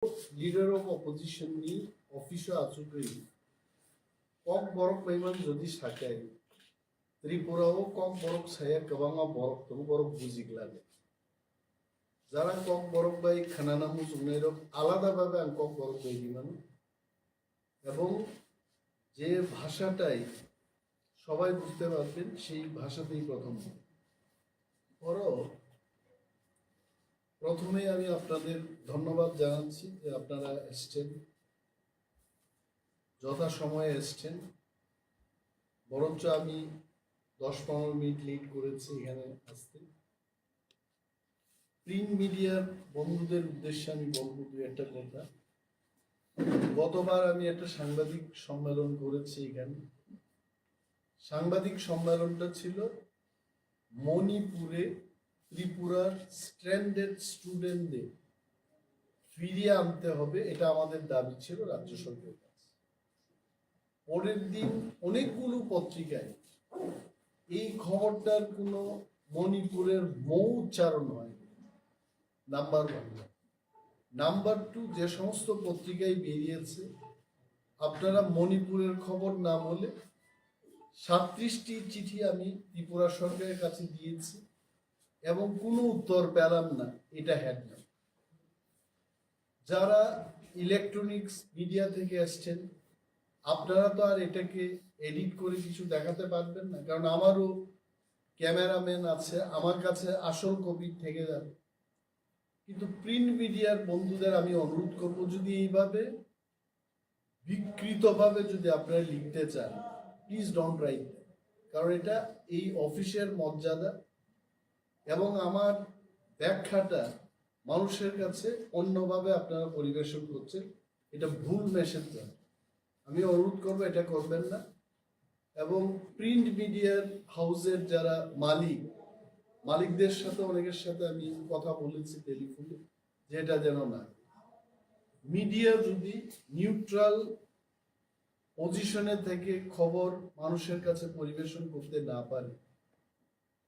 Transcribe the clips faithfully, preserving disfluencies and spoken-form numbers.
Leader of Opposition ni office o achugwi Kokborok paiman jodi sakai, Tripura o Kokborok saya kwbangma borok tongo, borok bujik lage. Jara Kokborok bai khwnana muchungnai rok alada bhabe ang Kokborok bai rimano. Ebong je bhashatai sobai bujte parben, sei bhashatei prothom. Oro prothomei ami apnader dhonnobad janachchi je apnara esechhen, jotha shomoye esechhen, boroncho ami dosh ponero minute late korechi ekhane aste. Print media bondhuder uddeshe ami bolbo dui ekta kotha. গতবার আমি একটা সাংবাদিক সম্মেলন করেছি এখানে। সাংবাদিক সম্মেলনটা ছিল মণিপুরে ত্রিপুরার স্ট্র্যান্ডেড স্টুডেন্টদের ফিরিয়ে আনতে হবে, এটা আমাদের দাবি ছিল রাজ্য সরকারের কাছে। পরের দিন অনেকগুলো পত্রিকায় এই খবরটার কোনো মণিপুরের মৌ উচ্চারণ হয়নি। Number one. নাম্বার টু, যে সমস্ত পত্রিকায় বেরিয়েছে, আপনারা মণিপুরের খবর না বলে সাতত্রিশটি চিঠি আমি ত্রিপুরা সরকারের কাছে দিয়েছি এবং কোনো উত্তর পেলাম না, এটা হেডলাইন। যারা ইলেকট্রনিক্স মিডিয়া থেকে এসছেন, আপনারা তো আর এটাকে এডিট করে কিছু দেখাতে পারবেন না, কারণ আমারও ক্যামেরাম্যান আছে, আমার কাছে আসল কপি থেকে যাবে। কিন্তু প্রিন্ট মিডিয়ার বন্ধুদের আমি অনুরোধ করব, যদি এইভাবে বিকৃতভাবে যদি আপনারা লিখতে চান, প্লিজ ডোন্ট রাইট, কারণ এটা এই অফিসের মর্যাদা এবং আমার ব্যাখ্যাটা মানুষের কাছে অন্যভাবে আপনারা পরিবেশন করছেন, এটা ভুল মেসেজ যায়। আমি অনুরোধ করবো এটা করবেন না। এবং প্রিন্ট মিডিয়ার হাউসের যারা মালিক, মালিকদের সাথে অনেকের সাথে আমি কথা বলেছি টেলিফোনে, যেটা যেন না। মিডিয়া যদি নিউট্রাল পজিশনে থেকে খবর মানুষের কাছে পরিবেশন করতে না পারে,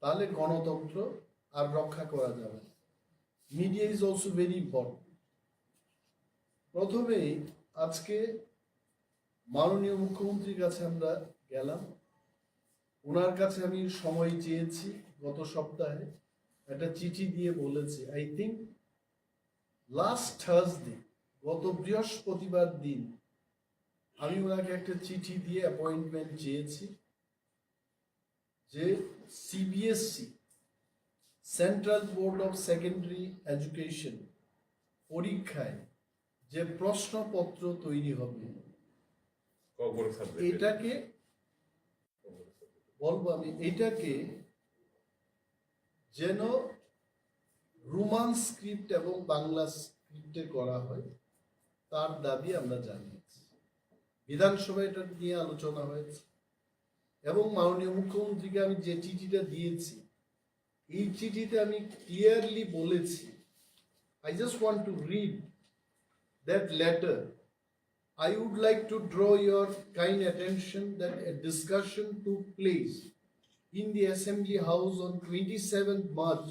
তাহলে গণতন্ত্র আর রক্ষা করা যাবে না। Media is also very important. প্রথমেই আজকে মাননীয় মুখ্যমন্ত্রীর কাছে আমরা গেলাম, ওনার কাছে আমি সময় চেয়েছি। গত সপ্তাহে একটা চিঠি দিয়ে বলেছি, আই থিঙ্ক লাস্ট থার্সডে, গত বৃহস্পতিবার দিন আমি ওনাকে একটা চিঠি দিয়ে অ্যাপয়েন্টমেন্ট চেয়েছি যে CBSE, central board of secondary education পরীক্ষায় যে প্রশ্নপত্র তৈরি হবে, ককবরক সাবজেক্টে। এটাকে বলবো আমি, এটাকে যেন রোমান স্ক্রিপ্ট এবং বাংলা স্ক্রিপ্টে করা হয়, তার দাবি আমরা জানিয়েছি। বিধানসভায় এটা নিয়ে আলোচনা হয়েছে এবং মাননীয় মুখ্যমন্ত্রীকে আমি যে চিঠিটা দিয়েছি, এই চিঠিতে আমি ক্লিয়ারলি বলেছি, I just want to read that letter. I would like to draw your kind attention that a discussion took place in the Assembly House on twenty-seventh March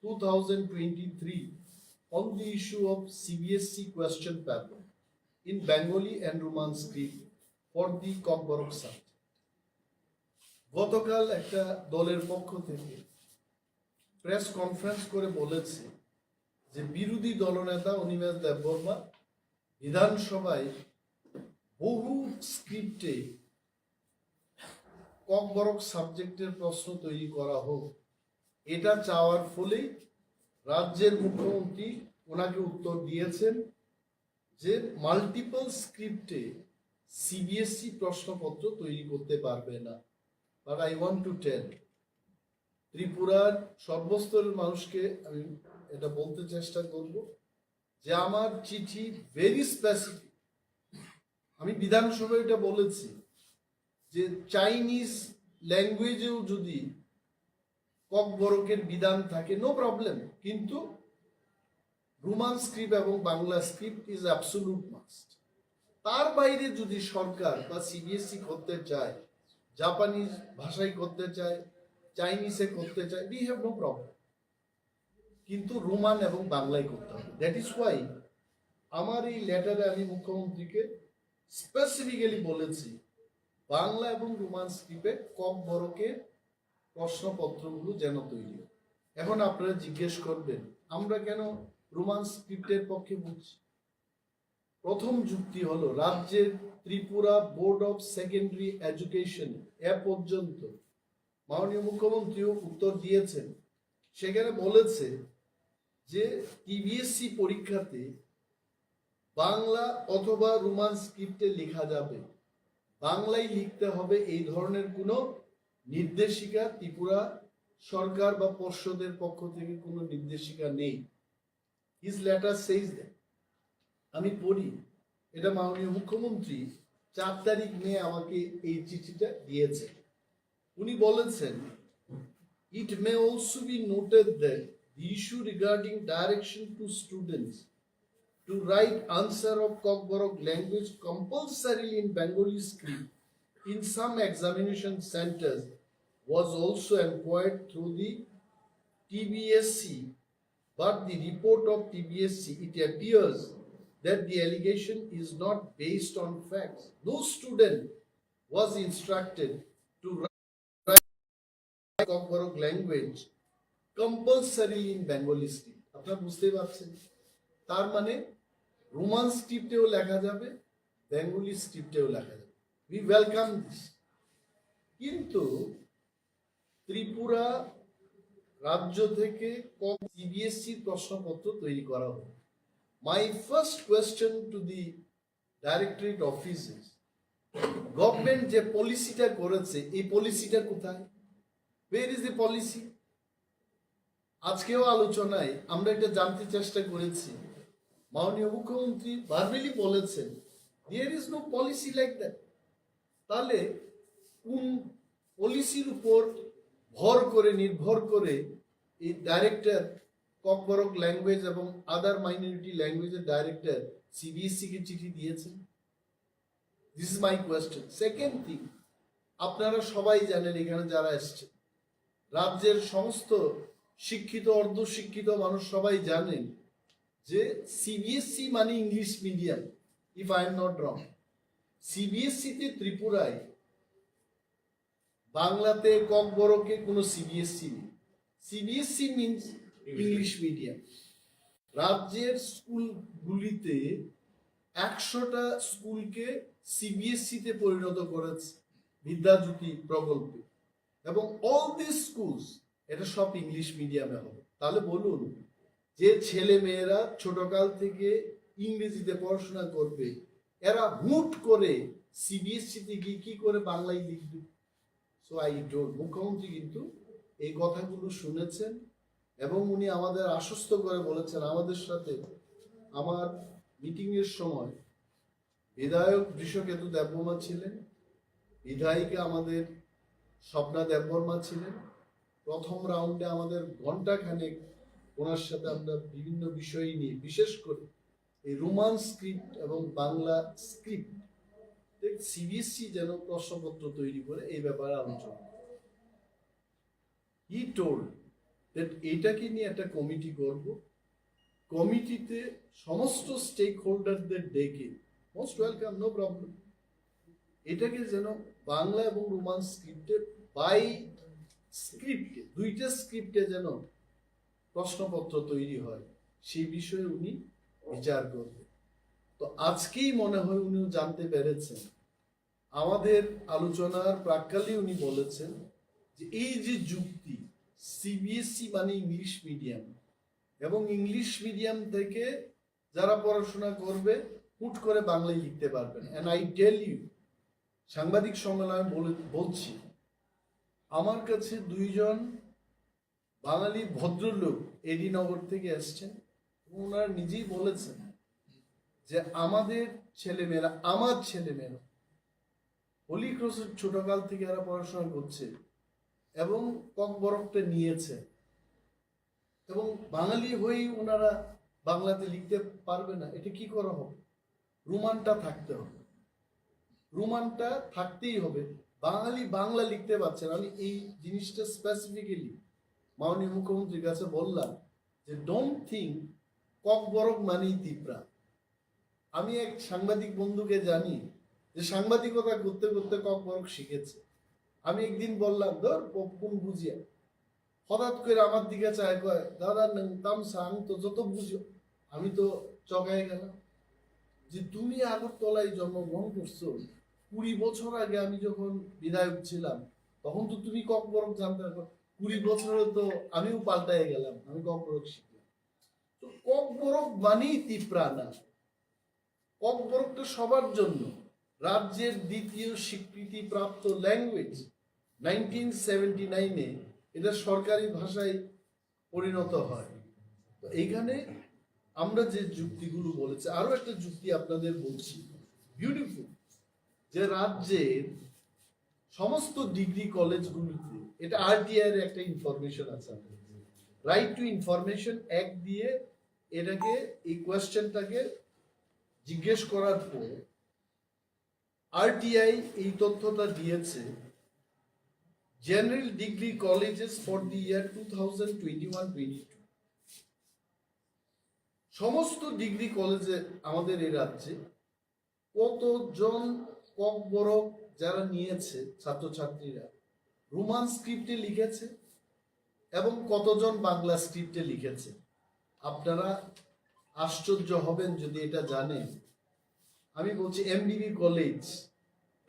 two thousand twenty-three on the issue of C B S E question paper in Bengali and Roman script for the Kokborok subject. গতকাল একটা দলের পক্ষ থেকে press conference করে বলেছে যে বিরোধী দলনেতা অনিমেষ দেববর্মা বিধানসভায় বহু স্ক্রিপ্টে ককবরক সাবজেক্টের প্রশ্ন তৈরি করা হোক, এটা চাওয়ার ফলেই রাজ্যের মুখ্যমন্ত্রী ওনাকে উত্তর দিয়েছেন যে মাল্টিপল স্ক্রিপ্টে সিবিএসই প্রশ্নপত্র তৈরি করতে পারবে না। But I want to tell, ত্রিপুরার সর্বস্তরের মানুষকে আমি এটা বলতে চেষ্টা করব যে আমার চিঠি ভেরি স্পেসিফিক। আমি বিধানসভায় এটা বলেছি যে চাইনিজ ল্যাঙ্গুয়েজেও যদি ককবরকের বিধান থাকে, নো প্রবলেম, কিন্তু রোমান স্ক্রিপ্ট এবং Bangla script is absolute must. তার বাইরে যদি সরকার বা সিবিএসই করতে চায়, জাপানিজ ভাষায় করতে চায়, চাইনিজে করতে চায়, we have no problem। কিন্তু রোমান এবং বাংলায় করতে হবে। That is why আমার এই লেটারে আমি মুখ্যমন্ত্রীকে স্পেসিফিক্যালি বলেছি, বাংলা এবং রোমান স্ক্রিপ্টে ককবরকের প্রশ্নপত্রগুলো যেন তৈরি হয়। এখন আপনারা জিজ্ঞেস করবেন, আমরা কেন রোমান স্ক্রিপ্টের পক্ষে বলছি? প্রথম যুক্তি হলো, রাজ্যের Tripura board of secondary education এ পর্যন্ত, মাননীয় মুখ্যমন্ত্রীও উত্তর দিয়েছেন, সেখানে বলেছে যে টিবিএসসি পরীক্ষাতে বাংলা অথবা রোমান স্ক্রিপ্টে লেখা যাবে, বাংলায় লিখতে হবে, এই ধরনের কোনো নির্দেশিকা ত্রিপুরা সরকার বা পর্ষদের পক্ষ থেকে কোনো নির্দেশিকা নেই। His letter says that. আমি পড়ি, এটা মাননীয় মুখ্যমন্ত্রী চার তারিখ মে আমাকে এই চিঠিটা দিয়েছে। উনি বলেছেন, "It may also be noted that the issue regarding direction to students to write answer of Kokborok language compulsorily in Bengali script in some examination centers was also inquired through the T B S C, but the report of T B S C, it appears that the allegation is not based on facts. No student was instructed to write Kokborok language compulsorily in Bengali script." আপনারা বুঝতেই পারছেন, তার মানে রোমান স্ক্রিপ্টেও লেখা যাবে, বেঙ্গলি স্ক্রিপ্টেও লেখা যাবে। We welcome this. কিন্তু ত্রিপুরা রাজ্য থেকে কম সিবিএসসি প্রশ্নপত্র তৈরি করা হবে। My first question to the directorate office is, government যে পলিসিটা করেছে, এই পলিসিটা কোথায়? Where is the policy? আজকেও আলোচনায় আমরা এটা জানতে চেষ্টা করেছি, মাননীয় মুখ্যমন্ত্রী ভার্বালি বলেছেন, "There is no policy like that." তাহলে কোন পলিসির উপর ভর করে, নির্ভর করে এই ডাইরেক্টর ককবরক ল্যাঙ্গুয়েজ এবং আদার মাইনরিটি ল্যাঙ্গুয়েজের ডাইরেক্টর সিবিএসসি কে চিঠি দিয়েছেন? This is my question. Second thing, আপনারা সবাই জানেন, এখানে যারা এসছে, রাজ্যের সমস্ত শিক্ষিত, অর্ধশিক্ষিত মানুষ সবাই জানেন যে সিবিএসসি মানে English medium, if I am not wrong। CBSE তে ত্রিপুরায়, বাংলাতে, ককবরকে কোনো সিবিএসসি নেই। CBSE means English medium. রাজ্যের স্কুলগুলিতে একশোটা স্কুলকে সিবিএসসি তে পরিণত করেছে বিদ্যাজ্যোতি প্রকল্পে, এবং অল দিস স্কুলস, এটা সব ইংলিশ মিডিয়ামে হবে। তাহলে বলুন, যে ছেলে মেয়েরা ছোটকাল থেকে ইংরেজিতে পড়াশোনা করবে, এরা হুট করে সিবিএসসি তে গিয়ে কি করে বাংলায় লিখবে? সো আই টোল্ড, মুখ্যমন্ত্রী কিন্তু এই কথাগুলো শুনেছেন এবং উনি আমাদের আশ্বস্ত করে বলেছেন, আমাদের সাথে আমার মিটিং এর সময় বিধায়ক বৃষকেতু দেববর্মা ছিলেন, বিধায়িকা আমাদের স্বপ্না দেববর্মা ছিলেন। প্রথম রাউন্ডে আমাদের ঘন্টাখানেক ওনার সাথে আমরা বিভিন্ন বিষয় নিয়ে, বিশেষ করে এই রোমান স্ক্রিপ্ট এবং বাংলা স্ক্রিপ্ট সিবিএসসি যেন প্রশ্নপত্র তৈরি করে, এই ব্যাপারে আলোচনা। He told that এটাকে নিয়ে একটা কমিটি করব, কমিটিতে সমস্ত স্টেক হোল্ডারদের ডেকে, মোস্ট ওয়েলকাম, নো প্রবলেম, এটাকে যেন বাংলা এবং রোমান স্ক্রিপ্টে, বাই স্ক্রিপ্টে, দুইটা স্ক্রিপ্টে যেন প্রশ্নপত্র তৈরি হয়, সেই বিষয়ে উনি বিচার করবেন। তো আজকেই মনে হয় উনিও জানতে পেরেছেন, আমাদের আলোচনার প্রাক্কালে উনি বলেছেন যে এই যে যুক্তি, সিবিএসসি মানে ইংলিশ মিডিয়াম, এবং ইংলিশ মিডিয়াম থেকে যারা পড়াশোনা করবে হুট করে বাংলায় লিখতে পারবেন। And I tell you, সাংবাদিক সম্মেলনে বলে, বলছি, আমার কাছে দুইজন বাঙালি ভদ্রলোক এডি নগর থেকে এসছেন, ওনারা নিজেই বলেছেন যে আমাদের ছেলেমেয়েরা, আমার ছেলেমেয়েরা হোলি ক্রসের ছোটকাল থেকে এরা পড়াশোনা করছে এবং ককবরকটা নিয়েছে, এবং বাঙালি হয়েই ওনারা বাংলাতে লিখতে পারবে না, এটা কি করা হবে? রোমানটা থাকতে হবে, রোমানটা থাকতেই হবে। বাঙালি বাংলা লিখতে পারছে না। আমি এই জিনিসটা স্পেসিফিক্যালি মাননীয় মুখ্যমন্ত্রীর কাছে বললাম যে, "Don't think ককবরক মানেই তিপ্রা।" আমি এক সাংবাদিক বন্ধুকে জানি যে সাংবাদিকতা করতে করতে ককবরক শিখেছে। আমি একদিন বললাম, "ধর, প-, কোন বুঝিয়া।" হঠাৎ করে আমার দিকে চায়, কয়, "দাদা, নং তাম সাং তো যত বুঝো।" আমি তো চকায় গেলাম যে, "তুমি আগরতলায় জন্মগ্রহণ করছো, কুড়ি বছর আগে আমি যখন বিধায়ক ছিলাম, তখন তো তুমি ককবরক জানতে না। কুড়ি বছরে তো আমিও পাল্টায় গেলাম, আমি ককবরক শিখলাম।" তো ককবরক মানেই তিপ্রা না। ককবরকটা সবার জন্য। রাজ্যের দ্বিতীয় স্বীকৃতিপ্রাপ্ত ল্যাঙ্গুয়েজ, নাইনটিন সেভেন্টি নাইনে এটা সরকারি ভাষায় পরিণত হয়। তো এইখানে আমরা যে যুক্তিগুলো বলেছি, আরো একটা যুক্তি আপনাদের বলছি, বিউটিফুল, যে রাজ্যের সমস্ত ডিগ্রি কলেজগুলিতে, এটা আরটিআই এর একটা ইনফরমেশন আছে, রাইট টু ইনফরমেশন অ্যাক্ট দিয়ে এটাকে, এই কোয়েশ্চেনটাকে জিজ্ঞেস করার পর আরটিআই এই তথ্যটা দিয়েছে, general degree colleges for the year two thousand twenty-one twenty-two। সমস্ত ডিগ্রি কলেজে আমাদের এই রাজ্যে কতজন ককবরক যারা নিয়েছে ছাত্রছাত্রীরা, রোমান স্ক্রিপ্টে লিখেছে এবং কতজন বাংলা স্ক্রিপ্টে লিখেছে? আপনারা আশ্চর্য হবেন যদি এটা জানেন। আমি বলছি MBB college,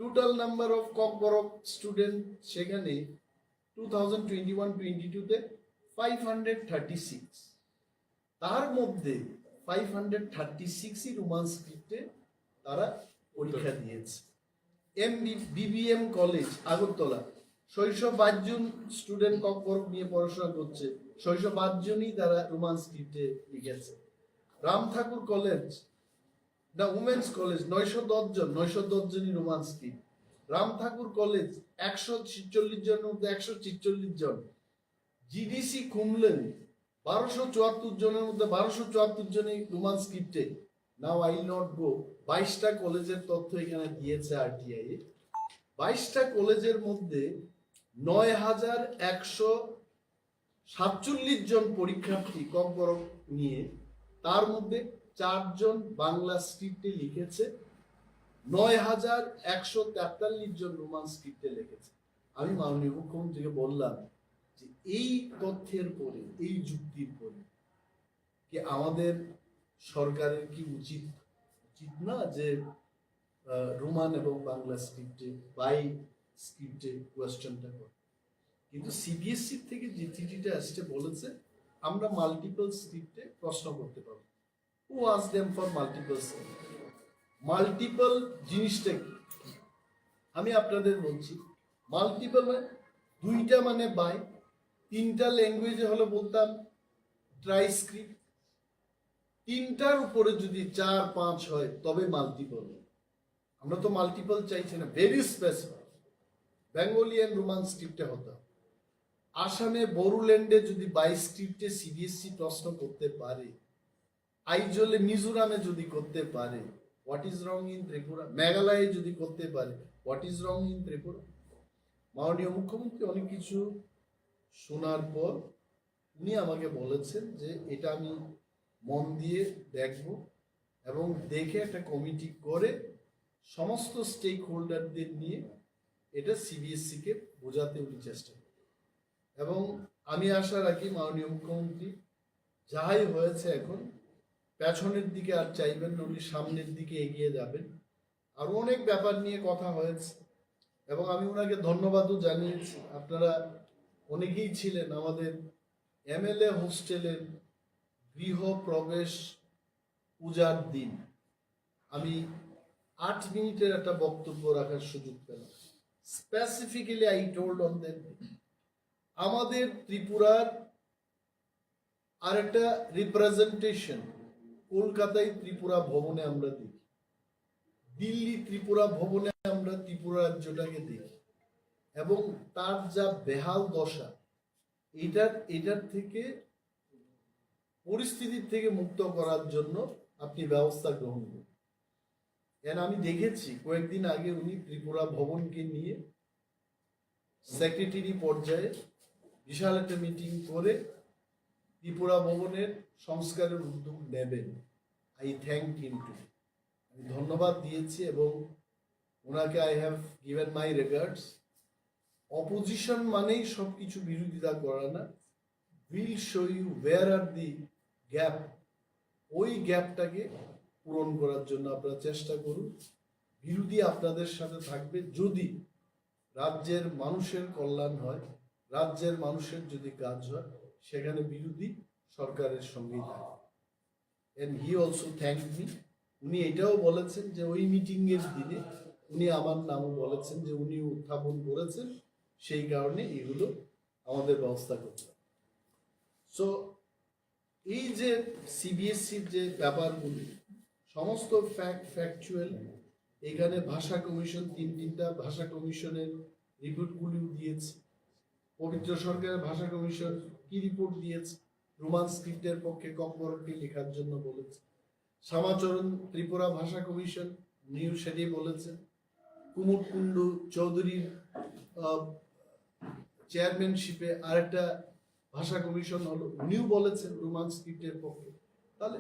total number of Kokborok student সেখানে two thousand twenty one twenty টুতে ফাইভ হান্ড্রেড থার্টি সিক্স। তার মধ্যে ফাইভ হান্ড্রেড থার্টি সিক্সই রোমান স্ক্রিপ্টে তারা পরীক্ষা দিয়েছে। এমবি বিবিএম কলেজ আগরতলা, ছয়শো বাইশ জন স্টুডেন্ট ককবরক নিয়ে পড়াশোনা করছে, ছয়শো বাইশ জনই তারা রোমান স্ক্রিপ্টে লিখেছে। রাম ঠাকুর কলেজ, না, উমেন্স কলেজ, নয়শো দশ জন, নয়শো দশ জনই রোমান স্ক্রিপ্ট। রাম ঠাকুর কলেজ, একশো ছেচল্লিশ জনের মধ্যে একশো ছেচল্লিশ জন। জিডিসি কুমলেন, বারোশো চুয়াত্তর জনের মধ্যে বারোশো চুয়াত্তর জনই রোমান স্ক্রিপ্টে। Now I will not go, বাইশটা কলেজের তথ্য এখানে দিয়েছে আরটিআই। বাইশটা কলেজের মধ্যে নয় হাজার একশো সাতচল্লিশ জন পরীক্ষার্থী ককবরক নিয়ে, তার মধ্যে চারজন বাংলা স্ক্রিপ্টে লিখেছে, নয় হাজার একশো তেতাল্লিশ জন রোমান স্ক্রিপ্টে লিখেছে। আমি মাননীয় মুখ্যমন্ত্রীকে বললাম যে এই তথ্যের পরে, এই যুক্তির পরে কি আমাদের সরকারের কি উচিত, উচিত না যে আহ, রোমান এবং বাংলা স্ক্রিপ্টে, বাই স্ক্রিপ্টে কোয়েশ্চেনটা করে? কিন্তু সিবিএসই থেকে যে চিঠিটা আসছে বলেছে আমরা মাল্টিপল স্ক্রিপ্টে প্রশ্ন করতে পারবো। Who asked them for multiple script? Multiple জিনিসটা কি? আমি আপনাদের বলছি, মাল্টিপল মানে দুইটা মানে বাই, তিনটা ল্যাঙ্গুয়েজে হলে বলতাম ট্রাই স্ক্রিপ্ট, তিনটার উপরে যদি চার পাঁচ হয় তবে মাল্টিপল। আমরা তো মাল্টিপল চাইছি না, very specific. Bengali and Roman স্ক্রিপ্টে হতো। আসামে বড়োল্যান্ডে যদি বাই স্ক্রিপ্টে সিবিএসই প্রশ্ন করতে পারে, আইজলে মিজোরামে যদি করতে পারে, what is wrong in Tripura? মেঘালয়ে যদি করতে পারে, what is wrong in Tripura? মাননীয় মুখ্যমন্ত্রী অনেক কিছু শোনার পর উনি আমাকে বলেছেন যে এটা আমি মন দিয়ে দেখব এবং দেখে একটা কমিটি করে সমস্ত স্টেক হোল্ডারদের নিয়ে এটা সিবিএসসি কে বোঝাতে উনি চেষ্টা করবেন। এবং আমি আশা রাখি মাননীয় মুখ্যমন্ত্রী যাহাই হয়েছে এখন পেছনের দিকে আর চাইবেন না, উনি সামনের দিকে এগিয়ে যাবেন। আরো অনেক ব্যাপার নিয়ে কথা হয়েছে এবং আমি ওনাকে ধন্যবাদও জানিয়েছি। আপনারা অনেকেই ছিলেন আমাদের এমএলএ হোস্টেলের গৃহ প্রবেশ পূজার দিন আমি আট মিনিটের একটা বক্তব্য রাখার সুযোগ পেলাম। Specifically I told on that day, আমাদের ত্রিপুরার আর একটা রিপ্রেজেন্টেশন কলকাতায় ত্রিপুরা ভবনে আমরা দেখি, দিল্লি ত্রিপুরা ভবনে আমরা ত্রিপুরা রাজ্যটাকে দেখি, এবং তার যা বেহাল দশা, এটার এটার থেকে পরিস্থিতির থেকে মুক্ত করার জন্য আপনি ব্যবস্থা গ্রহণ করুন। এন আমি দেখেছি কয়েকদিন আগে উনি ত্রিপুরা ভবনকে নিয়ে সেক্রেটারি পর্যায়ে বিশাল একটা মিটিং করে ত্রিপুরা ভবনের সংস্কারের উদ্যোগ নেবেন। I thank him today. আমি ধন্যবাদ দিয়েছি এবং ওনাকে I have given my regards. Opposition মানেই সব কিছু বিরোধিতা করা না। We'll show you where are the gap. ওই গ্যাপটাকে পূরণ করার জন্য আপনারা চেষ্টা করুন। বিরোধী আপনাদের সাথে থাকবে। যদি রাজ্যের মানুষের কল্যাণ হয়, রাজ্যের মানুষের যদি কাজ হয়, সেখানে বিরোধী সরকারের সঙ্গেই থাকে। And he also thanked me. উনি এটাও বলেছেন যে ওই মিটিং এর দিনে উনি আমার নামও বলেছেন যে উনি উত্থাপন করেছেন, সেই কারণে এগুলো আমাদের ব্যবস্থা করতে হবে। সো এই যে সিবিএসসির যে ব্যাপারগুলি, সমস্ত ফ্যাক্ট ফ্যাকচুয়াল। এখানে ভাষা কমিশন, তিন তিনটা ভাষা কমিশনের রিপোর্টগুলিও দিয়েছে। পবিত্র সরকারের ভাষা কমিশন কি রিপোর্ট দিয়েছে? রোমান স্ক্রিপ্টের পক্ষে ককবরককে লেখার জন্য বলেছে। শ্যামাচরণ ত্রিপুরা ভাষা কমিশন, উনিও সেটাই বলেছেন। কুমুদ কুণ্ডু চৌধুরীর চেয়ারম্যানশিপে আরেকটা ভাষা কমিশন হলো, উনিও বলেছেন রোমান স্ক্রিপ্টের পক্ষে। তাহলে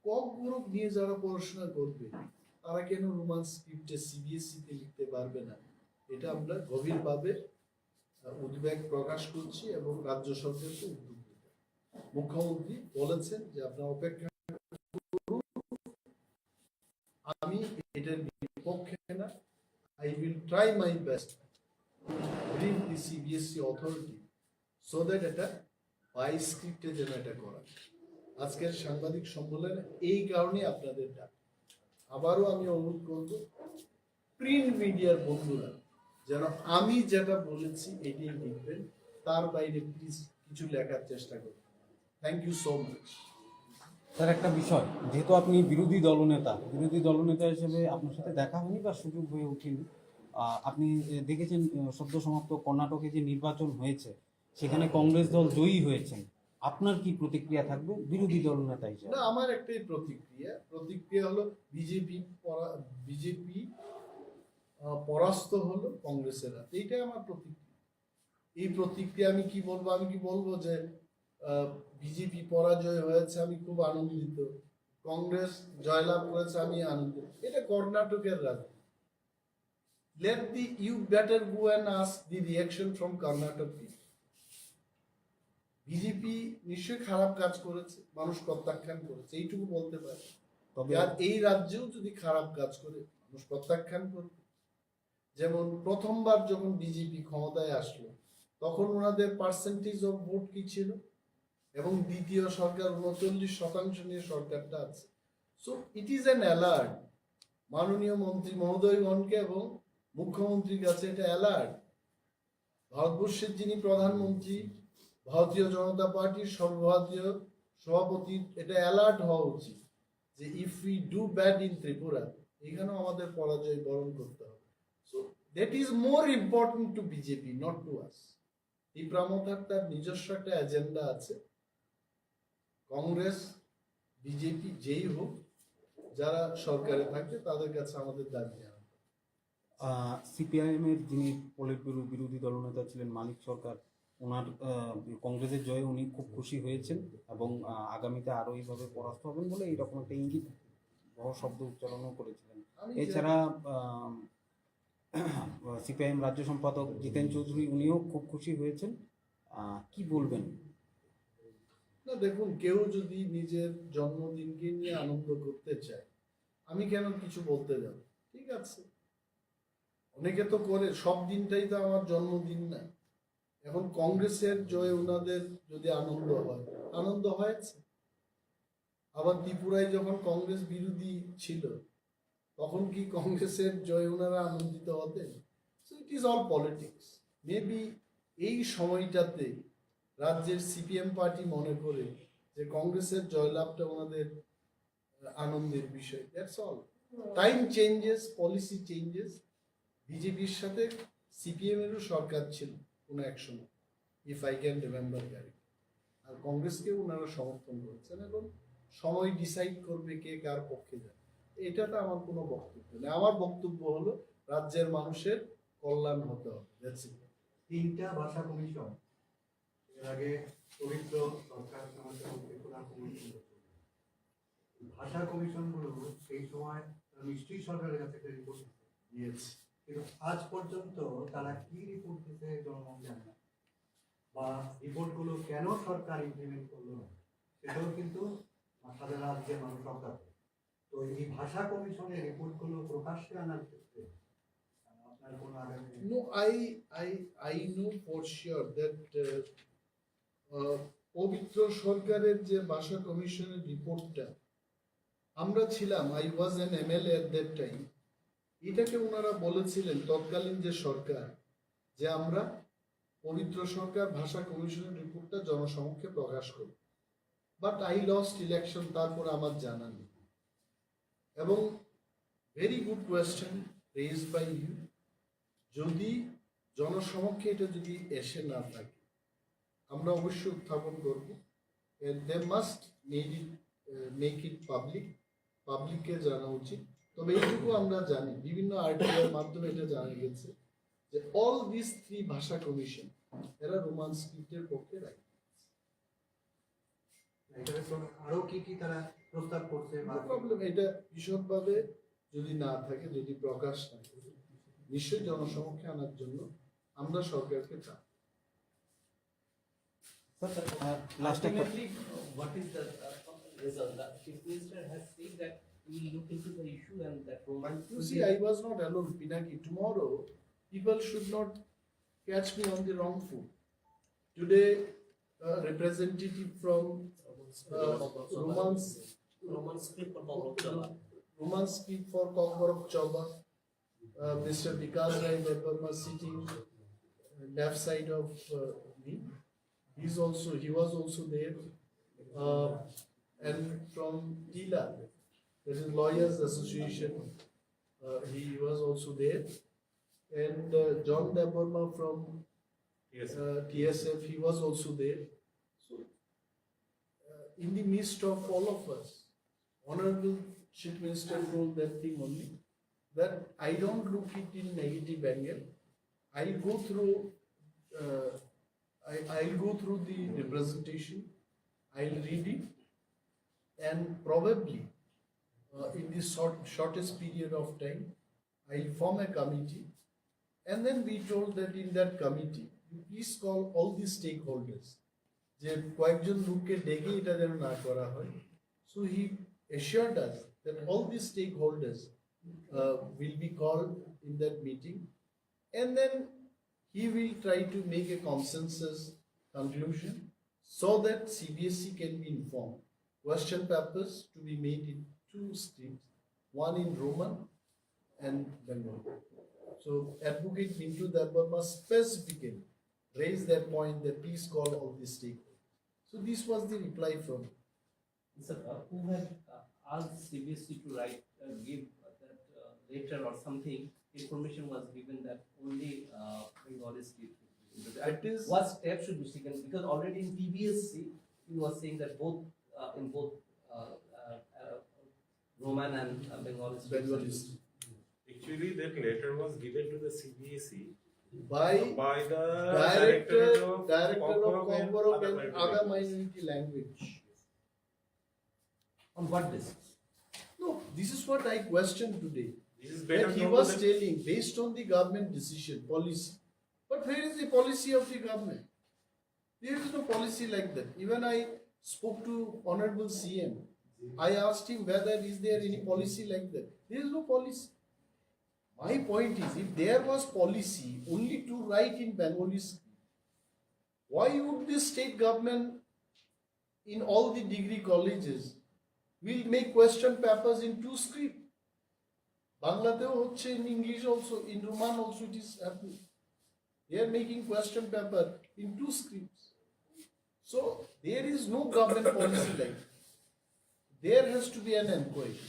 ককবরক নিয়ে যারা পড়াশোনা করবে, তারা কেন রোমান স্ক্রিপ্টে সিবিএসই তে লিখতে পারবে না? এটা আমরা গভীরভাবে, আহ, উদ্বেগ প্রকাশ করছি এবং রাজ্য সরকারকে উদ্যোগ নিতে। মুখ্যমন্ত্রী বলেছেন যে আপনারা অপেক্ষা করুন, আমি এটার বিপক্ষে না। I will try my best to bring the CBSE authority so that এটা বাই স্ক্রিপ্টে যেন এটা করা। আজকের সাংবাদিক সম্মেলনে এই কারণে আপনাদের ডাক। আবারও আমি অনুরোধ করব, প্রিন্ট মিডিয়ার বন্ধুরা যেন আমি যেটা বলেছি এটাই লিখবেন, তার বাইরে প্লিজ কিছু লেখার চেষ্টা করবেন। Thank you so much. Sir, একটা বিষয়, যেহেতু আপনি বিরোধী দলনেতা, বিরোধী দলনেতা হিসেবে আপনার সাথে দেখা হয়নি বা সুযোগ হয়ে ওঠেনি। আহ, আপনি এ, দেখেছেন, আহ, সদ্য সমাপ্ত কর্ণাটকে যে নির্বাচন হয়েছে, সেখানে কংগ্রেস দল জয়ী হয়েছেন। আপনার কি প্রতিক্রিয়া থাকবে বিরোধী দলনেতা হিসেবে? না, আমার একটাই প্রতিক্রিয়া। প্রতিক্রিয়া হলো বিজেপি, বিজেপি পরাস্ত হলো কংগ্রেসের হাতে, এইটাই আমার প্রতিক্রিয়া। এই প্রতিক্রিয়া আমি কি বলবো? আমি কি বলবো যে বিজেপি পরাজয় হয়েছে, আমি খুব আনন্দিত, কংগ্রেস জয়লাভ করেছে, আমি আনন্দিত? এটা কর্ণাটকের রাজনীতি। Let the, you better go and ask the reaction from Karnataka people. BJP নিশ্চয়ই খারাপ কাজ করেছে, মানুষ প্রত্যাখ্যান করেছে, এইটুকু বলতে পারি। তবে আর এই রাজ্যেও যদি খারাপ কাজ করে, মানুষ প্রত্যাখ্যান করবে। যেমন প্রথমবার যখন বিজেপি ক্ষমতায় আসলো, তখন ওনাদের পার্সেন্টেজ অফ ভোট কি ছিল? এবং দ্বিতীয় সরকার উনচল্লিশ শতাংশ নিয়ে সরকারটা আছে। So it is an alert মাননীয় মন্ত্রী মহোদয়গণকে এবং মুখ্যমন্ত্রীর কাছে, এটা অ্যালার্ট। ভারতবর্ষের যিনি প্রধানমন্ত্রী, ভারতীয় জনতা পার্টির সর্বভারতীয় সভাপতির এটা অ্যালার্ট হওয়া উচিত যে if we do bad in Tripura, এখানেও আমাদের পরাজয় বরণ করতে হবে। So that is more important to BJP, not to us. তীব্রা মথার তার নিজস্ব একটা এজেন্ডা আছে। কংগ্রেস, বিজেপি যেই হোক, যারা সরকারে থাকবে তাদের কাছে আমাদের দাবি জানানো। সিপিআইএম এর যিনি পলিট ব্যুরো বিরোধী দলনেতা ছিলেন মানিক সরকার, ওনার আহ, কংগ্রেসের জয়ে উনি খুব খুশি হয়েছেন এবং আহ, আগামীতে আরো এইভাবে পরাস্ত হবেন বলে এইরকম একটা ইঙ্গিত বড় শব্দ উচ্চারণও করেছিলেন। আমি এছাড়া সিপিআইএম রাজ্য সম্পাদক জিতেন চৌধুরী, উনিও খুব খুশি হয়েছেন। আহ, কি বলবেন? না, দেখুন, কেউ যদি নিজের জন্মদিনকে নিয়ে আনন্দ করতে চায়, আমি কেন কিছু বলতে যাব? ঠিক আছে, অনেকে তো করে, সব দিনটাই তো আমার জন্মদিন না। এখন কংগ্রেসের জয়ে ওনাদের যদি আনন্দ হয়, আনন্দ হয়েছে। আবার ত্রিপুরায় যখন কংগ্রেস বিরোধী ছিল, তখন কি কংগ্রেসের জয়ে ওনারা আনন্দিত হতেন? So it is all politics. Maybe এই সময়টাতে রাজ্যের সিপিএম পার্টি মনে করে যে কংগ্রেসের জয়লাভটা ওনাদের আনন্দের বিষয়। That's all. Time changes, policy changes. বিজেপির সাথে সিপিএম এরও সরকার ছিল কোনো এক সময়, if I can remember correct. আর কংগ্রেসকে ওনারা সমর্থন করেছেন। এখন সময় ডিসাইড করবে কে কার পক্ষে যাবে। এটাতে আমার কোনো বক্তব্য নেই। আমার বক্তব্য হলো রাজ্যের মানুষের কল্যাণ হতে হবে। That's it. তিনটা ভাষা কমিশন, এর আগে পবিত্র সরকার সমাজের মধ্যে প্রধান কমিশন হতো। ভাষা কমিশনগুলো সেই সময় নিশ্চয়ই সরকারের কাছে একটা রিপোর্ট আছে। ইয়েস। কিন্তু আজ পর্যন্ত তারা কি রিপোর্ট দিতে জনগণ জানে না, বা রিপোর্টগুলো কেন সরকার ইমপ্লিমেন্ট করলো না, সেটাও কিন্তু সারা রাজ্যের মানুষ অজ্ঞাত। তো এই ভাষা কমিশনের রিপোর্টগুলো প্রকাশ্যে আনার ক্ষেত্রে আপনার কোনো আগামী No, I, I, I know for sure that uh, uh, পবিত্র সরকারের যে ভাষা কমিশনের রিপোর্টটা আমরা ছিলাম, I was an MLA at that time, এটাকে ওনারা বলেছিলেন তৎকালীন যে সরকার, যে আমরা পবিত্র সরকার ভাষা কমিশনের রিপোর্টটা জনসমক্ষে প্রকাশ করব। But I lost election, তারপরে আমার জানা নেই। এবং very good question raised by you, যদি জনসমক্ষে এটা যদি এসে না থাকে, আমরা অবশ্যই উত্থাপন করব। And they must make it, uh, make it public, পাবলিককে জানা উচিত। তবে এইটুকু আমরা জানি, বিভিন্ন আরটিআই এর মাধ্যমে এটা জানা গেছে যে all these three ভাষা কমিশন এরা রোমান স্ক্রিপ্টের পক্ষে রাইট। এখানে তো আরো কি কি তারা প্রস্তাব করছে বা প্রবলেম, এটা বিশদভাবে যদি না থাকে, যদি প্রকাশ না করে, নিশ্চয়ই জনসমক্ষে আনার জন্য আমরা সরকারকে চাপ। Sir, uh, last একটা ultimately, uh, what is the uh, result? The Chief Minister has said that he will look into the issue and that Roman. You see, I was not alone, Pinaki. Tomorrow, people should not catch me on the wrong foot. Today, a representative from uh, Roman, Roman script for Kokborok Choba. Roman script for Kokborok Choba, uh, Mister Vikas Rai Debbarma sitting left side of uh, me. He's also, he was also there. Uh, and from TILA, that is Lawyers Association, uh, he was also there. And uh, John Debbarma from Yes. uh, T S F, he was also there. So, uh, in the midst of all of us, Honorable Chief Minister told that thing only, that I don't look it in negative angle. I'll go through, uh, I, I'll go through the representation, I'll read it, and probably uh, in this short, shortest period of time, I'll form a committee. And then we told that in that committee, you please call all the stakeholders. যে কয়েকজন লোককে ডেকে এটা যেন না করা হয়। So he assured us that all the stakeholders uh, will be called in that meeting, and then he will try to make a consensus conclution so that C B S E can be informed. Question papers to be made in two streams, one in Roman and Bengali. So Advocate Mintu Debbarma specifically raised that point that please call all the stakeholders. So this was the reply from Sir, uh, who had uh, asked C B S E to write, uh, give uh, that uh, letter or something? Information was given that only uh, Bengali script. That is What steps should be taken? Because already in T B S C, he was saying that both uh, in both uh, uh, uh, Roman and uh, Bengali script. Bengali script. Actually, that letter was given to the C B S E By by the director, director of director of Kokborok and Kokborok other and minority other languages. Minority Language. On what basis? No, this is what I questioned today. This is When better he known was to them. Telling based on the government decision, policy. But where is the policy of the government? There is no policy like that. Even I spoke to Honorable C M. I asked him whether is there any policy like that. There is no policy. My point is, if there was policy only to write in Bengali script, why would the state government in all the degree colleges will make question papers in two script? বাংলাতেও হচ্ছে, in English also, in Roman also it is happening. They are making question paper in two scripts. So there is no government policy like that. There has to be an inquiry.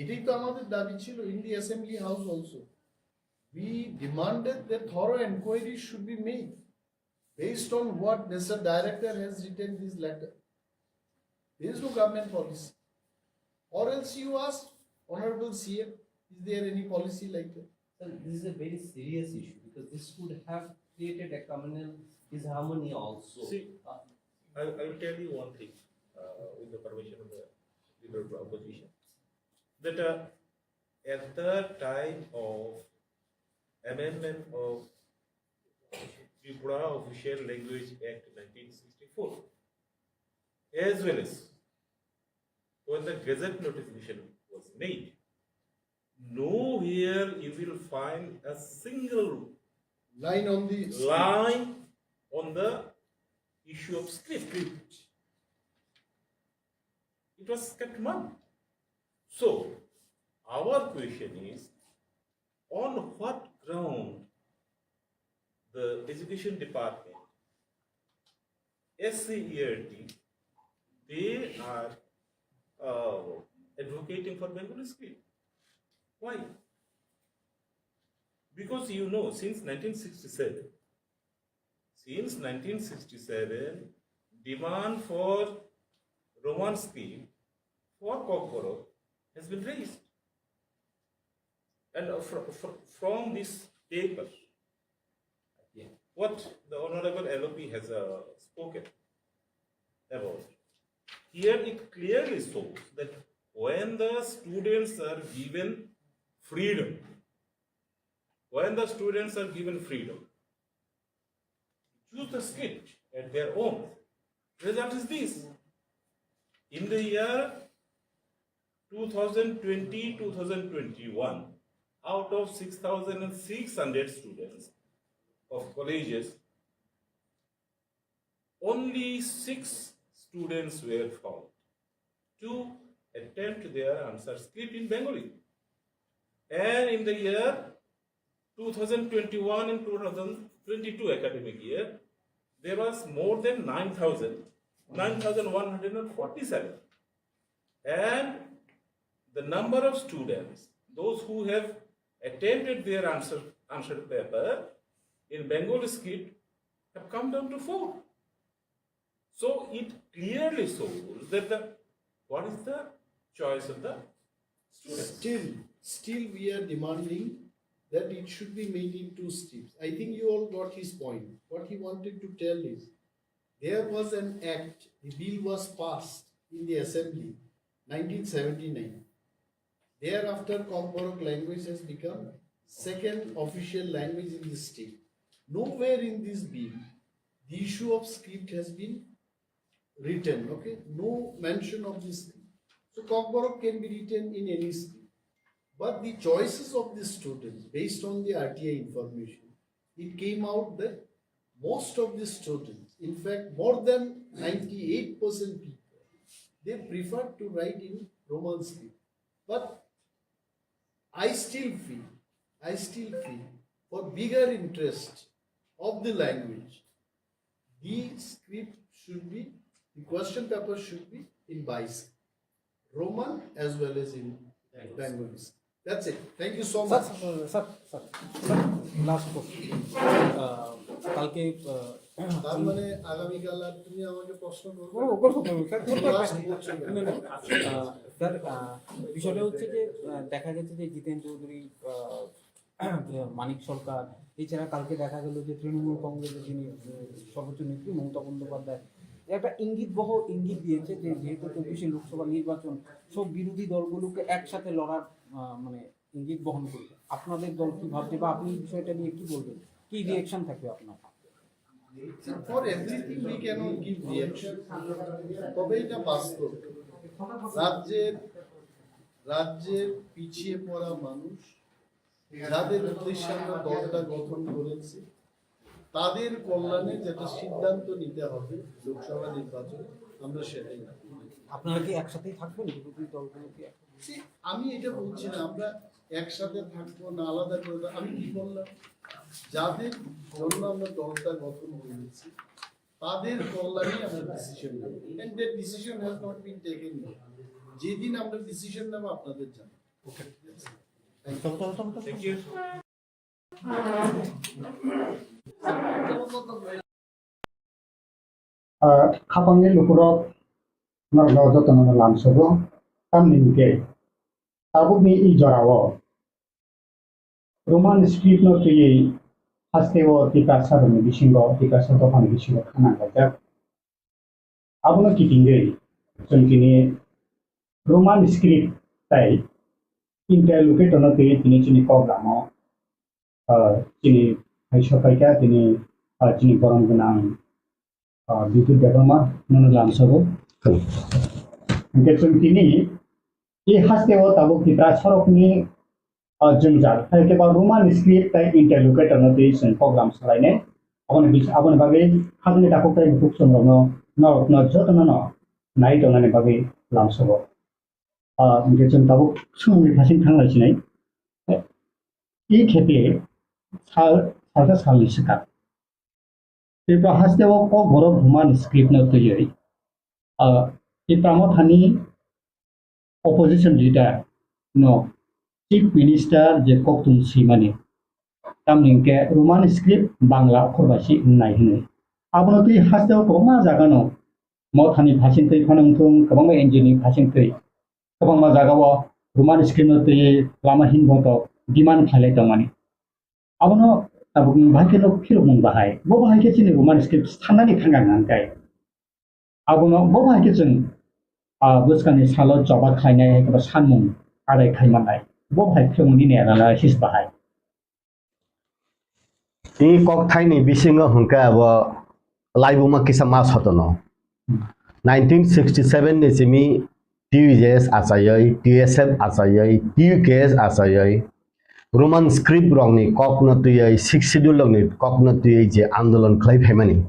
এটাই তো আমাদের দাবি ছিল in the assembly house also. We demanded that thorough inquiry should be made based on what Mister Director has written this letter. There is no government policy. Or else you ask Honorable C M, is there any policy like that? Sir, this is a very serious issue because this could have created a communal disharmony also. See, Uh, I, I will tell you one thing, uh, with the permission of the leader of the opposition, that uh, at the time of amendment of Tripura Official Language Act nineteen sixty-four, as well as when the gazette notification was made, nowhere you will find a single Line on the line on the issue of script. It was kept mum. So, our question is, on what ground the education department, S C E R T, they are uh, advocating for Bengali script? Why? Because, you know, since nineteen sixty-seven, since nineteen sixty-seven, demand for Roman script for Kokborok has been raised. And uh, fr- fr- from this paper, what the Honorable L O P has uh, spoken about, here it clearly shows that when the students are given freedom, when the students are given freedom to choose the script at their own, result is this. In the year two thousand twenty, two thousand twenty-one, out of six thousand six hundred students of colleges, only six students were found to attempt their answer script in Bengali. And in the year two thousand twenty-one and two thousand twenty-two academic year, there was more than nine thousand, nine thousand one hundred forty-seven. And the number of students, those who have attempted their answer, answer paper in Bengali script, have come down to four. So it clearly shows that the, what is the choice of the student? Still, still we are demanding that it should be made in two steps. I think you all got his point. What he wanted to tell is, there was an act, the bill was passed in the assembly, nineteen seventy-nine. Thereafter, Kokborok language has become second official language in the state. Nowhere in this bill, the issue of script has been written, okay? No mention of this. So Kokborok can be written in any script. But the choices of the students, based on the R T I information, it came out that most of the students, in fact, more than ninety-eight percent people, they prefer to write in Roman script. But I still feel, I still feel for bigger interest of the language, the script should be, the question paper should be in Bais, Roman as well as in Bengalis. That's it. Thank you so much. Sir, sir, sir, sir, last question. আহ, কালকে, আহ, তার মানে আগামীকাল আর তুমি আমাকে প্রশ্ন করবে? করবো, করবো, করবো, স্যার, করবো। Last question. না, না, আহ, স্যার, আহ, বিষয়টা হচ্ছে যে, আহ, দেখা গেছে যে জিতেন চৌধুরী, আহ, যে মানিক সরকার, এছাড়া কালকে দেখা গেল যে তৃণমূল কংগ্রেসের যিনি, আহ, সর্বোচ্চ নেত্রী মমতা বন্দ্যোপাধ্যায় একটা ইঙ্গিত বহ ইঙ্গিত দিয়েছে যে যেহেতু চব্বিশে লোকসভা নির্বাচন, সব বিরোধী দলগুলোকে একসাথে লড়ার, আহ, মানে ইঙ্গিত বহন করবে। আপনাদের দল কি ভাবছে বা আপনি এই বিষয়টা নিয়ে কি বলবেন, কি রিয়াকশন থাকবে আপনার? See, for everything we cannot give reaction. তবে এটা বাস্তব, রাজ্যের রাজ্যের পিছিয়ে পড়া মানুষ, যাদের উদ্দেশ্যে আমরা দলটা গঠন করেছি, তাদের কল্যাণে যেটা সিদ্ধান্ত নিতে হবে লোকসভা নির্বাচনে, আমরা সেটাই করব। আপনারা কি একসাথেই থাকবেন, বিরোধী দলগুলো কি? See, আমি এটা বলছি না আমরা একসাথে থাকবো না আলাদা করে থাকবো। আমি কি বললাম, যাদের জন্য আমরা দলটা গঠন করেছি তাদের কল্যাণে আমরা ডিসিশন নেব, and that decision has not been taken yet. যেদিন আমরা ডিসিশন নেব আপনাদের জানাবো। Okay, thank you. Ah, khapangni lukurok norokno jotono lamsogo, tamni hwnkhe tabukni i jorao Roman script no twiwi hasteo Tiprasa rokni bisingo, Tiprasa dophani bisingo khana laijak. Abono kitingwi chwng tini Roman script tai interlocutor no twi tini chini kok lama, ah, chini hai sopai kha tini, ah, chini borom gwnang, ah, Bidut Debbarma nono lamsogo. Hwnkhe chwng tini e haste o tabuk Tipra sorokni, ah, jwngjal, hai khe ba Roman script tei interlocutor no twi chwng program salainai. Aboni bis-, aboni bagwi hapni takhuk tei bukhuk chwng rokno, norokno jotono no nai tongnani bagwi lamsogo. Ah, hwnkhe chwng tabuk swngmungni phasing thang lai sinai. E khepe sal, salsa salni swkang. Tripura haste o Kokborok Roman script no twiwi, ah, Tipra Mothani opposition leader no chief minister je koktwng swimani, tamni hwnkhe Roman script Bangla okhor bai se wngnai hwnwi. Abono twi haste o kwbangma jaga no Mothani phasing twi phano wngthung, kwbangma N G O ni phasing twi, kwbangma jaga o Roman script no twiwi lama hinboto demand khlailai tongmani. Abono tabukni bahai khe no phirokmung bahai. Bo bahai khe chini Roman script sanani thangkha hwnkhai. Abono bo bahai khe chwng, ah, bwskangni salo choba khlainai hai khe sanmung adai khai mannai. Bo bahai phirokmung nini analysis bahai. Tei kokthaini bisingo hwnkhe abo laibuma kisa ma sotono. Nineteen sixty seven ni simi T U J S achaiwi, T S F achaiwi, T U K S achaiwi, Roman script rokni kokno twiwi, Sixth Schedule rokni kokno twiwi je andolon khlai phaimani.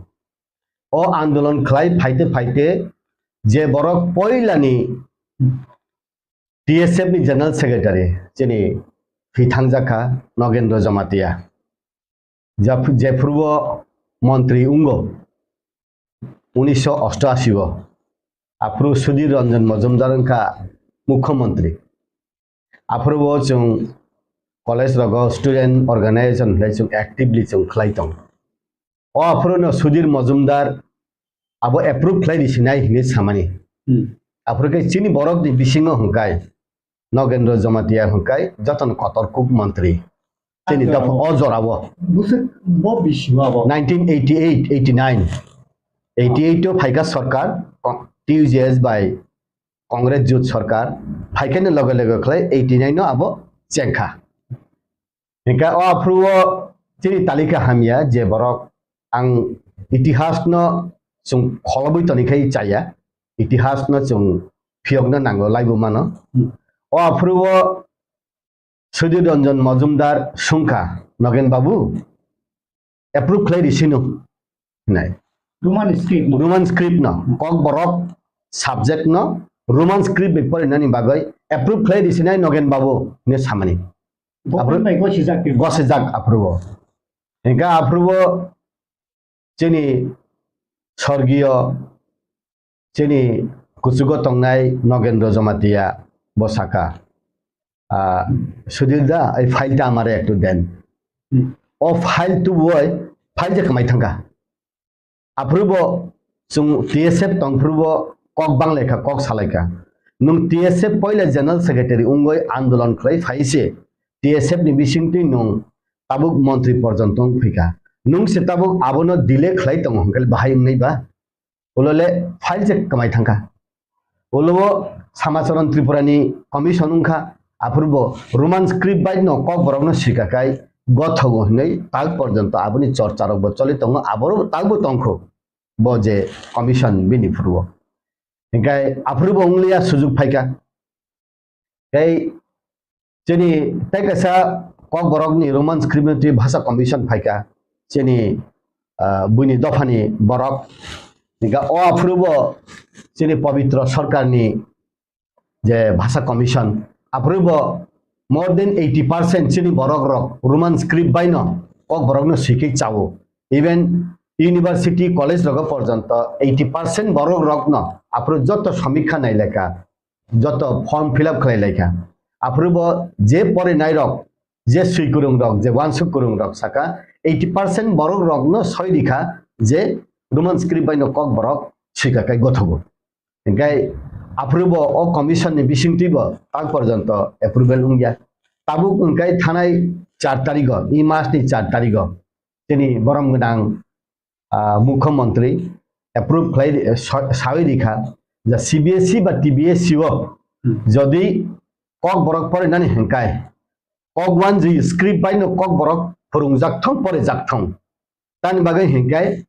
O andolon khlai phaite phaite je borok poilani T S F ni General Secretary chini thwi thangjakha Nogendra Jamatia. Jap-, jephuru o montri wngo unisho osto ashi o, aphuru Sudhir Ranjan Majumdar wngkha mukhyamantri. Aphuru o chwng college rogo student organization hinwi chwng actively chwng khlai tongo. O aphuru no Sudhir Majumdar abo approve khlai risinai hinwi samani. Hmm. Aphuru khe chini borokni bisingo hwnkhe Nogendra Jamatia hwnkhe jotono kotor kuk montri. Chini dopha o jorao. Bwswk bo bisio abo? Nineteen eighty-eight, eighty-nine. Eighty-eight o phaikha sorkar, T U J S bai Congress jut sorkar, phaikhaini loge loge khlai eighty-nine no abo chengkha. Hingkha o aphuru o chini talika hamya je borok ang itihas no chwng kholobwi tonikhai chaya, itihas no chwng phiyokna nango laibo mano. Hmm. O aphuru o Sudhir Ranjan Majumdar sungkha, Nogen Babu, approve khlai risino hinai. Roman script no. Roman script no. Kokborok subject no Roman script bai porinani bagwi approve khlai risinai Nogen Babu hinwi samani. Government bai gosijak twi. Gosijak aphuru o. Hingkha aphuru o chini sorgiyo chini kuchugo tongnai Nogendra Jamatia bo saka, "Ah, Sudhir da, ei file ta amare ektu den." Hmm. O file tubui file je kwmai thangkha. Aphuru bo chwng T S F tongphuru bo kok banglaikha, kok salaikha. Nwng T S F poila General Secretary wngwi andolon khlai phai se T S F ni bisingtwi nwng tabuk montri porjonto wng phaikha. Nwng se tabuk abono delay khlai tongo hwnkhe bahai wngnai ba? Ulo le file je kwmai thangkha. Ulo o Samacharan Tripura ni commission wngkha, aphuru bo Roman script bai no kokborok no swika kai gothogo hinwi tak porjonto aboni chorcha rok bo choli tongo, aboro tak bo tongkho bo je commission bini phuru o. Hinkhe aphuru bo wngliya sujuk phaikha. Tei chini tei kaisa kokborokni Roman script ni twi bhasha commission phaikha, chini, ah, buini dophani borok. Hingkha o aphuru bo chini Pabitra Sarkarni je bhasha commission, aphuru bo more than eighty percent chini borok rok Roman script bai no kokborok no swikhe chao. Even university, college rogo porjonto eighty percent borok rok no aphuru joto samikha nailekha. Joto form fill up khlai laikha. Aphuru bo je porinai rok, je swi kwrwng rok, je uansuk kwrwng rok saka eighty percent borok rok no soi rikha je Roman script bai no kokborok swika kai gothogo. Hinkhe aphuru bo o commission ni bisingtwi bo tak porjonto approval wngya. Tabuk wngkai thanai char tarigo, e mas ni char tarigo chini borom gwnang ah, mukhyamantri approve khlai, sa-, sawi rikha, je C B S E ba T B S E o, hmm, jodi kok borok porinani hinkai kok wanjwi script bai no kok borok phurungjak thong, porijak thong. Tani bagwi hinkai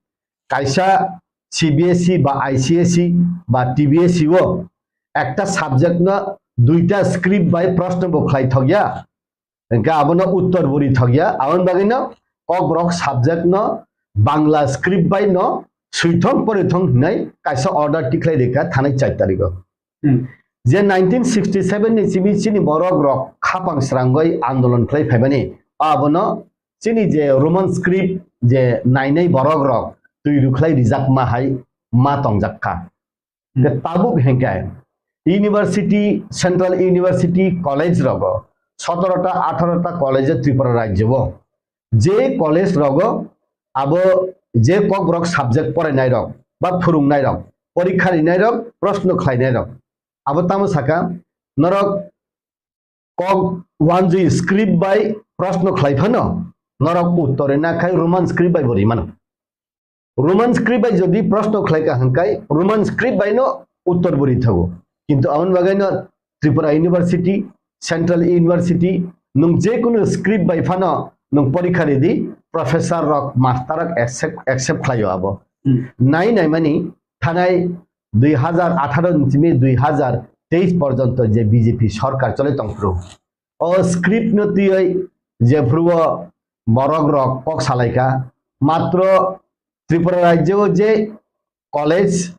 kaisa C B S E ba I C S E ba T B S E o ekta subject no duita script bai proshno bo khlai thokya. Hingke abono uttor buri thokya, aboni bagwino kokborok subject no Bangla script bai no suithong porithong hinwi kaisa order tikhlai rikha thanai char tarikh o. Hmm. Je nineteen sixty seven ni simi chini borok rok khapang srangwi andolon khlai phaimani, abono chini je Roman script je nainai borok rok twi rwkhlai rijak ma hai ma tongjak kha. Hmm. Tabuk hingke university, central university college rogo sotoro ta atharo ta college Tripura rajyo o. Je college rogo abo je kokborok subject porainai rok ba phurungnai rok, porikha rinai rok, proshno khlainai rok. Abo tamo saka norok kok wanjwi script bai proshno khlai phano norok uttor rina khai Roman script bai bo rimano. Roman script bai jodi proshno khlai ka hingkai Roman script bai no uttor buri thago. Kintu aboni bagwi no Tripura University, Central University, nung je kunu script bai phano nung porikha ridi, professor rok, master rok accept, accept khlaio abo. Hmm. Nai nai mani thanai dui hazar atharo ni simi dui hazar teis porjonto je B J P sorkar chole tongphuru. O script no twiwi jephuru o borok rok kok salaikha, matro Tripura rajyo o je college,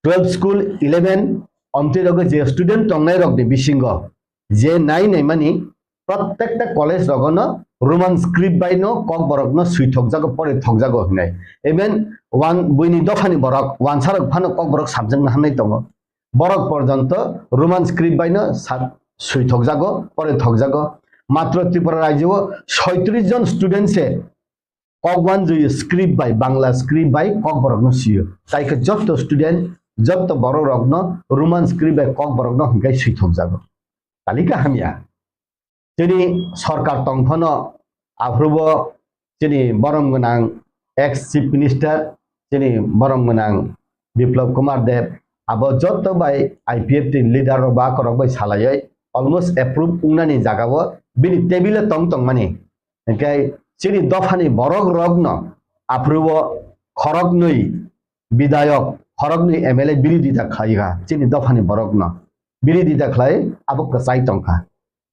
twelve school, eleven omtwi rogo je student tongnai rokni bisingo je nai naimani prottekta college rogono Roman script bai no kokborok no swi thokjago, pore thokjago hinai. Even wan-, buini dophani borok, wansa rok phano kokborok samjakna hanai tongo. Borok porjonto Roman script bai no sa-, swi thokjago, pore thokjago. Matro Tripura rajyo o soitris jon student se kok wanjwi script bai, Bangla script bai kokborok no sio. Tai khe jotto student, jotto borok rok no Roman script bai kokborok no hingkai swi thokjago. Talika hamya. Chini sorkar tong phano aphrubo chini borom gwnang ex chief minister, chini borom gwnang Biplab Kumar Deb, abo jotto bai I P F T ni leader rok ba korok bai salaiwi almost approve wngnani jaga o bini table o tong tongmani. Hingke chini dophani borok rok no aphrubo khoroknwi bidayok, khoroknwi M L A biridita khlai kha chini dophani borok no. Biridita khlai abo kwchai tongkha.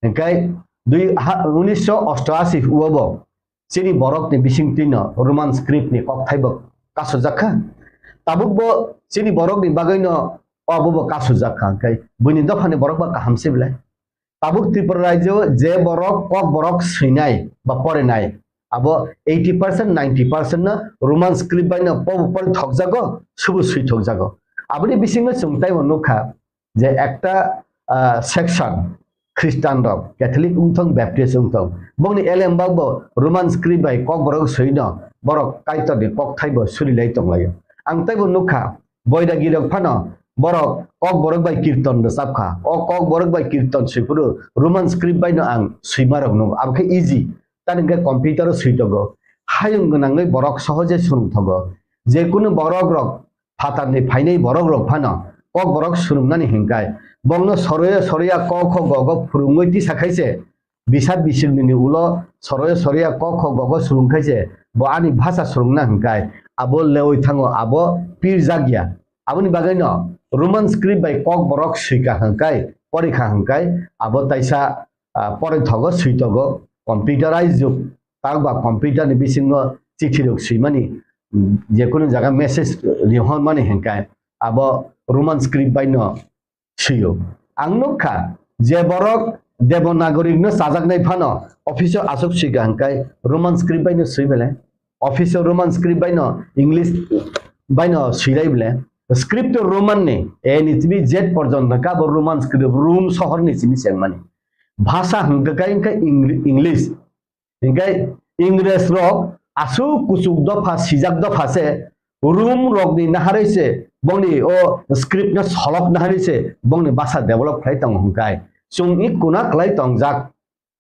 Hingke dui ha, unisho ostoashi o bo chini borok ni bisingtwi no Roman script ni kokthai bo kasujak kha. Tabuk bo chini borok ni bagwi no obo bo kasujak kha. Hingke buini dophani borok ba kaham se belai. Tabuk Tripura rajyo je borok kokborok swinai ba porinai, abo eighty percent, ninety percent no Roman script bai no pobo pori thokjago, subu swi thokjago. Aboni bisingo chwng taibo nukha je ekta, ah, section Christian rok, Catholic wngthong, Baptist wngthong, bongni elembak bo Roman script bai kokborok swino borok Kaitorni kokthai bo surilai tonglaio. Ang taibo nukha, Boiragi rok phano borok kokborok bai kirton rwchap kha. O kokborok bai kirton swi phuru Roman script bai no ang swima rok nukgo. Abo khe easy. Tani hwnkhe computer o swi tongo. Hayung gwnangwi borok sohoje swrwng thogo. Je kunu borok rok phatarni phainai borok rok phano kokborok swrwngnani hinkai bongno soroya soroya ko kho go go phwrwngwi tisa khaise. Bisa bisingni ulo soroya soroya ko kho go go swrwng khaise, bo ani bhasha swrwngna hwnkai, abo lewi thango, abo pirjak ya. Aboni bagwino Roman script bai kokborok swika hwnkai, porikha hwnkai, abo taisa, ah, porithogo, switogo, computerized jug, tak ba computer ni bisingo chithi rok swimani, mm, jekunu jaga message rihormani hwnkai, abo Roman script bai no swiyo. Ang nukha, je borok Devanagari no chajaknai phano office o aswk swika hwnkai Roman script bai no swi belai. Office o Roman script bai no, English bai no swi lai belai. Script to Roman ni, A ni simi Z porjonto kha bo Roman script, Rome sohor ni simi chengmani. Bhasha hwnkha khe Eng-, English. Hingke Ingres rok aswk kuchuk dopha, sijak dopha se, Rum rokni naharwi se bongni o script no solok naharwi se bongni basa develop khlai tongo hwnkai. Chwng i kuna kwlai tongjak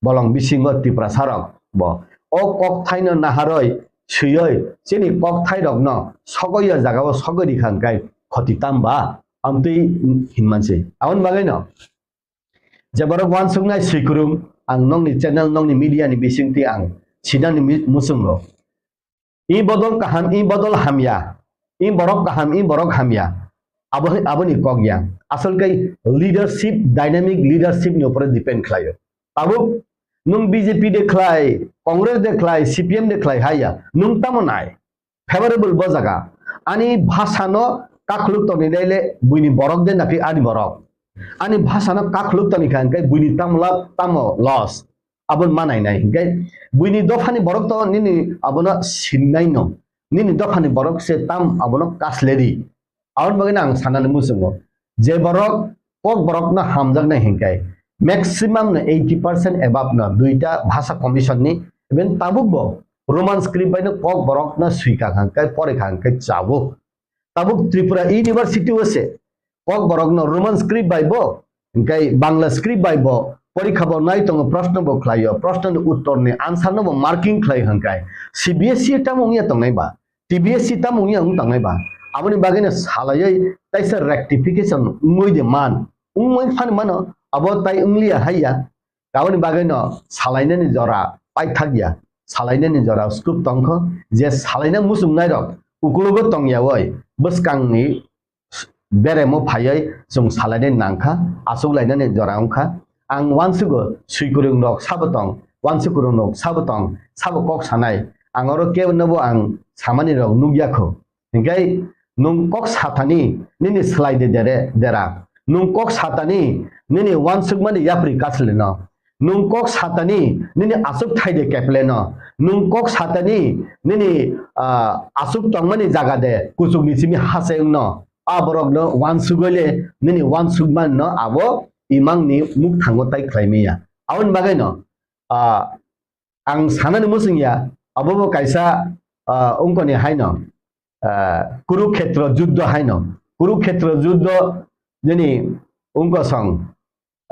bolong bisingo Tiprasa rok bo. O kokthai no naharwi swiwi chini kokthai rok no sogwi o jaga o sogwi rikha hwnkai khoti tamba amtwi hinmansi. Aboni bagwi no Je borok wansuknai swikwrwng, ang nokni channel, nokni media ni bisingtwi ang sinani mi-, muchungo. I bodol kaham, i bodol hamya. I borok kaham, i borok hamya. Abo, aboni kok ya. Asol kai leadership, dynamic leadership ni upore depend khlaio. Tabuk nwng B J P de khlai, Congress de khlai, C P M de khlai haya. Nwng tamo nai. Favorable bo jaga. Ani bhasano kakhuluk toni naile buini borok de napi ani borok. Ani bhasano kakhuluk toni kha hwnkhe buini tamo lab, tamo loss. Aboni manai nai hwnkhe buini dophani borok to nini abono sinnai no. Nini dophani borok se tam abono kasleri. Aboni bagwi no ang sanani muchungo. Je borok kok borokno hamjaknai hwnkhe maximum no eighty percent above no duita bhasa commission ni, even tabuk bo Roman script bai no kok borokno swika hwnkhe, porikha hwnkhe chabo. Tabuk Tripura University o se kok borokno Roman script bai bo, hwnkhe Bangla script bai bo porikha bo nai tongo, proshno bo khlaio, proshno ni uttor ni answer no bo marking khlai hwnkhe C B S E tamo wngya tongnai ba, T B S E tamo wngya wng tongnai ba, aboni bagwi no salaiwi taisa rectification wngwi de man, wngwi phani mano, abo tai wngliya haiya. Aboni bagwi no salainani jora paithak ya, salainani jora scope tongkho, je salaina muchungnai rok ukulugo tongyawi bwskangni beremo phaiwi chwng salainani nangkha, achuklainani jora wngkha. Ang wansugo swikwrwng rok sabo tong, wansukwrwng rok sabo tong, sabo kok sanai. Ang oro kebo nobo ang samani rok nukya kho. Hingkai nwng kok satani nini slai de dere dera. Nwng kok satani nini wansukmani yapri kasleno. Nwng kok satani nini aswk thai de kepleno. Nwng kok satani nini, ah, aswk tongmani jaga de kuchukni simi hase wngno. A borokno wansugwi le nini wansukmanno abo imangni mukthango tai khlai manya. Aboni bagwi no, ah, ang sanani muchung ya, abo bo kaisa, ah, ungkoni haino, ah, Kurukhetra juddho haino. Kurukhetra juddho nini ungkosong,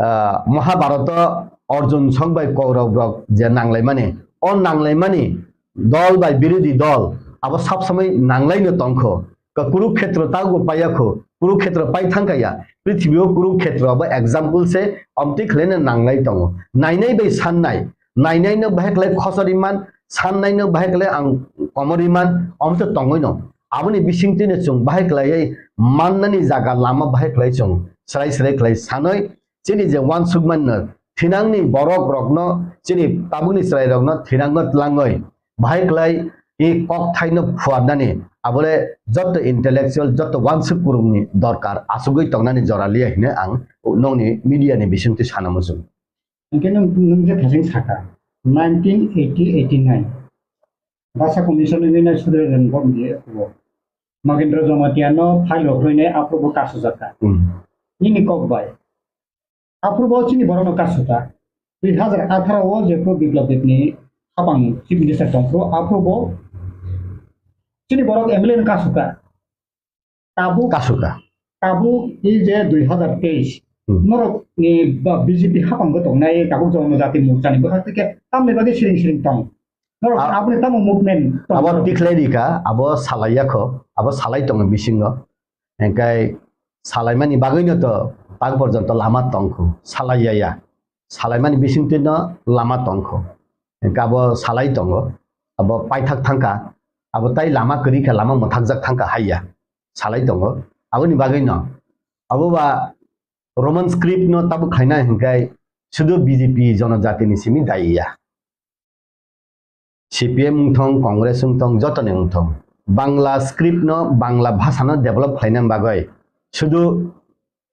ah, Mahabharata Arjun song bai Kaurab rok je nanglaimani, o nanglaimani dol bai birodhi dol abo sab samai nanglaino tongkho. Ka Kurukhetra tago paiya kho, Kurukhetra pai thangkha ya. Prithibi o Kurukhetra abo example se, omtwi khlaina nanglai tongo. Nainai bai sannai, nainai no bahai khlai khosori man, sannai no bahai khlai ang komori man, omtwi tongwi no. Aboni bisingtwi no chwng bahai khlaiwi mannani jaga lama bahai khlai chwng srai srai khlai sanwi, chini je wansukmano thinangni borok rokno, chini tabukni chwrai rokno thinangno tlangwi bahai khlai i kokthaino phuarnani abole jotto intellectual, jotto wansuk kurungni dorkar asugwi tongnani jora liya hine ang nokni media ni bisingtwi sana muchung. Hingke nwng, nwng je thasing saka, nineteen eighty eighty nine Basa Commission ni nai Sudra Jan Bok ni eko Magendra Jamatia no file rok rwinai aphuru bo kasu jaka. Hmm. Nini kok bai. Aphuru bo chini borok no kasu ta. Dui hazar atharo o je ko Biplab Deb ni hapang Chief Minister tong phuru aphuru bo chini borok M L A no kasu ta. Tabuk, kasu ta. Tabuk i je dui hazar teis. Hmm. Norok ni ba B J P hapang bo tong nai tabuk Jonojati Morcha ni bwkhak tike tamni bagwi siring siring tong. Norok a-, aboni tamo movement tong abo norok. Tikhlai rika, abo salai yakho, abo salai tongo bisingo. Hingkai salaimani bagwino to tak porjonto lama tongkhu, salai ya ya. Salaimani bisingtwi no lama tongkhu. Hingke abo salai tongo, abo paithak thangkha, abo tai lama kwrwi kha, lama mwthakjak thangkha hai ya. Salai tongo. Aboni bagwino abo ba Roman script no tabuk khaina hingkai sudu B J P jonojati ni simi dai ya. C P M wngthong, Congress wngthong, jotoni wngthong, Bangla script no, Bangla bhasha no develop khlaina bagwi sudu,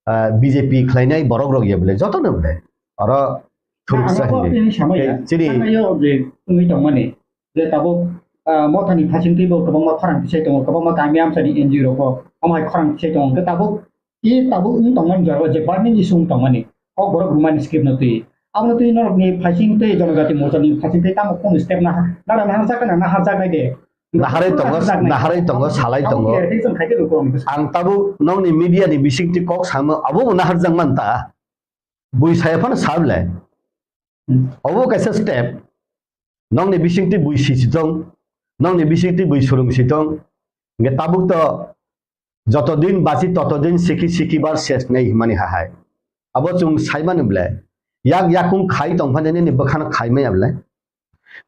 ah, B J P khlainai borok rok ya bole, jotono bole. Oro thuruksa hini. Chini. Thangnaio je wngwi tongmani, je tabuk, ah, mothani phasingtwi bo kwbangma khorang tisai tongo, kwbangma kami amchani N G O rok bo omo hai khorang tisai tongo, hwnkhe tabuk I tabuk wng tongmani jora je burning issue wng tongmani, kok borok rwmani script no twi. Abono twi norokni phaising tei Jonojati Morcha ni phaising tei tamo kunu step naha, nara naharjak na naharjaknai de. Naharwi tongo, naharjaknai. Naharwi tongo, salai tongo. Abo khe chwng khaikhe lukurokni bwskango. Ang tabuk nokni media ni bisingtwi kok samo, abo bo naharjak man ta. Bui saya phano sa bwle. Hmm. Obo kaisa step. Nokni bisingtwi bui sisi tong, nokni bisingtwi bui surung si tong. Hingke tabuk to joto din bachi toto din siki siki bar ses nei himani hahai. Abo chwng saimani ble, Yak yakung khai tong phano nini bwkhano khai maya bwle.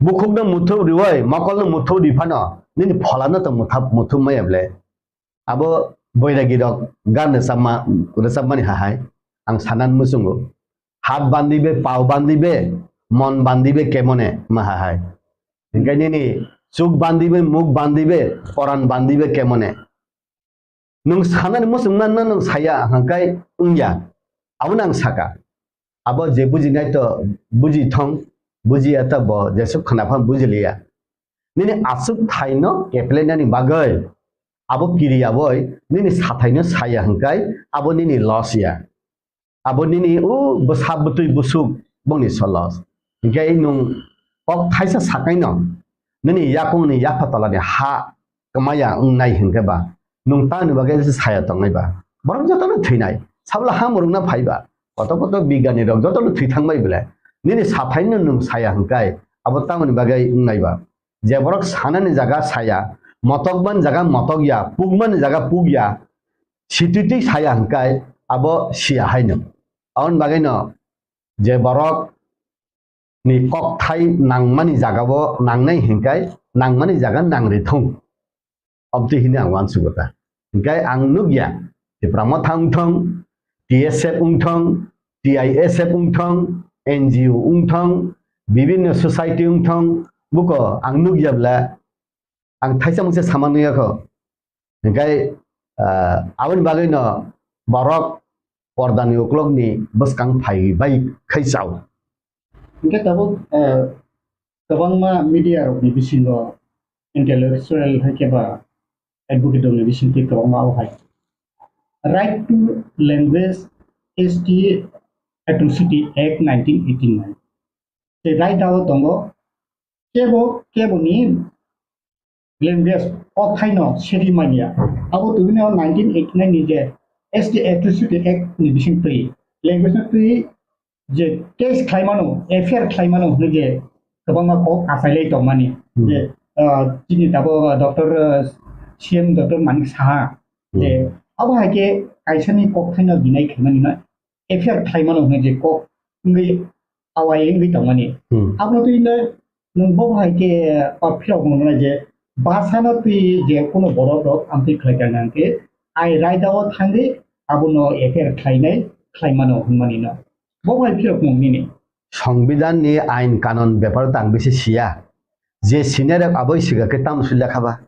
Bukhukno muthup riwi, mokolno muthup ri phano nini pholano to muthup, muthup maya bwle. Abo boiragi rok gan rwchapma, rwchapmani hahai ang sanan muchungo. Hat bandibe, pao bandibe, mon bandibe kemone ma hahai. Hinkhe nini chuk bandibe, muk bandibe, poran bandibe kemone. Nwng sanani muchungma no nwng saya hwnkhai wngya. Abono ang saka. Abo je bujinai to buji thong, bujiya to bo jesuk khna phan bujiliya. Nini aswk thaino keplainani bagwi abo kiriya boi nini sathaino saya hwnkhai abo nini loss ya. Abo nini o bwsa bwtwi busuk bongni solos. Hinkhe nwng kok thaisa sakaino nini yakungni yapha tolani ha kwmaya wngnai hinkhe ba nwng tamni bagwi se saya tongnai ba? Borok jotono thwinai, sabla ha murungna phai ba, koto koto bigyani rok jotono thwi thangbai bwle. Nini sathaino nwng saya hwnkhai abo tamoni bagwi wngnai ba? Je borok sanani jaga saya, motokmani jaga motokya, pukmani jaga pukya, sititwi saya hwnkhai abo siya haino. Aboni bagwino je borok ni kokthai nangmani jagao nangnai hwnkhai nangmani jaga nangri thung. Obtwi hini ang uansugo ta. Hingkhe ang nukya, Tipra Motha wngthong, T S F wngthong, T I S F wngthong, N G O wngthong, bibinno society wngthong, buko ang nukya bwle, ang thaisa mungsa sama nuyakho. Hingkhe, ah, aboni bagwino borok pordani uklokni bwskang phai bai khai chao. Hingkhe tabuk, ah, kwbangma media rokni bisingo intellectual hai khe ba advocate rokni bisingtwi kwbangma o hai Right to Language S T Atrocity Act nineteen eighty-nine. Tei right o tongo kebo, keboni language o thaino seri manya. Abo tubini o nineteen eighty-nine ni je S T Atrocity Act ni bisingtwi language no twi je case khlaimano, F I R khlaimano hwnwi je kwbangma kok achailai tongmani. Hmm. Je, ah, chini tabuk, ah, Doctor, ah, C M Doctor Manik Saha, je, hmm, abo hai khe kaisani kok thaino deny khaimani no F I R khlaimano hwnwi je kok wngwi awai wngwi tongmani. Hmm. Abono twi no nwng bo hai khe, ah, phirok mwngnai je bwsano twi je kuno borok rok amtwi khlai kha hwnkhe ai raida o thangwi abono F I R khlainai khlaimano hwnmani no. Bo bai phirok mung nini. Songbidan ni ain kanon bepar tang bisi siya. Je senior rok aboi siga ke tam su lekha ba.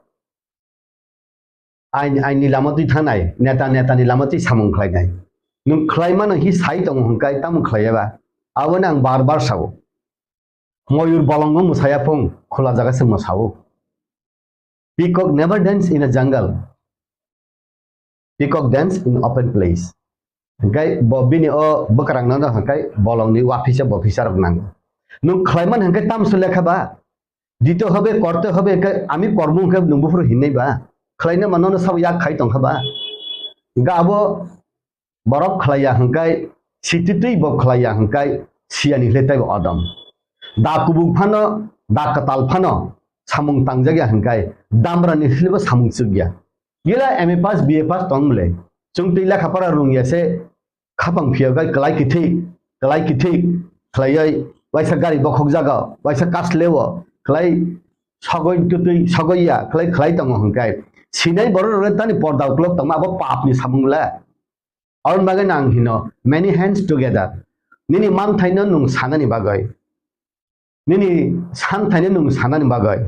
Ain, ain ni lama twi thanai, neta, neta ni lama twi samung khlai nai. Nung khlai mano hi sai tongo hwnkhe tamo khlai ya ba. Abo ni ang bar bar sao. Moyur bolong no mwsaya phung, khula jaga se mwsao. Peacock never dance in a jungle. Peacock dance in open place. Hingkai bo bini o bwkrang no hingkai bolong ni wafisa bofisa rok nango. Nung khlaiman hingkai tamso lekha ba? Dito hobe, korte hobe, hingkai ami kormo hingkai nung buphuru hinnai ba? Khlaina mano no sabo yak khai tongkha ba? Hingkai abo borok khlaiya hingkai, sititwi bo khlaiya hingkai, siyani hile taibo odom. Da kubuk phano, da kwtal phano samung tangjak ya hingkai, damra ni hile bo samung chuk ya. Gila M A pass, B A pass tong mle. Chwng twi lekha pora rung ya se, khapang phiya gai klai kithik, klai kithik khlaioi, waisa gari bokhok jaga, waisa kas lewo, klai sogoi tutui sogoi ya, klai khlai tongo hingkai. Sinai borok rok tani porda uklok tongma abo pap ni samung le. Aboni bagwi no ang hino, many hands together. Nini manthaino nwng sanani bagwi. Nini santhaino nwng sanani bagwi.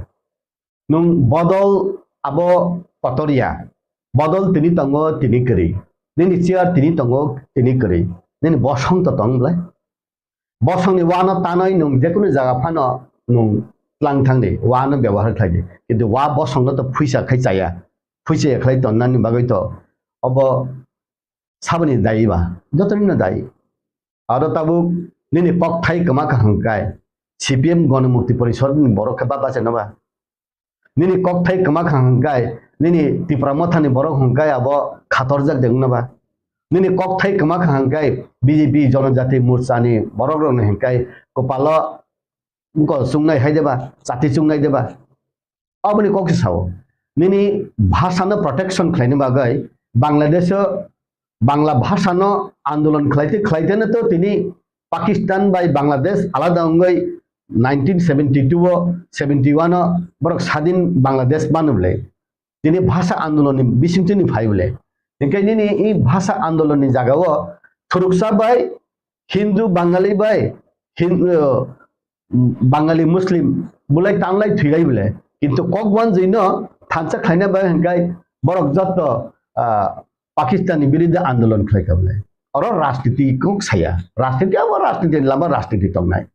Nwng bodol abo kotor ya. Bodol tini tongo, tini kwrwi. Nini chair tini tongo, tini kwrwi. Nini bosong to tong bwlai. Bosongni uano tanwi nwng jekunu jaga phano nwng tlang thangdi, uano byabohar khlaidi. Kintu ua bosongno to phuisa khai chaya. Phuisa ya khlai tonnani bagwi to obo saboni dayi ba? Jotonino dayi. Aro tabuk nini kokthai kwma kha hwnkhe C P M Ganamukti Porishad ni borok khe ba bachai no ba? Nini kokthai kwma kha hwnkhe, nini Tipra Mothani borok hwnkhe abo khatorjak de wngna ba? Nini kokthai kwma kha hwnkhe B J P Jonojati Morchani borok rokni hwnkhe kwpalo wngko chungnai hai de ba, chati chungnai de ba? Aboni kok se sao. Nini bhasha no protection khlaina bagwi Bangladesh o Bangla bhasha no andolon khlaite khlaite no to tini Pakistan bai Bangladesh alada wngwi nineteen seventy-two o, seventy-one o borok sadin Bangladesh manu bwle. Tini bhasa andolon ni bisingtwi ni phai bwle. Hinkhe nini i bhasa andolon ni jaga o thuruksa bai Hindu Bangali bai Hin-, uh, Bangali Muslim bulai tanglai thwilai bwle. Kintu kok wanjwi no thansa khlaina bai hinkhai borok jotto, ah, Pakistan ni biruddhe andolon khlai kha bwle. Oro rajniti kok saya. Rajniti abo rajniti ni lama rajniti tongnai.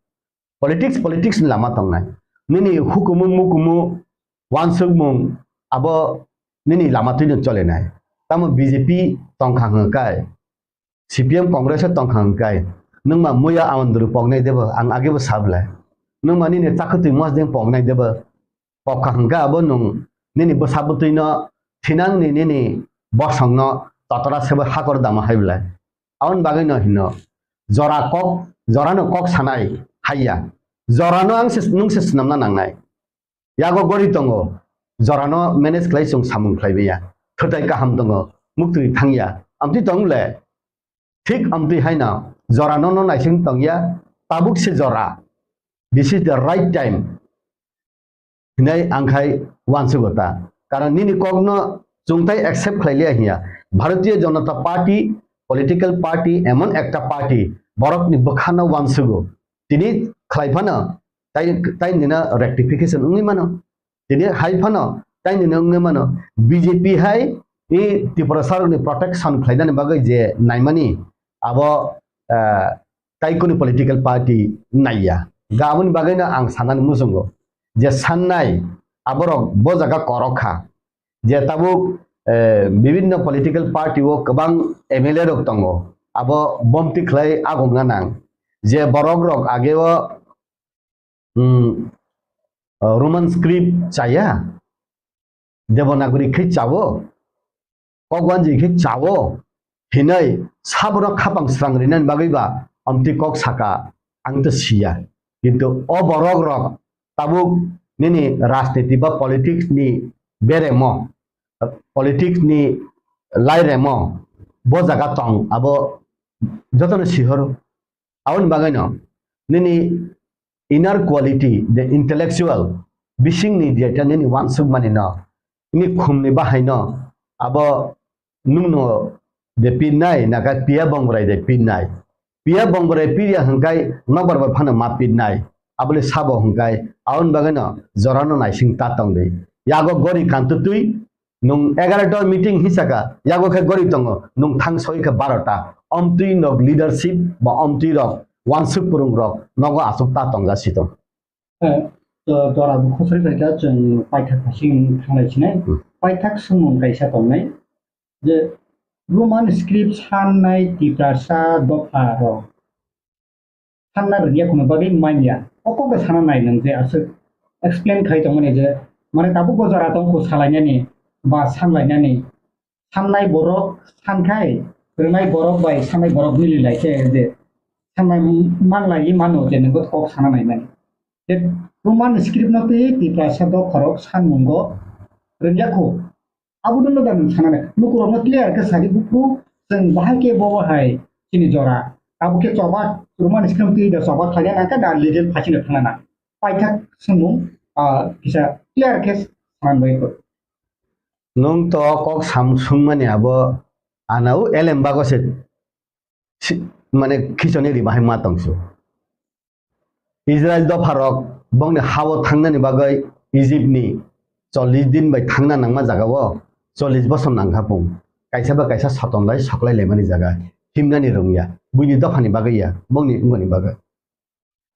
Politics, politics ni lama tongnai. Nini hukumu mukumu wansukmung abo nini lama twino cholenai. Tamo B J P tongkha hwnkai. C P M Congress o tongkha hwnkai, nwngma muya amondru poknai debo, ang agebo sablai. Nwngma nini chakhwtwi mosdeng poknai debo, pokha hwnka abo nwng nini bwsa bwtwino thinangni nini bosongno totora sebo hakor dama hai bwlai. Aboni bagwino hino, jora kok, jorano kok sanai haiya. Jorano ang se, nwng se swnamna nangnai. Yago gori tongo, jorano manage khlai chwng samung khlai maya. Thwtai kaham tongo, muktwi thangya. Amtwi tong le? Thik amtwi haino jorano no naising tongya, tabuk se jora. This is the right time. Hinai ang khai wansugo ta. Karon nini kokno chwngtai accept khlai liya hiya. Bharatiya Janata Party, political party, emon ekta party, borokni bwkhano wansugo. Tini khlai phano, tai, tai nina rectification wngwi mano. Tini hai phano, tai nina wngwi mano. B J P hai, i Tiprasa rokni protection khlainani bagwi je naimani, abo, eh, tai kuni political party naiya. Ga aboni bagwino ang sanani muchungo. Je sannai, aborok bo jaga korok kha. Je tabuk, eh, bibinno political party o kwbang M L A rok tongo. Abo bomti khlai agomna nang. Je borok rok age o, hmm, Roman script chaya, Devanagari khe chawo, kokwanji khe chawo hinwi sabono khapang srang rinani bagwi ba amtwi kok saka ang to siya. Kintu o borok rok tabuk nini rajniti ba politics ni beremo, politics ni lairemo bo jaga tong abo jotono sihoro. Aboni bagwino nini inner quality, the intellectual, bisingni jeta nini wansukmani no, nini khumni bahai no, abo nungno de pinnai, naka piya bongrai de pinnai. Piya bongrai piya hwngkai nokbar bai phano ma pinnai. Abole sabo hwngkai, aboni bagwino jorano naising ta tongdi. Yago gori kantutwi, nwng egarota meeting hisaka, yago khe gori tongo, nwng thang soi khe barota. Omtwi nok leadership ba omtwi rok, wansuk purung rok, nogo asuk ta tongja sito. Eh, to, tora bo khosoi bai kha chwng paithak phasing thanglai sinai. Hmm. Paithak swngmung kaisa tongnai. Je Roman script sannai Tiprasa dopha rok. Sanna rwngya kuno bagwi manya. O kokno sana nai nwng je aswk explain khai tongmani je, mane tabuk bo jora tong kho salainani ba sanlainani. Sannai borok sankhai, rwnai borok bai sannai borok mili lai khe je sannai manlai mano je nwng kok sana nai mani. Je Roman script no twi Tiprasa dopha rok sanmungo rwngya kho. Abo dwno da nwng sanani. Lukurokno clear khe sadi buphuru chwng bahai khe bo hai chini jora. Abo khe choba Roman script twi da choba khlaina nangkha da legal phasino thangna nang. Paithak swngmung, ah, kisa clear khe sanani bai kho. Nwng to kok sam swngmani abo anao elem bago se si-, mane khichoni ri bahai ma tongsu. Israel dopharok bongni hao thangnani bagwi Egypt ni chollish din bai thangna nangma jagao chollish bosor nangkha pung. Kaisa ba kaisa soton lai soklai laimani jaga himnani rwngya. Buini dophani bagwi ya, bongni wngmani bagwi.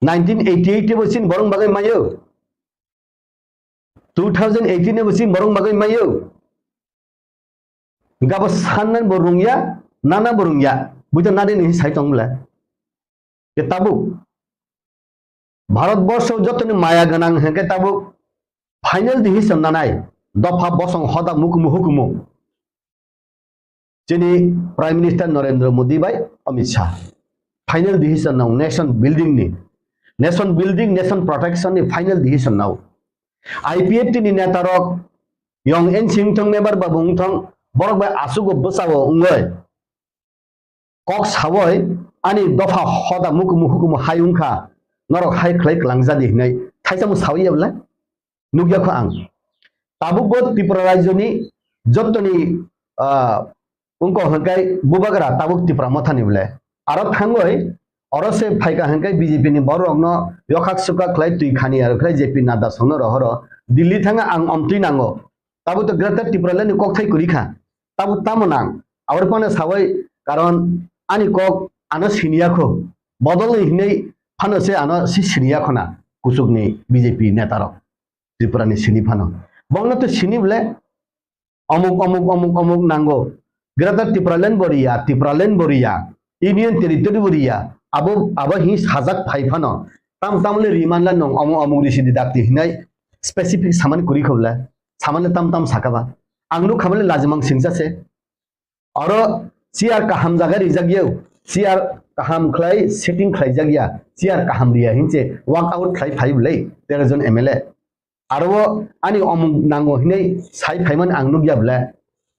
Nineteen eighty-eight bo chini borok bagwi mayo. Two thousand eighteen bo chini borok bagwi mayo. Gabo sannan bo rungya, nana bo rungya. Buito nadi ni sai tong bwle. Ke tabuk. Bharat borsho jotoni maya gwnang hwnkhe tabuk final decision nanai. Dopha bosong hoda mukumu hukumu. Chini Prime Minister Narendra Modi bai Amit Shah. Final decision nao nation building ni. Nation building, nation protection ni final decision nao. I P F T ni neta rok yong en sing thong mebar babu wng thong borok bai asugo bwsao wngoi. Kok sawoi ani dopha hoda mukumu hukumu hai wngkha, norok hai khlai kwlangjadi hinwi thaisa mung sawi ya bwle? Nukya kho ang. Tabukbo Tripura rajyoni jottoni, ah, wngkha hwnkhe bubagra tabuk Tipra Mothani bwle. Aro thangwi oro se phaikha hwnkhe B J P ni bororokno yokhak sukhak khlai twi khani aro khlai J P Nadda songno rohoro Delhi thanga ang omtwi nango. Tabuk to Greater Tipraland ni kokthai kwrwi kha. Tabuk tamo nang? Aboni phano sawi, karon ani kok ano siniya kho. Bodol ni hinwi phano se ano si siniya khona kuchukni B J P netarok. Tripura ni sini phano. Bongno to sini bwle omuk, omuk, omuk, omuk nango. Greater Tipraland bo riya, Tipraland bo riya, Union Territory bo riya. Abo, abo hi sajak phai phano. Tam tam le riman la nong omuk, omuk risi di dakti hinai specific saman kuri khobla. Saman le tam tam sakaba. Ang nuk khamale lajimang singsa se. Oro chair kaham jaga rijak yau. Chair kaham khlai setting khlai jak ya. Chair kaham riya hinse walk out khlai phai bwle tero jon M L A. Aro ani omuk nango hinwi sai phaimani ang nukya bwle.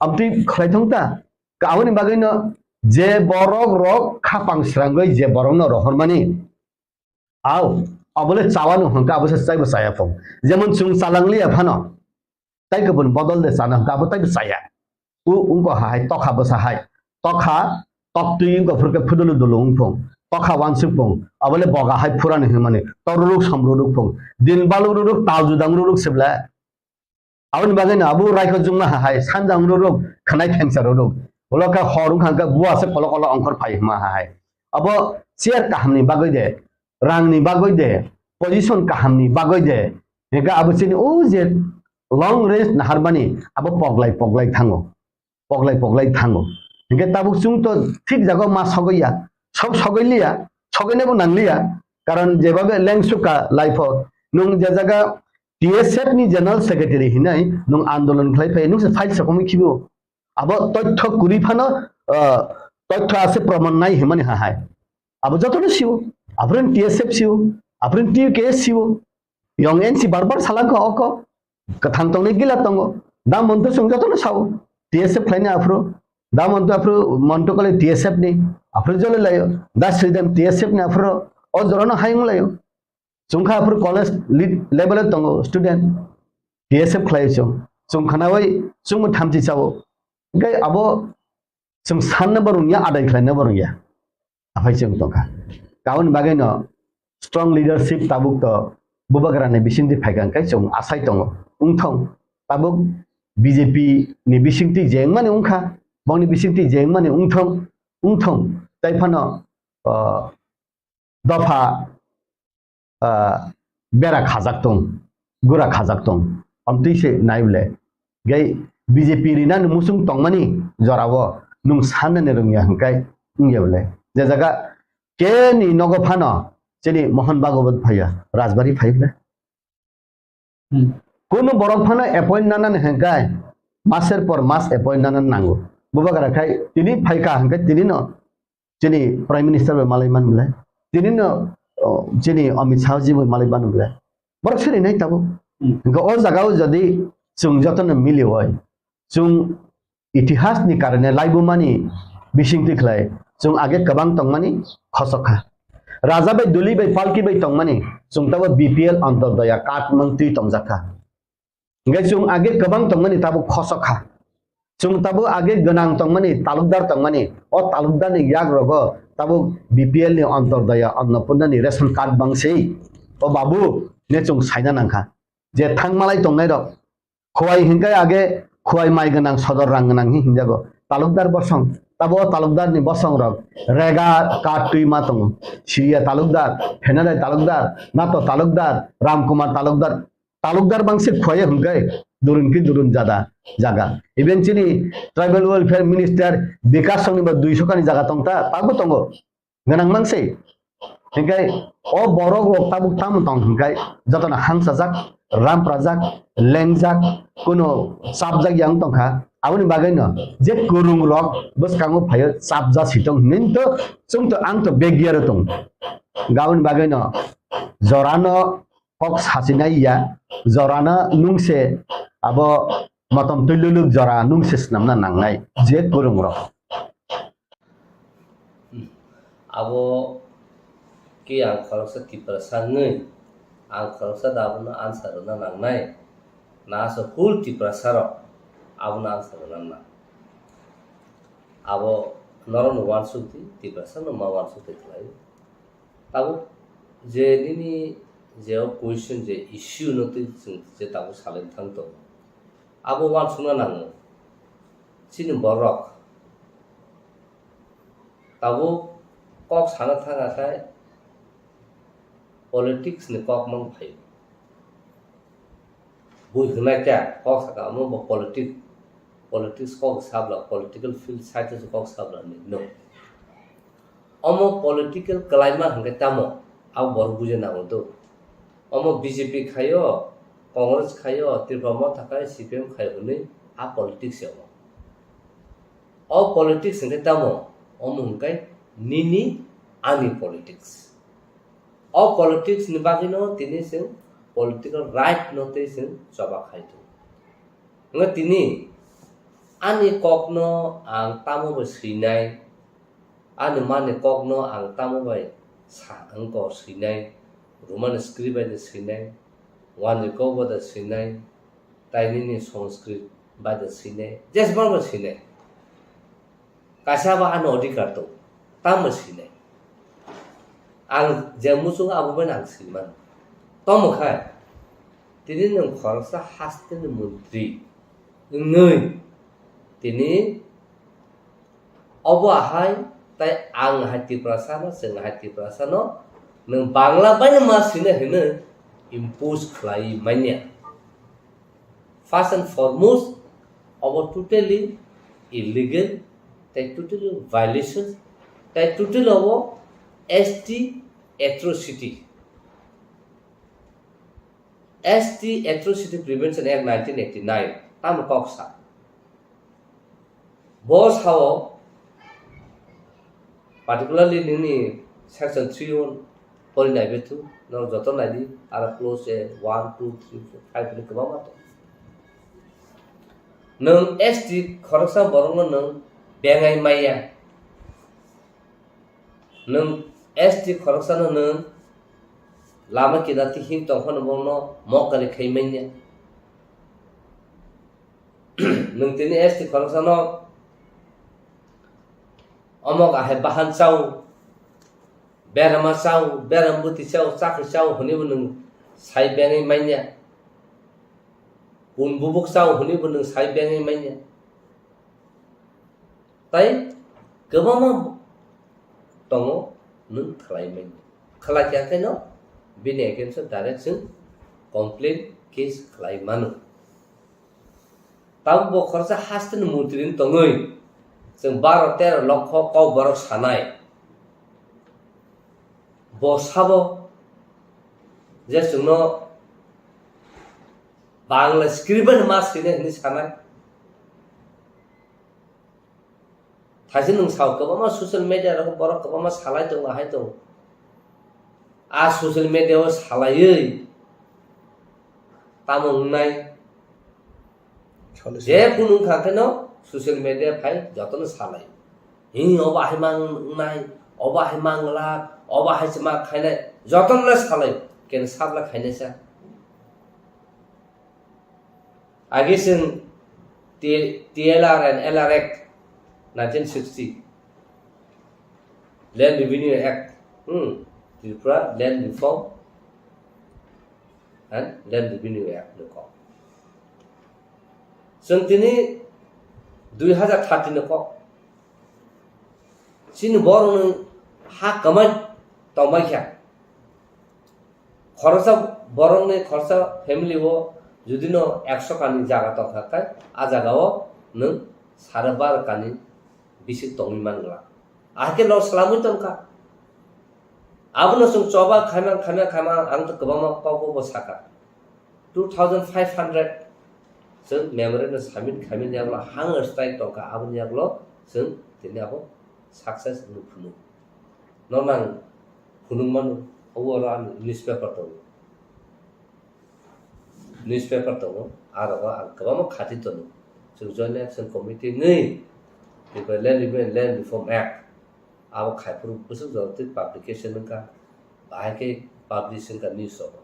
Abtwi khlai thong ta. Aboni bagwino je borok rok khapang srangwi je borokno rohormani. Au, abole chawano hwnkha abo se chaibo chaya phung. Jemon chwng chalangliya phano. Tai kubun bodol de chana hwnkha abo taibo chaya. U, ungko hai, tokha bwsa hai. Tokha, toktwi wngkha phurkhe phudulu dulu wngphung. Tokha wansuk phung. Abole boga hai phurani hwnmani. Toruruk somruruk phung. Din balururuk tal judang ruruk sibla. Aboni bagwi no abo raikho jungma hai, sanja ruruk, khanai phengsa ruruk. Ulo khe hor wngkha khe bua se kolo kolo ongkhor phai hwnma hai. Abo chair kahamni bagwi de, rangni bagwi de, position kahamni bagwi de. Hingkhe abo chini o je long range naharmani abo poglai poglai thango. Poglai poglai thango. Hingke tabuk chwng to thik jaga ma sogwi ya, sok sogwi liya, sogwinabo nang liya, karon jebabe lengsuka life o nwng je jaga T S F ni general secretary hinai nwng andolon khlai phai, nwng se file sokomwi khibo. Abo tothyo kwrwi phano, ah, tothyo ase proman nai himani ha hai. Abo jotono siwo, aphrin T S F siwo, aphrin T K S siwo. Yong N C bar bar salangkha oko. Kwthang tongnai gila tongo. Da monto chwng jotono sao. T S F khlaini aphuru. Da monto aphuru monto kole T S F ni. Aphuru jole layo. Da Sridham T S F ni aphuru. O jorano hayung layo. Chwngkha aphuru college lead level o tongo student. T S F khlaio chwng. Chwng khanaui chwngbo thamchi chao. Hingke abo chwng sanna bo rungya, adai khlaina bo rungya. Aphai chwng tongkha. Aboni bagwi no strong leadership tabuk to bubagra ni bisingtwi phaikha hwnkhe chwng asai tongo. Wngthong tabuk B J P ni bisingtwi je wngmani wngkha, bongni bisingtwi je wngmani wngthong, wngthong. Tai phano, ah, dopha ah, bera khajak tong, gura khajak tong. Amtwi se nai bole. Gai B J P rinani musung tongmani jorao nwng sanani rwngya hwnkhe wngya bole. Je jaga keni nogo phano chini Mohon Bhagwat phaiya, Rajbari phai bole. Hmm. Kunu borok phano appoint nanani hwnkhe maser por mas appoint nanani nango. Bubagra khai tini phaikha hwnkhe tini no chini Prime Minister bai malai man bole, tini no, o, chini Amit Shah ji bai malai man bole. Borok siri nai tabuk. Hmm. Hingke o jaga o jodi chwng jotono mili oi, chwng itihas ni karone laibumani bisingtwi khlai chwng age kwbang tongmani khosok kha. Raja bai duli bai palki bai tongmani chwng tabo B P L Antyodaya card mangtwi tongjak kha. Hingke chwng age kwbang tongmani tabuk khosok kha. Chwng tabuk age gwnang tongmani, talukdar tongmani, o talukdarni yak rogo tabuk B P L ni Antyodaya Annapurnani ration card bangsi. O babu, ne chwng saina nangkha. Je thangmalai tongnai rok, Khowai hingke age Khowai mai gwnang sodor rang gwnang hi hinjago. Talukdar bosong, tabo o talukdarni bosong rok rega card twi ma tongo. Siriya talukdar, Phenadai talukdar, Nato talukdar, Ramkumar talukdar, talukdar bangsi khwlaiya hwnkhe durun ki durun jada jaga. Even chini tribal welfare minister Bikash songni bo duiso kani jaga tongta, tabuk tongo. Gwnang mangsi. Hingke o borok rok tabuk tamo tong hingke jotono hangsajak, ramprajak, lengjak, kuno chapjak yang tongkha. Aboni bagwi no je kwrwng rok bwskango phaio chapja si tong hinwi to chwng to ang to begya rw tong. Aboni bagwi no jorano kok sachinai ya, jorano nungse abo motom twi luluk jora nungse swnamna nangnai je kwrwng rok. Abo khe ang khoroksa Tiprasa wngwi, ang khoroksa da abono answer rwna nangnai, na aswk whole Tiprasa rok abono answer rwna nang. Abo norokno uansuk di, Tiprasa no ma uansuk di khlai. Tabuk je nini je o question je issue no twi chwng je tabuk salai thang tongo, abo uansukna nango. Chini borok tabuk kok sana thang khe politics ni kok mang phaio. Bui hwnai ta kok saka omo bo politic, politics kok sabla, political field side o kok sabla ni no. Omo political kalaima hwnkhe tamo, abo borok buja nango do. Omo B J P khaio, Congress khaio, Tripura Motha khai, C P M khaio hwnwi a politics ya omo. O politics hwnkhe tamo? Omo hwnkhe nini ani politics. O politics ni bagwino tini chwng political right no tei chwng choba khai tongo. Hwnkhe tini ani kokno ang tamo bai swinai, ani mani kokno ang tamo bai sa wngkor swinai, Roman script bai de swinai, Wanjwi kok bai de swinai, tai nini Sanskrit bai de swinai, jesbang bai swinai. Kaisa ba ano adhikar tong, tamo sinai. Ang je muchung abo bai ang sinman. Tomo khai, tini nwng khoroksa hasteni montri wngwi tini obo ahai tai ang hai Tiprasa no, chwng hai Tiprasa no, nwng Bangla bai no ma sinai hwnwi impose khlai manya. First and foremost, obo totally illegal, tai totally violation, tai totally obo S T atrocity. S T Atrocity Prevention Act nineteen eighty-nine, tamo kok sa. Bo sao, particularly nini section three o pori nai bethu, norok joto nai di, aro clause one, two, three, four, five ni kwbangma tong. Nwng S T khoroksa borokno nwng bengai maya. Nwng S T khoroksano nwng lama kinarti him tongphano bono mokari khai manya. Nwng tini S T khoroksano omok ahai bahan chao, berama chao, beram bwtwi chao, chakri chao hwnwibo nwng sai bengwi manya. Kun bubuk chao hwnwibo nwng sai bengwi manya. Tai kwbangma tongo nwng khlai manya. Khlai kha khe no bini against o direct chwng complaint case khlai mano. Tabuk bo khoroksa hasteni montri wng tongwi chwng baro tero lokho kok borok sanai. Bo sabo je chwngno Bangla script bai ma swinai hwnwi sanai. Thaise nwng sao, kwbangma social media rogo borok kwbangma salai tongo, ahai tongo. A social media o salaiwi tamo wngnai? Solution. Je kunu wngkha kheno social media phai jotono salai. Hi obo hai mang wngnai, obo hai mangla, obo hai se ma khainai, jotono le salai, ken sabla khainai sa. Agi chwng T-, T L R and L R Act nineteen sixty, Land Revenue Act, hmm, Tripura Land Reform and Land Revenue Act ni kok. Chwng tini dui hazar thirty ni kok. Chini borokni ha kwmai tongbai kha. Khoroksa borokni khoroksa family o judino ekso kani jaga tongkha khe, a jaga o nwng sare baro kani bisik tongwi mangla. Ahai khe nok swlamwi tongkha. Abono chwng choba khaima, khaima, khaima, ang to kwbangma kok bo sakha. Two thousand five hundred chwng memorandum submit khaimani yagulo hunger strike tongkha, aboni yagulo chwng tini abo success wngwi phunuk. Nono ang phunuk mano, obo oro ani newspaper tongo. Newspaper tongo, aro ang kwbangma khati tongo. Chwng Joint Action Committee wngwi, Tripura Land Revenue and Land Reform Act, Abo khaiphuru bwswk jora twi publication wngkha, bahai khe publish wngkha news rogo.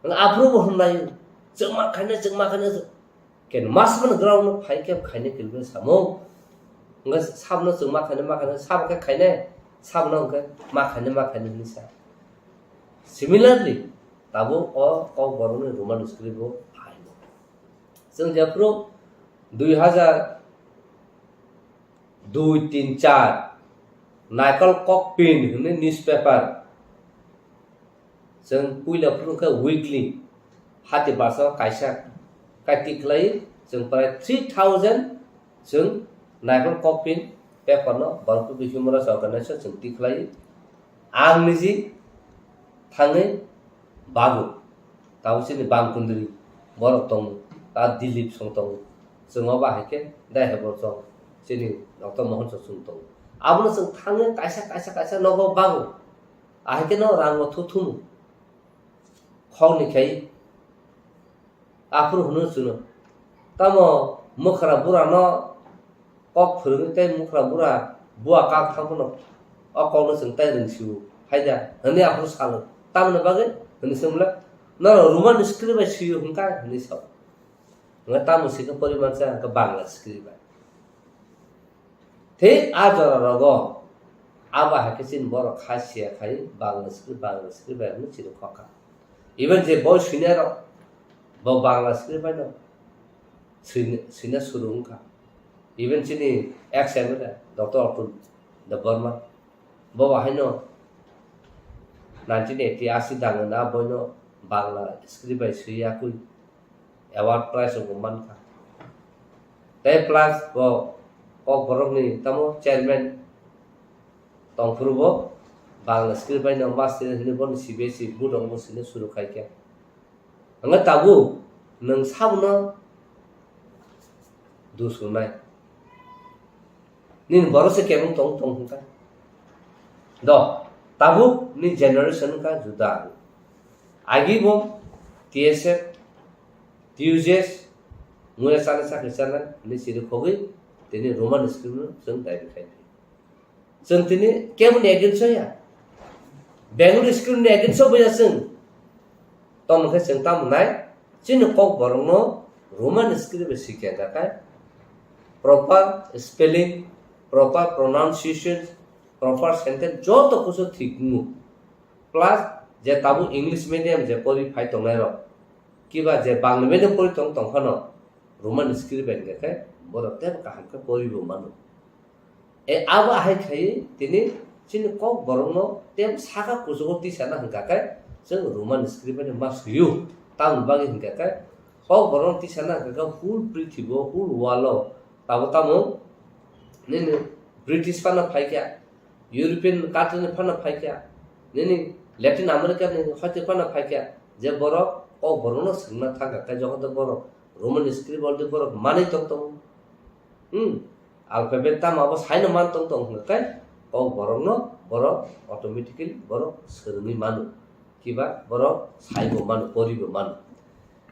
Wng aphuru bo hwnlai, chwngma khaina, chwngma khaina, ken mas mano ground no phai khe khaina kilbe samo. Wng sabno chwngma khaina, ma khaina, sabo khe khaina, sabno wng khe ma khaina, ma khaina hwnwi sa. Similarly, tabuk o Kokborokni Roman script bo phaio. Chwng jephuru dui hazar dui tin char Naikol Kokpin hwnwi newspaper, chwng puila phuru khe weekly hati basa kaisa kai tikhlai, chwng prai three thousand chwng Naikol Kokpin paper no Borok People Human Rights Organization chwng tikhlai. Ang niji thangwi bago, tabo chini bangkundri borok tongo, ta Dilip song tongo, chwng o bahai khe dai hai borok chong, chini Doctor Mohan song chwng tongo. Abono chwng thangwi kaisa, kaisa, kaisa nogo bago, ahai khe no rango thuthumu khokni khai. Aphuru hwnwi chwngno, "Tamo mwkhra burano kok phwrwngwi tei mwkhra bura bua kak thang phano o kokno chwng tai rwngsio hai da?" hwnwi aphuru salo. Tamoni bagwi hwnwi swngla, "Norok Roman script bai swio hwn kha?" hwnwi sao. Hwnwi tamo swikhe porimansa hwnkhe Bangla script bai. Thik a jora rogo abo hai khe chini borok kha siya khai Bangla script, Bangla script bai hwnwi chini khokha. Even je boi swinai rok bo Bangla script bai no swina, swina suru wngkha. Even chini ex M L A Doctor Atul Debbarma bo bahai no nineteen eighty asi dangna boi no Bangla script bai swi yakui award prize rok bo mankha. Tei plus bo Kokborokni tamo chairman tongphuru bo Bangla script bai no master hwnwi bono C B S E board rok bo swina suru khai khe. Hwnba tabuk nwng sabono dus rwnai. Nini borok se kebeng tong tong hwnka. Do, tabuk ni generation wngkha juda. Agi bo T S F, T U J S, muya chana chakri chana, ni siri khogwi, tini Roman script no chwng daibi khai di. Chwng tini keboni against o ya. Bengali script ni against o bo ya chwng. Tamo khe chwng tamo nai, chini Kokborok no Roman script bai sikya kha khe, proper spelling, proper pronunciation, proper sentence joto kusu thik wngo. Plus je tabuk English medium je pori phai tongnai rok, kiba je Bangla medium pori tong tong phano Roman script bai hwnkhe borok teibo kaham khe pori bo mano. E abo ahai khai tini chini Kokborok no teibo saka kuchugo tisana hwnkha khe chwng Roman script bai ma swiyo. Tamoni bagwi hwnkha khe Kokborok no tisana hwnkha khe whole prithibi o, whole world o tabo tamo nini British phano phaikha, European country ni phano phaikha, nini Latin America ni hoite phano phaikha, je borok Kokborok no swngna thangkha khe joto borok Roman script already borok manwi tong tongo. Hmm, alphabet tamo abo saino man tong tong hwnkha khe Kokborok no borok automatically borok swrwngwi mano. Kiba borok saibo mano, poribo mano.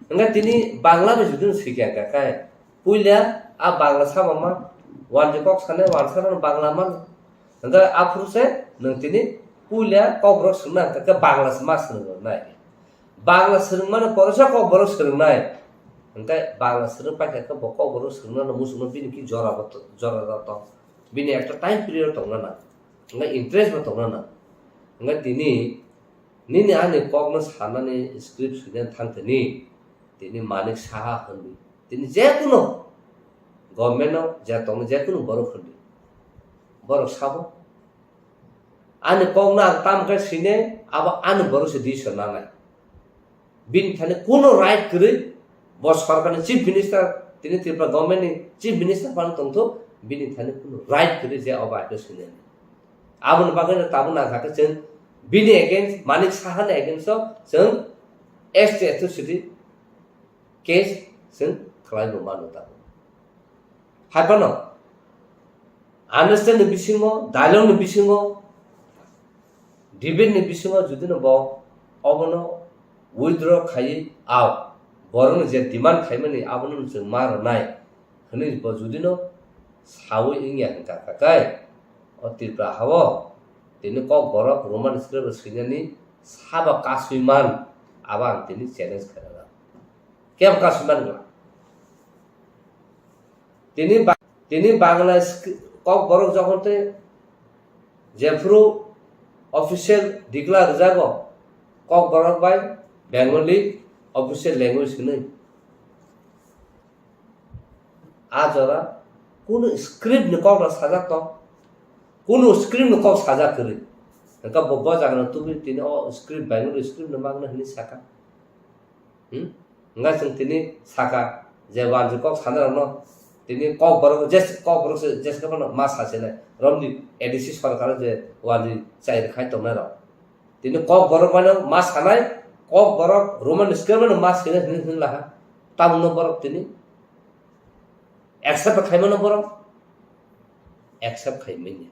Hwnkhe tini Bangla bai jodi no swikha hwnkha khe, puila a Bangla sama ma, wanjwi kok sanai wansa rok Bangla mano. Hwnkhe aphuru se nwng tini puila Kokborok swngna hwnkha khe Bangla se ma swrwngna nai. Bangla swrwngmano poresa Kokborok swrwngnai. Hwnkhe Bangla swrwng paikha khe bo Kokborok swrwngna no muchungno bini ki jora bo to-, jora jora tong. Bini ekta time period tongna nang. Hwnkhe interest bo tongna nang. Hwnkhe tini nini ani kokno sanani script swina thang tini, tini Manik Saha hwnwi. Tini jekunu government o je tongni jekunu borok hwnwi. Borok sabo. Ani kokno ang tam khe sine, abo ani borok se decision nanai. Bini thani kuno right kwrwi, bo sorkarni chief minister, tini Tripura government ni chief minister phano tongthok, bini thani kuno right kwrwi je obo aike sine. Aboni bagwi no tabuk nangkha khe chwng bini against, Manik Saha ni against o chwng S T atrocity case chwng khlai bo mano tabuk. Hai phano understand ni bisingo, dialogue ni bisingo, debate ni bisingo jodi no bo obono withdraw khaiwi out, borokno je demand khaimani abono chwng ma rwnai hwnwi bo jodi no sawi wngya hwnkha kha khe, O Tripura hao tini Kokborok Roman script swinani sabo kasui man, abo ang tini challenge khainai. Kebo kasui man wngla? Tini ba-, tini Bangla skri-, Kokborok jokhon tei jephuru official declare rwjago, Kokborok bai Bengali official language hinwi. A jora kunu script ni kok rok sajak tong, kunu script ni kok sajak kwrwi. Hwnkhe bo, bo jaga no tubui tini o script Bengali script no magna hinwi saka. Hmm? Hwnkhe chwng tini saka je wanjwi kok sanai rok no tini Kokborok je Kokborok se je se ma sasinai romni A D C sorkar je wanjwi chai rwkhai tongnai rok. Tini Kokborok mano ma sanai, Kokborok Roman script mano ma sina hinwi hinwi laha. Tamungno borok tini accept khaimano borok? Accept khaimanya.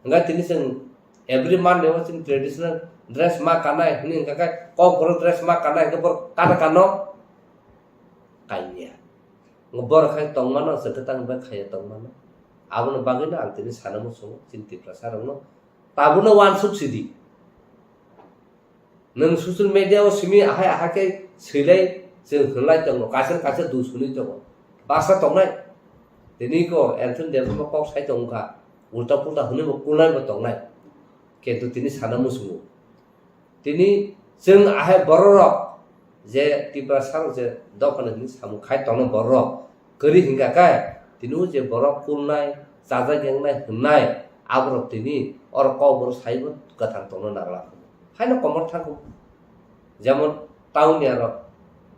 Hwnkhe tini chwng every Monday o chwng traditional dress ma kanai hinwi hwnkhe Kokborok dress ma kanai hwnkhe borok kana kano? Kanya. Borok khai tongmano, chwng khe tang bai khaiya tongmano. Aboni bagwino ang tini sana muchungo chini Tiprasa rokno. Tabukno uansuk sidi. Nwng social media o simi ahai ahai khe swilai chwng hwnlai tongo, kaisa kaisa dusuni tongo. Basa tongnai. Tini ko Anthony Debbarma kok sai tongkha. Ulta pulta hwnwi bo kulnai bo tongnai. Kintu tini sana muchungo. Tini chwng ahai bororok je Tiprasa rok je dophani hwnwi samung khai tongna bororok kwrwi hwnkha khe tini o je borok kulnai, chajak yengnai hwnnai aborok tini oro Kokborok saibo kwthang tongna nangla. Haino komor thangkho. Jemon town ni aro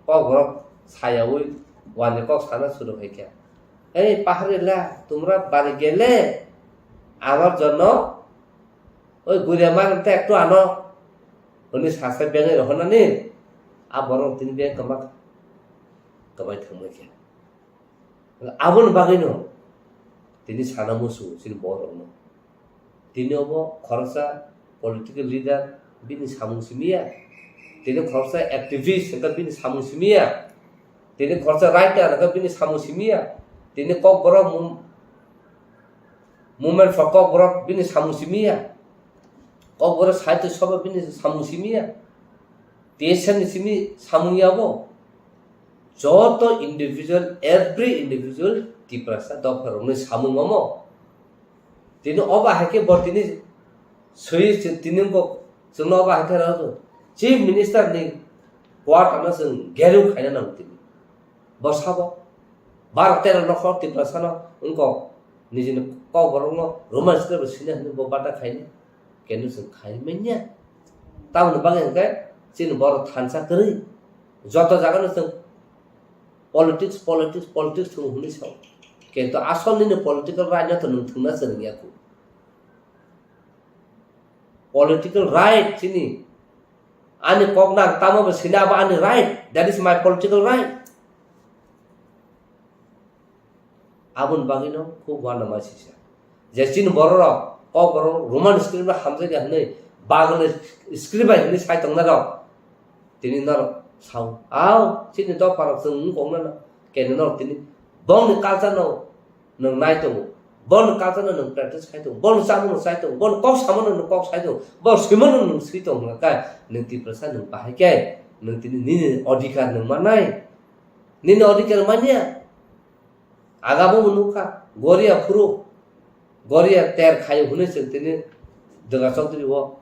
Kokborok sayaui wani kok sana suru hai khe, "Ei paharila, tumra bari gele, amar jonno oi guria mar te ektu ano," hwnwi sasa bengwi rohornani, a borok tini beng kwma kwbai thangma khe. Aboni bagwino tini sana musu chini borokno. Tini obo khoroksa political leader bini samung simiya. Tini khoroksa activist hwnkhe bini samung simiya. Tini khoroksa writer hwnkhe bini samung simiya. Tini Kokborok mum-, Movement for Kokborok bini samung simiya. Kokborok Sahitya Sabha bini samung simiya. T S F ni simi samung yabo. Joto individual, every individual Tiprasa dopha rokni samung omo. Tini oba hai khe bo tini swi tini bo chwngno oba hai khe rw Chief Minister ni quarter no chwng geru khaina nango tini. Bo sabo, baro tero nokhor Tiprasano wngkok nijini Kokborokno Roman script bai sina hinwi bo bata khaina, kenu chwng khai manya. Tamoni bagwi hwnkhe chini borok thansa kwrwi, joto jagano chwng politics, politics, politics thwng hwnwi sao. Kintu asol nini political right no to nwng thwngna chwng ya kho. Political right chini. Ani kok nang tamo bo sina abo ani right. That is my political right. Aboni bagwino khub uanama sisa. Je chini bororok, Kokborok Roman script bai hamjakya hwnwi, Bangla script bai hwnwi sai tongnai rok. Tini norok sao, "Ao, chini dopharok chwng wng kok nana." Kene norok tini bongni culture no nwng nai tongo, bongni culture no nwng practice khai tongo, bongni chamung no chai tongo, bongni kok samo no nwng kok sai tongo, bongni swimo no nwng swi tongo hwnka khe nwng Tiprasa nwng bahai khe nwng tini nini odhikar nwng mannai, nini odhikar manya. Aga bo nukha, goria phuru, goria ter khayo hwnwi chwng tini Dwga Chaudhary o,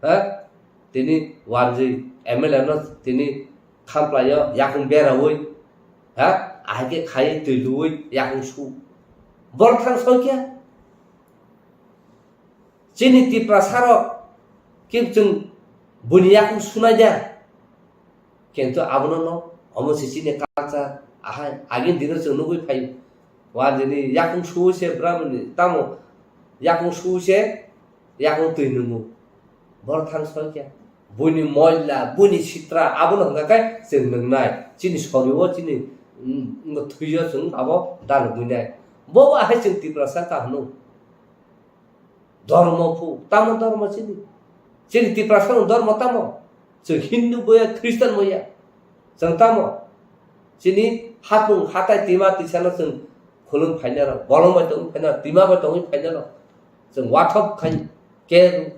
ha? Tini wanjwi M L A no tini khamplaio, yakung beraui, ha? Ahai khe khai twi luui yakung su. Borok thang soi khe? Chini Tiprasa rok khe chwng buini yakung sunai da. Kintu abono no, omo se chini culture, ahai, agini dino chwng nugui phaio. Wa dini yakung sui se brahmani, tamo yakung sui se, yakung twi nungo. Borok thang soi khe. Buini moila, buini sitra, abono hwnkha khe chwng nungnai. Chini sori o, chini, mm, thwi o chwng abo dalogwi nai. Bo ahai chwng Tiprasa ka hwno. Dhormo phu, tamo dhormo chini? Chini Tiprasa ni dhormo tamo? Chwng Hindu boya, Christian boya. Chwng tamo? Chini hapung, hatai, twima, twisano chwng khulum phainai rok, bolong bai tongwi phainai rok, twima bai tongwi phainai rok. Chwng wathop khai, ke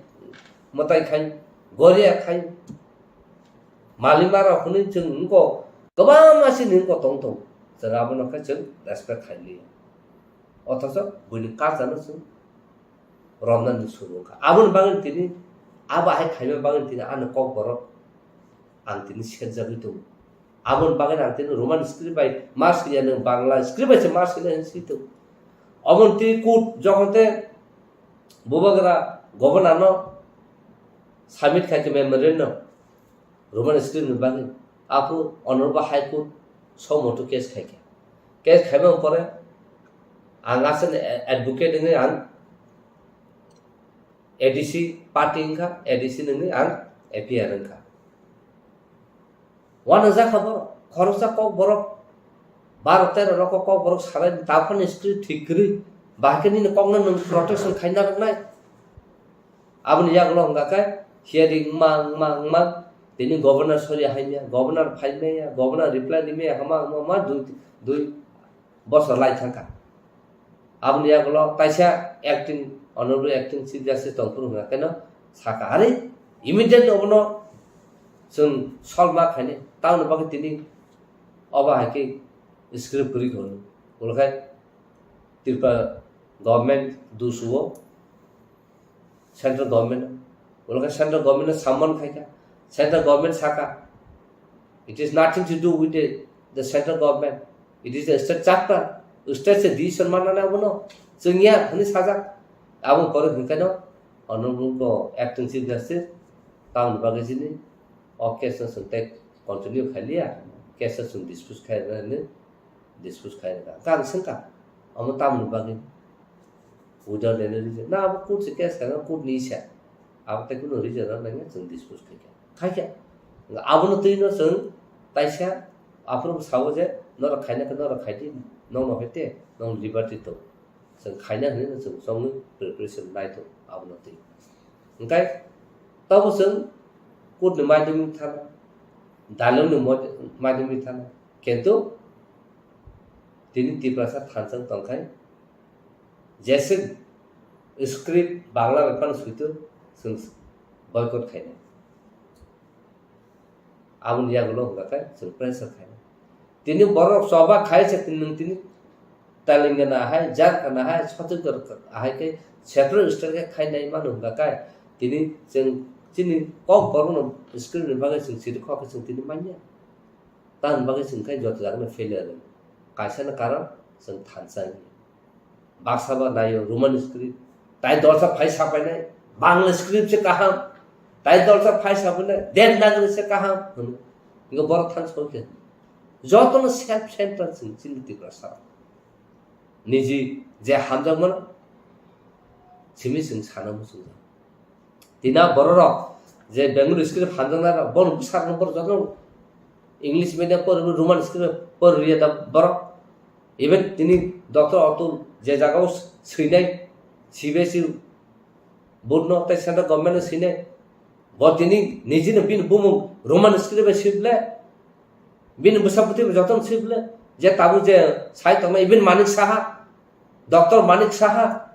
mwtai khai, goria khai, malima rok hwnwi chwng wngkok, kwbangma sini wngkok tong tong. Chwng abono khe chwng respect khai liya. Othocho buini culture-no chwng romnani suru wngkha. Aboni bagwi tini, abo hai khaima bagwi tini ani kokborok ang tini serjagwi tongo. Aboni bagwi ang tini Roman script bai ma swiya, nwng Bangla script bai se ma swiya hinwi swi tongo. Omo tini court jokhon te Bubagra governor-no submit khai khe memorandum Roman script ni bagwi, aphuru Honorable High Court somoto case khaikha. Case khaimani pore ang aswkni advocate wngwi ang A D C party wngkha, A D C nungwi ang A P R wngkha. Uanajak kha borok, khoroksa kok borok, baro tero rok kok borok salai, taphani script thik kwrwi, bahai khe nini kokno nwng protection khaina rwnai. Aboni yagulo hwnka khe hearing wngma, wngma, wngma, tini governor sori haimya, governor phaimaya, governor reply rimaya, hama, hama, hama, dui, dui bosor lai thangkha. Aboni yagulo kaisa acting, honorable acting chief justice tongphuru hwnka kheno saka, "Are, immediately obono chwng solve ma khainai, tamoni bagwi tini obo hai khe script kwrwi kha hwnwi." Ulo khe Tripura government dusuo, central government, ulo khe central government no summon khaikha, central government saka, "It is nothing to do with the, the central government, it is a state chapter, state se decision manna abono, chwngya," hwnwi sajak. Abo pore hwnkheno honorable acting chief justice tamoni bagwi chini o case no chwng tei continue khailiya, case no chwng dispose khairwkha hwnwi dispose khairwkha. Hwnkhe ang swngkha, omo tamoni bagwi? Without any reason. Na abo court se case khaina court ni isa. Abo tei kunu reason rok nangya chwng dispose khaikha. Khaikha. Abono twi no chwng taisa aphuru sao je norok khaina khe norok khaidi, nokno hai te nong liberty tong. Chwng khaina hwnwi no chwng chongwi preparation nai tongo abono twi. Hwnkhe tobo chwng court ni maidwmwi thana, dalong ni mod-, maidwmwi thana. Kintu tini Tiprasa thansa wng tongkhai, jese script Bangla bai phano suitu chwng boycott khainai. Aboni yagulo hwnka khe chwng pressure khainai. Tini borok choba khai se tini nwng tini Telangana hai, Jharkhand hai, Chhattisgarh hai khe separate state khe khainai mano hwnka khe tini chwng chini kok borokno script ni bagwi chwng siri khok khe chwng tini manya. Tamoni bagwi chwng khe joto jagano failure rw. Kaisano karon chwng thansa wngya. Baksa ba naio Roman script. Tai dolsa phai sapainai, Bangla script se kaham. Tai dolsa phai sapainai, Devanagari se kaham hwnwi. Ingo borok thansa wngkhe. Jotono self centered chwng chini Tiprasa. Niji je hamjakmano simi chwng sana muchungjak. Tina bororok je Bengali script hamjaknai rok, bono bwsarokno borok jotono English medium pori, Roman script pori riya da borok. Even tini Doctor Atul je jagao swinai C B S E board no tei central government no swinai, bo tini nijino bini bumung Roman script bai swi ble, bini bwsa bwtwi bai jotono swi ble, je tabuk je sai tongnai even Manik Saha, Doctor Manik Saha,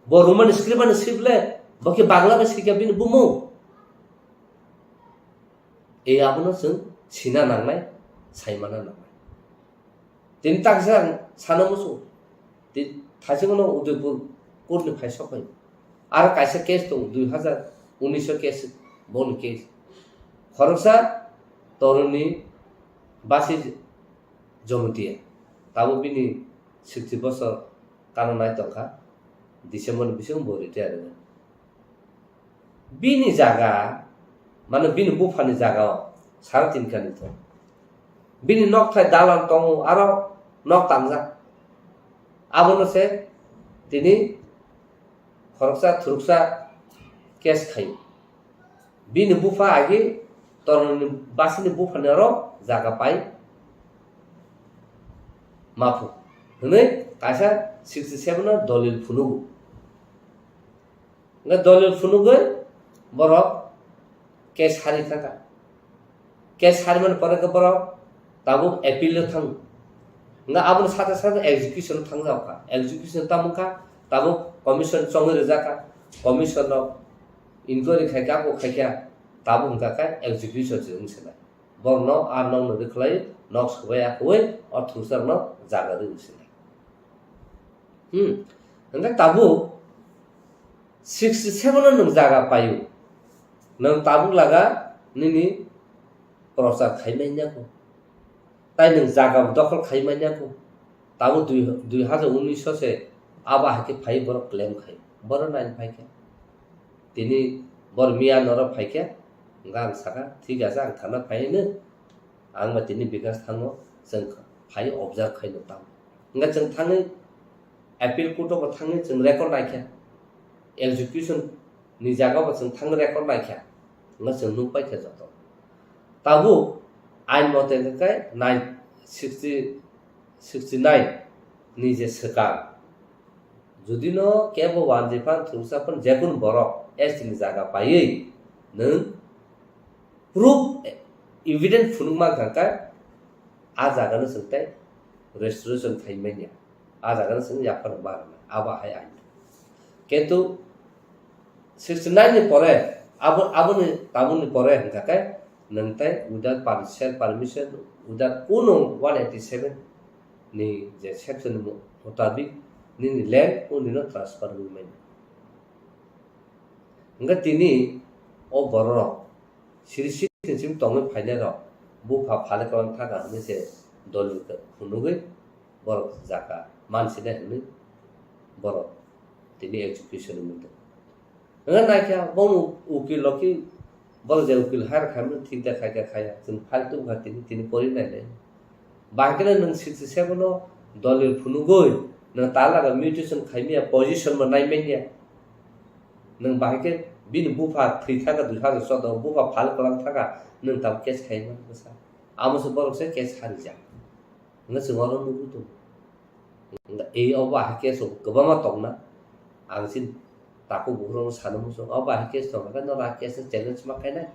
bo Roman script bai swi ble, bo khe Bangla bai swikha bini bumung. E abono chwng sina nangnai, saimana nangnai. Tini taksa ang sana muchung. Ti-, thaichingno Udaipur court ni phai sok phai. Aro kaisa case tongo, dui hazar unis o case, boni case. Khoroksa toroni basi Jomotia. Tabuk bini sixty bosor kananai tongkha. December ni bisingo bo retire wngkha. Bini jaga, mane bini buphani jaga o sara tin kani thung. Bini nokthai dalan tongo, aro nok tangjak. Abono se tini khoroksa thuruksa case khaio. Bini bupha agi toroni basini buphani aro jaga pai maphu hwnwi kaisa sixty seven o dolil phunugo. Hwnkhe dolil phunugwi borok case hari thangkha. Case harimani pore khe borok tabuk appeal o thango. Hwnkhe aboni sate sate execution o thangjak kha. Execution tamo wngkha Tabuk commission chongwi rijak kha, commission rok inquiry khai kha, abo khai kha, tabuk hwnkha khe execution se wng sinai. Borokno a nokno rwkhlai, nok swbai akhoi o thwngsa rokno jaga rwi sinai. Hmm. Hwnkhe tabuk sixty seven o nwng jaga paio. Nwng tabuk laga nini prochar khai manya kho. Tai nwng jaga bo dokhol khai manya kho. Tabuk dui, dui hajar unis o se abo hai khe phai borok claim khai. Borok nai phai khe. Tini bor miya norok phai khe, hwnkhe ang sakha, "Thik ache, ang thana phai hino, ang ba tini bikas thango, chwng phai observe khaino tamo." Hwnkhe chwng thangwi appeal court o bo thangwi chwng record naikha, execution ni jaga bo chwng thangwi record naikha, hwnkhe chwng nukpaikha joto. Tabuk ain mote hwnkhe nine, sixty, sixty nine ni je swkang, jodi no kebo wanjwi phan, thwngsa phan, jekunu borok S T ni jaga paiwi nwng proof, evidence phunukma wngkha khe, a jaga no chwng tei restoration khai manya, a jaga no chwng yaphar ma rwna, abo hai ain. Kintu sixty nine ni pore, abo, aboni, tabukni pore hwnkha khe, nwng tei without per-, self permission, without kuno one eighty seven ni je section ni mu-, mutabik nini land o nino transfer wngwi manya. Hwnkhe tini o bororok siri siri sim tongwi phainairok bupha phale kwlang thaka hwnwi se dolil khe phunugwi borok jaka mansinai hwnwi borok tini execution wngwi tongo. Hwnwi naikha bono ukil rok khe borok je ukil hire khaimani thik da khaikha khaya, chwng file tubukha tini, tini pori nainai. Bahai kheno nwng sixty seven o dolil phunugwi nwng talaga mutation khaimya, position bo naimanya. Nwng bahai khe bini bupha thwi thaka dui hajar choudo, bupha phal kwlang thaka, nwng tabuk case khaimani bwsa. Amo se borok se case harijak. Hwnwi chwng oro nugwi tongo. Hwnba ei obo ahai case rok kwbangma tongna. Ang chini takhuk bukhuk rokno sana muchung. Obo ahai case tongkha khe norok a case no challenge ma khainai.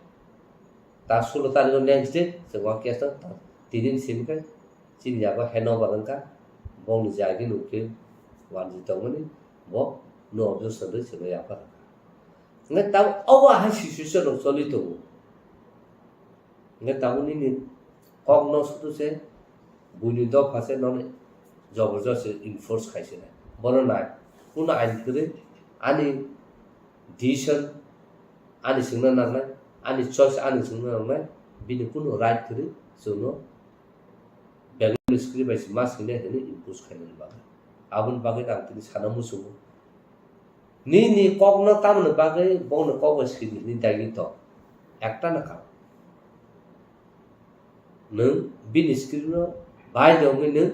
Ta sulo tarikh o next day chwng o case no ta tini ni simi khe chini yago handover wngkha. Bongni jagini ukil wanjwi tongmani bo no objection rwi chwngno yaphar rwkha. Hwnkhe tabuk obo ahai situation rok choli tongo. Hwnkhe tabuk nini kokno sudu se buini dopha se nono jobor josti enforce khai se nai. Bono nai, kuno ain kwrwi ani decision ani swngna nangnai, ani choice ani swngna nangnai, bini kuno right kwrwi chwngno Bengali script bai se ma swinai hwnwi impose khainani bagwi. Aboni bagwi ang tini sana muchungo. Nini kokno tamoni bagwi bongni kok bai sini hwnwi daigi tong. Ekta na karon. Nwng bini script no bai de wngwi nwng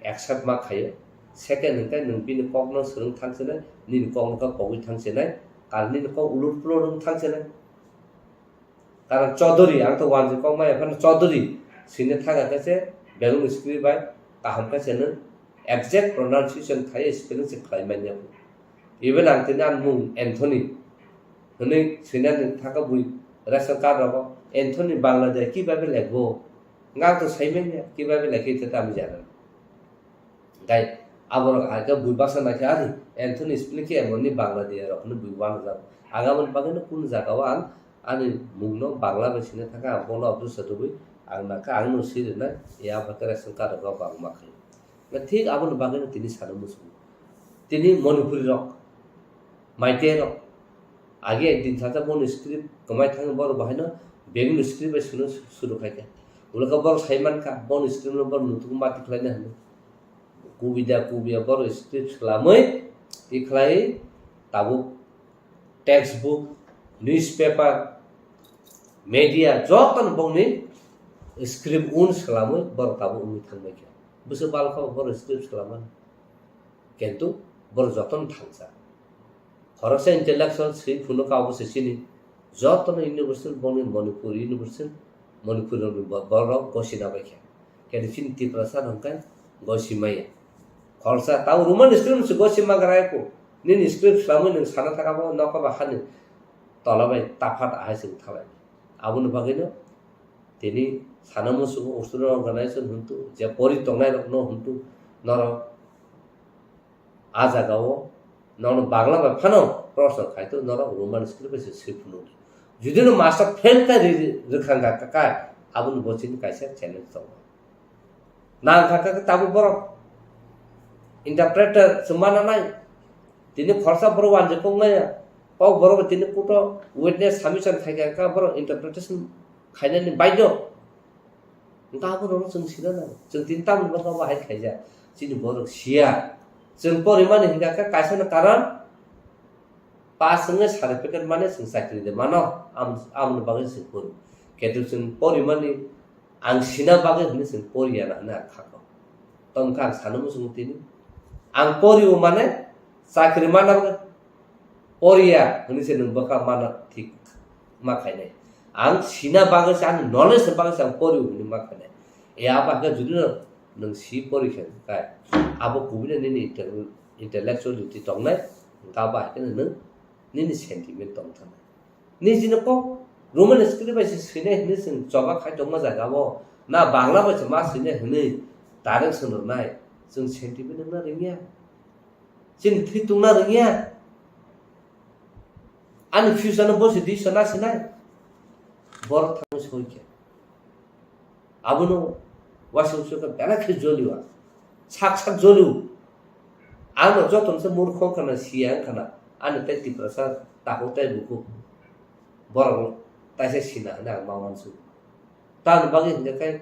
accept ma khaio. Second hwnkhe nwng bini kokno swrwng thang sinai, nini kokno khe kogwi thang sinai, karon nini kok ulur pulur wng thang sinai. Karon Chaudhary, ang to wanjwi kok maya phano Chaudhary sini thang khe se Bengali script bai kaham khe se nwng exact pronunciation khai spelling se khlai manya. Even ang tini ani mung Anthony hwnwi swinani thaka bui ration card rogo Anthony Bangladesh kibabe lekbo. Nga to saimanya kibabe lekhi te tamo jana. Gai aborok aga bui baksa naikha ari Anthony spelling khe emonni Bangladesh rok hwnwi bui wanajak. Aga aboni bagwi no kun jaga o ang ani mungno Bangla bai sina thaka ang bono obdus satubui ang nakha ang no sirinai ya bhakhe ration card rogo bang makhai. Na thik aboni bagwi no tini sana muchungo. Tini Manipuri rok, Meitei rok, age ekdin sajak bono script kwmai thangwi borok bahaino Bengali script bai suno suru khaikha. Ulaka borok saimankha bono script no borok nutukgo mati khlaina hwnwi. Kubida kubiya borok script swlamwi tikhlai tabuk textbook, newspaper, media jotono bongni script un swlamwi borok tabuk wngwi thangbaikha. Bwswk balokha borok script swlamani. Kintu borok jotono thangsa. Khoroksa intellectual swi phunukha obo se chini. Jotono university bongni Manipur university, Manipur ni bo-, borok gosina baikha. Kintu chini Tiprasa hwnkhe gosi maya. Khoroksa tamo Roman script se gosi magra ko. Nini script swlamwi nwng sana thaka bo nokha ba hani tola bai taphat ahai se wngthalai. Aboni bagwino tini sana muchungo student organization hwntu, je pori tongnai rokno hwntu, norok A jagao nono Bangla bai phano proshno khai to, norok Roman script bai se swi phunuk di. Judi no master fail kha ri-, ri-, rwkha wngkha kha, aboni bo chini kaisa challenge tongo. Nang kha kha tabuk borok interpreter se mana nai. Tini khorsa borok wanjwi kok maya. Kok borok tini kuto witness submission khai kha kha borok interpretation khainani baidyo. Wngkha abo rokno chwng sina nango. Chwng tini tamni bwkha bo hai khaijak. Chini borok siya. Chwng porimani hinkha khe kaisa no karon pass wngwi certificate mane chwng chakri de mano. Am-, amoni bagwi chwng pori. Ketu chwng porimani ang sina bagwi hwnwi chwng poriya na hwnwi ang kha kok. Tongkha ang sanwi muchungo tini. Ang poriwo mane chakri mana bagwi poriya hwnwi se nwng bwkha mana thik ma khainai. Ang sina bagwi se, ani knowledge ni bagwi se ang poriwo hwnwi ma khainai. E abo hakhe judino nwng si pori khe kai, abo kubui no nini intel-, intellectuality tongnai, hwnkhe abo hakhe nwng nini sentiment tong thangna. Nijini kok Roman script bai se swinai hwnwi chwng choba khai tongma jaga o, na Bangla bai se ma swinai hwnwi direction rwnai, chwng sentiment wngna rwngya. Chini thwi tungna rwngya. Ani future no bosi di sana sinai. Borok thangwi soi khe. Abono waisa uaisa khe belai khe joliwa. Sak sak joliu. Ano joto se murkho khana siya khana. Ani tei Tiprasa takhuk tei bukhuk. Borok taisa sina hwnwi ang ma uansuk. Tamoni bagwi hinkhe khe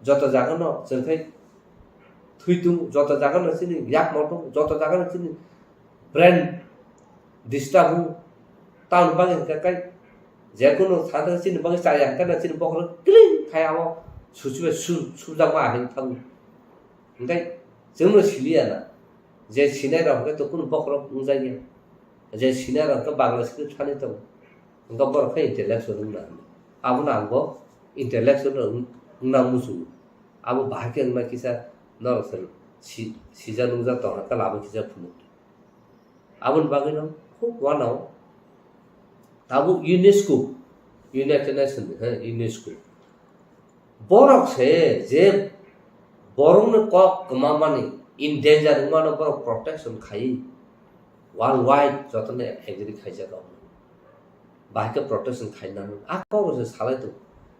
joto jagano chwng khe thwi tung, joto jagano chini yakmo tung, joto jagano chini brain disturb hu. Tamoni bagwi hinkhe khe jekunu thangthang chini bagwi chaya hinkhe chini bokhorok clean khai abo suchibai su-, sujakma ahai thango. Hinkhe chwngno siliya na je sinai rok hinkhe to kunu bokhorok wngjakya. Je sinai rok hinkhe Bangla script thani tongo. Hinkhe borok khe intellectual wngna hwnwi. Abono ang bo intellectual wng-, wngna muchungo. Abo bahai khe wngna kisa norok se si-, sijak nungjak tongkha khe lama kisa phunuk. Aboni bagwino khub uanao tabuk UNESCO, United Nations ni, he, UNESCO. Borok se je borokni kok kwmamani, in danger wngmano borok protection khai, worldwide jotono agree khaijak. Bahai khe protection khainani. A kok se salai tongo.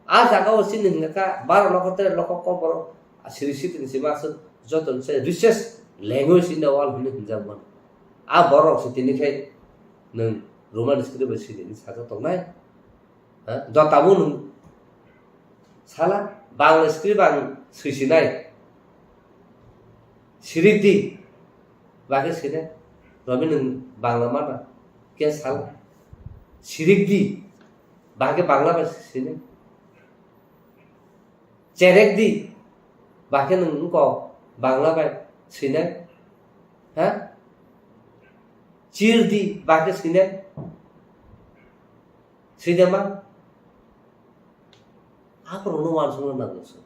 A jaga o chini hwnka kha baro lokho tere lokho kok borok siri sitini sima aswk joto se richest language in the world hwnwi hwnjak mano. A borok se tini khai nwng Roman script bai sini hwnwi sajak tongnai. Ha? Jotabo nwng sala Bangla script ang swisinai. Sirik di. Bakhe sini. Romi nwng Bangla mana. Khe sala. Sirik di. Bakhe Bangla bai sini. Cherek di. Bakhe nwng wngkok Bangla bai sini. Ha? Chir di. Bakhe sini. Sini ma. Aphuru no uansukna nango se.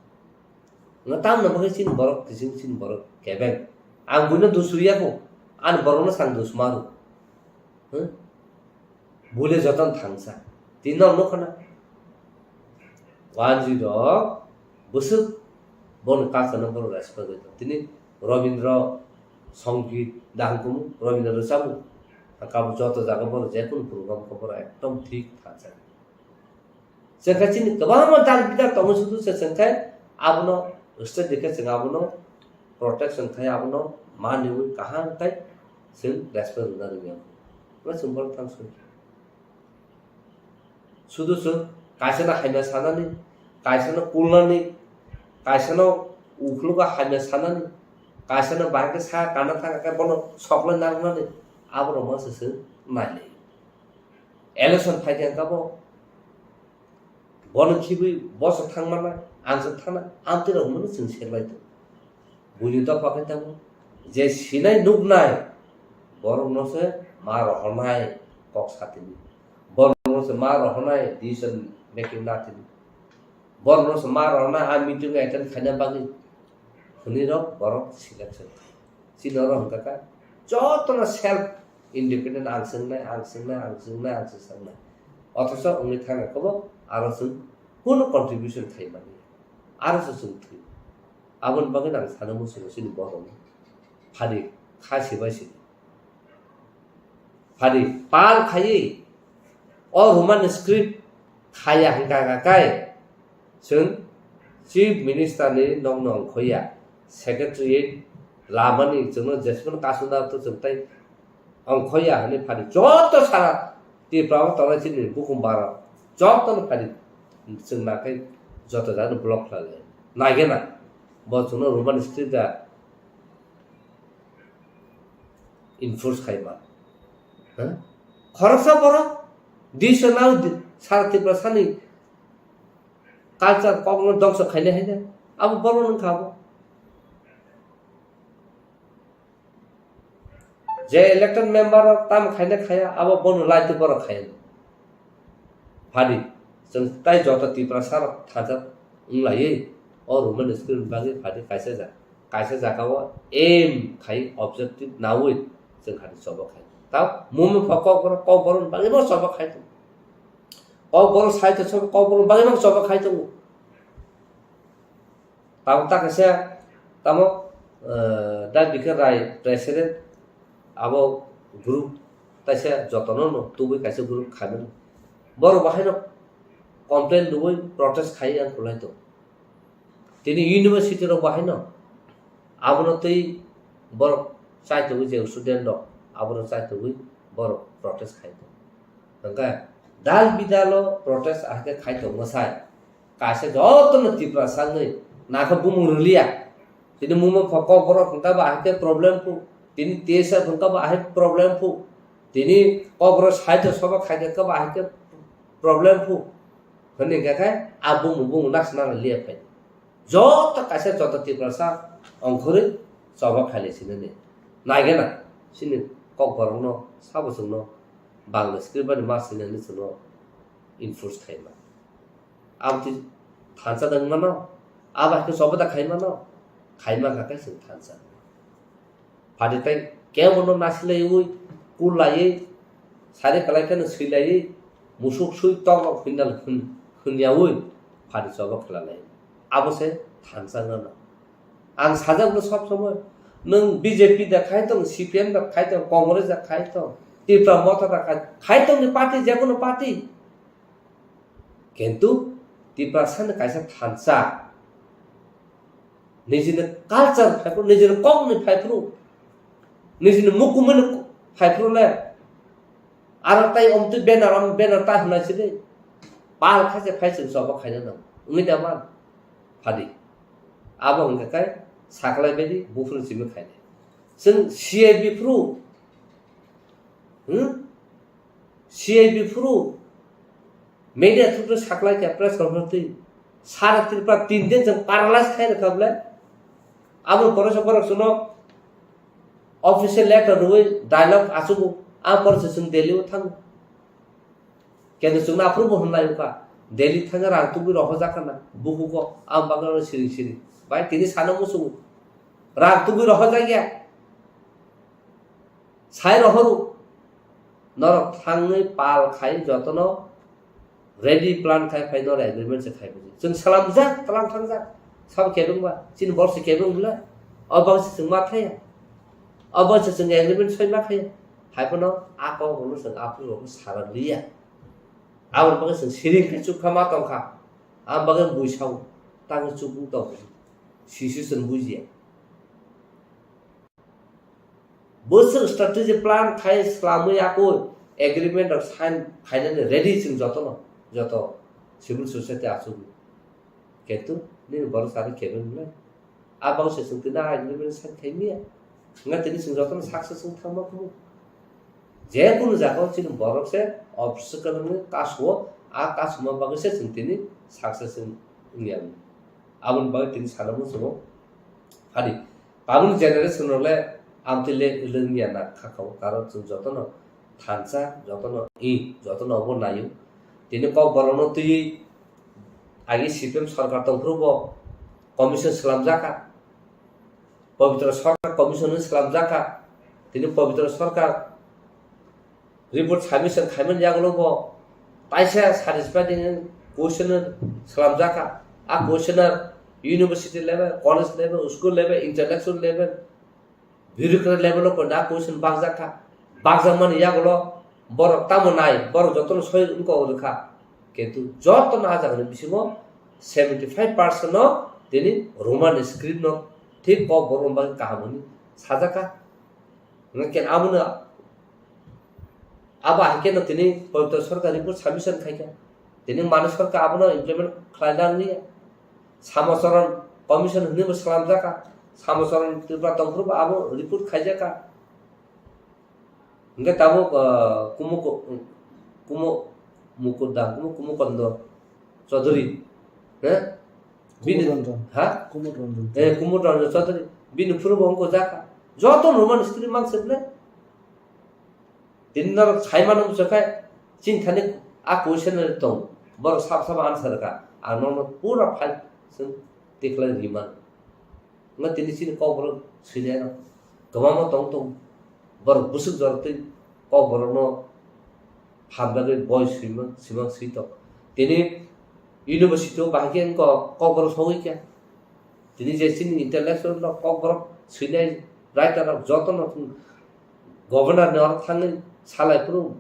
Nga tamno bagwi chini borok kising chini borok kebeng. Ang buino dusuriya kho. Ani borokno sang dusmaru. Huh? Bule joton thangsa. Tini no nukha na. Wanjwi rok bwswk boni culture no borok respect rwi tong. Tini Robindra Songit dahang kumu, Robindra rwchabu. Kabo joto jaga borok jekunu program khe borok ekdom thik thangsa. Chwng khe chini kwbangma dal bidal tongo sudu se chwng khe abono study khe chwng abono protection khai abono maniwi kaham khai chwng respect rwna rwngya. Abo chwng borok thang soi. Sudu chwng kaisano hamya sanani, kaisano kulnani, kaisano ukhlogo hamya sanani, kaisano bahai khe sa kana thang khe bono soklai nangnani, aborok ma se chwng nailai. Election phai khe kabo Bono khibwi boso thangmana, ang se thana, amtwi rok hwnwi chwng serlai tongo. Buini dopha khe tongo, je sinai nuknai, borokno se ma rohornai kok satini. Borokno se ma rohornai decision making natini. Borokno se ma rohornai a meeting attend khaina bagwi hwnwi rok borok selection. Chini oro hwnkha kha jotono self independent, ang swngnai, ang swngnai, ang swngnai, ang swngnai. Othocho wngwi thangkha kobo aro chwng kunu contribution khai mani. Aro se chwng thwi. Aboni bagwi ang sana muchungo chini borokno. Phadi Kha sibai sidi. Phadi pal khaiwi o Roman script khaya hwnkha kha kai chwng Chief Minister ni nokno ongkhoya, Secretariat lamani chwngno jesmano kasuna to chwng tai ongkhoya hwnwi phadi joto sara Tripura o tongnai chini bukhum bara jotono phadi chwng nakai joto jagano block khlai lai. Naigena bo chwngno Roman script da enforce khaima. Ha? Khoroksa borok disa nang di-, sara Tripura sani culture kokno dongso khainai haino abo borok nung kha abo. Je elected member rok tam khaina khaya, abo bono lai twi borok khaino. Phadi, chwng tai joto Tiprasa rok thansa wng laiwi o Roman script bagwi phadi kaisa ja-, kaisa jaga o aim khai objective nawi chwng khadi choba khai. Tao mumi pho kokborok, kokborok bagwi bo choba khai tongo. Kokborok sai to choba, kokborok bagwi bo choba khai tongo. Tamo ta kaisa tamo, eh, Da Bikar Rai president abo group taisa jotono no tubui kaisa group khaimani. Borok bahaino complain rwui protest khai ang kulai to. Tini university rok bahaino abono twi borok chai tubui je student rok abono chai tubui borok protest khai to. Hwnkhe dal bidalo protest ahake khai to mwsai. Kaisa jotono Tiprasa wngwi nakha bumung rwliya. Tini mungma pho kokborok hwnkha ba ahai khe problem phu. Tini T S F hwnkha ba ahai problem phu. Tini kokborok side o soba khaikhe khe ba ahai khe problem phu. Hwnwi hwnkha khe a bumung bumung naksna liya phai. Joto kaisa joto Tiprasa ongkhorwi choba khailai sinani. Naigena chini kokborokno sabo chwngno Bangla script bai ma sinani chwngno enforce khaima. Amtwi thansa da wng mano, abo hai khe choba da khai mano, khai man kha khe chwng thansa. Phadi tai kebo no nasilaiwi, kul laiwi, sari kalai kheno swilaiwi, musuk sui tok rok hwndal hwn-, hwnyawi phadi choba khlai lai. Abo se thansa wng mano. Ang sajak no sob somoi, nwng B J P da khai tong, C P M da khai tong, Congress da khai tong, Tipra Motha da khai, khai tong ni party, je kono party. Kintu Tiprasani kaisa thansa, nijini culture phaiphru, nijini kokni phaiphru, nijini mukumuni phaiphru le, aro tai omtwi banner, om banner ta hwnai sidi, pal khaise phai chwng choba khaina nang, wngwi da man, phadi. Abo hwnkha khe saklai baidi buphuru simi khainai. Chwng C I B phuru, hmm? C I B phuru media through saklai kha press conference twi. Sara Tripura tin din chwng paralyze khai rwkha bwle. Abo poresa borok chwngno official letter rwui dialogue achugo. A poresa chwng Delhi o thango. Kendo chwngno aphuru bo hwnlai wngkha. Delhi thangwi rang tubui rohorjak khana. Bukugo ang bagwi siring siring. Bai tini sana muchungo. Rang tubui rohorjak ya. Sai rohoru. Norok thangwi pal khai jotono ready plan khai phai norok agreement se khai buji. Chwng salamjak, tlang thangjak. Sabo kebeng ba, chini bor se kebeng bwle. O bang se chwng ma thaya. O bang se chwng agreement soi ma thaya. Hai phano a kok rokno chwng aphuru rokno sara liya. Aboni bagwi chwng siring khe chukha ma tongkha. Ang bagwi bui sao. Tangwi chukung tong. Sisi chwng bujiya. Bwswk strategy plan khai swlamwi akoi agreement rok sign khainani ready chwng jotono, joto civil society achukni. Kintu nini borok sari kebeng le. A bangse chwng tini a agreement sign khai miya. Nga tini chwng jotono success wng thangma kumu. Je kunu jaga o chini borok se obstacle wngwi kasu o, a kasuma bagwi se chwng tini success wng ya. Aboni bagwi tini sana muchungo. Phadi. Tabukni generation rok le amtwi le lwngya na kha kha o, karon chwng jotono thansa, jotono i, jotono obo naio. Tini kokborokno twiwi agi C P M sarkar tongphuru bo commission swlamjak kha. Pabitra sarkar commission hwnwi swlamjak kha. Tini Pabitra sarkar report submission khaimani yagulo bo taisa satisfying questionnaire swlamjak kha. A questionnaire university level, college level, school level, intellectual level, Bureaucrat level o kono a question bakjak kha. Bakjakmani yagulo borok tamo nai, borok jotono soi wngkha o rwkha. Kintu jotono a jagani bisingo seventy five percent no tini Roman script no thik Kokborok bagwi kaham hwnwi sajak kha. Hwnkhe abono, abo hai kheno tini Pabitra Sarkar report submission khai kha. Tini Manik Sarkar abono implement khlaina wngya. Samocharan Commission hwnwi bo slamjak kha. Samocharan Tripura tongphuru bo abo report khaijak kha. Hwnkhe tabuk, ah, Kumo, Kumo Mukunda, Kumo, Kumo Kondo Chaudhary, he? Bini, Kumud Ranjan. Ha? Kumud Ranjan. Eh, Kumud Ranjan Chaudhary. Bini phuru bo wngkha jaka. Joto Roman script mang se ble. Tini norok sai mano bwswk khai, chini thani a question tong. Borok sab sab answer ka. Ang nono pura file chwng tikhlai ri man. Wngkha tini chini Kokborok swinai rok kwbangma tong tong. Borok bwswk jorok twi Kokborokno hamjagwi boi swimang, swimang swi tong. Tini university o bahai khe wngkha Kokborok sogwi kha. Tini je chini intellectual rok Kokborok swinai writer rok jotono governor ni oro thangwi salai phuru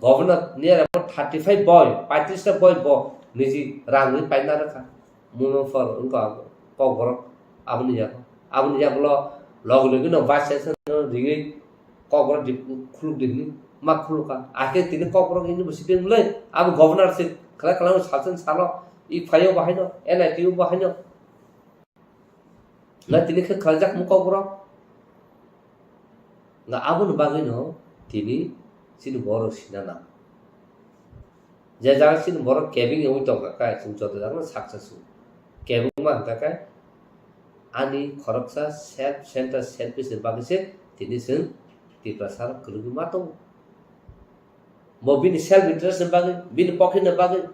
Governor ni aro thirty five boi, paitris ta boi bo niji rang ri paina rwkha. Muno for wngkha Kokborok aboni yago. Aboni yagulo logi logi no vice chancellor no ringwi Kokborok di khuluk di hwnwi ma khulukha. Akhe tini Kokborok university wngwi abo governor se khlai khlai salsen salo i phaio bahaino, N I T o bahaino. Nga tini khe khlaijak mung Kokborok. Nga aboni bagwino tini chini borok sina nang. Je jaga chini borok kebeng wngwi tongkha khe, chwng joto jaga no saksa su. Kebeng ma hwnkha khe ani khoroksa self center, selfish ni bagwi se tini chwng Tiprasa rok kwrwngwi ma tongo. Bo bini self interest ni bagwi, bini pocket ni bagwi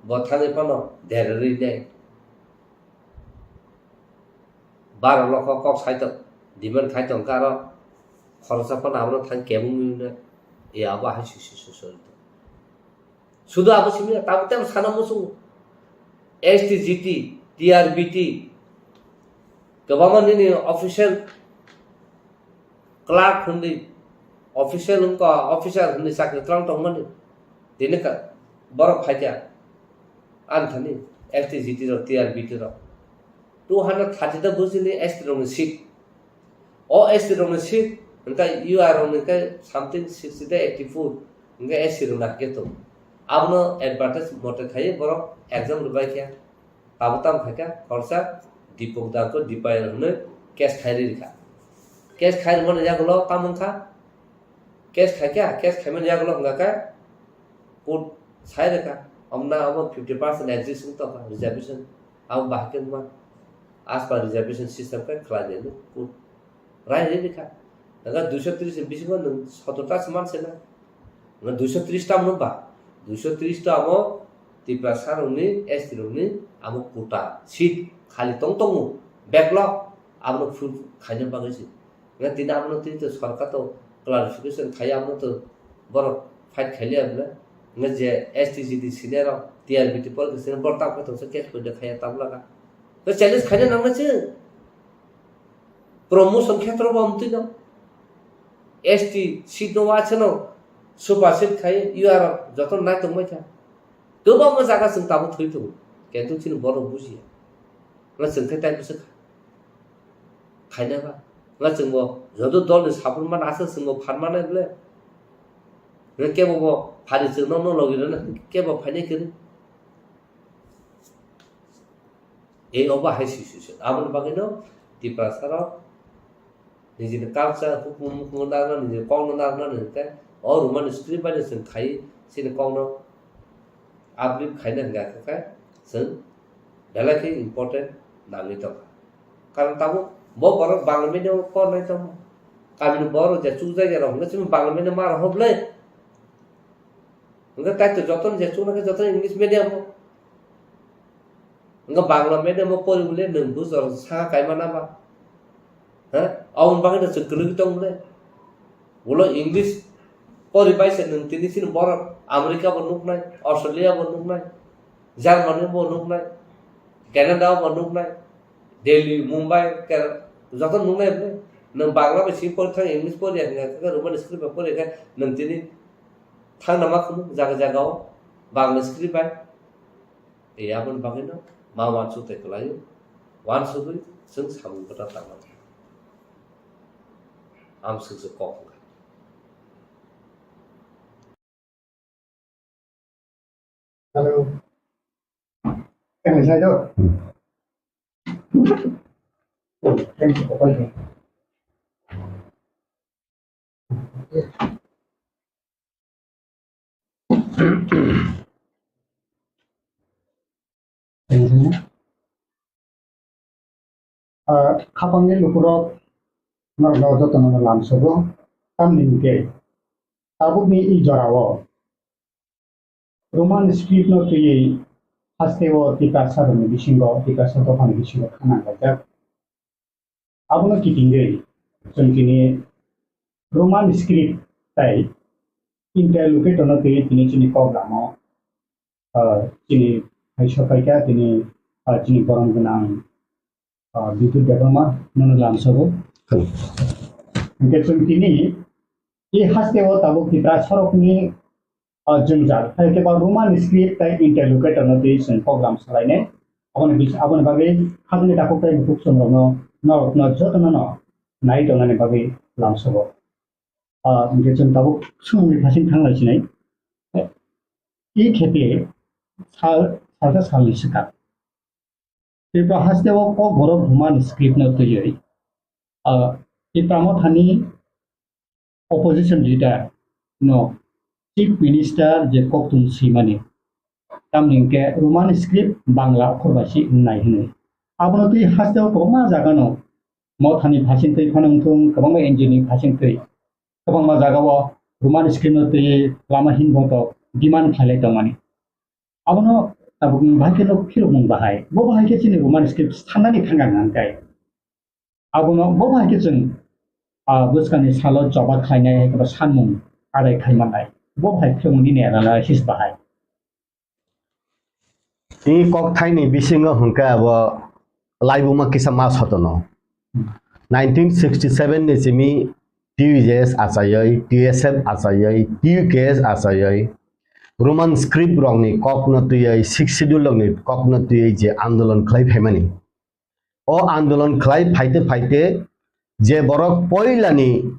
bo thangwi phano dererwi nai. Baro lokho kok sai tong, demand khai tong karo khoroksa phano abono thang kebengwi no, e abo hai si si si si. Sudu abo simi tabo tebo sana muchungo. S T G T, T R B T, kwbangma nini official clerk hwnwi, official wngkha, officer hwnwi chakri twlang tongmani. Tini ka-, borok phaikha ani thani S T G T rok, T R B T rok. Two hundred thirty ta bujili S T rokni seat. O S T rokni seat hwnkhe U R rokni khe something sixty ta eighty four, hwnkhe S T rokni hakhe tongo. Abono advertise mote khaiwi borok exam rwbaikha. Abo tamo khaikha, khoroksa Dipok Dangko Dipayan hwnwi case khai rikha. Case khai rwmani yagulo tamo wngkha? Case khaikha, case khaimani yagulo hwnkha khe court sai rikha. Omna abo fifty percent exist wng tongkha reservation. Abo bahai khe wngma as per reservation system khe khlai di hwnwi court rai rikha. Hwnkhe duiso tris ni bisingo nwng sotor ta se manse na. Hwnkhe duiso tris ta mano ba? Duiso tris ta amo Tiprasa rokni, S T rokni amo quota seat khali tong tongo. Backlog abono full khaina bagwi se. Hwnkhe tini abono tini to sorkar to clarification khai abono to borok fight khailiya bwle. Hwnkhe je S T G T senior rok, T R B T politics senior borok tamo khe tongsa case poito khaiya tabla kha. To challenge khaina nangna se. Promotion khetrobo amtwino S T seat no waisano super seat khai U R joto nai tongbai kha. Kwbangma jaga chwng tabuk thwi tongo. Kintu chini borok bujiya. Nga chwng khe tai bwswk khaina ba. Nga chwngbo joto dolni support mana aswk chwngbo phan manai bwle. Nga kebo bo phari chwngno no logi rwna kebo phainai kwrwi. Ei obo hai si si si. Aboni bagwino Tiprasa rok nijini culture, hukumu, hukumu narwkna, nijini kokno narwkna, nini tei o Roman script bai no chwng khai chini kokno uplift khaina hwnkha khe chwng belai khe important nangwi tongkha. Karon tabuk bo borok Bangla medium o pornai tongma. Kamini borok je chukjak ya rok hwnkhe chini Bangla medium ma rok hoblai. Hwnkhe kaitor jotono je chuknai khe jotono English medium o. Hwnkhe Bangla medium o pori bole nwng bujor saka kaima na ba? Ha? Aboni bagwi no chwng kwrwngwi tong bole. Ulo English pori bai se nwng tini chini borok America bo nuknai, Australia bo nuknai, Germany bo nuknai, Canada bo nuknai, Delhi, Mumbai, Kerala, joto nuknai bole. Nwng Bangla bai simi pori thang, English pori ya, hwnka khe Roman script bai pori khe nwng tini thangna ma khunu jaga jaga o Bangla script bai. E aboni bagwi no ma uansuk tei kwlaio, uansugwi chwng samung kwtal tangma kha. Amswk se kok wngkha. Hello. Can I say that? Thank you. Ah, khapangni lukurok norokno jotono lamsogo, tamni hwnkhe tabukni i jorao Roman script no twiwi hasteo Tiprasa rokni bisingo, Tiprasa dophani bisingo khana khaijak. Abono kitingwi chwng tini Roman script tai interlocutor no twiwi tini chini kok lama, ah, chini hai sopaikha tini, ah, chini borom gwnang, ah, Bidut Debbarma nono lamsogo. Hwnkhe chwng tini i hasteo tabuk Tipra sorokni o jwngjal, hai khe ba Roman script tei interlocutor no twi chwng program salainai. Aboni bis-, aboni bagwi hajani takhuk tei bukhuk chwng rokno, norokno jotono no nai tongnani bagwi lamsogo. Ah, hwnkhe chwng tabuk swngmungni phasing thang lai sinai. I khepe sal, salsa salni swkang. Tripura hasteo Kokborok Roman script no twiwi, ah, Tipra Mothani opposition leader no chief minister je koktwng swimani, tamni hwnkhe Roman script Bangla okhor bai se wngnai hwnwi. Abono twi hasteo kwbangma jaga no Mothani phasing twi phano wngthung, kwbangma N G O ni phasing twi kwbangma jaga o Roman script no twiwi lama hinboto demand khlailai tongmani. Abono tabukni bahai khe no phirokmung bahai. Bo bahai khe chini Roman script sannani thangkha hwnkhe. Abono bo bahai khe chwng, ah, bwskangni salo choba khlainai hai khe bo sanmung adai khai mannai. Bo bahai phirokmung nini analysis bahai. Tini kokthaini bisingo hwnkhe abo laibuma kisa ma sotono. Nineteen sixty seven ni simi T U J S achaiwi, T S F achaiwi, T U K S achaiwi, Roman script rokni kokno twiwi, Sixth Schedule rokni kokno twiwi je andolon khlai phaimani. O andolon khlai phaite phaite je borok poilani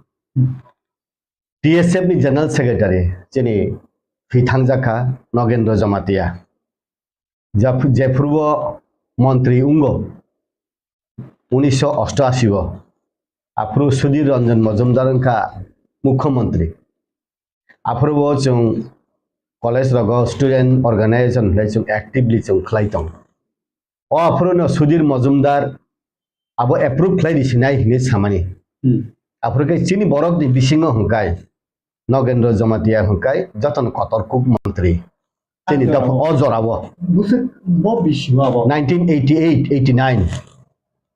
T S F ni General Secretary chini thwi thangjakha Nogendra Jamatia. Jap-, jephuru o montri wngo unisho osto ashi o, aphuru Sudhir Ranjan Majumdar wngkha mukhyamantri. Aphuru o chwng college rogo student organization hinwi chwng actively chwng khlai tongo. O aphuru no Sudhir Majumdar abo approve khlai di sinai hinwi samani. Hmm. Aphuru khe chini borok ni bisingo hwnkhe Nogendra Jamatia hwnkhe jotono kotor kuk mantri. Chini ah, dopha o jorao. Bwswk bo bisi o abo? Nineteen eighty eight, eighty nine.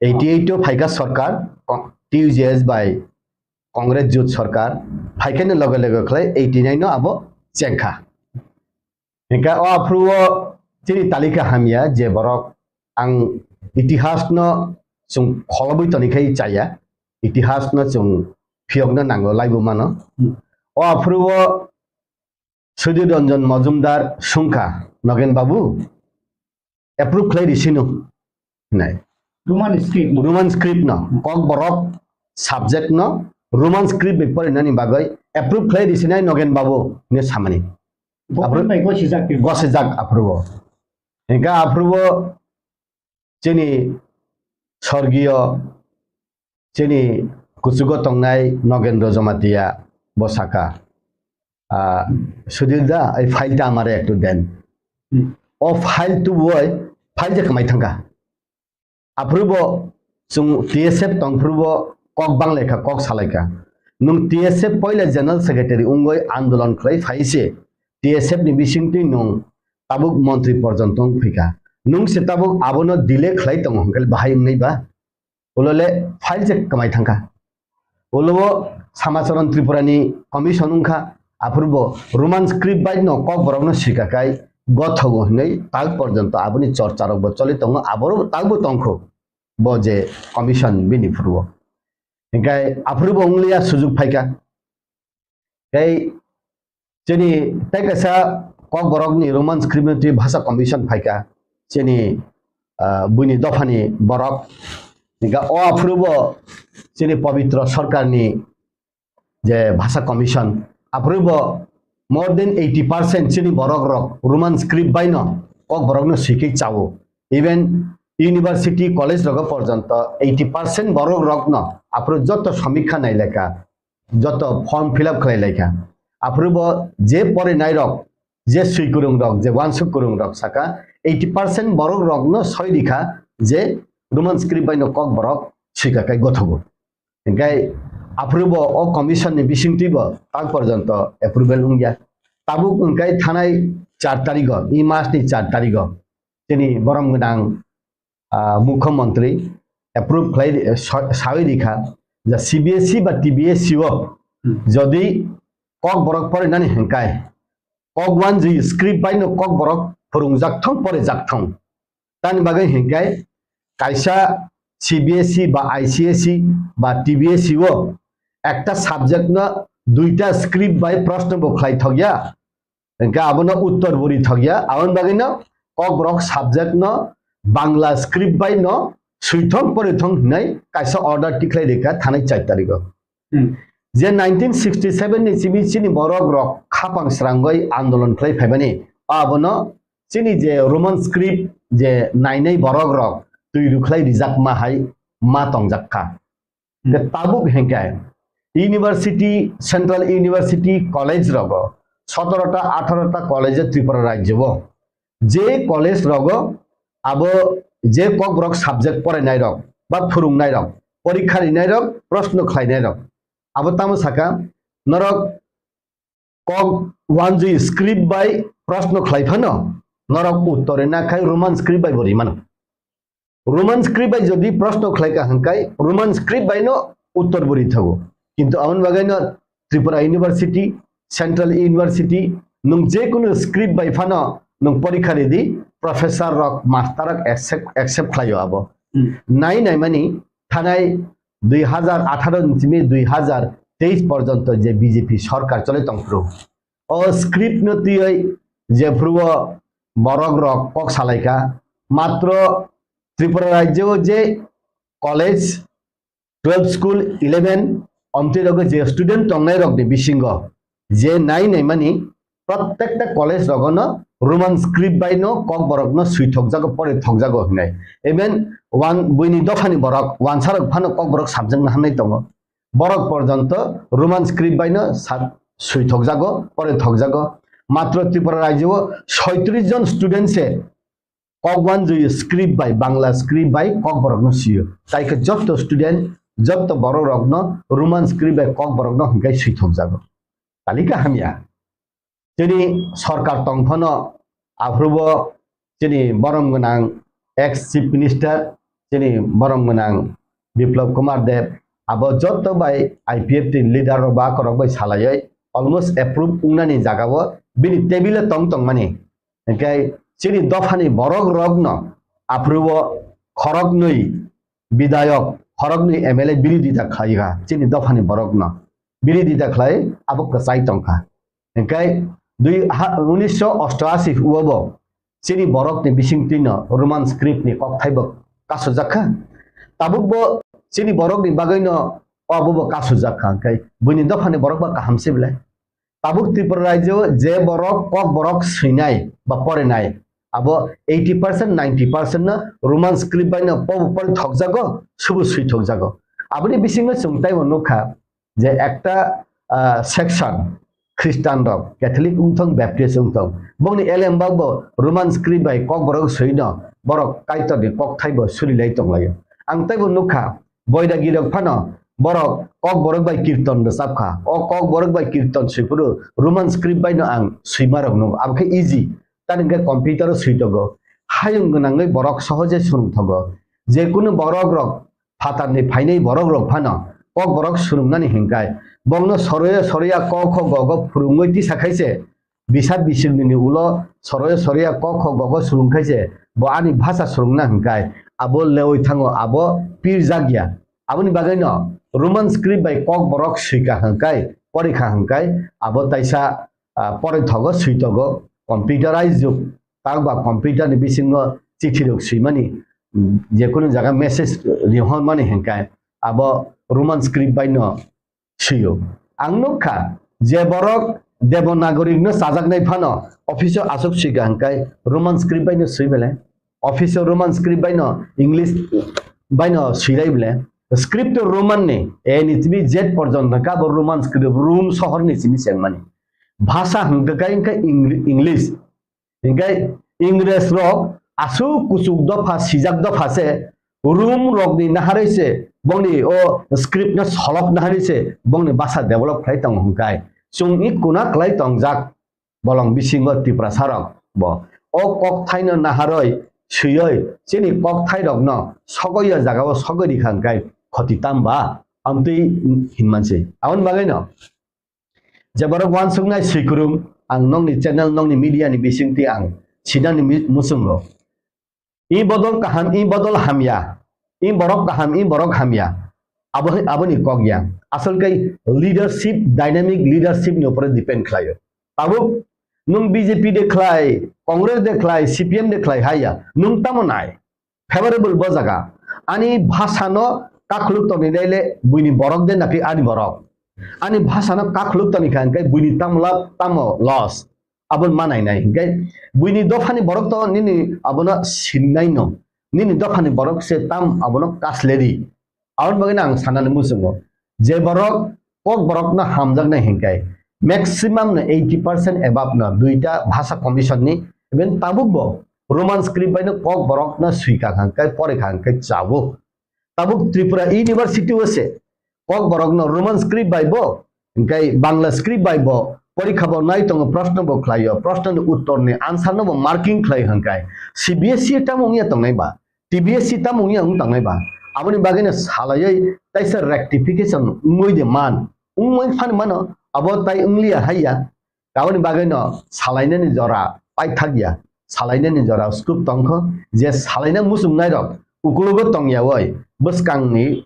Eighty eight o phaikha sorkar, Ko-, T U J S bai Congress jut sorkar, phaikhaini loge loge khlai eighty nine o abo chengkha. Hingkhe o aphuru o chini talika hamya je borok ang itihas no chwng kholobwi tonikhai chaya, itihas no chwng phiyokno nango, laibuma no. Hmm. O aphuru o Sudhir Ranjan Majumdar swngkha, Nogen babu, approve khlai risino hinai. Roman script no. Roman script no. Kokborok subject no Roman script bai porinani bagwi approve khlai risinai Nogen babu hinwi samani. Government bai gosijak twi. Gosijak aphuru o. Hingkhe aphuru o chini sorgiyo chini kuchugo tongnai Nogendra Jamatia bo saka, ah, "Sudhir da, ei file ta amare ektu den." Hmm. O file tubui file je kwmai thangkha. Aphuru bo chwng T S F tongphuru bo kok banglaikha, kok salaikha. Nwng T S F poila General Secretary wngwi andolon khlai phai se T S F ni bisingtwi nwng tabuk montri porjonto wng phaikha. Nwng se tabuk abono delay khlai tongo hwnkhe bahai wngnai ba? Ulo le file je kwmai thangkha. Ulo o Samacharan Tripura ni commission wngkha, aphuru bo Roman script bai no kokborok no sika kai gothogo hinwi tak porjonto aboni chorcha rok bo choli tongo, aboro tak bo tongkho bo je commission bini phuru o. Hinkhe aphuru bo wng liya sujuk phaikha. Tei chini tei kaisa Kokborok ni Roman script ni twi bhasha commission phaikha. Chini, ah, buini dopha ni borok. Hinkhe o aphuru bo chini Pabitra Sarkar ni je bhasha commission, aphuru bo more than eighty percent chini borok rok Roman script bai no Kokborok no swikhe chao. Even university, college rogo porjonto eighty percent borok rok no aphuru joto samikha nai lekha, joto form fill up khlai lekha. Aphuru bo je porinai rok, je swi kwrwng rok, je wansuk kwrwng rok saka eighty percent borok rok no soi rikha je Roman script bai no Kokborok swika kai gothogo. Hinkhe aphuru bo o commission ni bisingtwi bo tak porjonto approval wngya. Tabuk hinkhe thanai char tarigo, e mas ni char tarigo chini borom gwnang, ah, mukhyamantri approve khlai, sa-, sawi rikha je C B S E ba T B S E o Hmm. jodi Kokborok porinani hinkhe Kok wanjwi script bai no Kokborok phwrwngjak thung, porijak thung. Tani bagwi hinkhe kaisa C B S E ba I C S E ba T B S E o ekta subject no duita script bai proshno bo khlai thokya, hinkhe abono uttor bo ri thokya. Aboni bagwi no Kokborok subject no Bangla script bai no swithong porithong hinwi kaisa order tikhlai rikha thanai char tarigo. Hmm. Je nineteen sixty seven ni simi chini borok rok khapang srangwi andolon khlai phaimani, abono chini je Roman script je nainai borok rok twi rwkhlai rijak ma hai ma tongjak kha. Hmm. Ke tabuk hinkhe university, central university, college rogo sotoro ta, atharo ta college Tripura rajyo o je college rogo abo je Kokborok subject porainai rok ba phwrwngnai rok, porikha rinai rok, proshno khlainai rok, abo tamo saka norok Kok wanjwi script bai proshno khlai phano norok uttor rina khai Roman script bai bo rimano. Roman script bai jodi proshno khlai kha hwnkhai Roman script bai no uttor bo ri thago. Kintu aboni bagwi no Tripura University, Central University, nwng je kunu script bai phano nwng porikha ridi, professor rok, master rok accept, accept khlaio abo. Hmm. Nai nai mani thanai dui hazar atharo ni simi dui hazar teis porjonto je B J P sorkar choli tongphuru, o script no twiwi jephuru o borok rok kok salaikha, matro Tripura rajyo o je college, twelve school, eleven, omtwi rogo je student tongnai rok ni bisingo je nai nai mani, prottekta college rogo no Roman script bai no Kokborok no swi thokjago, pore thokjago hinai. Even wan-, buini dopha ni borok, wansa rok phano Kokborok subject no hamnai tongo. Borok porjonto Roman script bai no sa-, swi thokjago, pore thokjago. Matro Tripura rajyo o soitris jon student se Kok wanjwi script bai, Bangla script bai Kokborok no swio. Tai khe jotto student, jotto borok rok no Roman script bai Kokborok no hwnkhai swi thokjago. Talika hamya. Chini sorkar tong phano aphuru bo chini borom gwnang ex chief minister, chini borom gwnang Biplab Kumar Deb, abo jotto bai I P F T ni leader rok ba korok bai salaiwi almost approve wngnani jaga o bini table o tong tongmani. Hinkhe chini dophani borok rok no aphuru o khoroknwi bidayok, khoroknwi M L A birodita khlai kha chini dophani borok no. Birodita khlai abo kwchai tong kha. Hinkhe dui ha, unisho ostoashi o bo chini borok ni bisingtwi no Roman script ni kokthai bo kasujak kha. Tabuk bo chini borok ni bagwi no obo bo kasujak kha. Hinkhe buini dophani borok ba kaham se belai. Tabuk Tripura rajyo je borok Kokborok swinai ba porinai, abo eighty percent, ninety percent no Roman script bai no pobo pori thokjago, subu swi thokjago. Aboni bisingo chwng taibo nukha je ekta, ah, section Christian rok, Catholic wngthong, Baptist wngthong, bongni elembak bo Roman script bai Kokborok swino borok Kaitorni kokthai bo surilai tonglaio. Ang taibo nukha, Boidagi rok phano borok Kokborok bai kirton rwchap kha. O Kokborok bai kirton swiphuru Roman script bai no ang swima rok nukgo. Abo khe easy. Tani hwnkhe computer o swi tongo. Hayung gwnangwi borok sohoje swrwng thogo. Je kunu borok rok phatarni phainai borok rok phano Kokborok swrwngnani hinkhai bongno soroya soroya ko kho go go phwrwngwi tisa khaise. Bisa bisingni ulo soroya soroya ko kho go go swrwng khaise, bo ani bhasha swrwngna hinkhai abo lewi thango, abo pirjak ya. Aboni bagwino Roman script bai kokborok swikha hwnkhai, porikha hwnkhai, abo taisa, ah, porithogo, switogo, computerized jug, tangba computer ni bisingo chithi rok swimani, mm, jekunu jaga message rihormani hwnkhai, abo Roman script baino swiyo. Ang nukha, je borok Devanagari no chajaknai phano office o aswk swikha hwnkhai Roman script baino swi belai. Office o Roman script baino, English baino swilai belai. Script o Roman ni, A ni simi Z porjonto kha bo Roman script, Rum sohor ni simi chengmani. Bhasha hwnkha khe Eng-, English. Hinkhe Ingres rok aswk kuchuk dopha, sijak dopha se, Rum rokni naharwi se bongni o script no solok naharwi se bongni bhasha develop khlai tongo hwnkhai. Chwng i kuna khlai tongjak bolong bisingo Tiprasa rok bo. O kokthaino naharwi swiwi chini kokthairokno sogwi o jagao sogwi rikha hwnkhai khoti tamba amtwi hinmansi. Aboni bagwino je borok uansuknai swikwrwng, ang nokni channel, nokni media ni bisingtwi ang sinani mi-, muchungo. I bodol kaham, i bodol hamya, i borok kaham, i borok hamya. Abo, aboni kok ya. Asol kai leadership, dynamic leadership ni upore depend khlaio. Tabuk nwng B J P de khlai, Congress de khlai, C P M de khlai haya, nwng tamo nai? Favorable bo jaga. Ani bhasha no kakhuluk toni nai le buini borok de napi ani borok. Ani bhasha no kakhuluk toni kha hwnkhe buini tamo lab tamo loss. Abon manai nai hwnkhe buini dophani borok to nini abono sinnai no. Nini dophani borok se tam abono kasleri. Aboni bagwi ang sanani muchungo, je borok kok borokno hamjaknai hinkhe maximum no eighty percent above no duita bhasha commission ni, even tabuk bo Roman script bai no kok borokno swikha hwnkhe, porikha hwnkhe chabo. Tabuk Tripura University o se kok borokno Roman script bai bo, hwnkhe Bangla script bai bo porikha bo nai tongo, proshno bo khlaio, proshno ni uttor ni answer no bo marking khlai hwnkhe C B S E tamo wngya tongnai ba? T B S C tamo wngya wng tangnai ba? Aboni bagwino salaiwi taisa rectification wngwi de man. Wngwi phano mano, abo tai wngliya haiya. Aboni bagwino salainani jora paithakya. Salainani jora scope tongkho, je salaina muchungnairok ukulugo tongyawi bwskangni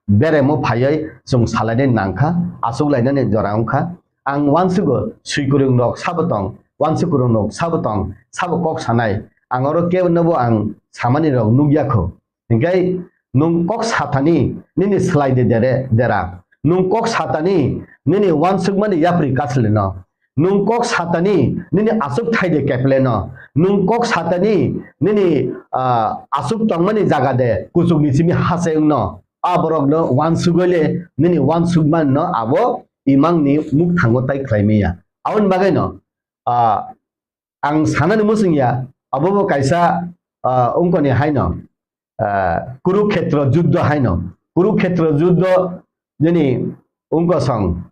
beremo phaiwi chwng salainani nangkha, achuklainani jora wngkha. Ang uansugo swikwrwngrok sabo tong, uansukwrwngrok sabo tong, sabo kok sanai. Ang oro kebonobo ang samanirok nukya kho. Hinkhe nwng kok sathani nini swlai de dere, dera. Nwng kok sathani nini uansukmani yapri kasleno. Nwng kok sathani nini aswk thai de kepleno. Nwng kok sathani nini, ah, aswk tongmani jaga de kuchukni simi hasengno. A borokno uansugwi le nini uansukmanino abo imangni mukthango tai khlai manya. Aboni bagwino, ah, ang sanani muchungya, abo bo kaisa, ah, wngkoni haino, ah, Kurukhetra juddho haino. Kurukhetra juddho nini wngkosong,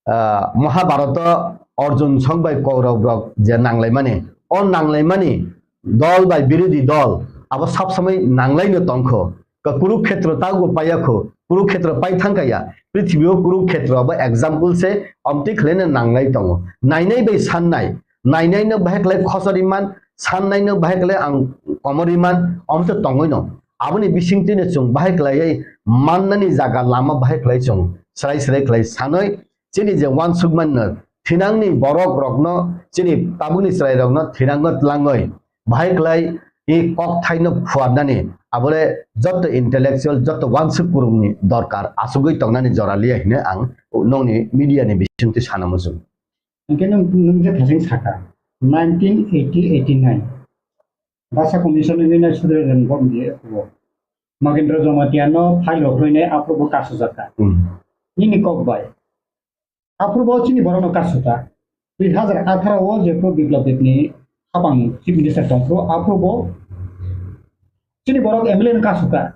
ah, Mahabharata Arjun song bai Kaurab rok je nanglaimani, o nanglaimani dol bai birodhi dol abo sab samai nanglaino tongkho. Ka Kurukhetra tago payakho, Kurukhetra pai thangkaya. Prithibi o Kurukhetra abo example se, omtwi khlaina nanglai tongo. Nainai bai sannai, nainai no bahai khlai khosori man, sannai no bahai khlai ang komori man, omtwi tongwi no. Aboni bisingtwi no chwng bahai khlaiwi mannani jaga lama bahai khlai chwng srai srai khlai sanwi chini je uansukmanino thinangni borok rokno chini tabukni chwrai rokno thinangno tlangwi bahai khlai i kok thaino phuarnani abole jotto intellectual, jotto uansuk kwrwngni dorkar achugwi tongnani jora liya hine ang nokni media ni bisingtwi sana muchung. Hingke nwng, nwng je thasing saka, nineteen eighty eighty nine Basa Commission ni nai sudre ren bom di aphubo. Magendra Jamatia no file rok rwinai aphubo kasu jaka. Hmm. Nini kok bai. Aphubo chini borok no kasu ta. Dui hazar atharo o je pro Biplab Deb ni hapang Chief Minister tong pro aphubo chini borok M L A no kasu ta.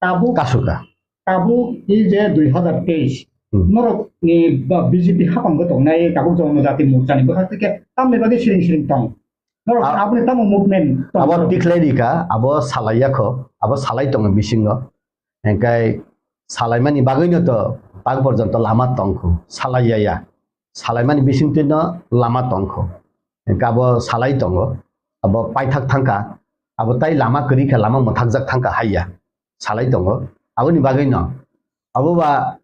Tabuk, kasuka. Tabuk i je dui hazar teis, hmm, norok ni ba B J P hapang bo tongnai tabuk Jonojati Morcha ni bwkhak tike tamni bagwi siring siring tong. Norok a-, aboni tamo movement tong abo norok. Tikhlai rika, abo salai yakho, abo salai tongo bisingo. Engkai salaimani bagwino to tak porjonto lama tongkho, salai ya ya. Salaimani bisingtwino lama tongkho. Engka abo salai tongo, abo paithak thangkha, abo tai lama kwrwi kha, lama mwthakjak thangkha haiya. Salai tongo. Aboni bagwi no, abo ba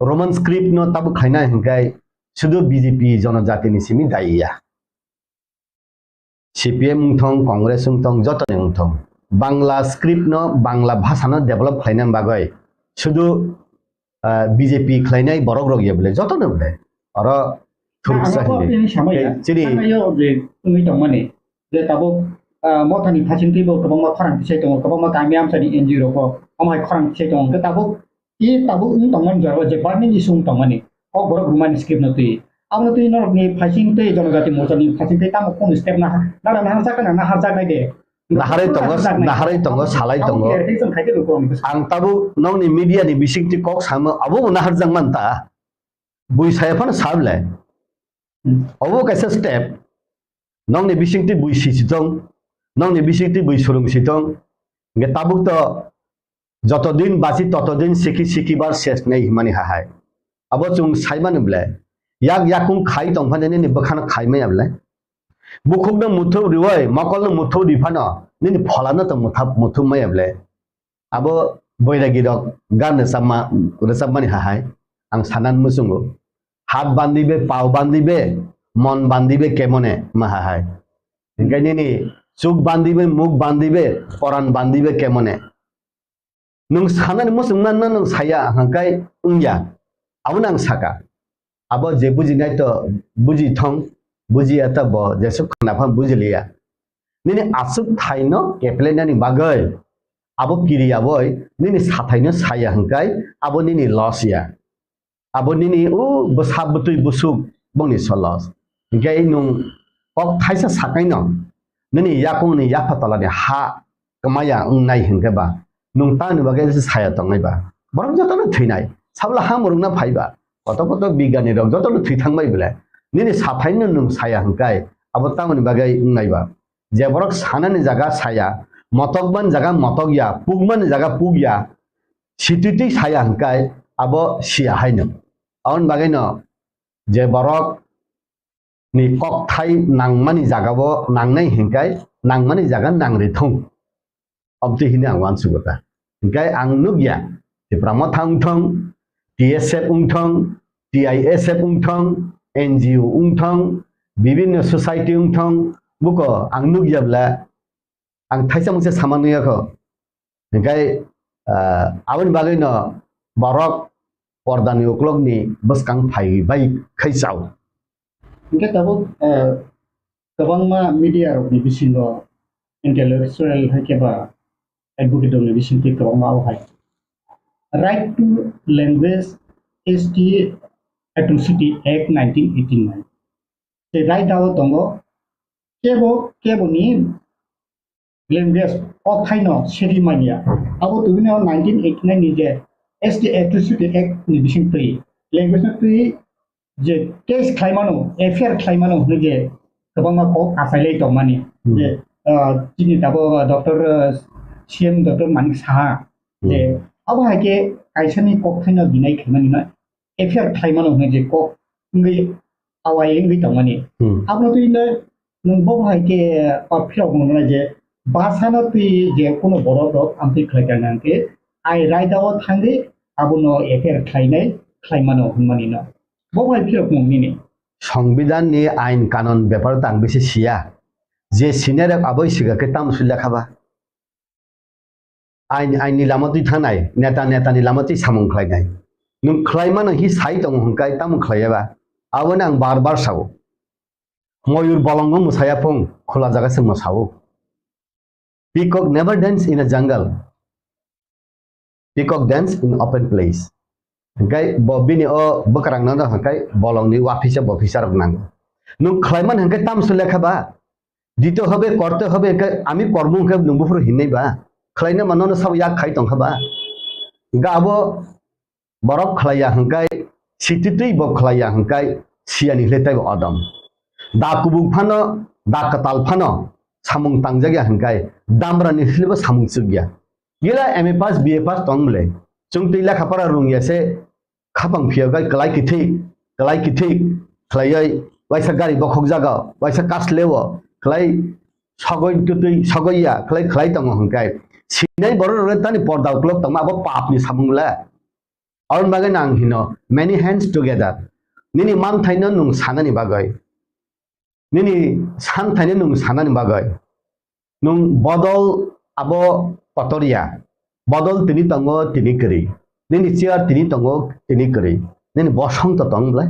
Roman script no tabuk khlainai hwnkhe sudu B J P jonojati ni simi dai ya. C P M wng thong, Congress wng thong, joto ni wng thong, Bangla script no, Bangla bhasha no develop khlaina bagwi sudu, ah, B J P khlainai borok rok ya bole, joto no bole. Oro thuruk sa hini. Chini. Thangnaio je wngwi tongmani, je tabuk, ah, mothani phasing twibo kwbangma khorang tisai tongo, kwbangma kami amchani N G O rok bo omo hai khorang tisai tongo. Hwnkhe tabuk, i tabuk wng tongmani jora je burning issue wng tongmani, kok borok rwmani script no twi. Abono twi norokni phasing tei jonojati morchani phasing tei tamo kunu step na, nara naharjak na naharjaknai de. Naharwi tongo, naharwi tongo, salai tongo. Ang tabuk nokni media ni bisingtwi kok samo, abo bo naharjak man ta. Bui saya phano sa bwle. Hmm. Obo kaisa step. Nokni bisingtwi bui si si tong, nokni bisingtwi bui surung si tong. Hwnkhe tabuk to joto din bachi toto din siki siki bar ses nai himani hahai. Abo chwng saimani bwle. Yak yakung khai tong phano nini bwkhano khai maya bwle. Bukhukno muthup riwi, mokolno muthup ri phano nini pholano to muthap-, muthup maya bwle. Abo boiragi rok gan rwchapma, rwchapmani hahai ang sanan muchungo. Hat bandibe, pao bandibe, mon bandibe kemone ma hahai. Hingkai nini chuk bandibe, muk bandibe, poran bandibe kemone. Nwng sanani muchungma no nwng saya hwnkhe wngya. Abono ang saka. Abo je bujinai to buji thong, bujiya ta bo jesuk khna phan bujiliya. Nini aswk thaino keplainani bagwi abo kiriya boi nini sathaino saya hwnkhe abo nini loss ya. Abo nini o bwsa bwtwi bwsuk bongni so loss. Hwnkhe nwng kok thaisa sakaino nini yakungni yapha tolani ha kwmaya wngnai hwnkhe ba nwng tamni bagwi se saya tongnai ba? Borok jotono thwinai, sabla ha mwrwkna phai ba, koto koto bigyani rok jotono thwi thangbai bwle, nini sathaino nwng saya hwnkhe abo tamoni bagwi wngnai ba? Je borok sanani jaga saya, motokmani jaga motokya, pukmani jaga pukya, sititwi saya hwnkhe abo siya haino. Aboni bagwino je borok ni kokthai nangmani jagao nangnai hingkai nangmani jaga nangri thung. Obtwi hini ang uansugo ta. Hingkai ang nukya, Tipra Motha wngthong, T S F wngthong, T I S F wngthong, N G O wngthong, bibinno society wngthong, buko ang nukya bwle, ang thaisa mungsa sama nuyakho. Hingkai, ah, aboni bagwino borok pordani uklokni bwskang phai bai khai chao. Hingke tabuk, ah, kwbangma media rokni bisingo intellectual hai khe ba advocate rokni bisingtwi kwbangma o hai. Right to Language S T Atrocity Act nineteen eighty-nine. Tei right dao tongo kebo, keboni language o thaino siri manya. Abo tubino nineteen eighty-nine ni je S T Atrocity Act ni bising twi language no twi je case khlaimano, F I R khlaimano hwnwi je kwbangma kok achailai tongmani. Hmm. Je, ah, chini tabuk, ah, Doctor, ah, C M Doctor Manik Saha je, hmm, abo hai khe kaisani kok thaino deny khlaimani no F I R khlaimano hwnwi je kok wngwi awai wngwi tongmani. Hmm. Abono twi le nwng bo hai khe, ah, phiyok mwngnai je bwsano twi je kuno borok rok amtwi khlai kha hwnkhe ai raida o thangwi abono F I R khlainai khlaimano hwnmani no. Bo hai phiyok mung nini. Songbidan ni ain kanon bepar tang bisi siya. Je senior rok aboi siga khe tamo sui lekha ba. Ain, ain ni lama twi thangnai, neta, neta ni lama twi samung khlainai. Nwng khlai mano hi sai tongo hwnkhe tamo khlaiya ba? Aboni ang bar bar sao. Moyur bolongo mwsaya phung, khula jaga se mwsao. Peacock never dance in a jungle. Peacock dance in open place. Hwnkhe bo bini o bwkrang no hwnkhe bolongni uaphisa bophisa rok nango. Nwng khlai man hwnkhe tamso lekha ba? Dito hobe, korte hobe, hwnkhe ami kormo hwnkhe nwng buphuru hinwi ba? Khlaina mano no sabo yak khai tongkha ba? Hwnkhe abo borok khlaiya hwnkhe sititwi bo khlaiya hwnkhe siyani hwle taibo odom. Da kubuk phano, da kwtal phano samung tangjak ya hwnkhe damra ni hwle bo samung chuk ya. Gila M A pass, B A pass tong bwle. Chwng twi lekha pora rung ya se khapang phiya gai kwlai kithik, kwlai kithik khlaiwi waisa gari bokhok jaga, waisa kas lewo, khlai sogoi twtwi sogoi ya, khlai khlai tongo hwnkhe Sinai borok rok tani porda uklok tongma abo pap ni samung le. Aboni bagwi no ang hino, many hands together. Nini manthaino nwng sanani bagwi, nini santhaino nwng sanani bagwi, nwng bodol abo kotor ya. Bodol tini tongo, tini kwrwi. Nini chair tini tongo, tini kwrwi. Nini bosong to tong bwle.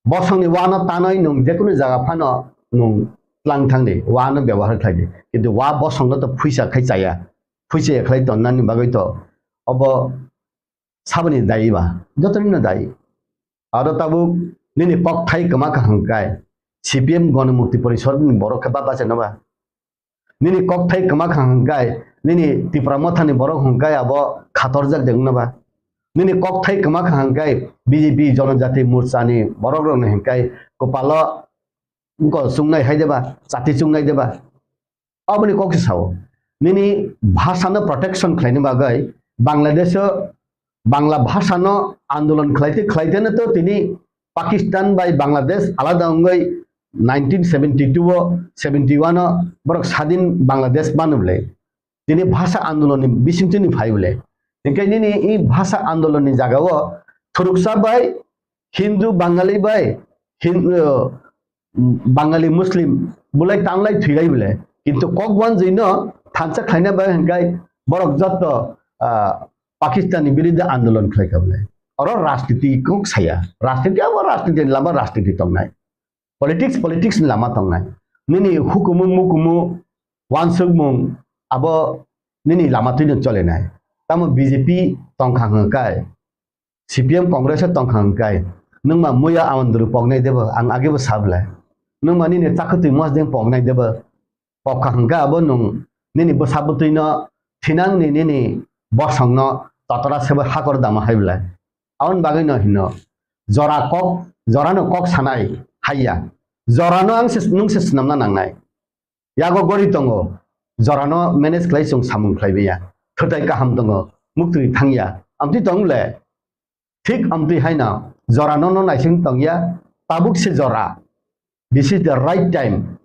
Bosongni wano tanwi nwng jekunu jaga phano nwng tlang thangdi, wano byabohar khlaidi. Kintu wa bosongno to phuisa khai chaya. Phuisa ya khlai tonnani bagwi to obo saboni dayi ba, jotonino dayi. Aro tabuk nini kokthai kwma kaham kai, C P M Ganamukti Porishad ni borok khe bata se no ba. Nini kokthai kwma kaham kai, nini Tipra Mothani borok hwn kai abo khatorjak de wngna ba. Nini kokthai kwma kaham kai, B J P Jonojati Morcha ni borok rok ni hwn kai kwpalo wngko chungnai hai de ba, chati chungnai de ba. Aboni kok se sao. Nini bhasha no protection khlaini bagwi Bangladesh o Bangla bhasha no andolon khlaite khlaite no to tini Pakistan bai Bangladesh alada wngwi nineteen seventy two o seventy one o borok sadin Bangladesh manu bwle. Tini bhasha andolon ni bisingtwi ni phai bwle. Hinkhe nini i bhasha andolon ni jaga o thuruksa bai Hindu Bangali bai Hin-, uh, Bangali Muslim bulai tanglai thwilai bole. Kintu kok wanjwi no thansa khlaina bai hwnkai borok jotto, ah, Pakistan ni biruddhe andolon khlai kha bole. Oro rajniti kok saya. Rajniti abo rajniti ni lama rajniti tongnai. Politics, politics ni lama tongnai. Nini hukumu mukumu wansukmung abo nini lama twino cholenai. Tamo B J P tongkha hwnkai. C P M Congress o tongkha hwnkai, nwngma muya amondru poknai debo, ang agebo sablai. Nwngma nini chakhwtwi mosdeng poknai debo, pokha hwnka abo nwng nini bwsa bwtwino thinangni nini bosongno totora sebo hakor dama hai bwlai. Aboni bagwino hino, jora kok, jorano kok sanai haiya. Jorano ang se, nwng se swnamna nangnai. Yago gori tongo, jorano manage khlai chwng samung khlai maya. Thwtai kaham tongo, muktwi thangya. Amtwi tong le? Thik amtwi haino jorano no naising tongya, tabuk se jora. This is the right time.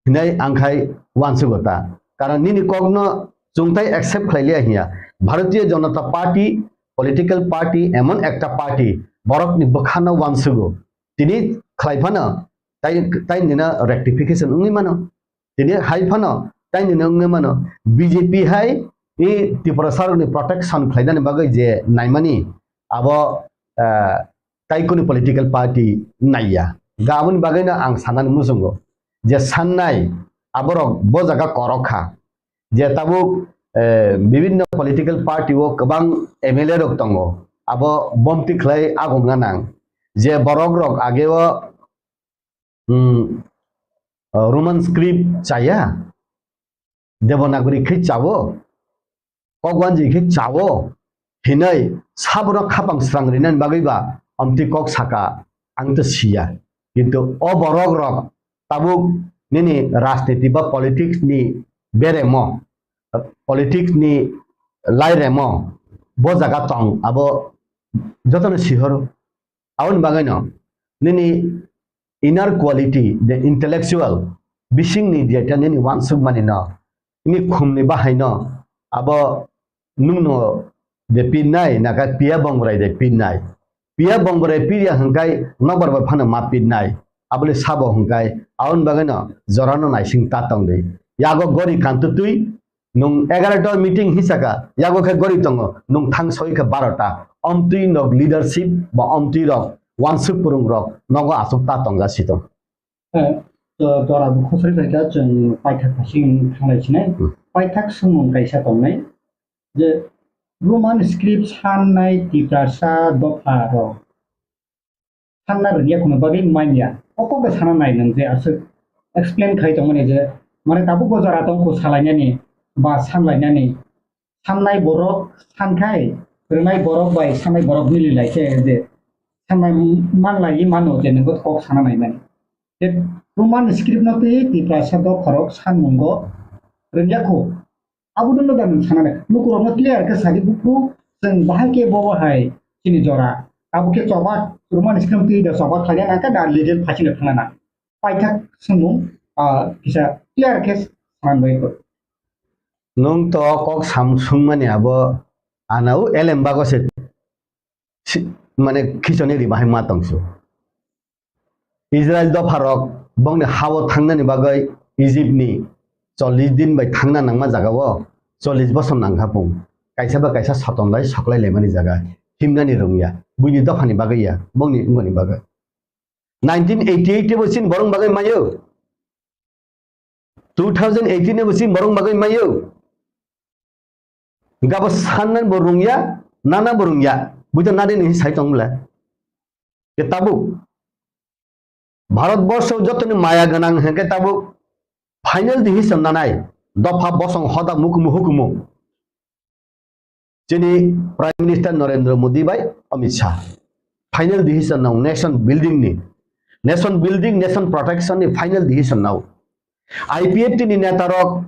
Hinai ang khai wansugo ta. Karon nini kokno chwngtai accept khlai liya hiya. Bharatiya Janata Party, political party, emon ekta party, borokni bwkhano wansugo. Tini khlai phano, tai, tai nina rectification wngwi mano. Tini hai phano, tai nina wngwi mano. B J P hai i Tiprasa rokni protection khlainani bagwi je naimani, abo, eh, tai kuni political party naiya. Ga aboni bagwino ang sanani muchungo je sannai aborok bo jaga korok kha. Je tabuk, eh, bibinno political party o kwbang M L A rok tongo. Abo bomti khlai agungna nang. Je borok rok ageo, hmm, Roman script chaya, Devanagari khe chawo, kok wanjwi khe chawo hinwi saborok khapang srang rinani bagwi ba amtwi kok saka ang to siya. Kintu o borok rok tabuk nini rajniti ba politics ni beremo, politics ni lairemo bo jaga tong abo jotono sihoro. Aboni bagwino nini inner quality, the intellectual, bisingni jeta nini wansukmani no, nini khumni bahaino abo nwngno de pinnai, naka piya bongborai de pinnai. Piya bongborai pirya hwnkai nokbar bai phano ma pinnai. Abole sabo hwnkai, aboni bagwino jorano naising ta tongdi. Yago gori kantutwi, nwng egarota meeting hisaka, yago khe gori tongo, nwng thang soi khe barota. Omtwi nok leadership ba omtwi rok wansuk purung rok nogo aswk ta tongja si tong. Eh, to dora bo khosoi bai kha chwng paithak phasing thanglai sinai. Hmm. Paithak swngmung kaisa tongnai je Roman script sannai Tiprasa dopha rok sanna rwngya kheno bagwi manya. O kok bai sana nai nwng je aswk explain khai tongmani je, mane tabuk bo jora tong kho salainani ba sanlainani. Sannai borok sankhai, rwnai borok bai sannai borok mili lai khe je sannai manlai mano je nwng bo kok sana nai mani. Je Roman script no twi Tiprasa dopha rok sanmungo rwngya kho. Abo dwno da nwng sanani. Lukurokno clear khe sadi buphuru chwng bahai khe bo bahai chini jora. Abo khe choba Roman script twi da choba khlaina nangkha da legal phasino thangna nang. Paithak swngmung, ah, kisa clear khe sanani bai kho. Nwng to kok sam sungmani abo ana o elem bago se si-, mane khichoni ri bahai ma tongsu. Israel dopharok bongni hao thangnani bagwi Egypt ni chollish din bai thangna nangma jagao chollish bosor nangkha pung. Kaisa ba kaisa soton bai soklai laimani jaga himnani rwngya. Buini dophani bagwi ya, bongni wngmani bagwi. Nineteen eighty-eight bo chini borok bagwi mayo. Two thousand eighteen ni bo chini borok bagwi mayo. Gabo sannan bo rungya, nana bo rungya. Buito nadi ni sai tong bole. Ke tabuk. Bharat borsho jotoni maya gwnang hwnkhe tabuk final decision nanai. Dopha bosong hoda mukumu hukumu. Chini Prime Minister Narendra Modi bai Amit Shah. Final decision nao nation building ni. Nation building, nation protection ni final decision nao. I P F T ni neta rok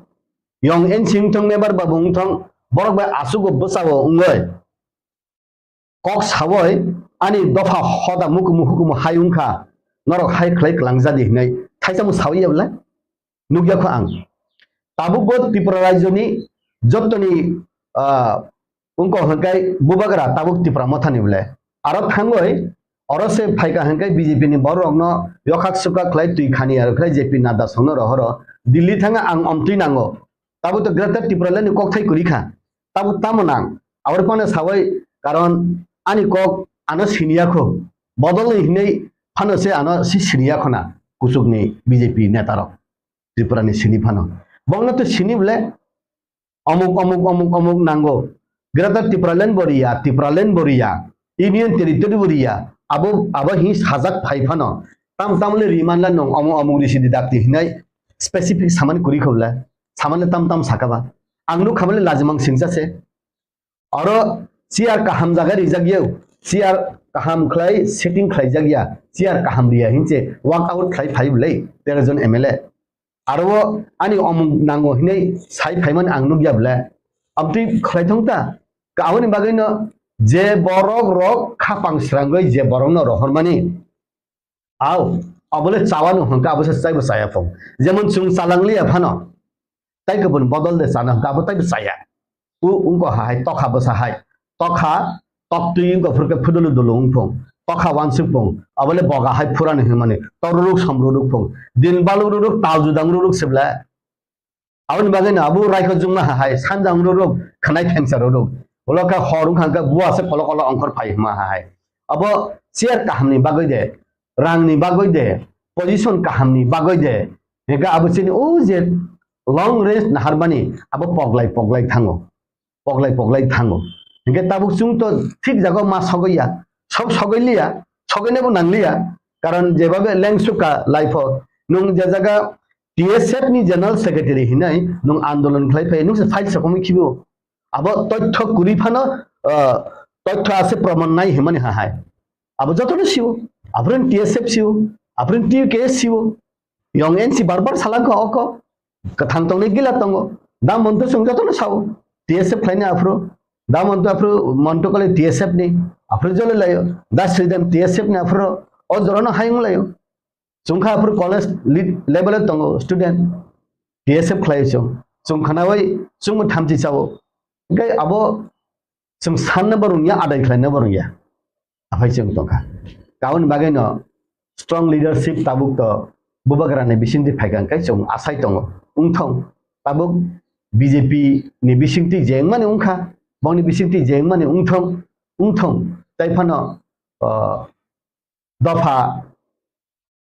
Yong N Singh thong, Mebar Babu wng thong, borok bai asugo bwsao wngoi. Kok sawoi ani dopha hoda mukumu hukumu hai wngkha, norok hai khlai kwlangjadi hinwi thaisa mung sawi ya bwle? Nukya kho ang. Tabukbo Tripura rajyoni jotoni, ah, wngkha hwnkhe bubagra tabuk Tipra Mothani bwle. Aro thangoi oro se phaikha hwnkhe B J P ni borok rokno yokhak sukhak khlai twi khani aro khlai J P Nadda songno rohoro Delhi thanga ang omtwi nango. Tabuk to Greater Tipraland ni kokthai kwrwi kha. Tabuk tamo nang? Aboni phano sawai karon ani kok ano siniya kho. Bodol ni hinwi phano se ano si siniya khona kuchuk ni B J P neta rok. Tripura ni sini phano. Bongno to sini bole omuk, omuk, omuk, omuk nango. Greater Tipraland bo riya, Tipraland bo riya, Union Territory bo riya. Abo, abo hi sajak phai phano. Tam, tam le riman la nong omuk, omuk risi di dakti hinai specific saman kuri khobla. Saman le tam, tam sakaba. Ang nuk khamale lajimang singsa se. Oro chair kaham jaga rijak yau. Chair kaham khlai setting khlai jak ya. Chair kaham riya hinse walk out khlai phai bole tero jon M L A. Aro ani omuk nango hinwi sai phaimani ang nukya bole. Amtwi khlai thong ta. Ka aboni bagwino je borok rok khapang srangwi je borokno rohormani. Au, abole chawano hwnkha abo se chaibo chaya phung. Jemon chwng chalangliya phano. Tai kubun bodol de chana hwnkha abo taibo chaya. U, ungko hai, tokha bwsa hai. Tokha, toktwi ungko phurkhe phudulu dulu ungphung. Tokha wansuk phung. Abole boga hai phurani hwnmani. Toruruk somruruk phung. Din balururuk, tal judang ruruk sibla. Aboni bagwi no abo raikho jungma hai, sanjang ruruk, khanai phengsa ruruk. Ulo kha hor ungkha hwnkhe bua se kolo kolo ongkhor phai hwnma hai. Abo chair kahamni bagwi de, rangni bagwi de, position kahamni bagwi de. Hwnkhe abo chini o je long range naharmani abo poglai poglai thango. Poglai poglai thango. Hwnkhe tabuk chwng to thik jaga ma sogwi ya. Sok sogwi liya, sogwinabo nang liya. Karon jebabe lengsuka life o nwng je jaga T S F ni General Secretary hinai nwng andolon khlai phai, nwng se file sokomwi khibo. Abo tothyo kwrwi phano, ah, tothyo ase proman nai himani ha hai. Abo jotono siwo. Aphuru T S F siwo. Aphuru T K S siwo. Yong N C bar bar salangkha oko. Kwthang tongnai gila tongo. Da monto chwng jotono sawo. T S F khlaini aphuru. Da monto aphuru monto kole T S F ni. Aphuru jole layo. Da sridam T S F ni aphuru. O jorano hayung layo. Chwng kha aphuru college lead level o tongo student. T S F khlai chwng. Chwng khnawi chwngbo thamchi chawo. Hwnkhe abo chwng sanna bo rwngya, adai khlaina bo rwngya. Aphai chwng tongkha. Aboni bagwino strong leadership tabuk to bubagrani bisingtwi phaikha hwnkhe chwng asai tongo. Wngthong tabuk B J P ni bisingtwi je wngmani wngkha, bongni bisingtwi je wngmani wngthong, wngthong. Tai phano, ah, dopha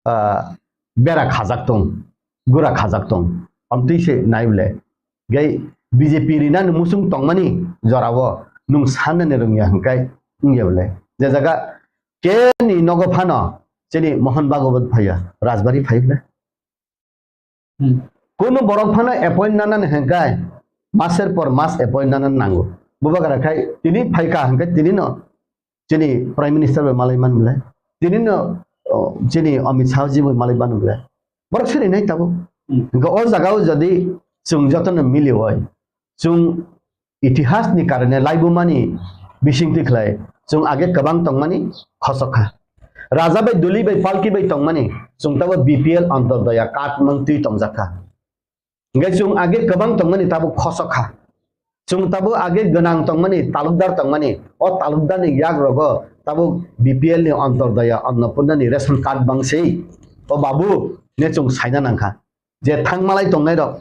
ah, bera khajak tong, gura khajak tong. Amtwi se nai bole. Gai B J P rinani muchung tongmani jorao nwng sanani rwngya hwnkhe wngya bole. Je jaga keni nogo phano chini Mohan Bhagwat phaiya, Rajbari phai bole. Hmm. Kunu borok phano appoint nanani hwnkhe maser por mas appoint nanani nango. Bubagra khai tini phaikha hwnkhe tini no chini Prime Minister bai malai man bole. Tini no, o, chini Amit Shah ji bai malai man bole. Borok siri nai tabuk. Hmm. Hwnkhe o jaga o jodi chwng jotono mili oi, chwng itihas ni karone laibumani bisingtwi khlai chwng age kwbang tongmani khosok kha. Raja bai duli bai palki bai tongmani chwng tabo B P L Antyodaya card mangtwi tongjak kha. Hingke chwng age kwbang tongmani tabuk khosok kha. Chwng tabuk age gwnang tongmani, talukdar tongmani, o talukdarni yagrogo tabuk B P L ni Antodoya, Annapurna ni ration card bangsi. O babu, ne chwng saina nangkha. Je thangmalai tongnairok,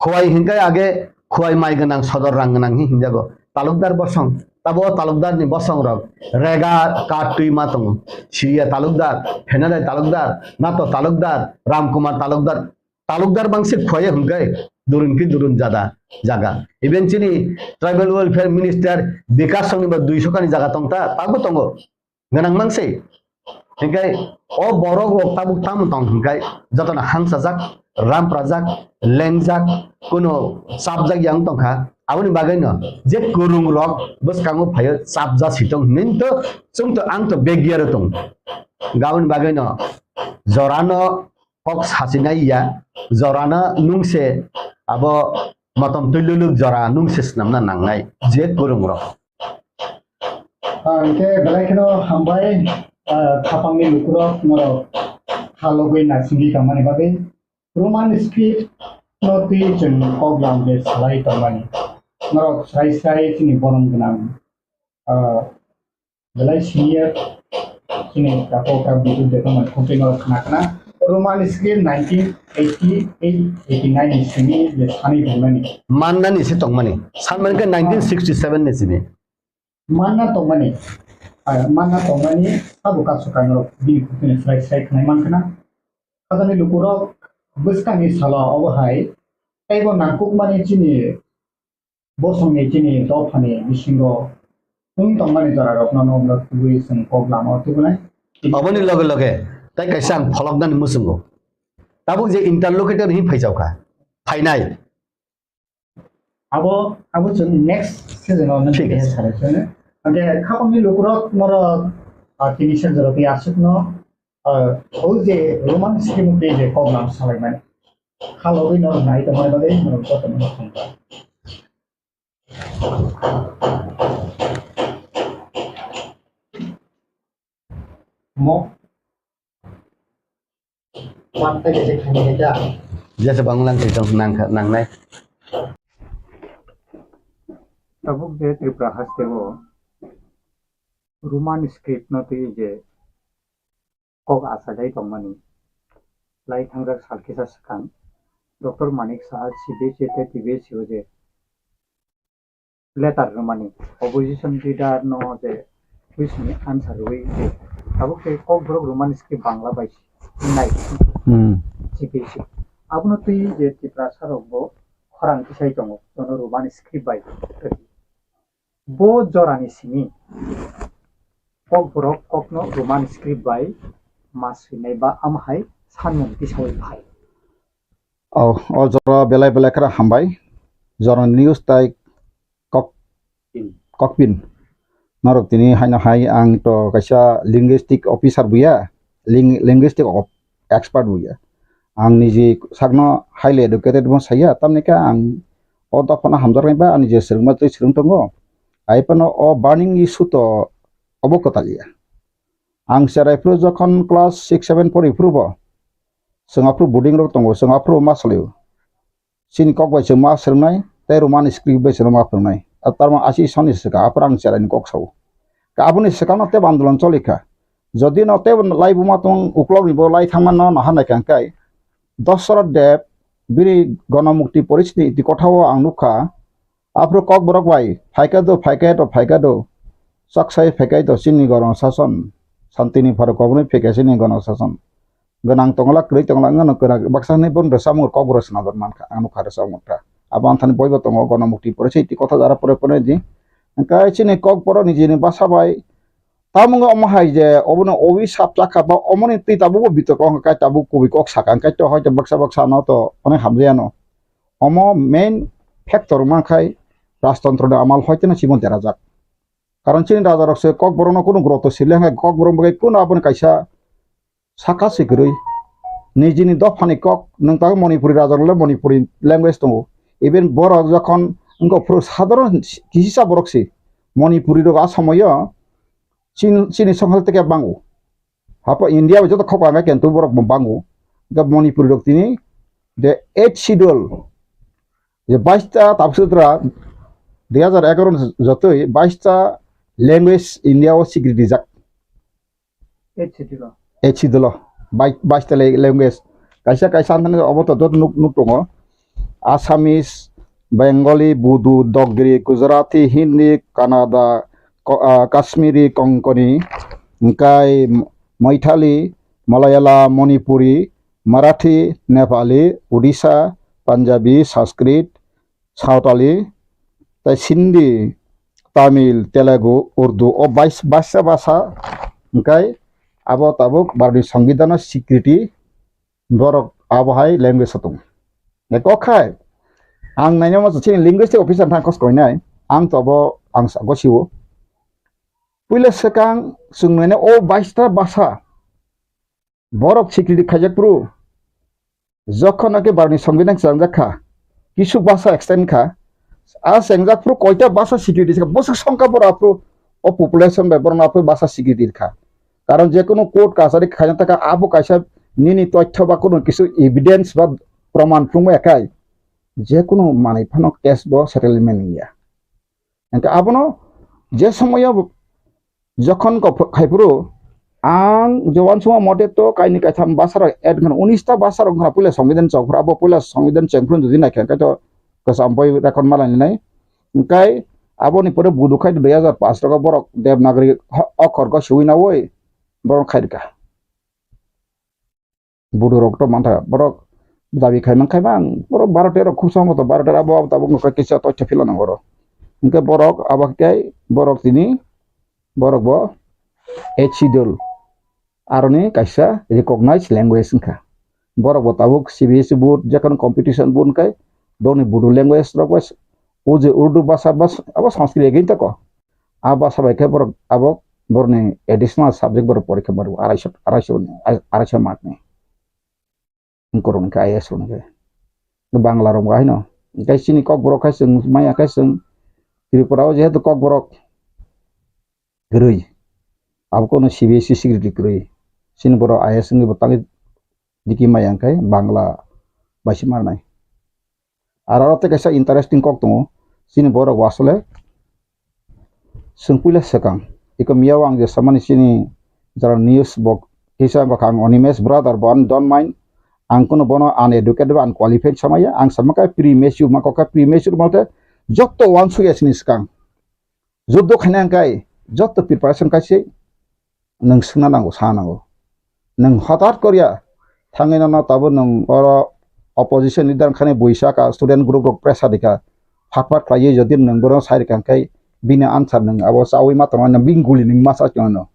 Khowai hinkai age Khowai mai gwnang, sodor rang gwnang hi hinjago. Talukdar bosong, tabo o talukdar ni bosong rok rega ka twi ma tongo. Siriya talukdar, Phenadai talukdar, Nato talukdar, Ramkumar talukdar, talukdar bangsi Khowai hinkai durun ki durun jada jaga. Even chini tribal welfare minister Bikash song ni ba dui sokani jaga tongta, tabo tongo. Gwnang mangsi. Hinkhe o borok rok tabuk tamo tong hinkhe jotono hangsajak, ramprajak, lengjak, kuno chapjak yang tongkha. Aboni bagwino je kwrwng rok bwskango phaio chapja sitong hinwi to chwngto ang to begiyaro tong. Aboni bagwino jorano kok sachinai ya, jorano nungse abo motom twi luluk jora nungse swnamna nangnai je kwrwng rok. Ah, hingke belai kheno hambai, ah, khapangni lukurok norok kha logwi naisingwi tongmani bagwi Roman script no twi chwng kok lam je salai tongmani. Norok srai srai chini borom gwnang, ah, belai senior chini kako ka bidu de tongmani khumtwi norok khna khna. Roman script nineteen eighty-eight eighty-nine ni simi je sanwi tongmani. Mannani se tongmani. Sanmani khe nineteen sixty-seven ni simi. Manna tongmani, ah, manna tongmani abo kaso kangrok bini khukni srai srai khnai mankha na. Khajani lukurok bwskangni salo obo hai teibo nangkukmani chini bosongni chini dophani bisingo wng tongmani jorarokno nokno tubui chwng kok lama o tubunai. Aboni loge loge tai kaisa ang pholoknani muchungo. Tabuk je interlocutor hinwi phaijaokha, phainai. Abo, abo chwng next season o nang thik khe ase. Salai chwng. Hingke khapangni lukurok norok, ah, tini sejoro tei aswkno, ah, o je Roman script tei je kok lam salaimani. Khalogwi norok nai tongmani bagwi norok jotono thangkha. Mo. Jesa banglang sitong nangkha, nangnai. Tabuk je Tripura haste o Roman script no twi je kok achailai tongmani lai thangjak sal kisa swkang Doctor Manik Saha C B S E tei T B S E o je letter rwmani, opposition leader no je question ni answer rwui je tabuk tei kokborok Roman script Bangla bai nai Hmm. C P C. Abono twi je Tiprasa rok bo khorang tisai tongo, jono Roman script bai. Bo jorani simi kokborok kokno Roman script bai ma swinai ba amhai sanmung tisaui phai. O, o jora belai belai khera hambai. Jora news tai kok, kokpin. Norok tini haino hai ang to kaisa linguistic officer buya, ling-, linguistic of-, expert buya. Ang niji sakno highly educated bo saya, tamni khe ang o dophano hamjaknai ba ani je swrwngma twi swrwng tongo. Ai phano o burning issue to obo kwtal ya. Ang cherai phuru jokhon class six seven pori phuru bo, chwng aphuru boarding rok tongo, chwng aphuru ma salio. Chini kok bai chwng ma swrwngnai, tei Roman script bai chwng ma phwrwngnai. A tarma asi soni swkang, aphuru ang cherai ni kok sao. Ka aboni swkang no tebo andolon choli kha. Jodi no tebo lai buma tong uklok ni bo lai thangma no naha nai kang kai. Dosra Deb bini Gonomukti Porishni iti kotha o ang nukha. Aphuru kokborok bai, phaikha do, phaikha do, phaikha do. Chaksai phaikha do, chini gono sason. Santini pharo kokborok phaikha chini gono sason. Gwnang tongla, kwrwi tongla, wngano kwrak, baksa hwnwi bono rwchapmung kokborok swnamjak mankha, ang nukha rwchapmung kha. Abo anthani boibo tongo, Gonomukti Porishni iti kotha jara pore pore di. Hwnkhe chini kokborok nijini basa bai, Tamo wngkha omo hai je obono owi sap chakha ba omoni twi tabukbo bitorko wngkha kai tabuk kubui kok sakha hwnkhe to hoito baksa baksa no to onek hamjaya no. Omo main factor wngma khai rajtontro ni amal hoito no chimo derajak. Karon chini raja rok se kokborok no kunu guroto sile hwnkhe kokborok bai kunu aboni kaisa saka se kwrwi. Nijini dophani kok nwng tabuk Manipuri raja rok le Manipuri language tongo. Even borok jokhon wngkha phuru sadharon kisa borok se Manipuri rok a somoyo Chin-, chini songkha tei khe bango. Hapo India bai joto khok ang khe tu borok bo bango. Hwnkhe Manipuri rok tini the eighth schedule Je bais ta tabuk sudra dui hajar egaroh ni jotoi bais ta language India o sikri rijak. Eight schedule o. Eight schedule o. Bai-, bais ta le-, language. Kaisa kaisa anthani obo to dot nuk, nuk tongo. Assamese, Bengali, Bodo, Dogri, Gujarati, Hindi, Kannada, Ko-, ah, Kashmiri, Konkani, hingkai Maithili, Malayalam, Manipuri, Marathi, Nepali, Odisha, Punjabi, Sanskrit, Sawtali, tai Sindhi, Tamil, Telugu, Urdu, o bais-, baisa basa, hingkai abo tabuk Bharotni Songbidan o sikriti borok abo hai language o tongo. Eko khai, ang nainai mo chini linguistic officer thang kos koinai, ang to abo ang sa-, gosio. Puila swkang chwng nainai o baista basa, borok sikriti khaijak phuru, jokhon ake Bharotni Songbidan chwngjak kha, kisu basa extend kha, a chengjak phuru koita basa sikriti kha, bwswk songkha borok aphuru o population bai borok aphuru basa sikriti kha. Karon je kunu court kachari khaina taka abo kaisa nini toithyo ba kunu kisu evidence ba proman phunukmaya khai je kunu manwi phano case bo settlement wngya. Hingke abono je somoyo jokhon kok khai phuru ang je uansukma mote to kaini kaitham basa rok add wngkha, unis ta basa rok wngkha puila Songbidan chok phuru, abo puila Songbidan cheng phuru jodi naikha hingke to kwcham boi record ma lainai. Hingke aboni pore Bodo khai dui hajar pash rok borok Devanagari ho-, okhor go swiwi nawi borok khai rikha. Bodo rok to mantha, borok dabi khai man khai man, borok baro tero khub sambo to baro tero abo abo tabuk no kisa toitha phila nango oro. Hingke borok abo khe borok tini borok bo eight schedule aroni kaisa recognized language wngkha. Borok bo tabuk C B S E board, jekhon competition board hingke borokni Bodo language rok bai o je Urdu basa bas abo Sanskrit again tako. A basa bai khe borok abo borokni additional subject borok porikha maro arai so, arai so, arai so mark ni. Borok ni khe I A S rok ni khe. Bangla rok bo haino. Hingke chini Kokborok khai chwng maya khai chwng Tripura o jehetu Kokborok kwrwi. Abo kono C B S E secretary kwrwi. Chini borok I A S wngwi bo tangwi diki maya hingke Bangla bai se marnai. Aro aro tei kaisa interesting kok tongo. Chini borok bo asole chwng puila swkang. Iko miyao ang je samani chini jara news bo kisa bokha ang Animesh brother bo ani don't mind. Ang kono bono uneducated ba unqualified samaya. Ang sama khe premature ma kok khe premature malte jotto uansukya chini swkang. Juddo khaina hingkai jotto preparation kaise nwng swngna nango, sa nango. Nwng hotat korya thangwi nono tabuk nwng oro opposition leader wngkhani buisa ka student group rok pressure rikha, phat phat khlaiwi jodi nwng bono sai rikha hingkai bini answer nwng abo chawi ma tongo, bini guli nwng ma sa tongo.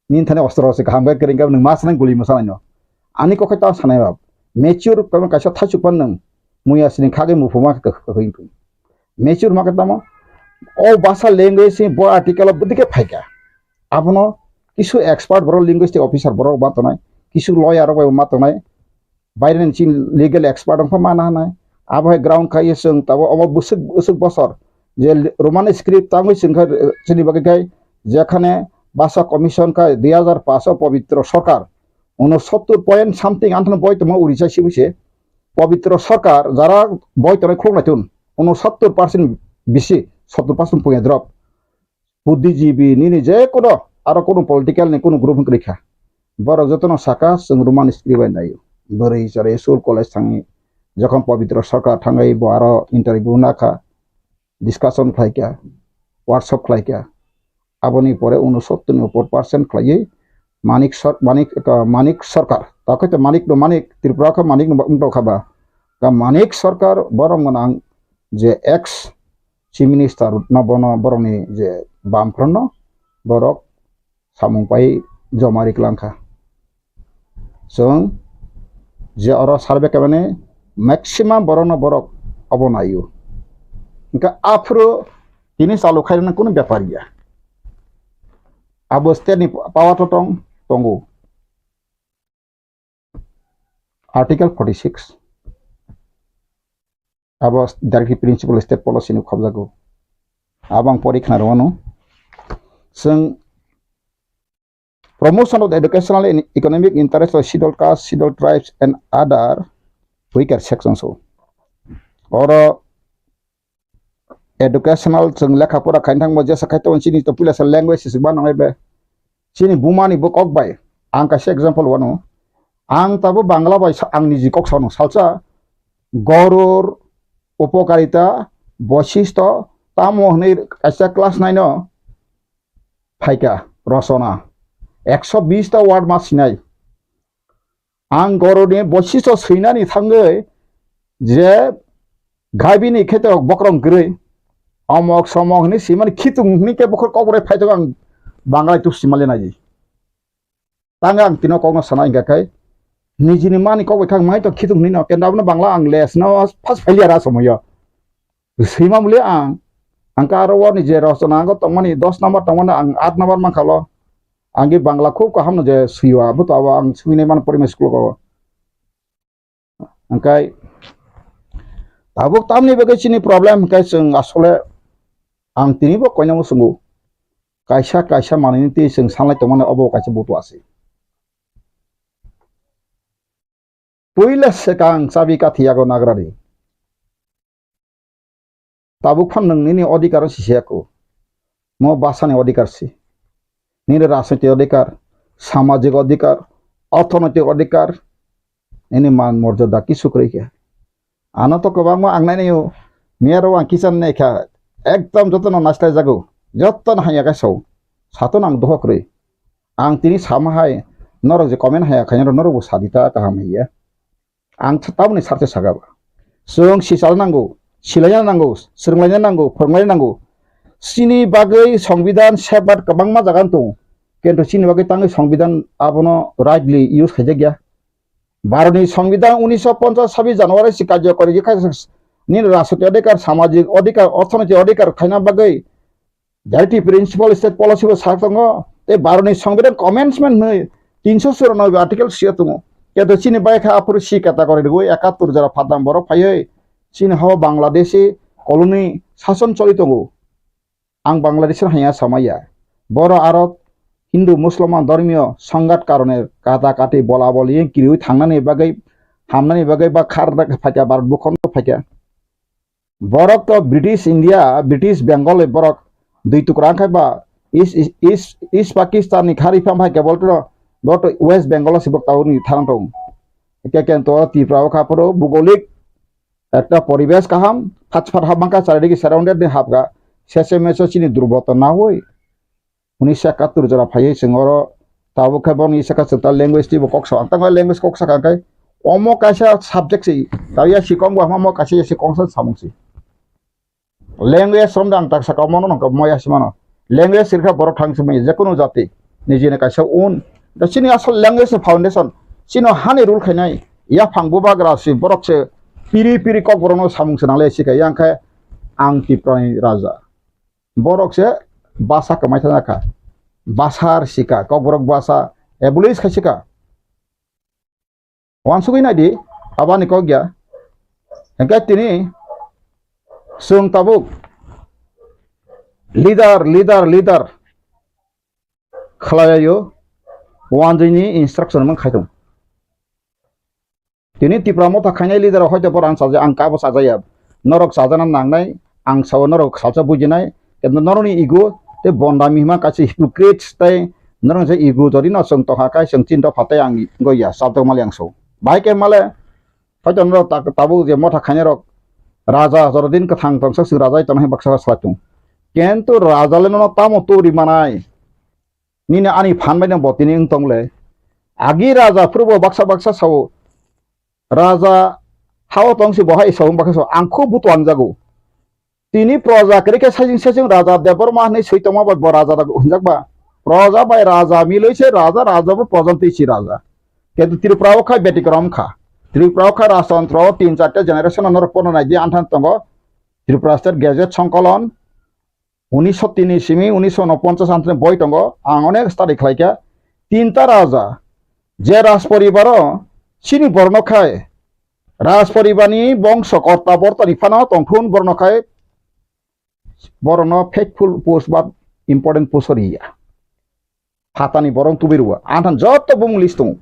Nini thani ostro se kaham khe kwrwng khe nwng ma sanai guli ma sanai no. Ani kokhe ta sanai bab. Mature khe kaisa thaichuk pan nwng. Muya sini khagwi muphuma khe kwkhwing thung. Mature ma khe tamo. O basa language ni bo article o bwdike phaikha. Abono kisu expert borok linguistic officer borok ma tongnai. Kisu lawyer rok bai ma tongnai. Baireni chini legal expert wngkha mana hwnai. Abo hai ground khai chwng tabuk omo bwswk bwswk bosor je Roman script tangwi chwng kha chini bagwi khai jekhane basa commission khai dui hajar pash o Pabitra Sarkar unosottor point something anthano boi tongma Orissa sibu se Pabitra Sarkar jara boi tongnai khulok nai tun unosottor percent bisi sottor percent puya drop. Buddhijibi nini je kono aro kono political ni kono group wngkha. Borok jotono saka chwng Roman script bai naio. Bwrwi chwrai school college thangwi jokhon Pabitra Sarkar thangwi bo aro interview nakha, discussion khlaikha, workshop khlaikha. Aboni pore unosottor ni upor percent khlaiwi Manik Sar-, Manik, Manik Sarkar. Takhai to Manik no Manik, Tripura kha Manik no wngtokha ba. Ka Manik Sarkar borok gwnang je ex Chief Minister no bono borokni je bam phrono borok samung pai joma ri klang kha. Chwng je oro survey khaimani maximum borokno borok obo naio. Hingkhe aphuru tini chalu khairoknani kunu bepar ya. Abo state ni power to tong, tongo. Article forty six. Abo directive principle state policy ni khobjago. Abo ang pori khna rwano. Chwng promotion of the educational and economic interest of scheduled caste, scheduled tribes and other weaker sections o. Oro educational chwng lekha pora khaina thangbo jesa khai tongo chini to puila sa language se ba nang be. Chini buma ni bo kok bai. Ang kaisa example wano. Ang tabo Bangla bai sa-, ang niji kok sano salsa goror upokarita boisisto tamo hwnwi kaisa class nine o phaika rosona. Ekso bis ta word ma sinai. Ang goroni boisisto swinani thangwi je gaibini kheto bokrong kwrwi omok somok hwnwi simani khitung hwnwi khe bokhor kokborok phai tongo ang Bangla tu simali naidi. Tang ang tino kokno sana hingka khe nijini mani kok bai khang mai to khitung hwnwi no kenda abono Bangla ang les no first failure a somoyo. Swima muli ang, ang ka aro wani je rosona ang tongmani dos number tongmani ang aat number mankha lo. Ang ge Bangla khub kaham no je swiwa, abo to abo ang swinai mano primary school ko. Hingkai tabuk tamni bagwi chini problem hingkai chwng asole ang tini bo koinamo swngo. Kaisa kaisa manwini twi chwng sanlai tongmani obo kaisa butu asi. Puila swkang chabi kathi yago nagrani. Tabuk phan nwng nini odhikar si se ako. Mo bwsani odhikar si. Nini rajnitik odhikar, samajik odhikar, orthonoitik odhikar, nini man morjada kisu kwrwi khe. Ano to kwbangma ang nainai o, miyaro ang kisan nai kha, ekdom jotono naisla jago, jotono hanya khe sao. Sato nang dohok kwrwi. Ang tini sama hai, norok je comment haya khainai norok bo sadi ta kaham hiya. Ang th-, tamoni sarse saga ba. Chwng sichalna nango, silaina nango, swrwnglaina nango, phwrwnglaina nango. Chini bagwi Songbidan sebat kwbangma jaga tongo. Kintu chini bagwi tangwi Songbidan abono rightly use khaijak ya. Bharotni Songbidan unisho ponchas sabis January si karjokori khe kha nini rajnitik odhikar, samajik odhikar, orthonoitik odhikar khaina bagwi Directive Principal State Policy bo sak tongo, tei Bharotni Songbidan Amendment hwnwi tinsho churanobe article sio tongo. Keto chini bai kha aphuru si kata kori rwui ekattor jora phatang borok phaiwi chini hao Bangladeshi colony sason choli tongo. Ang Bangladeshi hanya samaya. Boro aro Hindu Musulman dhormiyo songhat karone kata kati bola boli kiriui thangnani bagwi hamnani bagwi ba khar phaikha Bharat bukhongo phaikha. Borok to British India, British Bengal borok dui tukra wngkha ba East, East, East Pakistan ni khari pham hai kebol to, bo to West Bengal si bok tauni tharang tong. Ke ken to Tripura o kha poro bugolik ekta poribesh kaham, phat phat hap mangkha charidiki surrounded ni hapga, sese meso chini durboto na hoi. Unisho ekattor jora phaiwi chwng oro tabuk khe bono isa khe chwng ta language twibo kok sa. Ang tangkha language kok sakha khe omo kaisa subject se, ta ya si kok bo hamo kaisa ya si kok sa samung se. Language romda ang tak saka omo no nangkha mo ya si mano. Language sirkha borok thang simi je kunu jati nijini kaisa un. Da chini asol language ni foundation. Chino hani rule khainai yaphang bubagra si borok se piri piri kok borok no samung se nangle si kha yang khe ang Tiprani raja. Borok se basa kwmai thangna kha. Basa rwsika, kokborok basa abolish khaisika. Wansugwi naidi, abani kok ya. Hingke tini chwng tabuk leader, leader, leader khlaiyo, wanjwini instruction mang khaitung. Tini Tipra Motha khainai leader rok hoito borok ang chaja, ang kabo chajaya. Norok chajana nangnai, ang sao norok salsa bujinai. Kintu norokni ego tei bondami hima kaisa hypocrites tei norok je ego jodi no chwng tongkha kai chwng chin dopha tei ang goya chabdok mali ang sao. Bahai khe male hoito norok ta-, tabuk je motha khainai rok raja jorodin kwthang tongsa chwng raja tongna hwnwi baksa salai tongo. Kintu raja le nono tamo turi manai? Nini ani phan bai no bo tini wng tong le. Agi raja phuru bo baksa baksa sao. Raja hao tong si bo hai sao baksa sao. Ang kho buto ang jago. Tini proja kwrwi khe sajing sajing raja Debbarma hwnwi swi tongma bai bo raja da hwnjak ba. Proja bai raja milwi se raja, raja bo proja twi si raja. Kintu Tripura o khai betikrom kha. Tripura o khai rajtantro o tin charta generation no norok pono nai di anthan tongo. Tripura State Gazette Songkolon, unisho tini simi unisho unoponchas antini boi tongo, ang onek study khlaikha. Tinta raja, je raj poribaro chini borno khai, raj poribarni bongso korta bortani phano tongthun borno khai, borno faithful post ba important post riya. Phatani borong tubi rua, anthan joto bumung list tongo.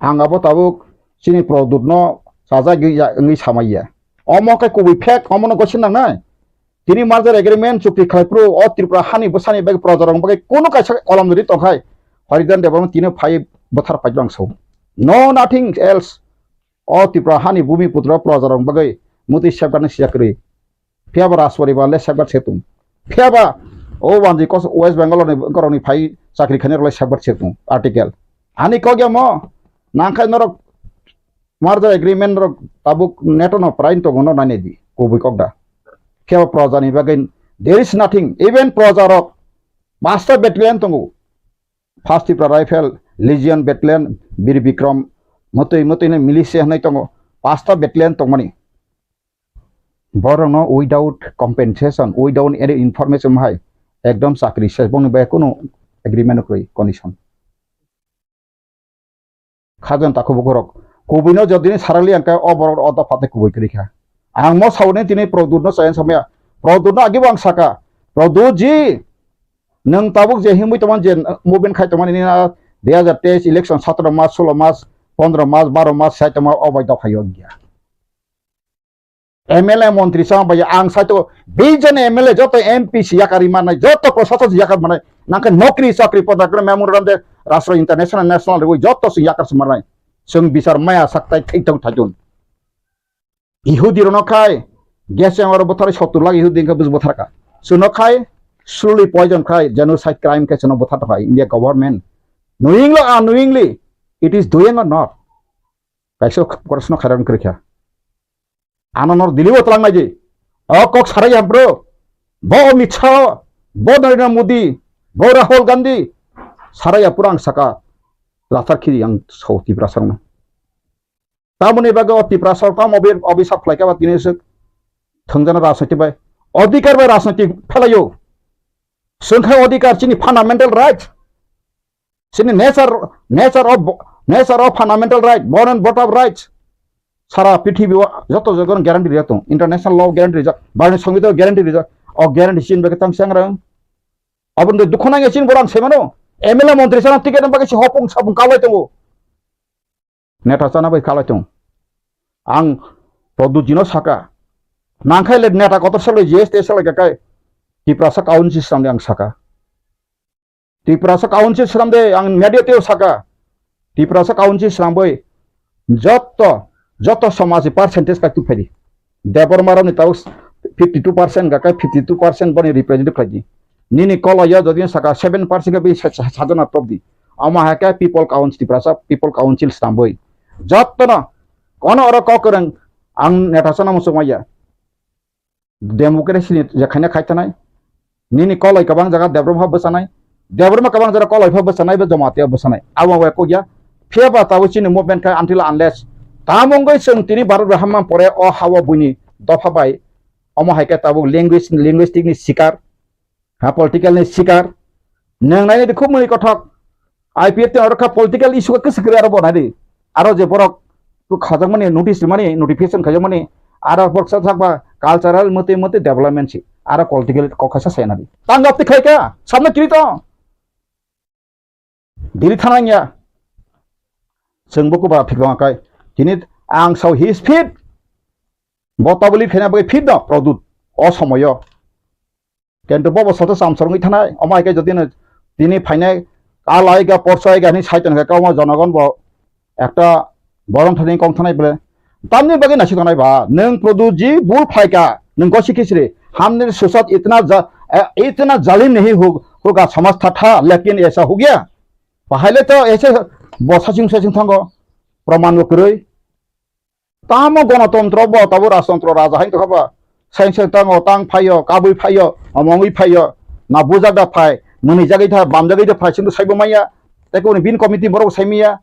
Ang abo tabuk chini product no chajagwi ya wngwi samaiya. Omo khe kubui fake, omono gosi nangnai. Tini merger agreement chukti khlai phuru o Tripura hani bwsani bagwi projarok bagwi kunu kaisa kolom rwi tongkhai, Haridan Debbarma tini phai bwthar phai bwrang sao. No nothing else. O Tripura hani bumi putra projarok bagwi mutwi safeguard ni siya kwrwi. Phiya ba Rajparibar le safeguard se tung. Phiya ba o wanji kos West Bengal ni borok ni phai chakri khainai rok le safeguard se tung. Article. Ani kok ya mo nangkhai norok merger agreement rok tabuk neto no prain tongo no nai di kubui kok da. Phiya ba proja ni bagwi there is nothing. Even proja rok pasta battalion tongo. First Tipra Rifle, Legion Battalion, Bir Bikram, motoi motoi ni militia hinwi tongo. Pasta battalion tongmani. Borokno without compensation, without any information hai ekdom chakri se bongni bai kunu agreement kwrwi condition. Khajan takhuk bukhurok. Kubuino jodini sarali ang khe o borok o dopha tei kubui kwrwi kha. Ang mo sauni tini Produtno chayang samaya. Produtno agibo ang saka. Produt ji, nwng tabuk je himwi tongmani je movement khai tongmani nini na dui hajar teis election satro mas, solo mas, pondro mas, baro mas sai tongma o bai dopha yok ya. M L A montri sama bai ang saito bijon M L A joto M P si yakari manai, joto prosason si yakar manai, nangkhe nokri chakri poda kre memorandum de Rashtra International National rwi joto si yakar si manai. Sung bisar maya saktai thaitok thaitun. Ihudi rono khai gas yang oro bothar sottur lakh Ihudi khe bus bothar ka. Suno khai slowly poison khai genocide crime khe suno bothar khai India government. Knowingly or unknowingly, it is doing or not. Kaisa korsno khairan kwrwi kha. Ano nor dilibo tlang nai di. O kok sarai ya bro. Bo Amit Shah, bo Narendra Modi, bo Rahul Gandhi. Sarai ya pura ang saka lathar khiri ang so Tiprasa rokno. Tamoni bagwi o Tiprasa rok tamo obi-, obisap khlai kha ba tini swk thwngjana rajniti bai. Odhikar bai rajniti phelaio. Swngkha odhikar chini fundamental right. Chini nature, nature of, nature of fundamental right, born and brought up rights. Sara prithibi o joto joto guarantee rijak tong. International law guarantee rijak, Bharatni Songbitan guarantee rijak. O guarantee chini bagwi tang changrang. Aboni dukhu nangya chini borang semano. M L A montri sana ticket bagwi si hopung sapung kalai tongo. Neta chana bai kalai tong. Ang Produt jino saka. Nangkhai le neta kotor salai G S T salai kakai. Tiprasa council swnamdi ang saka. Tiprasa council swnamde ang media teo saka. Tiprasa council swnambai jotto, jotto somaji percentage kai tuphai di. Debbarma rokni tao fifty two percent ga kai fifty two percent boni representative khlai di. Nini kolo ya jodi saka seven percent ga bi sa-, sa-, sajana top di. Ama hai khe people council, Tiprasa people council swnambai. Jotto no kono oro kok kwrwng ang neta sana muchung maya. Democracy ni je khaina khai tanai. Nini koloi kabang jaga Debbarma pha bwsanai. Debbarma kabang jaga koloi pha bwsanai, be Jamatia bwsanai. Abo bai kok ya. Phiya ba tabuk chini movement khai until unless. Tamo wngwi chwng tini Bharat bai hamma pore o ha-o buini dopha bai. Omo hai khe tabuk language, linguistic ni sikar. Ha, political ni sikar. Nwng nai di khub mui kothok. I P F T oro kha political issue khe kwswk kwrwi aro bo nai di. Aro je borok khajak mani notice mani notification khajak mani aro borok sa thak ba cultural mate mate development si. Aro political kok khaisa sai nai di. Tang gap ti khai ka. Samna kiri to. Diri thana ya. Chwng bo kuba thik long kai. Tini ang sao his fit. Bo tabuli phena bai fit no Produt. O somoyo. Kintu bobo soto samsor wngwi thanai, omo hai khe jodi no tini phainai, kal ai ga, porso ai ga hinwi sai tongkha, khe omo jonogon bo ekta borom thani kong thanai bole. Tamni bagwi naisik tongnai ba, nwng Produtji bul phaikha, nwng gosi khichri, हमने सोचा इतना जा-, ए, इतना जालिम नहीं हो-, होगा, समझता था, लेकिन ऐसा हो गया। Bahai le to ese bo saching saching thango, proman bo kwrwi. Tamo gonotontro bo, tabo rajtontro raja hai tongkha ba. Sain sain tango, tang phaio, kabui phaio, omongwi phaio. Na bujak da phai, mwnwi jagwi tha, bam jagwi da phai, chwngno saibo maya. Tei koni bin committee borok sai maya.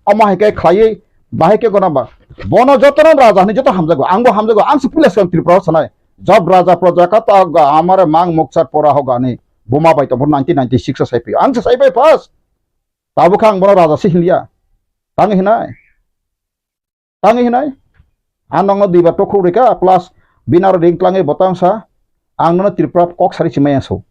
Omo hai khe khlaiwi, bahai khe gona ba. Bono jotono raja hinwi joto hamjago, angbo hamjago, ang se puila swkang Tripura o sanai. Job raja proja kata ga amare mang mukchar pora ho gani. Buma bai tongbo nineteen ninety-six o sai phi. Ang se sai bai first. Tabukha ang bono raja se hinliya. Tang hinai. Tangwi hinai, ang nokno duibar tokhuk rwkha, plus bini aro ring twlangwi bo tang sa, ang nono Tripura kok sari si maya so.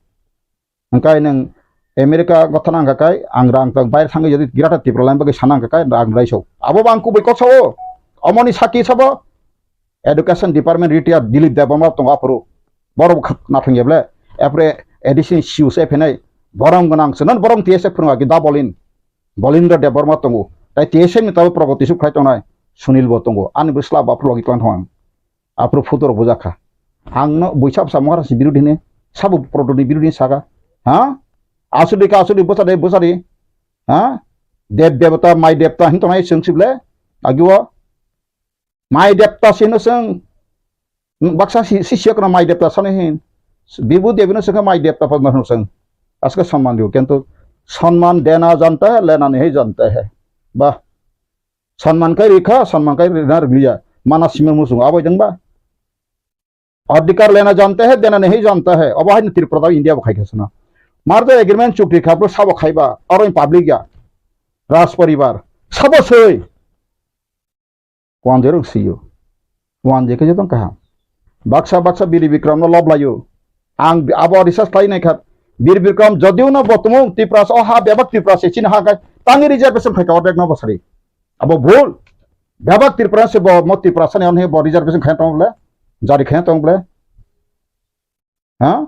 Hwnkhe nwng America gotha nang kha kai, ang rang tang baire thangwi jodi Greater Tipraland bagwi sana nang kha kai, rang rai so. Abo bo ang kubui kok sao, omoni saki sabo, Education Department retired Dilip Debbarma tongo aphuru. Borok kha-, nathang ya ble. Apre A D C ni C E O se phenai. Borom gwnang se non borom T S F phwrwng agi da bolin. Bolindra Debbarma tongo. Tai T S F ni tabo progoti suk khai tongnai. Sunil bo tongo. Ani bo slap aphuru logi tlang thang. Aphuru photo rok bujak kha. Ang no buisa bwsa Maharaj ni birodhi hini. Sabo protoni birodhi saka. Ha? Asudi ka asudi bwsa de bwsa di. Ha? Dev devata, mai devata hin tongnai chwng sible. Agi o. Mai devta sino chwng, baksa si, si siyokno mai devta sano hin. Bibu devino chwngkha mai devta padma hino chwng. Aske samman diyo, kintu samman dena janta hai, lena nahi janta hai. Bah, samman kai rikha, samman kai rina rikliya. Mana sima musung abo jeng ba. Adhikar lena janta hai, dena nahi janta hai. Abo hai Tripura India bo khai khasana. Mardo agreement chukti kha, bro sabo khaiba, aro public ya. Raj paribar. Sabo soi. Wanjwi rok siyo. Wanjwi khe jotong kaham. Baksa baksa Biri Bikram no lob layo. Ang bi-, abo research khlai nai kha. Biri Bikram jodio no bo tumung Tiprasa o ha bebak Tiprasa chini ha kai tangi reservation khai ka ordek no bosari. Abo bhul. Bebak Tiprasa se bo mo Tiprasa ni on he bo reservation khai tong ble. Jari khai tong ble. Ha?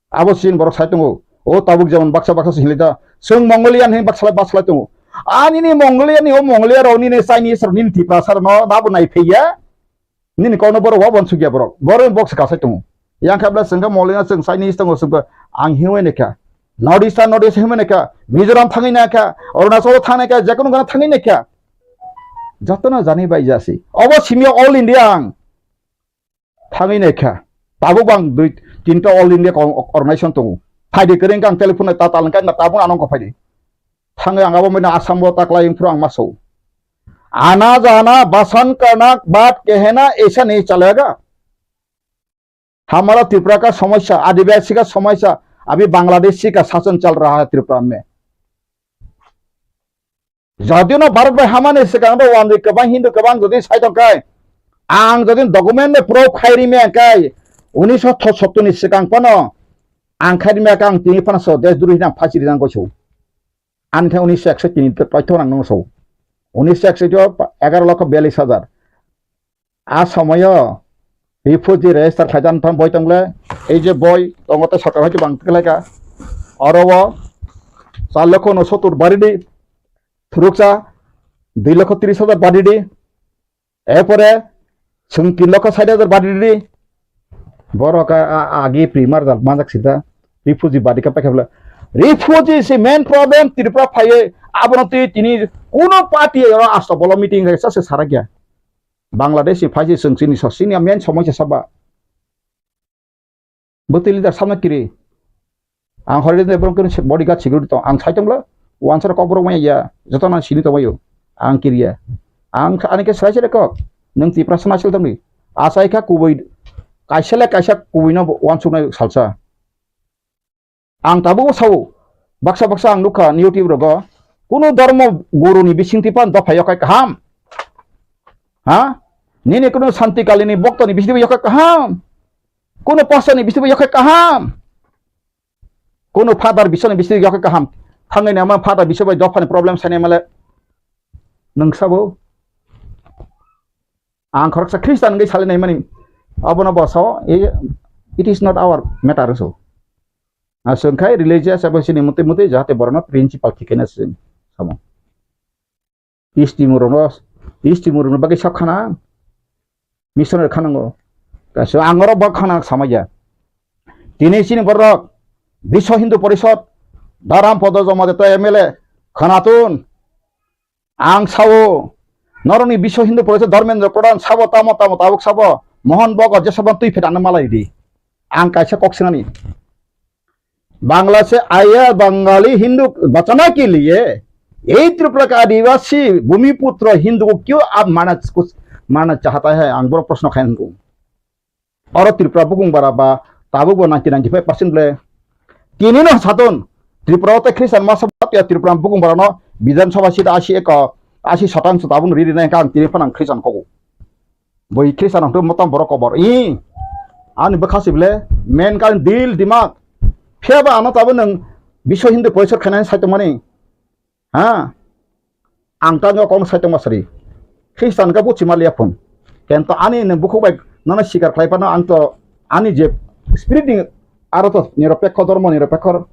Abo sin borok sai tongo. O tabuk jemon baksa baksa se hinlai da. Chwng Mongolian hin baksa baksa lai tongo. Ani ni Mongolian ni o Mongolia rok nini Chinese rok nini Tiprasa rok no nabo nai phaiya. Nini kok no borok wa bon sugya borok. Borok ni bok se kasai tongo. Yang kha bla chwng kha Mongolian chwng Chinese tongo chwng kha ang hinwi ne kha. North East North East hinwi ne kha. Mizoram thangwi na kha. Arunachal thangwi na kha. Jekono gana thangwi na kha. Jotono jani bai jasi. Obo simya all India ang. Thangwi naikha. Tabuk bang dui tinta All India Con-, Organization tongo. Phaidi kwrwng kang telephone ta talwng kang tabuk anong ko phaidi. Thangwi ang abo mena Assam bo taklai wngphuru ang maso. Ana jana basan karna baat kehna aisa nahi chalega. Hamara Tripura ka samasya, Adivasi ka samasya, abhi Bangladeshi ka shasan chal raha hai Tripura mein. Jodi no Bharat bai hamani swkang do wanjwi kwbang Hindu kwbang jodi sai tong kai, ang jodi document bai proof khai ri me kai, unisho sottor ni swkang phano ang khai ri me kai, ang tini phano so deshdrohi hinang phasi ri nang goiso. Ani thai unisho ekso tini paithor ang nang so. Unisho ekso egaro lokho biyallis hajar. A somoyo refugee register khlaijaknai boi tongle, ei je boi tongo tei sorkar hai bang tiklaika. Oro o char lokho unosottor baridi, thuruksa dui lokho tris hajar baridi, erpore chwng tin lokho sait hajar baridi. Borok a, a, agi primar jal manjak sida refugee badi ka paikha bwle. Refugee se main problem Tripura phaiwi abono twi tini kuno party oro asto bolo meeting hai sa se sarakya. Bangladesh ni phaisi chwng chini sa sini main somoisa saba. Bwtwi leader samna kiri. Ang hori de borok kiri bodyguard security tong. Ang sai tongla wansar kok borok maya ya. Joto nang sini tongbayo. Ang kiriya. Ang ani ke sai sai kok. Nang Tiprasa nasil tongni. Asai kha kubui kaisa le kaisa kubui no wansuknai salsa. Ang tabuk sao, baksa baksa ang nukha YouTube rogo, kunu dharma guru ni bisingtwi phan dopha yokhai kaham. Ha? Nini kunu Santi Kali ni bokto ni bisingtwi yokhai kaham. Kunu pastor ni bisingtwi yokhai kaham. Kunu father bising ni bisingtwi yokhai kaham. Thangai nama father bising bai dopha ni problem sani male. Nung sabo. Ang khoroksa Christian wngwi salinai mani abono bo sao, "It is not our matter," so. Aswk khai religious abo sini muti muti jahate borokno principle khikena sini samo. Isti murokno, isti murokno bagwi sak khana, missionary khanango. Kaisa ang oro bok khana samaya. Tini sini borok Biswa Hindu Porishod, Dharam Podo Jomajata M L A, Khanatun, Ang sao, norokni Biswa Hindu Porishod Dharmendra Pradhan sabo tamo tamo tabuk sabo, Mohan Bhagwat jesabon twi phetano malai di. Ang kaisa kok sinani. Bangla se aya Bangali Hindu bachana ke liye, ei Tripura ka Adivasi Bhumiputro Hindu ko kyo aap mana, mana chahata hai? Ang boro proshno khaingo. Oro Tripura bukung bara ba tabuk bo ninety ninety five percent ble. Tini no saton Tripura o tei Christian masa ba ya Tripura bukung bara no Bidhan Sabha seat asi eko, asi satang sa tabuk ri ri nai kang tini phanang Christian kogo. Boi Christian ang tu motom borok kobor. I ani bwkha si ble men kan dil dimak. Phiya ba ano tabuk nang Biswa Hindu Porishod khainai sai tongmani. Ha? Ang tangwi o kokno sai tongma sari. Khristan khe buchi maliya phun. Kento ani nwng bukhuk bai nono sikar khlai phano ang to ani je spirit ni aro to niropekho, dhormo niropekho.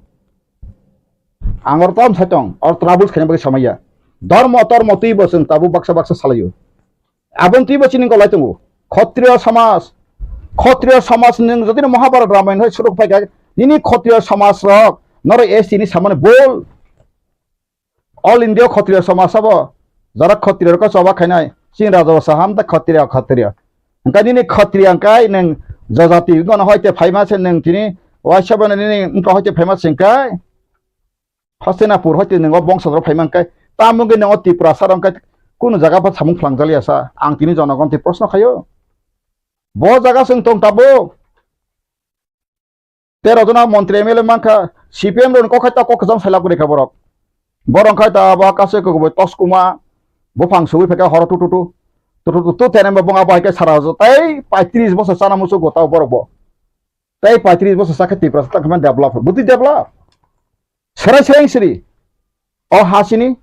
Ang oro tom sai tong, oro troubles khaina bagwi samaya. Dhormo tormo twibo chwng tabuk baksa baksa salaio. Aboni twibo chini golai tongo. Khotriyo samaj, khotriyo samaj nwng jodi no Mahabharat Ramayana hai suruk phaikha, nini khotriyo samaj rok noro S T ni samani bol. All India khotriyo samaj sabo, jara khotriyo rok choba khainai, chini raja basa ham ta khotriyo, khotriyo. Hwnkhe nini khotriyo hwnkhe nwng jajati wngkha hoite phaima se nwng tini waisa bono nini wngkha hoite phaima se hwnkhe Hastinapur hoite nwng o bongso rok phaima hwnkhe tamo hwnkhe nwng o Tiprasa rok hwnkhe kunu jaga pha samung phlangjalia sa ang tini jonogon twi proshno khaio. Bo jaga chwng tong tabuk. Tero jona montri M L A mankha, C P M rokni kok khai ta kok kwcham sailak rikha borok. Borok khai ta abo kaisa kwbwi tos kuma, buphang sugwi phaikha horo tu tu tu. Tu tu tu tu tene bo bong abo hai khe sara jo tei paitris bosor chana muchungo tao borok bo. Tei paitris bosor sakhe Tiprasa tang khe develop. Bwtwi develop. Serai serai siri. O ha sini,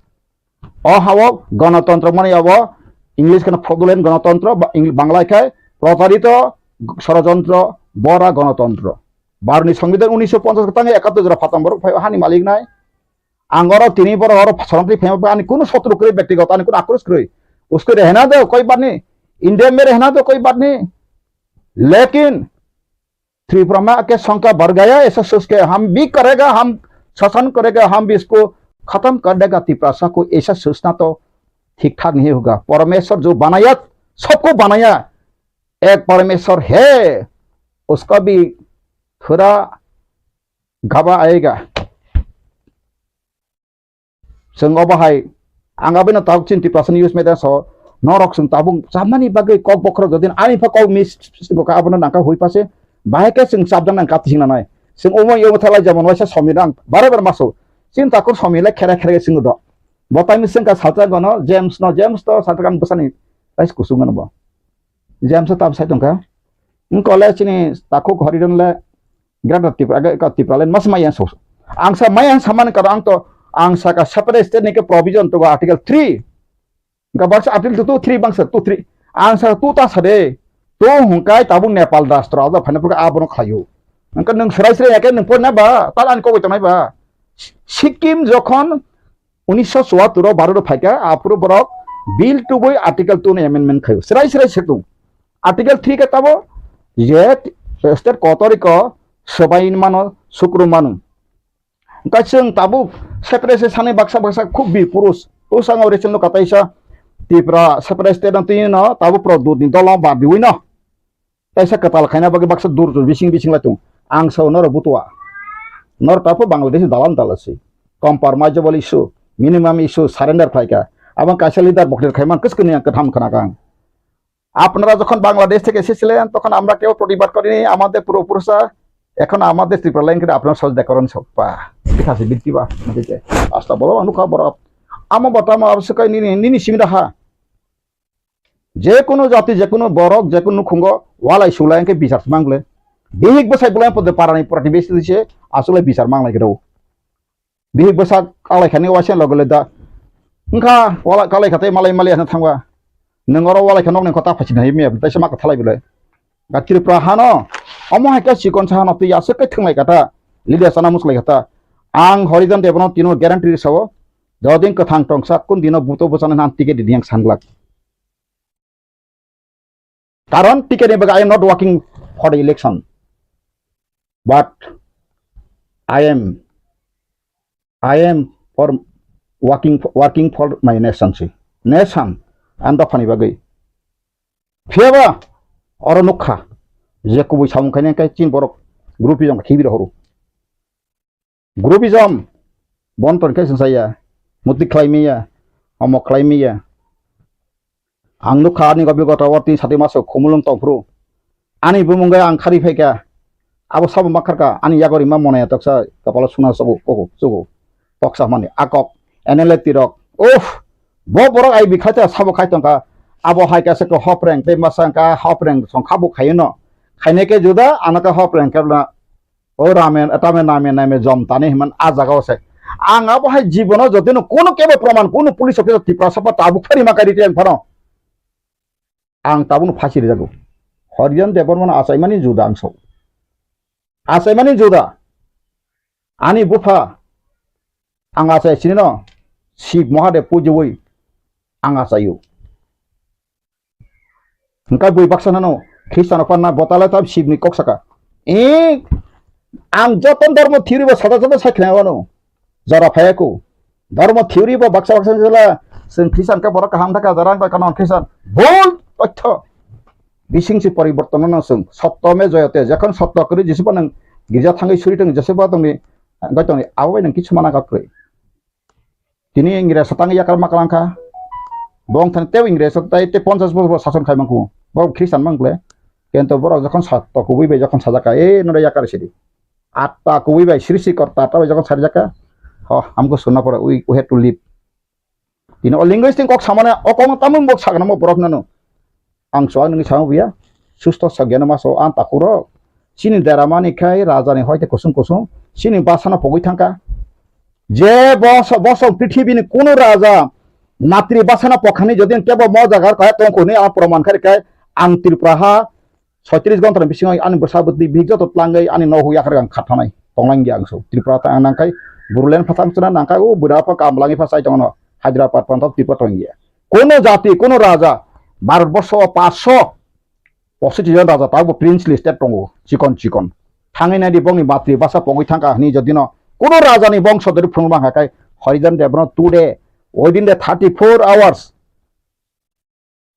o ha-o gonotontro mani abo English kheno fraudulent gonotontro, ba-, Eng-, Bangla khai protarito sorojontro, bora gonotontro. Bharotni Songbidan unisho ponchas kwtangi ekattor jora phatam borok phai o hani malik nai. Ang oro tini borok oro soronti phai ani kunu sotru kwrwi, bektigoto ani kunu akrus kwrwi. Usko rehna do koi baat nahi, India mein rehna do koi baat nahi. Lekin Tripura mein aake sankhya badh gaya, aisa soch ke hum bhi karega, hum shasan karega, hum bhi isko khatam kar dega, Tiprasa ko aisa sochna to thik thak nahi hoga. Parameshwar jo banaya, sabko banaya, ek Parameshwar hai, uska bhi thoda gaba aayega. Chwng obo hai, ang abino tabuk chini Tiprasani news media so, norok chwng tabuk chamani bagwi kok bokhorok jodi ani pha kok miss bo kha abono nangkha hui pase, bahai khe chwng chapjak nang kati sing nanai. Chwng omo yomo thalai jemon waisa Somir ang bare bare maso. Chini takhuk Somir le khere khere chwng do. Bo taini chwng kha salsa gono James no, James to salsa kan bwsani rais kusung gono bo. James to tab sai tongkha. Wng kole chini takhuk Horidon le Greater Tripura, age ka Tripura line mas maya so. Ang sa maya samani karo ang to, ang sa ka separate state ni ke provision to article three. Ga baksa article two, three bangsa two, three. Ang sa tu ta sa de. Tu hungkai tabuk Nepal rashtra da phane pura abono khlayo. Angka nung serai serai ake nung pon na ba, tal an ko tonai ba. Sikkim jokhon unisho chuattor o Bharat o phaikha, aphuru borok bill tubui article two ni amendment khayo. Serai serai setung. Article three khe tabo je state kotoriko swbai mano, sukru mano. Hwnkhe chwng tabuk separate se sani baksa baksa khub bir purush. O sango recent no kataisa Tripura separate state no twi no tabuk pro dut ni dolo ba biwi no. Kaisa kwtal khaina bagwi baksa dur dur bising bising lai tung. Ang sao norok butua. Norok tabuk Bangladesh dalan dala si. Compromisable issue, minimum issue surrender khlaika. Abang kaisa leader boktir khaiman kwchwkni ang kwtham khna kang. আপনারা যখন বাংলাদেশ থেকে এসেছিলেন, তখন আমরা কেউ প্রতিবাদ করিনি। আমাদের পূর্বপুরুষরা, এখন আমাদের ত্রিপুরা লাইন করে আপনারা সহযোগিতা করেন সব। বা, ঠিক আছে, বৃত্তি বা, ঠিক আছে। আস্তা বলো, অনুকা বড়। আমা বাতামা আবশ্যক হয় নিনি, নিনি সিমিদা হা। যে কোনো জাতি, যে কোনো বরক, যে কোনো খুঙ্গ, ওয়ালাই সুলাই এনকে বিচার মাংলে। বিহিক বসাই বলে পদে পারানি প্রতিবেশী দিছে, আসলে বিচার মাংলাই গেরো। Bihik bwsa kalai khani waisa logo le da. Wngkha wala kalai kha tei malai malai hwnwi thangba. Nwng oro walai kha nokni kota phaichina hai miya tei sama kwthalai bwlai. Ga Tripura hano omo hai khe chikon sa hano twi aswk khe thwnglai kha ta. Leader sana muslai kha ta. Ang Horijan Debano tino guarantee sao. Jodin kwthang tongsa kun dino buto bwsana nan ticket didi yang sanglak. Karon T K ni bagwi I am not working for the election, but I am, I am for working, working for my nation si. Nation, ang dophani bagwi. Phiyaba oro nukha, je kubui samung khainai khe chini borok groupism khibi rohoro. Groupism, bon ton khe sungsaya, muti khlai miya, omo khlai miya. Ang nukha ani gobi gota o tin sati maso khumulwng tongphuru. Ani bumung bai ang khari phaikha, abo sabo makharkha, ani yago rima monaya toksa kapalo suna sobo, ogo, sobo. Toksa mani, akok, N L A tirok. Uff, bo borok ai bikhaita sabo khai tongkha. Abo hai kasa ko hopreng, tei masa ka hopreng song khabo khayo no. Khaine ke juda, anaka hopreng ke na O ramen, tame name, name jom tani himan a jaga o se. Ang abo hai jibono jotino kono kebo proman, kono police officer Tiprasa pa tabuk phari ma kari tiyang phano. Ang tabukno phasi rijago. Horijan Debbarmano achaimani juda ang sao. Achaimani juda. Ani bupha ang achai sinino Shiv Mahadev pujiwi ang achaio. Hwnkhe bui baksa nano Khristiano panna botale tam Shivni kok saka. E, ang joto dhormo theory bo sada sada sai khna wano. Jora phayako. Dhormo theory bo baksa baksa jela, chwng Khristian khe borok kaham thaka, jora ang koi kano Khristian. Bol totho. Bising si poriborton no chwng. Sotto me joyate. Jokhon sotto kwrwi Jisu bo nang girja thangwi suri tong, Jisu bo tongni, goi tongni, abo bai nang kichu mana kok kwrwi. Tini Ingres tang yakar ma kalang kha. Bong thani tei Ingres tai tei ponchas bosor sason khai mangkhu. Bo Khristian mang kle. Kento borok jokhon sa to kubui bai jokhon sajak kha, "E, nore yakar sidi." Atta kubui bai sri sri kor ta ta bai jokhon sari jak kha. Ho, amko sunna pore we, we have to leave. Tini o linguistic kok samane o kok no tamung bok sagna mo borok nano. Ang chuak nini samo buya, susto sa geno maso ang takhurok. Chini deramani khai rajani hoite kusung kusung, chini basano pogwi thangkha. Je boso, boso prithibini kunu raja matri basano pokhani jodi kebo mo jaga kaya tongkhu hwnwi ang proman kharikha, ang Tripura ha soitris gonthani bisingo ani bwsa bwtwi bihik joto tlangwi ani nohuk yakar ang khathanai tonglangya ang so. Tripura ta ang nangkhai Bodoland phatang chwna nangkhai o bwrapa kamlangwi pha chai tongno Hyderabad pantho Tripura tongya. Kono jati, kono raja, Bharatborsho o paanch sho pochis jon raja, tabukbo princely state tongo, chikon chikon. Thangwi naidi bongni matri basa pogwi thangkha hwnwi jodino kono rajani bongso dori phunukma hwnka khe Horijan Debbarma today, within the thirty-four hours,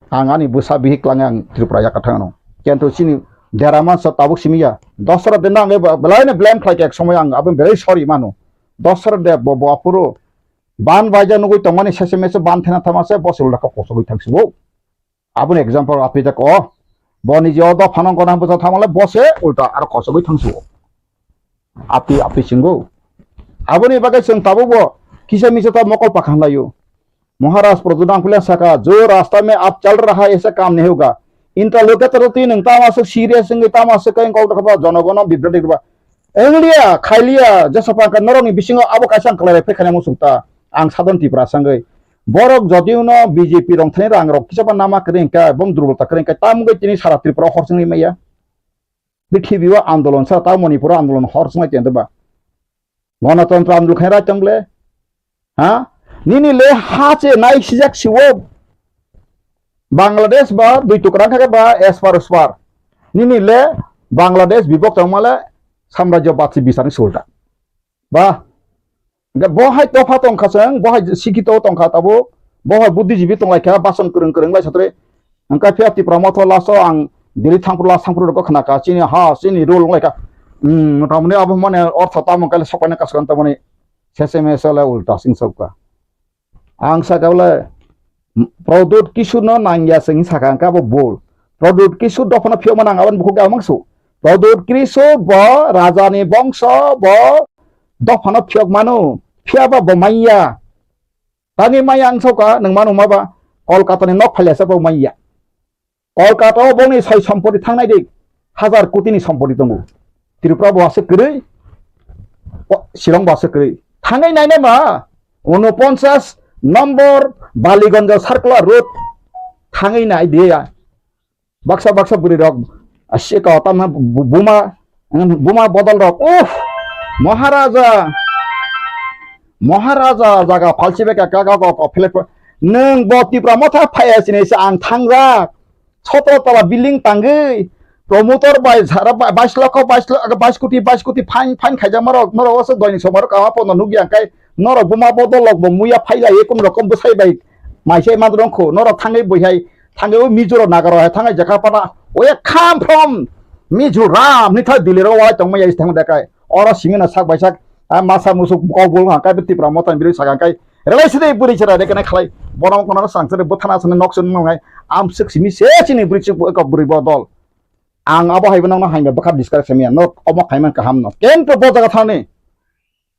ang ani bwsa bihik langwi ang Tripura yakarthang ano. Kento chini dera mansa tabuk simi ya. Dosra de nang belai no blame khlai khe ek somoy ang aboni belai sorry mano. Dosra de bo, bo aphuru ban baija nugui tongmani sese mese ban thena thama se bo se ulda kok kosogwi thang sibo. Aboni example api jak o. Bo ni je o dophano gona bwsa thangmale bo se ulta aro kosogwi thang sibo. Api api singo. Aboni bagwi chwng tabukbo kisa misa ta mokol pakhan laio. Maharaj Pradyut Dangphulia saka, "Jo rasta mein aap chal raha hai, aisa kaam nahi hoga." Interlocutor twi nwng tamo aswk serious wngwi tamo aswk khe kok rwkha ba, jonogono bibrati rwba. Wngliya, khailiya, jesa pangkha norokni bisingo abo kaisa ang kwlai bai phai khana muchung ta. Ang Sadhan Tripura sangwi. Borok jodi uno B J P rong thani rang rok kisa ba nama kwrwi hwnkhe, bong durbolta kwrwi hwnkhe, tamo wngwi tini sara Tripura hor chwngwi maya. Prithibi o andolon sa ta Manipur o andolon hor chwngwi tong ba. Ganatantro andolon khaina rai tong le. Ha? Nini le ha che nai sijak siwo. Bangladesh ba dui tukra kha ba espar uspar. Nini le Bangladesh bibok tong male samrajyo batsi bisani sulta. Ba, hingke bo hai topha tongkha chwng, bo hai sikito tongkha tabuk, bo hai buddhijibi tonglaikha, bason kwrwng kwrwng lai satre. Hingke phiya Tipra motho last o ang Delhi thangphuru last thangphuru rokgo khnakha, chini ha, chini rule wnglaikha. Hmm, motamoni abo mane ortho tamo khe sokpaina kasukha tamoni seseme sele ulta sing sokha. Ang saka bole, Pradyut Kishore no nangya se hing saka, hingke abo bol. Pradyut Kishore dophano phiyokma nang, aboni bukhuk ge amang su. Pradyut Kishore bo raja ni bongso, bo dophano phiyok mano, phiyaba bo manya. Tangwi manya ang saka, nwng mano ma ba, Kolkata ni nok phailasa bo manya. Kolkata o bongni soi sompoti thangnai di, hazar koti ni sompoti tongo. Tripura bo aswk kwrwi, o, Shillong bo aswk kwrwi. Thangwi nainai ma, unoponchas nombor Baliganj Circular Road thangwi nai di ya. Baksa baksa bwrwi rok, aswk o tamna bu-, buma, buma bodol rok, uff, Maharaja, Maharaja jaga phalsi bai ka, ka, ka, ka, ka, philip, nwng bo Tipra motha phaiya sini se ang thangjak. Sotro tala building tangwi, promoter bai sara ba-, bais lokho, bais lo-, bais koti, bais koti fine, fine khaijak norok, norok oso doini somaro kama pono nukya, hingkai norok buma bodol lok bo muya phailai, kun rokom bwsai bai maisai man rongkho, norok thangwi bwihai, thangwi o Mizo rok Naga rok hai thangwi jakha pana, oya kham from Mizoram ni thai Delhi rok walai tongmaya is thangma dekai, oro simi na sak bai sak, a masa musuk kok bul hangkai Tipra motha ni biri sak hangkai, Relai sidi bwrwi chwrai de kene khlai. Bono kono sang sidi bwthana sini nok sini nongai. Amswk simi se chini bwrwi chwk bwkha bwrwi bodol. Ang abo hai bono hai bwkha discuss khamya. Nok omo khaiman kaham no. Kento bo jaga thani.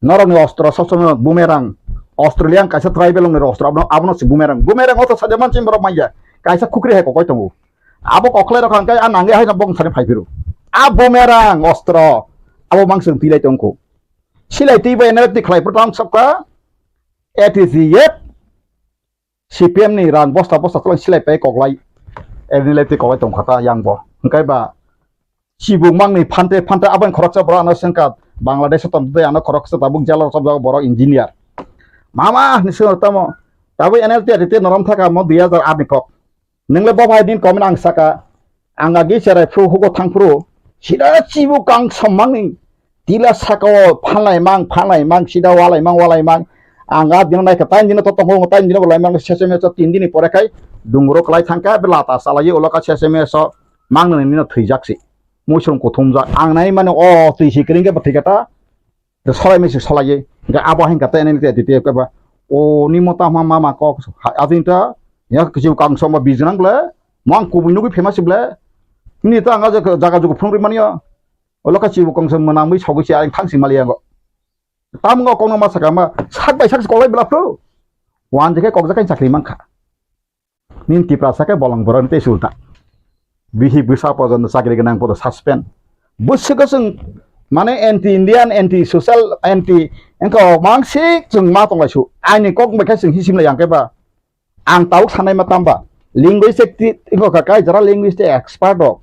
Norok ni ostro sob sob bumerang. Australian kaisa tribal ni ostro abono abono si bumerang. Bumerang oto saja man chim borok manya. Kaisa khukri hai kokoi tongo. Abo kokhlai rok hangkai a nangi hai bong sani phai phiru. A bumerang ostro. Abo mang sung tilai tongkho. Silai twi bai N R F T khlai pwrwng tang sokha, A T C F, C P M ni rang bosta bosta tlang silai pai koklai. Eni lai twi kolai tongkha ta yang bo. Hwnkhe ba chibuk mangni phante phante aboni khoroksa borok ano sengkha Bangladesh o tongtwi ano khoroksa tabuk jalo chopjago borok engineer. Mama hinwi swngo tamo. Tabuk N L T R T norom thaka mo dui hajar aat ni kok. Nwngle bo bai din comment ang saka. Ang agi cherai phru hugo thang phru. Sida chibu kang sommangni tila saka o phanlai mang phanlai mang sida walai mang walai mang. Ang a dino naikha time dino to tongo time dino bolai mang sese meso tin dini pore khai dungro klai thangkha be lata salai ulo ka sese meso mang nini no thwijak si. Muisung kuthumjak ang nai mani o twi si kring khe bo thwi kha ta. Solai misi solai ye. Ga abo hin kha ta nini te te ba o ni mo ta ma ma kok adin ta ya kisi kang somma bijnang ble mang kubui nugui phema si ble. Ni ta ang jaga jugu phung ri mani ya. Olo ka chibu kongsa mwnamwi sogwi se ayang thang singmali yango. Tam wng kok no ma saka ma sak bai sak koklai bla phru. Wan je khe kok jakai chakri mankha. Nin Tiprasa khe bolong borok ni tei sulta. Bihi bwsa pojon chakri gwnang podo suspend. Bwswk chwng mane anti Indian, anti social, anti engko mangsik chwng ma tonglai su. Aini kok bai khe chwng hisim lai yang khe ba. Ang tabuk sanai ma tamba linguistic ti iko ka kai jara linguistic expert rok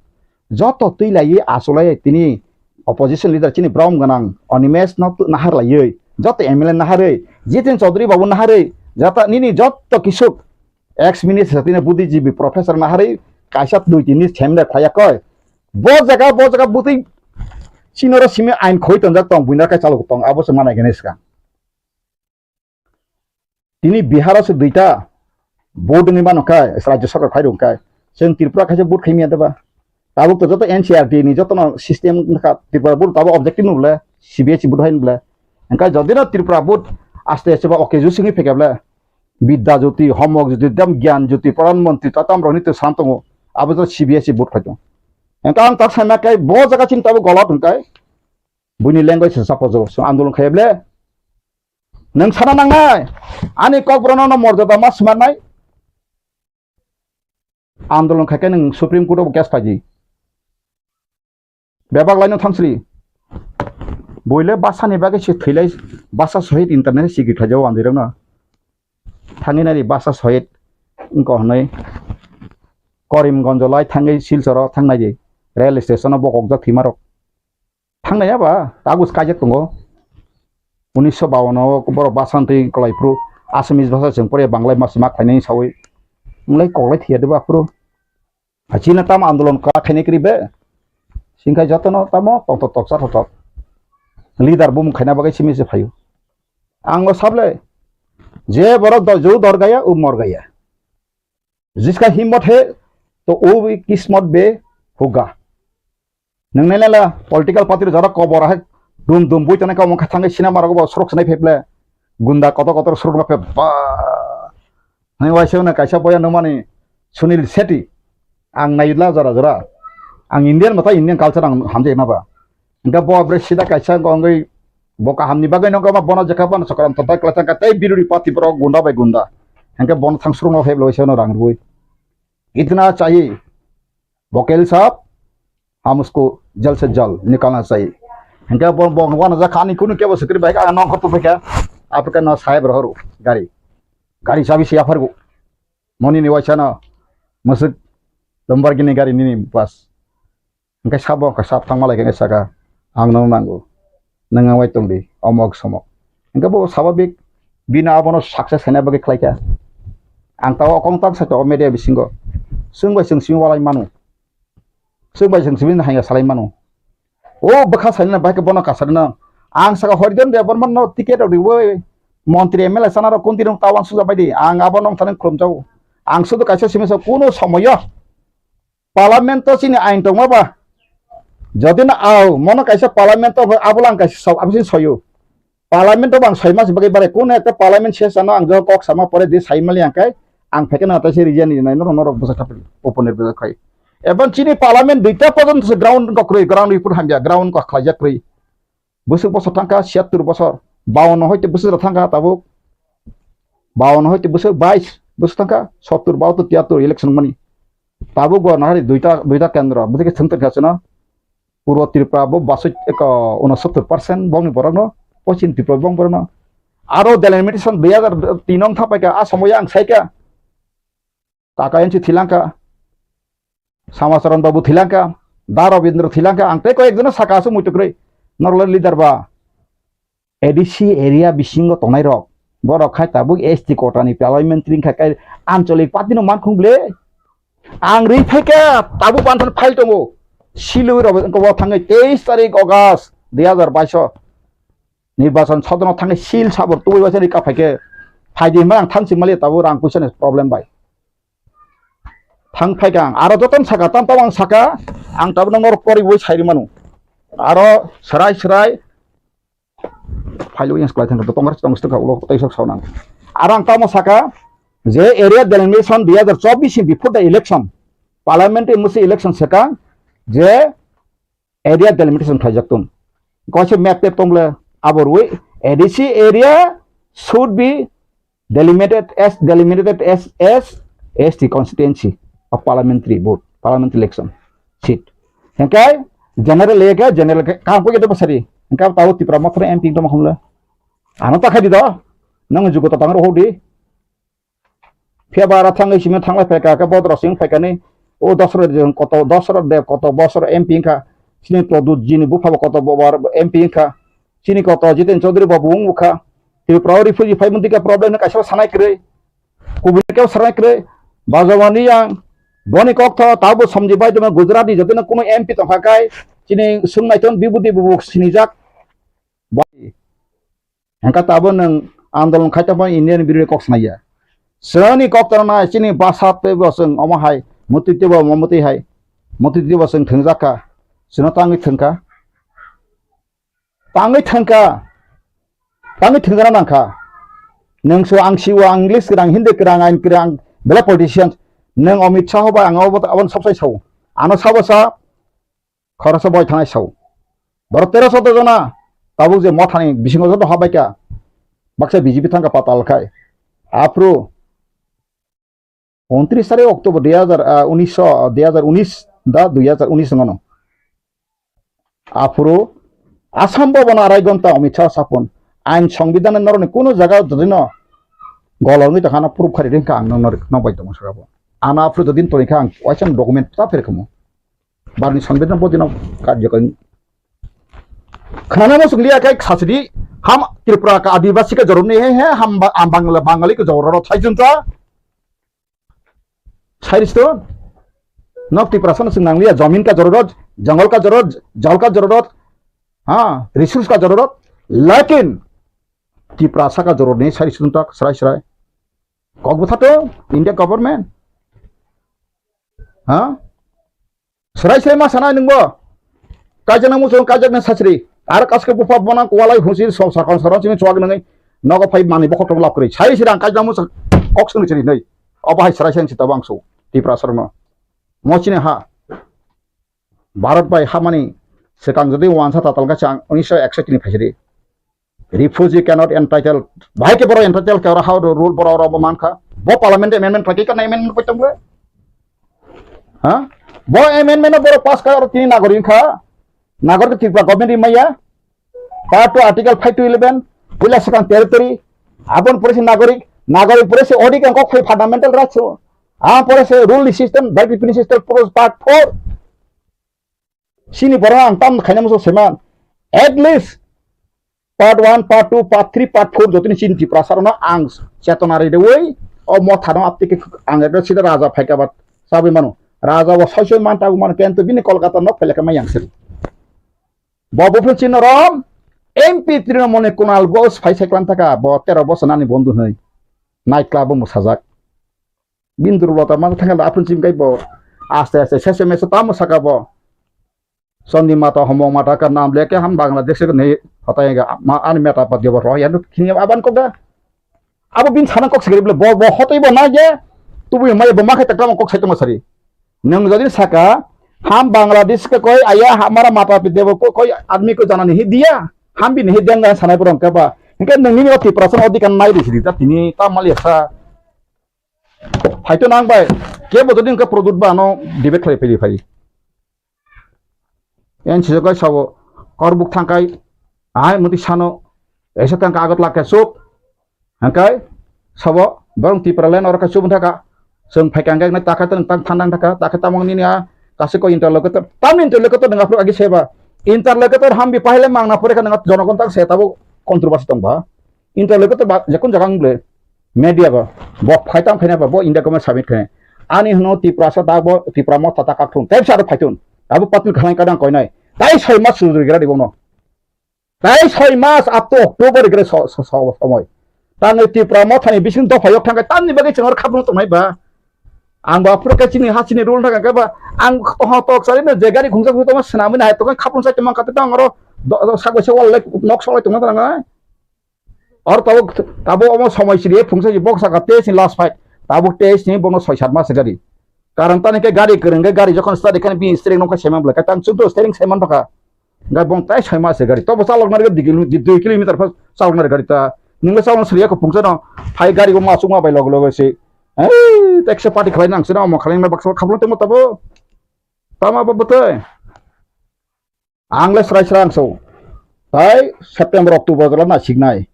joto twi lai asulai tini opposition leader chini brom ganang Animesh no tu nahar lai joto M L A naharwi Jitin Chaudhary babu naharwi jata nini joto kisuk ex minister tini buddhijibwi professor naharwi kaisa dui tini semda khwaya koi bo jaga bo jaga butwi chinoro simi ain khoi tonjak tong buina kai chalok tong abo se manai gani swkang. Tini Bihar o se duita vote wngwi mano khe, Rajya Sarkar phai rwng khe, chwng Tripura khaisa vote khaimya deba? Tabuk to joto N C R T ni joto no system wngkha, Tripura vote tabuk objective no bole, C B S E vote hai no bole. Hwnkhe jodi no Tripura vote aste aste ba okay jusingwi phekya bole, Bidya Jyoti, Homok Jyoti, dam Gyan Jyoti, Pradhan Mantri, ta tam rok ni to sam tongo, abo joto C B S E vote khai tongo. Hwnkhe ang tak saima khe bo jaga chini tabuk golot hwnkhe, buini language se support jogo, so andolon khaiya bole. Nwng sana nangnai, ani kokborokno no morjada ma swnamnai. Andolon khaikhe nwng Supreme Court o case phaidi. Bebak laino thangsri. Buile basani bagwi se thwilai basa sohit internet sikri khlaijao andirokno. Thangwi nari basa sohit wngkha hwnwi Karimganjo lai thangwi Silchoro thangnai di. Rail station o bokokjak thwimarok. Thangnai ya ba, tagus kaijak tongo. Unisho bawan o borok basa twi kolai phuru Assamese basa chwng pore Banglai mas ma khainai sawi. Wnglahi koklai thiya de ba phuru. Achina tamo andolon ka khainai kri be. Singkai jotono tamo tongthok tok chathok tok. Leader bumung khaina bagwi simi se phaio. Ang o sable je borok do ju dor gaya u mor gaya. Jiska himmot he to u kismot be hoga. Nwngnai lela political party rok jora kobor hai dum dum bui tongnai kamo kha thangwi sinama rok bo sorok sanai phaible gunda kotor kotor sorok ma phai ba. Hai waisa na kaisa boya nungmani Sunil Shetty ang naila jora jora ang Indian mata Indian culture ang hamjai ma ba. Hingke bo bre sida kaisa wngwi bo kahamni bagwi nokha ma bono jekha bono chokram totai kwlai thangkha tei biruri party borok gunda bai gunda. Hingke bono thang surungno phaible waisa no rang rwui. Itna chahi. Vokel sab, hum usko jal se jal nikalna chahiye. Hingke bo, bo, bo na jakha ani kunu kebo sikri bai ka nong khotu peka. Apka na sahib rohoru gari. Gari chabi siya phargu. Moni ni waisa na masuk Lamborghini gari nini bas. Hingke sabo ka sab thangma lai kene saka ang no nango. Nang wai tong di omok somok. Hingke bo sababik bina abono success hena bagwi khlai kha. Ang tawo kong tak saka o media bisingo. Sung bai sung simi walai manu. Chwng bai chwng sibini haiya salai mano. O bwkha sainani bai khe bono kasarino. Ang saka Horijan Debbarma no ticket rok riwi montri M L A sana rok kunti rok tawan suja bai di. Ang abo nong thani khulum jago. Ang sudu kaisa simi sa kuno somoyo parliament to chini ain tongma ba. Jodi na au mono kaisa parliament to abo lang kaisa sok abo sin soyo. Parliament o bang soi mas bagwi bare kuno ekta parliament session o ang jok kok sama pore di sai mali ang kai ang phekeno atai se region ni nai norok norok bwsa thap open ni bwsa khai. Ebon chini parliament duita porjonto se ground ko kwrwi ground report hamya ground ko khlaijak kwrwi. Bwswk bosor thangkha siyattur bosor bawanno hoite bwswk thangkha tabuk bawanno hoite bwswk bais bwswk thangkha sottur bahattur tiyattur election mani. Tabuk bo nahari duita duita kendro bwswk thwng tongkha chwno. Purbo Tripura bo basoi eko unosottor percent bongni borokno, Poschim Tripura bong borokno. Aro delimitation dui hajar tin wng thapaikha, a somoyo ang saikha. Kaka N C thilangkha. Samacharan Babu thilangkha, Da Rabindra thilangkha, ang tei koi ekjono saka aswk muitu kwrwi. Norok leader ba A D C area bisingo tongnai rok, borok khai tabuk S T kota ni parliamentary wngkha, kai ancholik party no mankhung ble. Ang ri phaikha, tabuk banthani file tongo. Silwi rok wngkha bo thangwi teis tarik August dui hazar baish o. Nirbachan sodrono thangwi sil sabor tubui baisa rika phaikhe. Phaidi hwnba ang thansi mali tabuk rang puisa ni problem bai. Thang phaikha ang. Aro jotono saka, tam tam ang saka, ang tabuk norok poriwi sairi manu. Aro srai srai Phailwi yang sekolah thangkha, tongkar tong sitwkha, ulo tei sok saunang. Aro ang tamo saka, je area delimitation dui hazar chobbish ni before the election, parliamentary musi election saka, je area delimitation khlaijak tong. Koise map tep tongle, aborwi A D C area should be delimited as, delimited as, as S T constituency of parliamentary vote, parliamentary election seat. Hengkai general lega general ke kam ko yedo basari. Hengkai tau Tipra mothra M P tong hamle. Ano ta khadi do. Nang jugo ta tang roho di. Phiya ba ara thangwi simi thanglai phaikha, khe bodro sing phaikani. O Dosro de koto, Dosro de koto bosor M P wngkha. Sini Produt jini bupha bo koto bo M P wngkha. Sini koto Jiten Chaudhary bo bung bukha. Tripura o refugee phai mundi ka problem no kaisa sanai kwrwi. Kubuni kebo sanai kwrwi. Bajawani yang boni kok tho tabo somji bai tongma Gujarat ni jotino kuno M P tongkha kai. Sini sung naiton bibudi bubuk sinijak. Bai. Hengkha tabo nwng andolon khai tongma Indian birwi kok sanai ya. Sini kok tongna chini basa tei bo chwng omo hai mutwi tei bo omo mutwi hai. Mutwi tei bo chwng thwngjak kha. Chwngno tangwi thwngkha. Tangwi thangkha, tangwi thangkha nangkha. Nwng so ang siwo, ang English kwrang, Hindi kwrang, ain kwrang, belai politician. Nwng Amit Shah bai ang abo, aboni sobsai sao. Ano sabo sa, khoroksa boi thanai sao. Borok tero sotro jona, tabuk je mothani bisingo joto habaikha. Baksa B J P thangkha patal khai. Aphuru Untris tarik October dui hazar, ah, unis, ah, dui hazar unis da dui hazar unis wngmano. Aphuru Assam Bhavan arai gonta Amit Shah sapon. Ain Songbidan norokni kuno jaga jodino golongwi tongkha, ano proof khari ringkha ang nokno, nokbai tongo saka bo. Ano aphuru jodin tongkha ang waisa document ta pherkhamu. Barni Songbidan bodino karjokari. Khnana mo sunglia kai khasidi ham Tripura ka Adivasi ka jorobni he he ham ba-, am Bangla, Bangali ka jororo thaijunta. Sairisto, nok Tiprasa no chwng nangliya, jamin ka jororot, jangal ka jororot, jal ka jororot, ha, resource ka jororot, lakin Tiprasa ka jororni sairisto tak srai srai. Kok bwtha to, India government. Ha? Srai srai ma sanai nwngbo. Kaijak nang muchung kaijak nang sasri. Ar kaske bupha bona kualai husi so sakon saron sini chuak nangwi. Nogo phai mani bokhok tong lap kwrwi. Sai sirang kaijak nang muchung kok sung siri nai. Obo hai srai srai sita bangso. Tipra sarno. Mo chini ha. Bharat bai hamani swkang jodi wansa tatal ka chang unisho ekshot tini phaisiri. Refugee cannot entitled. Bahai ke borok entitled ke oro how the rule borok oro bo mankha. Bo parliament amendment khlai ka amendment koi tongbo. Ha? Bo amendment no borok pass kha oro tini nagorik kha. Nagorik Tripura government rimaya. Part two article five to eleven. Puila swkang territory. Abon pore se nagorik. Nagorik pore se odhikar kok phai fundamental rights. Ah pore se rule system, right revenue system, part four. Sini borok ang tam khaina muchung seman. At least part one, part two, part three, part four jotoni chini Tiprasa rokno ang chetona ridewi o motha no aptike ang ekta sida raja phaika ba sabwi mano. Raja bo soi soi man tabu mano kento bini Kolkata nok phailaka mai yang sir. Bo bo phun chini rom M P Trinamool ni Kunal Ghosh phai sai klan thaka bo tero bosor nani bondhu hwnwi. Night club o mwsajak. Bini durbolta ma thangkhe aphuru chimkhe bo aste aste sese mese tamo saka bo. Chondimata homong mata ka nam leke ham Bangladesh ni hotai ga ma ani meta pat jobo roya no khini aban kok da. Abo bin sana kok sigri bo bo hotai bo na je tubu mai bo ma khe takam kok sai tong sari. Nang jodi saka ham Bangladesh ke koi aya hamara mata pit debo ko koi admi ko jana nahi diya. Ham bin hi deng sanai borong ke ba. Hingke nang nini oti prasan odi kan nai di sidi ta tini ta mali sa. Haito nang bai, kebo jodi hwnkhe product ba ano debate khlai phai phai. Yan sijak kai sabo, korbuk thangkai, ahai muti sano, esa thangka agot lakhe chup. Hangkai, sabo, borong Tipraland oro khe chup thaka. Chwng phaikha hwnkhe nai takha tang tang thandang thaka, takha tamang nini a, Kasiko interlocutor, tam interlocutor nang aphuru agi seba. Interlocutor hambi pahile mangna pore ka nang jonogon tak se tabo controversy tong ba. Interlocutor ba, jekun jaga ang ble media ba, bo phai tam khaina ba, bo India government submit khaina. Ani hwno Tiprasa da bo, Tipra motha ta kak thung. Tei sa phaitun. Abo patil khalai kadang koinai. Tai soi mas sujuri gira di bono. Tai soi mas up to October gre so, so, so, somoi. Tangwi Tipra mothani bising dopha yok thangkhe tamni bagwi chwng oro khapung tongnai ba. Ang ba phuru khe chini ha chini rule thangkhe ba ang ho tok sari no je gari khungsa khungsa tongma swnamwi nahai tongkhe khapung sai tongma kate tang oro do, do, sak bai sak wal nok sok lai tongma tang nai. Or tabo, tabo omo somoi siri phungsa si bok saka te sin last fight. Tabo te sin bono soi sat mas gari. Karon tani khe gari kwrwng khe gari jokhon start khe bini steering nokha saiman bwlai khe tang chwngno steering saiman thokha. Gai bong tai soi ma se gari. Tobo chalok nari dui kilo-, dui kilometer pha chalok nari gari ta. Ningla chalok sriya ko pungsa no. Phai gari bo masuk ma bai log log se. Eh, tek se party khlai nang se no mo khlai ma baksa khaplo temo tabo. Tama ba bwtwi. Ang le srai srai ang so. Tai September October la na signai.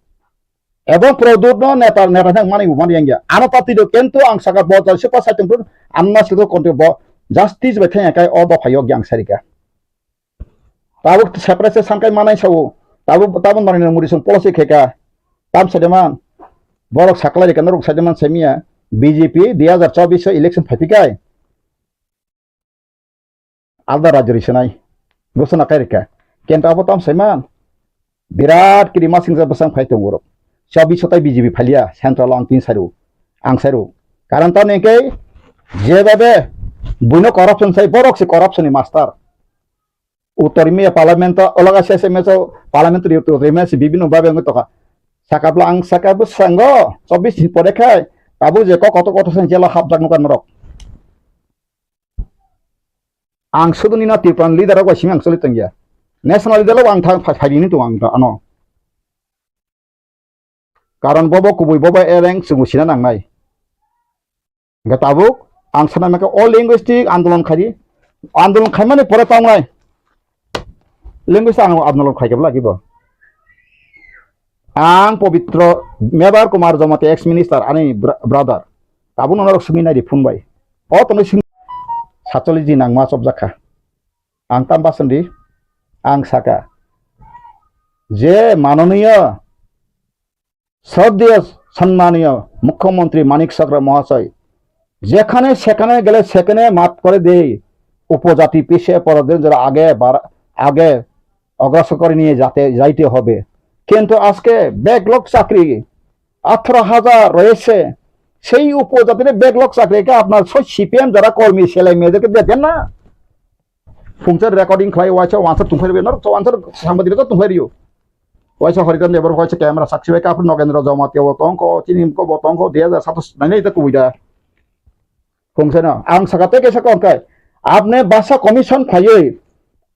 Ebong product no neta neta thang mani bu mani yang ya. Ano party do kento ang saka bo jal se pa sa tong an mas do konti bo justice bai thang kai o do phayok yang sarika. Tabuk separate se sangkai manai sao. Tabuk, tabuk Narendra Modi song policy kheka. Tam sademan. Borok saklai reka norok sademan semia. B J P dui hazar chobbish election phaipikai. Alda rajyo ri senai. Gosona kai reka. Kenta abo tam saiman. Birat kiri masing ja bwsang phai tongo borok. Chobbish tai B J P phalia. Central ang tin sairu. Ang sairu. Karon tamni kei je babe buino corruption sai borok se corruption ni master. Uttor India Parliament o, olaga S M S o Parliament ri Uttor India se bibino babe wngwi tokha. Sakapla ang saka bwskango chobbish ni pore khai tabuk je kok kotor kotor sang jela hapjak nukha norok. Ang sudu nina Tripura leader rok bai simi ang choli tongya. National leader rok ang thang phai phai rini tongo ang ano. Karon bobo kubui bobo ereng chwng sina nangnai. Hingke tabuk ang sana maka o linguistic andolon khaidi, andolon khaimani pore tongnai. Linguistic ang andolon khaikhe lagi bo. Ang Pobitro Mebar Kumar Jamatia ex minister ani bra-, brother. Tabuk norok simi nai di phone bai. O tongwi simi satcholish din ang ma chopjak kha. Ang tam bason di, ang saka, je manoniyo, shraddheyo, sanmaniyo Mukhyamantri Manik Saha Mahoday, যেখানে সেখানে গেলে সেখানে মাফ করে দেই, উপজাতি পিছিয়ে পড়ে দিন যারা আগে বার-, আগে অগ্রসর করে নিয়ে যাতে, যাইতে হবে। কিন্তু আজকে ব্যাকলগ চাকরি আঠারো হাজার রয়েছে, সেই উপজাতির ব্যাকলগ চাকরিকে আপনার সব সিপিএম যারা কর্মী ছেলে মেয়েদেরকে দেন না। Phungsa recording khlai waisa wansar tungkhlai rw, norok wansar sangbadik rok tungkhlai rw. Waisa Haridan Debbarma waisa camera sakchi bai kaphru Nogendra Jamatia bo tongkho, chini ko bo tongkho, dui hazar satais nai nai ta kubui da. Phungsa no, ang saka tei kaisa kok kai. Apne basa commission phaiwi,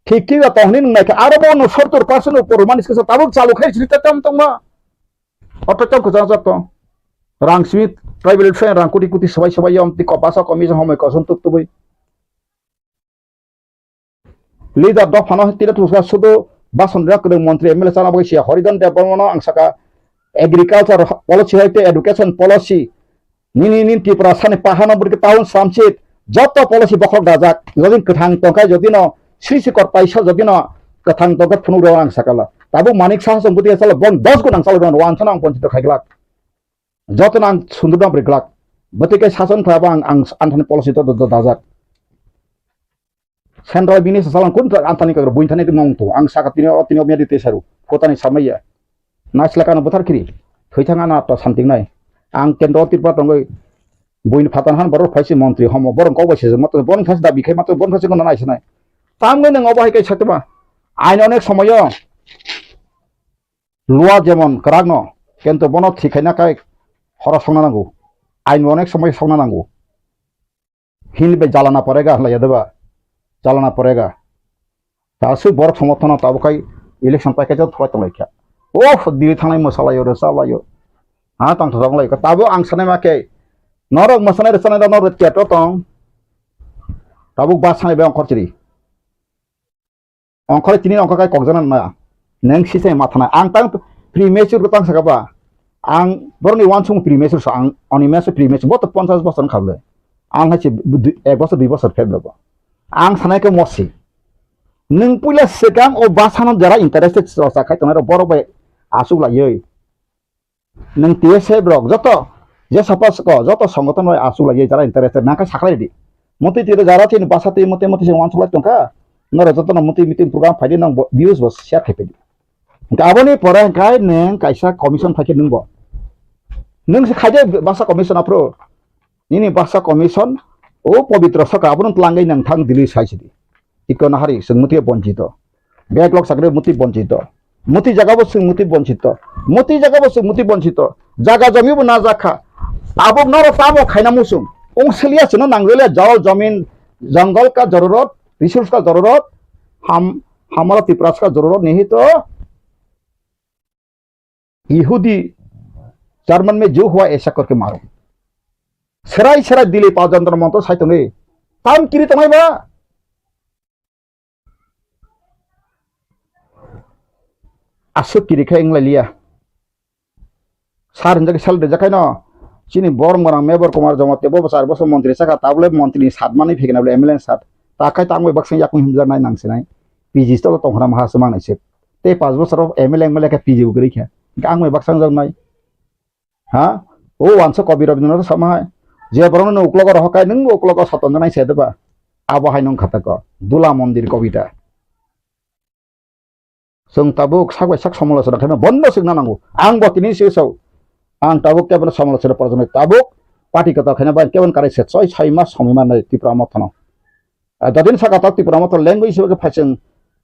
thik thik da tongni nung naikha, aro bo no sottor percent upor manis kisa tabuk chalu khai sini ta tam tongma. Oto tam kujang jak tong. Rang simi tribal friend rang kuti kuti sabai sabai yom ti ko basa commission homoi kosom tuk tubui. Leader dophano tira tusa sudu bason rok kwrwng montri M L A chana bagwi siya Haridan Debbarmano ang saka agriculture policy hai tei education policy nini nini Tripura sani pahano bwrwi town samsit joto policy bokhok dajak jodi kwthang tongkha jodi no sri sikor paisa jodi no kwthang tongkha phunuk rok ang sakala tabuk Manik Saha song bwtwi salo bon dos gun ang salo rwan sano ang ponchito khaiglak joto no ang sundur dam riglak bwtwi kai sason khlai ang ang anthani policy to dajak. Central bini sasalang kun ta antani kagra buin thani mong tu ang saka tini o tini o miyadi te saru kotani samaya. Naisla kano buthar kiri. Thoi thang ana ta santing nai. Ang kendro Tripura tongoi buin phatan han borok phaisi montri homo borok kok bai sejak mato borok phaisi dabi khai mato borok phaisi kono nai sanai. Tam ngai nang obo hai kai satma. Ain onek somoyo lua jemon kwrak no kento bono thik khaina kai horo songna nango. Ain onek somoyo songna nango. Hini bai jalana porega hlaiya deba, jalana porega. Ta sui borok somorthono tabuk khai election paikhe jot thwlai tonglaikha. Oh, diri thangnai mwsalaio, rwchalaio. Ha, tang thajak wnglaikha. Tabuk ang sanai ma khe, norok mwsanai rwchanai rok norok theater tong. Tabuk bus sanai bai ongkhor chiri. Ongkhorwi tini ongkhor kai kokjana na. Neng sisai matha na. Ang tang premature ko tang saka ba. Ang boroni wansung premature so ang oni meso premature bo to ponchas bosor wngkha bwle. Ang hai se ek bosor dui bosor phek bo. Ang sanai khe mosi. Nwng puila swkang o bwsano jara interested chwracha khai tongnai rok borok bai achuk laiwi. Nwng T S F rok joto je sapa soko joto songothon bai achuk laiwi jara interested nang khe sakhlai di. Motwi twi jara chini bwsa twi motwi motwi se wansuk lai tongkha. Norok jotono motwi meeting program phaidi nang bo views bo share khai phaidi. Hwnkhe aboni pore hwnkhe nwng kaisa commission phaikhe nwngbo. Nwng se khaide bwsa commission aphuru. Nini bwsa commission o Pabitra Sarkar abono twlangwi nwng thang Delhi sai sidi. Iko nahari chwng mutwi bonchito. Backlog sakre mutwi bonchito. Mutwi jagabo chwng mutwi bonchito. Mutwi jagabo chwng mutwi bonchito. Jaga jomibo najakha. Tabuk norok tamo khaina muchung. Ong siliya chwngno nangjakle jol jomin, jungle ka jarurat, resource ka jarurat, ham, hamara Tiprasa ka jarurat nihi to. Yehudi, German mein jo hua aisa karke maro. Serai serai Delhi pa Jantar Mantar sai tongwi. Tam kiri tongnai ba? Aswk kiri khe wng lai liya. Sar hinjak sal rijak khaino. Chini borok morang Mebor Kumar Jamatia bo bwsar bosor montri sakha tabole montri ni sat manwi phikna bole M L A ni sat. Ta khai tangwi baksa yakung himjak nai nang sinai. P G stolo tongkhna maha swmang nai se. Tei pas bosor M L A M L A khe P G bo kwrwi kha. Ang bai baksa wng jak nai. Ha? O wansa Kabi Rabindranath sama hai. Je borokno nwng uklogo rohor kai, nwng bo uklogo soton janai se deba. Abo hai nwng khatako. Dula Mondir Kobita. Chwng tabuk sak bai sak somolochona khaima bondo swkna nango. Ang bo tini se sao. Ang tabuk kebono somolochona porjoni tabuk party kwtal khaina bai kebon karai se soi soi mas somoi mannai Tipra Mothano. Ah, jadin saka tak Tipra Motha language hisabe khe phaising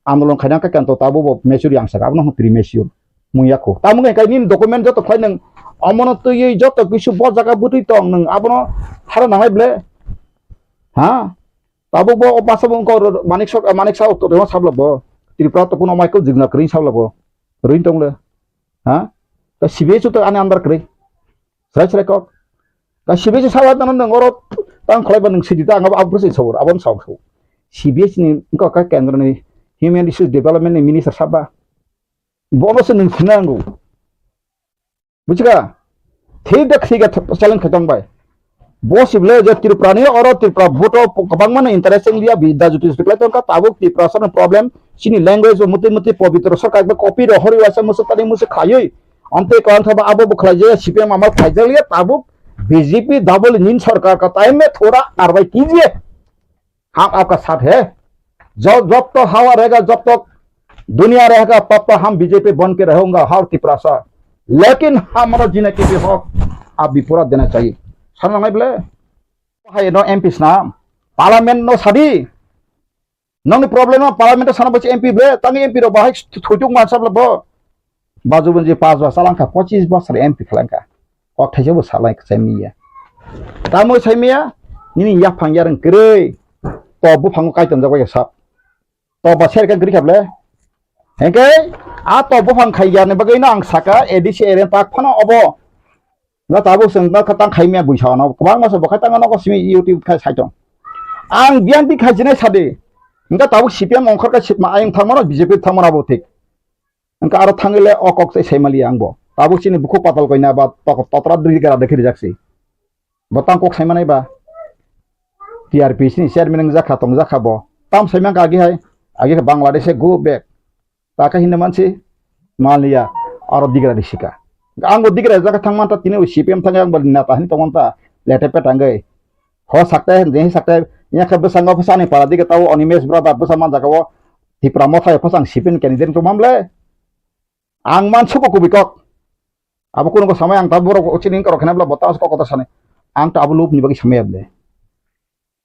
andolon khaina khe kanto tabo bo mechuri ang saka abono hwn premature mung yakho. Tamo khe kai nini document joto khlai nang omono twiwi joto kisu bo jaga bwtwi tong nang abono thara nangai ble. Ha? Tabo bo o basa bo wngkha Manik Sok, Manik Sa to rema sabla bo. Tripura to kuno Michael Jigna kring sabla bo. Ring tong le. Ha? Ta sibe chu to ani andar kring. Srai srai kok. Ka C B S ni sawa tano nang oro tang kholai ba nang sidi ta ang abo sini sawur abon sawur sawur. C B S ni wngkha ka kendro ni human resource development ni minister saba. Bono se nang sinango. Bujiga? Thik da thik da challenge khatong bai. Bo sible je Tripura ni oro Tripura vote o kwbangma no interest wng liya bi da juti juti khlai tong ka tabuk Tripura sa problem chini language bo muti muti pabitra sarkar ba copy ro hori waisa musu tani musu khayui. Ante ko antha ba abo bo khlai je C P M amal khlai je liya tabuk B J P double engine sarkar ka time me thora karwai kijiye. Hum aapka saath hai. Jo jab tak hawa rahega jab tak duniya rahega tab tak hum B J P ban ke rahunga har Tiprasa. Lekin hamara jina ke bhi hak aap bhi pura dena chahiye. Sana nai bole. Hai no M P sna. Parliament no sadi. Nongni problem no parliament sana bachi M P ble, tangi M P ro bahai thuituk man sabla bo. Baju bunji pas bosor langkha, pochis bosor M P khlangkha. Kok thaisa bo salai sai miya. Tamo sai miya, nini yaphang yareng kwrwi. To buphango kaitam jago ya sap. To ba serka gri khable. Hengke, a to buphang khai yarni bagwi no ang saka A D C area tak phano obo. No tabuk chwng no khatang khai miya buisa no. Kwbangma se bo khatang no simi YouTube khai sai tong. Ang biyan ti khai jinai sadi. Hingke tabuk C P M ongkhor khe sitma ayang thangmano B J P thangmano abo thik. Hingke aro thangwi le o kok se sai mali ang bo. Tabuk chini bukhuk patal koina ba tok-, totra dri gara dekhi rijak si. Bo tang kok sai manai ba. T R P C ni chairman wng jakha tong jakha bo. Tam sai mangka agi hai. Agi khe Bangladesh go back. Ta khe hinwi mansi maliya aro digra risika. Ang bo digra jaka thang manta tini C P M thang ang bo neta hin tong manta lete pe tangwi. Ho sakte, je sakte, ya khe bwskango bwsani para dige tao Animesh brother bwsa man jagao Tipra Motha yo phasang sipin candidate to mamle. Ang man suko kubi kok. Abo kuno ko samai ang ta borok chini kok khena bla bota kok kota sani. Ang ta abo lup ni bagi samai able.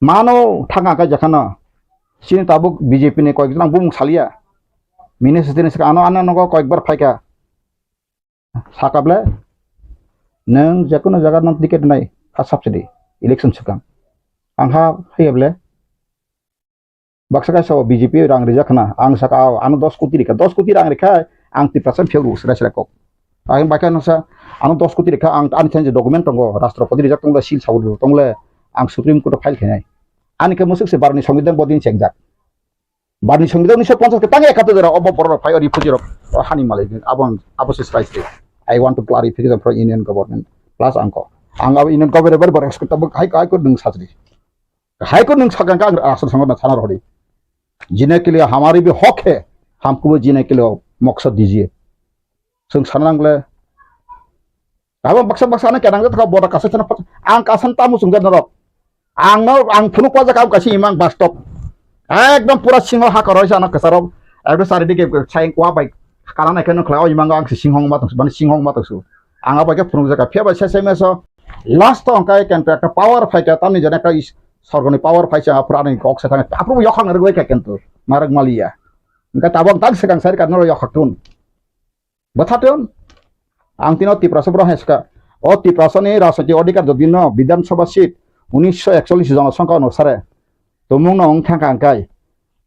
Mano thang ang kai jakhana. Chini tabuk B J P ni koi jang bumung salia. Minister ni saka ano ano nogo koi bar phaika. Saka ble. Nang jakono jaga nang ticket nai. Ha subsidy. Election sukang. Ang ha haya ble. Baksa kaisa o B J P rang rijak khna, ang saka, "O, ano dos koti rikha, dos koti rang rikha, ang Tiprasa phiyok rw sra sra kok." Ang bai kha noksa, "Ano dos koti rikha, ang ani thansa document tongo, Rashtrapati rijak tongo, seal sawi rw tongo le, ang Supreme Court o file khainai." Ani khe musuk se Bharat ni Songbidan bodin chengjak. Bharat ni Songbidan unnish ponchas khe tang ekattor jora obo borok rok phai o refugee rok o hani malai abo, abo se strike se. I want to clarification from Union Government plus ang ko. Ang abo Union Government bar bar expect abo hai, hai ko ding sajri. Hai ko nwng sakang ka ang aswk sango na sana rodi. Jine ke liye hamari bhi hak hai, hamko bhi jine ke liye maksad dijiye. Swng sana nangle. Abo baksa baksa ano kenang jat kha boda kasa chana pat-, ang kasan tamu sungja norok. Ang no, ang phunuk pajak ang kaisa imang bastop. Ekdom pura singho hakor hoisa ano kasarok. Ekdom sari dige sayang kwa bai. Kalan ekhe nukla o imang ang si singhong ma tongsu, bani singhong ma tongsu. Ang abai khe phunuk jaka phiya bai sese meso. Last to ang kai kenta ekta power phai khe tamni jana ekta is-, sorgoni power phai se apra ni kok se thang. Apru yokhang rwgoi khe kentu. Marag maliya. Engka tabang tang sekang sari kan noro yokhak tun. Bwtha tun. Ang tino Tiprasa borok hai swka. O Tiprasa ni rajniti odhikar jodi no Bidhan Sabha seat unisho ekchollish jonosongkha onusare tumung no wng thangkha ang kai.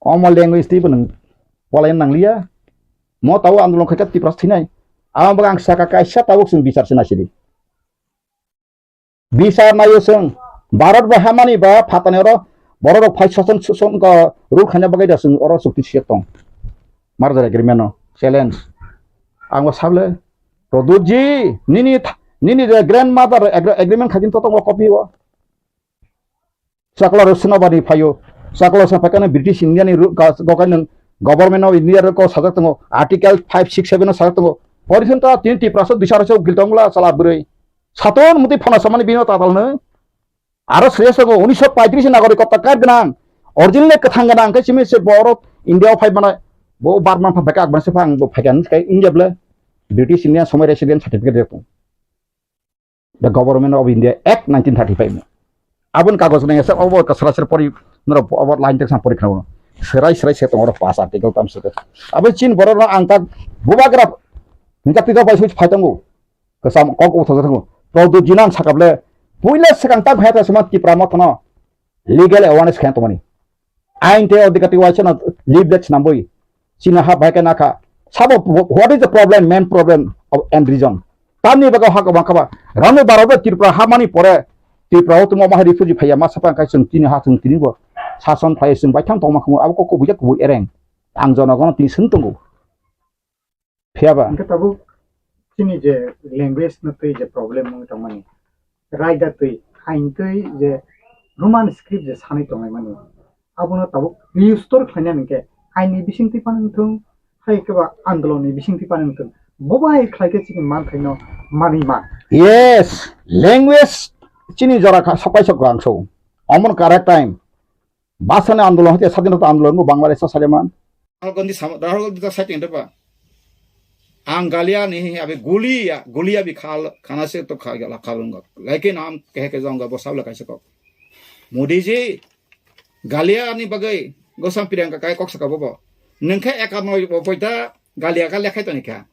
Omo language twi bo nwng polaina nangliya. Mo tabo andolon khaikha Tiprasa thinai. Amo bagwi ang saka kaisa tabuk chwng bichar se naisidi. Bichar naio chwng, Bharat bai hamani ba phatani oro borok rok phai soson soson ko rule khaina bagwi da chwng oro chukti sijak tong. Merger agreement no challenge. Ang bo sable, Pradyut ji, nini tha-, nini je grandmother agre-, agreement khakin to tongo copy o. Chakla rok swnabani phaio. Chakla swnaphaikhe British India ni ru-, ka-, gokai nwng Government of India rok sajak tongo. Article five six seven o sajak tongo. Pori swn ta tini Tiprasa dui sara se ukil tongla chala bwrwi. Saton muti phana samani bino tatal no. Aro sreya sago unisho paitris nagorik kotta card gwnang. Original kwthang gwnang khe simi se borok India o phai mana bo Burma pha beka akban se phang bo phai kan kai India ble British India somoi resident certificate rok. The Government of India Act nineteen thirty-five no. Aboni kagoj nang esa obo ka sera sera pori norok obo line text pori khna. Serai serai se tongoro pass article tam se. Abo chin borok no ang tak bubagra hingka pika bai sui phai tongo. Kesam kok utho jatho. Pradyut ji nang sakable puila sekang tak bhai ta sema Tipra Motha no legal awareness khaina tongmani. Ain tei odhikar tei waisa no leaflet swnambwi chini ha bai khe nakha. Sabo, what is the problem, main problem of, and reason? Tamni bagwi ha kwbang kha ba. Rani Bharat bai Tripura hamani pore Tripura o tongma hai refugee phaiya ma sapa khai chwng tini ha chwng tini bo sason phai chwng baithang tongma khumu abo kok kubui jak kubui ereng. Ang jonogono tini swng tongo. Phiya ba? Hingke tabuk chini je language no twi je problem wngwi tongmani, raida twi, hain twi je Roman script je sanwi tonglaimani, abono tabuk restore khlainani hingke aini bisingtwi phano wngthung, hai khe ba andolonni bisingtwi phano wngthung, bo bai khlai khe chini manthai no manwi man. Yes, language chini jora kha sokai sok rang so. Omon correct time. Bhasha ni andolon hoite sadhinota andolon bo Bangladesh o saleman. Rahul Gandhi sama, Rahul Gandhi ta setting de ba. Ang galia ni hi abi gulia, gulia bi khal, khana se to kha, la khal ngo. Lekin am keh ke jong bo sabla kaisa kok. Modi ji, galia ni bagai, gosam Priyanka kai kok saka bobo. Nengkhe eka noi bo poita, galia galia khai to ni kha.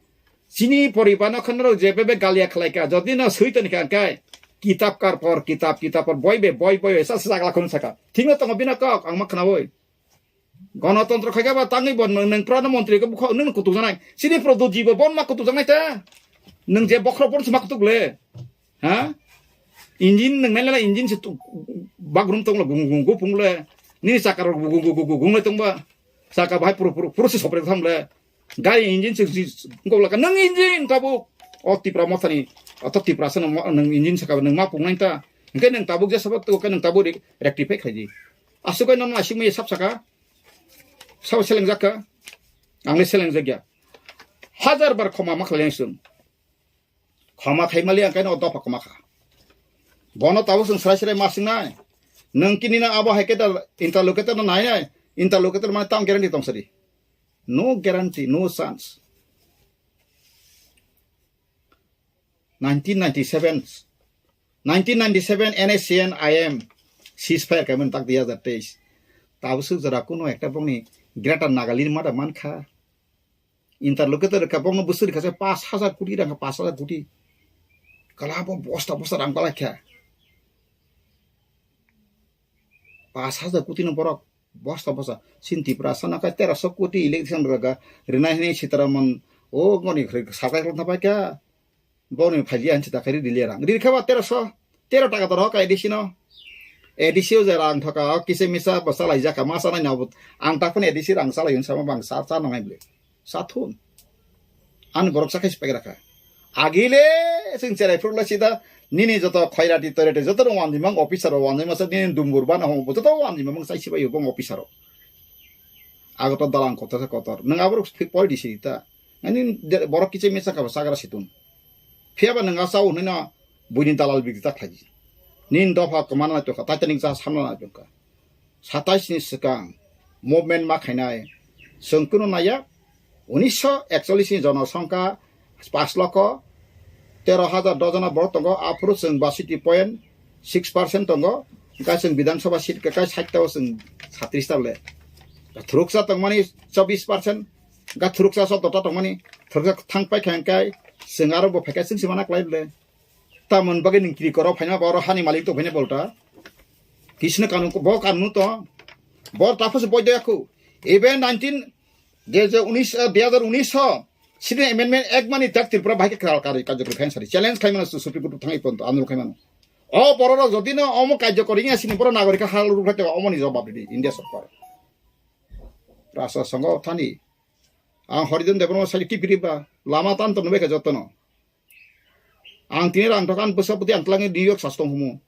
Chini poriba no khonro je bebe galia khlai kha, jodi no sui to ni kha kai. Kitab kar por, kitab, kitab por, boi be, boi, boi, sa, sa, sakla khun saka. Thik no tongo bina kok, ang ma khna boi. Gonotontro khaikhe ba tangwi bo nwng, nwng prana montri khe bukha nwng kutuk janai. Sini Pradyut ji bo bon ma kutuk janai ta. Nwng je bokhro bon sma kutuk le. Ha? Engine nwng nai la engine se tu bagrum tonglo gung gung gung pung le. Nini sakar gung gung gung gung le tongba. Saka bahai puru puru puru se sopre tham le. Gari engine se si ngok la nwng engine tabuk. O Tipra Mothani. O to Tipra se nwng engine saka nwng ma pung nai ta. Hingke nwng tabuk je sabab to ke nwng tabuk rectify khaidi. Aswk no aswk maya sab saka. Sabo selengjak kha. Ang le selengjak ya. Hajar bar khoma ma khlai ang chwng. Khoma khai mali ang kaino dopha khoma kha. Bono tabuk chwng srai srai ma sing nai. Nwng kini na abo hai khe da interlocutor no nai nai. Interlocutor mane tam guarantee tong sadi. No guarantee, no chance. Nineteen ninety-seven, nineteen ninety-seven N S C N I M ceasefire kaiman tak dui hazar teis. Tabuk swk jora kuno ekta bokni Greater Nagaland mada mankha. Interlocutor ka bokno bwswk rikha se pash hazar koti rang, pash hazar koti. Kala bo bosta bosta rang balai kha. Pash hazar koti no borok bosta bosta. Sin Tiprasa no kha teroso koti election rwga. Rinai hinui Sitaraman o ngoni sakai rok thapai kha. Boni phailiya hinsi ta khe ri dilia rang. Ri khe ba teroso. Tero taka to rok A D C no. A D C o je rang thoka o kisa misa bo salai jaka ma sanai na bo. Ang ta phone A D C rang salai hin sama bang sa sa nang ai ble. Sa thun. Ani borok sa khai spek rakha. Agile sing cherai phuru la sida Nini joto khairati toirati joto rok wanjimang officer rok wanjima sa nini dumbur bana homo joto wanjimang sai sibai bong officer rok. Ago to dalang kotor sa kotor. Nang aborok phi poi di si ta. Nini de-, borok kiche mesa ka sagra situn. Phiya ba nang asau nina buini dalal bigdi ta khlai. Nini dopha kemana na chokha, Titanic jahaj samna na chokha. Satais ni swkang movement ma khainai. Chwng kunu naiya, unisho ekchollish ni jonosongkha pas lokho tero hajar dojona borok tongo, aphuru chwng basiti point six percent tongo, hwnkhe chwng Bidhan Sabha seat kakai sait ta o chwng satris ta le. Thuruksa tongmani chobbish percent, hwnkhe thuruksa sotto ta tongmani, thuruksa thang paikha hwnkhe chwng aro bo phaikha chwng se mana khlai le. Tamoni bagwi nwng kiri korok phaina ba oro hani malik tong phaina bolta. Kisino kanun bo kanun to. Bor tapos boy doya khu. Even nineteen, je je unis, eh, dui hajar unis ho. Sini amendment ek mani tak Tripura bahai ke kral kari kajak rukhain sari. Challenge khai mana su Supreme Court thang ipon to anur khai mana. O borok rok jodi no omo kajak kori ya sini borok nagorik hal rukha te omo ni jawab di India sorkar. Rasa songo thani. Ang Horidon Debbarma sai kipiri ba lama tan to nubekha jotono. Ang tini rang tokan bwsa bwtwi ang twlangwi New York sas tong humu.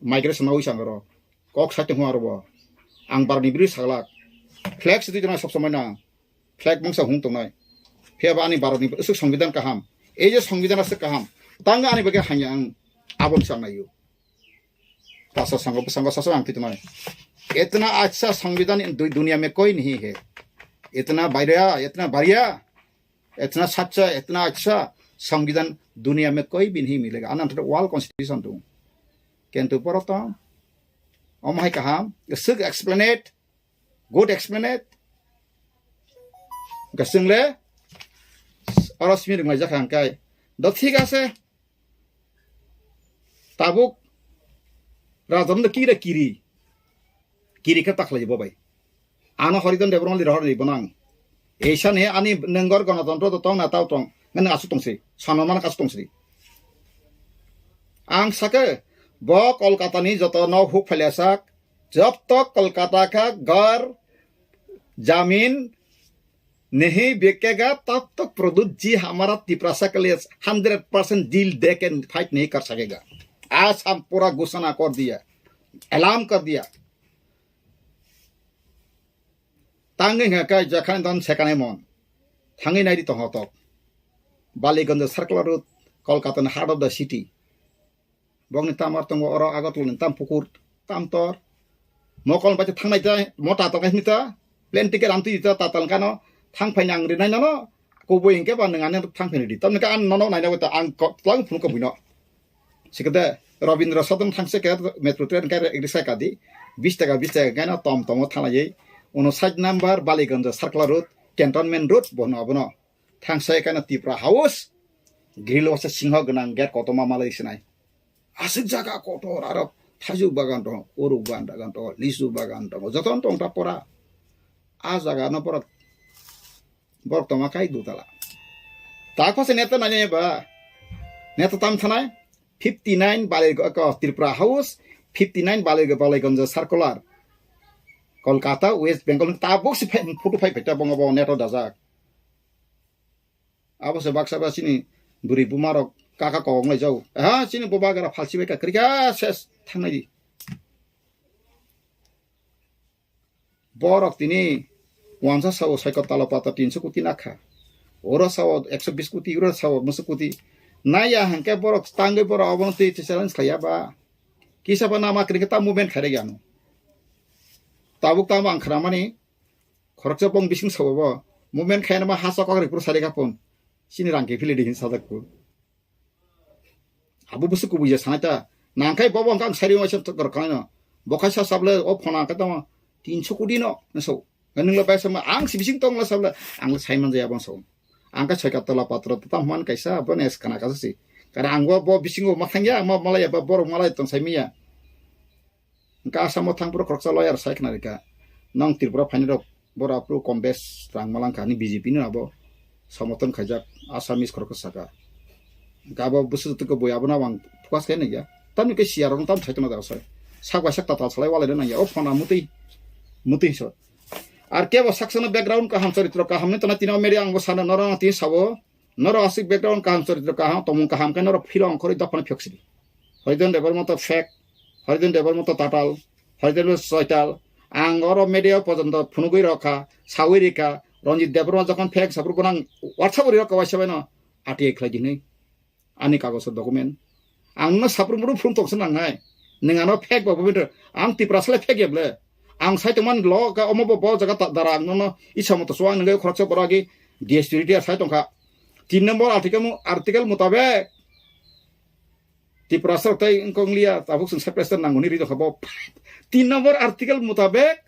Migration nawi sang oro. Kok sai tong aro bo. Ang barni biri saglak. Flag sitwi tongnai sob somoi na. Flag mangsa hung tongnai. Phiya ba ani barni usuk songbidan kaham. Ei je songbidan aswk kaham. Tang ani bagwi hanya ang abon sang nayo. Tasa sango bwsango sasu ang twi tongnai. Itna acha songbidan du-, duniya mein koi nahi hai. Itna bhaiya, itna bhaiya. Itna sacha, itna acha songbidan duniya mein koi bhi nahi milega. Ananta world constitution tu. Kintu poroto, omo hai kaham, suk explain it, good explain it. Gasung le, oro simi rung lai jakha hangkai. Do thik ase. Tabuk rajarno kira kiri. Kiri khe takhlai bo bai. Ano Horidon Debbarma lira hor ni bonang. Eisa ni ani nengor gonotontro to tong na tao tong. Nang asu tong si. Sanamana kasu tong si. Ang sake bo Kolkata ni joto no huk phailasak. Jab tak Kolkata ka ghar, jamin, नहीं बिकेगा तब तक प्रद्युत जी हमारा तिपरासा के लिए hundred percent deal दे के फाइट नहीं कर सकेगा। आज हम पूरा घोषणा कर दिया, ऐलान कर दिया। Tangwi hwnka khe jakhan don sekanai mon. Thangwi naidi tongho tok. Baliganj circular road, Kolkata ni heart of the city. Bokni tamar tongo oro Agartala ni tam pukur, tam tor. Mokol bai thangnai ta, mo tatal kai ta, plane ticket amtwi ta, tatal kano, thang phaina ang rinai nono, kubui hwnkhe ba nwng ani thang phaina di. Tamni khe ang nono naina ta, ang ko-, twlang phunuk kubui no. Sikede, Rabindra Sadan thangse ke metro train ke riksha kadi, bis taka, bis taka kano tom tomo thanglaiwi, uno side number Baliganj Circular Road, Cantonment Road, bono abono. Thangsa ekana Tipra House, grill o se singho gwnang gate kotorma malai sinai. Aswk jaga kotor aro thaijuk bagan tongo, uruk bagan tongo, lisu bagan tongo, jotono tong ta pora. A jaga no pora borok tongma kai dutala. Tak phase neta nanya ba. Neta tam thanai fifty nine Balai ko Tripura House, fifty nine Balai Balaiganj Circular. Kolkata, West Bengal, tabuk si phai, photo phai phai ta bongo bo neto dajak. Abo se baksa ba chini bwrwi buma rok kaka kok wng lai jago. Ha, chini boba gara phalsi bai ka kwrwi kha ses thangnai di. Borok tini wansa sao saiko talo pata tinso koti nakha. Oro sao ekso bis koti, oro sao musu koti. Naya hangke borok tangwi borok obono twi challenge khaiya ba. Kisa ba nama kwrwi khe ta movement khairek ya no. Tabuk tamo ang khramani. Khoroksa bong bising sabo bo. Movement khaina ma hasa kok ripur sari kapon. Sini rang ke phili di hin sajak ko. Abu busu kubuya sanai ta. Nangkai bobo ang kang sari ma sab kor kano. Bokai sa sable o phona ka tamo. Tinso kudi no. Naso. Nang la bai sama ang si bising tong la sable. Ang la sai man jaya bang so. Ang ka choi ka tola patro ta man kaisa bo nes kana ka si. Kada ang bo, bo bising o mathang ya, ma malaya ba borok malai tong sai miya. Hwnkhe Assam o thang phuru khoroksa lawyer sai khna rikha. Nong Tripura phainai rok boro aphuru kom bes rang malangkha ani B J P no abo somoton khaijak Assamese khoroksa saka. Hwnkhe abo bwswk twi khe bui abono ang focus khe nangya. Tamni khe C R rok no tam sai tongna da sai. Sak bai sak tatal salai walai nangya. O phone a mutwi mutwi so. Ar kebo saksa no background kaham choritro kaham ni tona tino media ang bo sana norok tini sabo. Norok aswk background kaham, choritro kaham, tongmung kaham khe norok philong khorwi dophano phiyok sidi. Horidon Debbarma to fake, Horidon Debbarma to tatal, Horidon Debbarma to soital. Ang oro media porjonto phunugwi rokha, sawi rikha, Ranjit Debbarma jokhon fake sapru bono ang WhatsApp uri rokha waisa baino R T I khlai di hinwi. Ani kagoso document. Ang no sapru muru phung tongsa nangnai. Neng ano fake ba bobinto. Ang Tiprasa le fake ya ble. Ang sai tongman lo ka omo bo bo jaga ta dara ang no isa moto suang nengge khoroksa borok agi D S P retired sai tongkha. Tin number article mu-, article mutabek Tiprasa rok tei wngkong liya, tabuk chwng separate state nangmani ri tongkha bo. Tin number article mutabek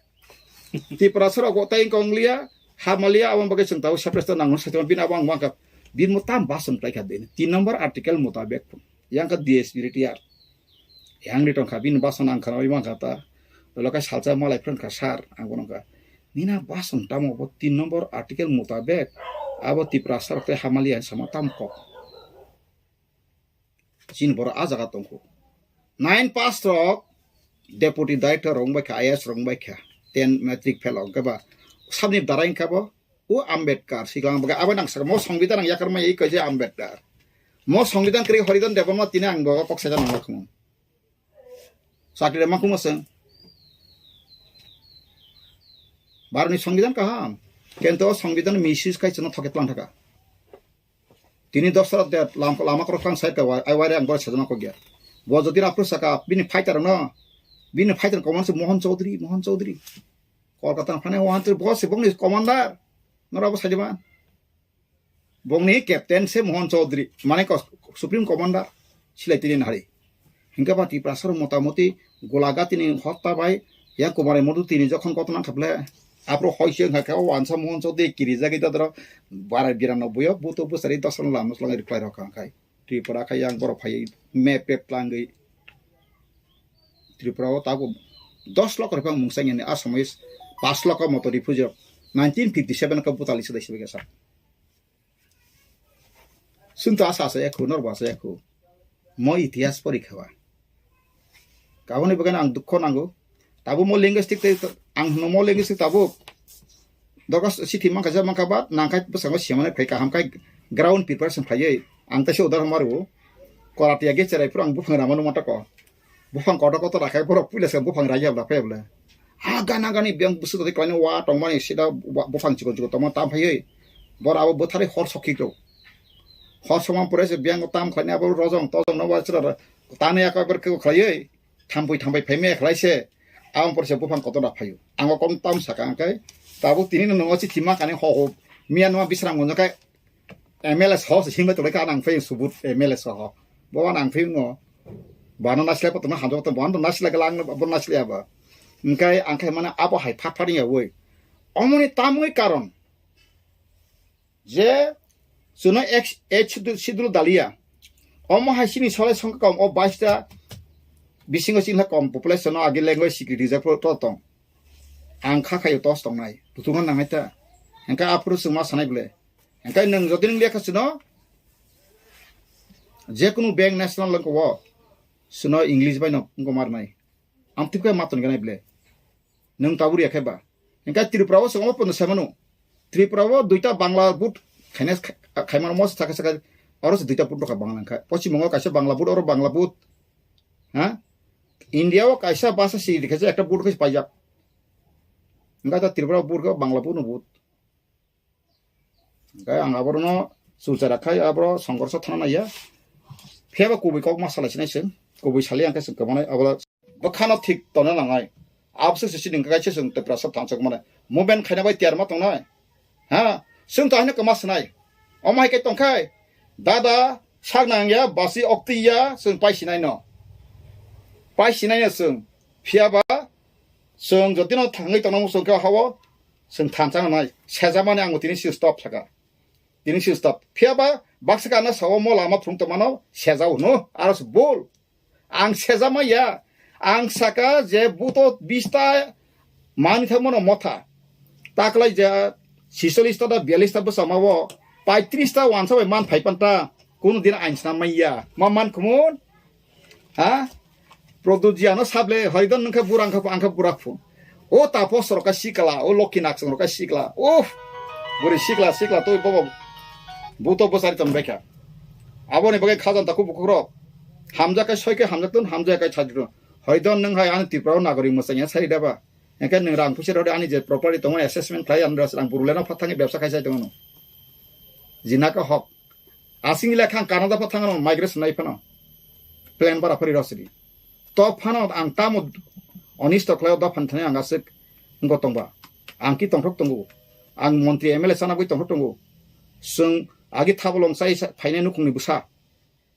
Tiprasa rok tei wngkong liya, hamalia, aboni bagwi chwng tabuk separate state nangmani sai tongma bini abo ang wngkha. Bini mo tam bason khlai kha bini. Tin number article mutabek yang kha D S P retired. Yang ri tongkha bini bason ang khana wi mankha ta. Dolo khe salsa malai phwrwng kha sir, ang bono kha. Nina bason tamo bo tin number article mutabek abo Tiprasa rok tei hamalia sama tam kok. Chini borok ah jaga tongkho. Nine pass rok deputy director rok wngbai kha, I A S rok wngbai kha, ten matric fail rok wngkha ba. Sabni darai wngkha bo, o Ambedkar, siklang baga abo nang saka, mo Songbidan ang yakar mai kaisa Ambedkar. Mo Songbidan kwrwi Horidon Debbarma tini ang bo kok saida nang lakhumu. Chakri rema khuma seng. Baroni Songbidan kaham. Kento Songbidan misis kai chana thoke tlang thaka. Tini dosra de lam-, lama korok tang side ka wai, ai waire ang bor sajama kok ya. Bo jodi rapro saka, bini fighter no, bini fighter command se Mohan Chaudhary, Mohan Chaudhary. Kolkata phane Mohan Chaudhary, bo se bongni commander. Nora bo sajama. Bongni captain se Mohan Chaudhary, mane ko-, Supreme Commander, silai tini hari. Hingke ba Tiprasa rok motamoti Golagatini hotta bai, yang Kumar Modu tini jokhon koto nang khaple, apro hoise wngkha khe o wansa Mohan Chaudhary kirijagwi dodoro bara birano buyo buto busari dosano lam swlangwi reply rok kha khai. Tripura khai yang borok phai map pep tlangwi. Tripura o tabuk dos lok rok mungsa yani asomoi pas lok moto refugee rok nineteen fifty seven ka butali sudai sibega sa. Chwng to asa asa ya khu, norbo asa ya khu. Mo itihas porikha ba. Kaboni bagwi ang dukho nango. Tabuk mo linguistic tei ang hwno mo linguistic tabuk. Dogas sithi mankha ja mankha ba, nangkhai bwskango semane phai kaham khai ground preparation khaiwi. Ang teisa udahoron maru. Koratiya ge cherai phuru ang buphang rama numa tako. Buphang kotor kotor rakhai borok puila se buphang raiya bla phai bla. Ha gana gani biyang bwswk tadi klaini wa tongmani sida wa-, buphang chikon chikon tongma tam phaiwi. Bor abo bwtharwi hor sokhi rw. Hor sokma pore se biyang tam khlaini abo rojong tojong no wa chwra tani aka ber khe khlaiwi. Thampui thampui phaimaya khlai se. Aboni pore se buphang kotor da phaio. Ang o kom tam saka ang khe. Tabuk tini no nongo si thima kani ho ho. Miya numa bisram gonjo khe. M L A soho se himlai tonglaikha, ang phai subut M L A soho. Bo ang phai no. Bano nasilai pa tongna hamjak tong, bano nasilai gala ang bo nasilai aba. Hingkai ang khai mane abo hai phat phat ya woi. Omoni tamoi karon. Je suno ek, ek sidu, sidu dalia. Omo hai sini solai songka kom o baista bisingo sini kom population no agi language sikiri rijak pro to tong. Ang kha khayo tos tongnai. Tutungan nangai ta. Hingkai aphuru sungma sanai bole. Hingkai nwng jodi nwng lekha sino, jekunu bank national lengko o, sino English bai no wngko marnai. Amtwkhe maton ganai ble. Nwng tabuk ya khe ba. Hingkai Tripura o songma pono semano. Tripura o duita Bangla board khaina khaimano mo saka saka oro se duita board rokha Bangla kha. Pochim Bongo kaisa Bangla board, oro Bangla board. Ha? India o kaisa basa si dikhe ekta board khe paijak. Hingkai ta Tripura board khe Bangla board no board. Hingke ang aborokno chulchara khai aboro songkorso thana naiya. Phiya ba kubui kok ma salai sinai chwng, kubui sali ang khe chwng kwmanai abo bwkhano thik tongna nangnai. Abose se chini hingke kaisa chwng Tiprasa thansa kwmani movement khaina bai tiyar ma tongnai. Ha, chwng to haino kwma sinai. Omo hai khe tongkhai, dada sak nang ya, basi okti ya, chwng pai sinai no. Pai sinai no chwng. Phiya ba chwng jotino thangwi tongna muchung khe hao, chwng thansa nangnai. Sejamani ang tini si stop saka. Tini si stop. Phiya ba baksa kana sao mo lama phung tongmano sejao no. Aro se bol. Ang sejama ya. Ang saka je buto bista mani thangmano motha. Taklai je sisolista da bialista bwsama o paitris ta wansa bai man phai panta. Kunu din ain snam mai ya. Ma man kumun? Ha? Produjiano sable, hoidon nungkha burang kha, angkha burak phu. O tapo soroka sikla, o lokhi naksong roka sikla. Uff! Buri sikla, sikla, to bobo. Buto bwsari tong baikha. Aboni bagwi khajang takhuk bukhukrok. Hamjak khe soi khe hamjak tun, hamjak khe sajak tun. Hoidon nwng hai ani Tripura o nagorik mwchangya sai da ba? Hwnkhe nwng rang puisa rwdi ani je property tongo assessment khlai ani rang buruleno phathangni bebsa khai sai tongo. Jinaka hok. Asing ila khang Canada phathang no migration nai phano. Plan bara phari rosidi. To phano ang tamo onisto khlai o dophan thani ang aswk wngko tongba. Ang ki tongthok tongo. Ang montri M L A sana bui tongthok tongo. Sung agi thabolong sai sa-, phainai nukhungni bwsa.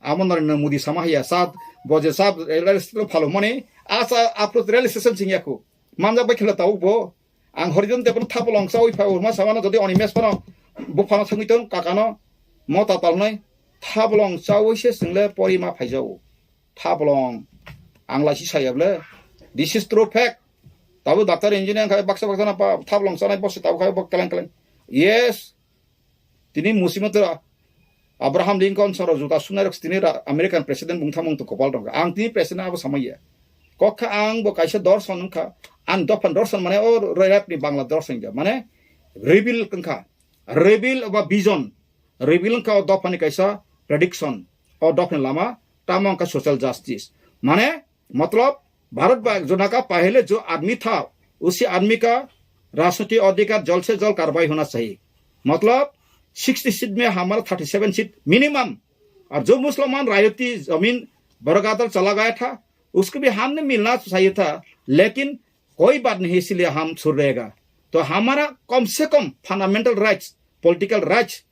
Amo Narendra Modi sama haiya, sa, bo je sa rail station phalo mani, asa apro rail station sing yaku. Manjak bai khela tau bo. Ang Horidon Tepon thabolong chawi phai urma samano jodi oni mes phano buphano thangwi ton kakano mota palnai thabolong chawi se single pori ma phaijao. Thabolong ang laisi sayable. This is true fact. Tabo doctor engineer khai baksa baksa na pa thabolong chanai bosse tabo khai bok keleng keleng. Yes. Tini musima to Abraham Lincoln soro juta sunai rok tini ra-, American president bung thamung to kopal dong. Ang tini president abo samaya. Kokha ang bo kaisa dorson wngkha. Ang dophan dorson mane o rap ni Bangla dorson ja. Mane reveal wngkha. Reveal ba vision. Reveal wngkha o dophani kaisa prediction. O dophani lama tamo wngkha social justice. Mane मतलब भारत का एक जना का पहले जो आदमी था, उसी आदमी का राजनीति अधिकार जल्द से जल्द कार्रवाई होना चाहिए। मतलब सिक्सटी सीट में हमारा थर्टी सेवन सीट मिनिमम। और जो मुसलमान रायती जमीन बरगादर चला गया था, उसको भी हमने मिलना चाहिए था, लेकिन कोई बात नहीं, इसीलिए हम छुड़ रहेगा। तो हमारा कम से कम fundamental rights, political rights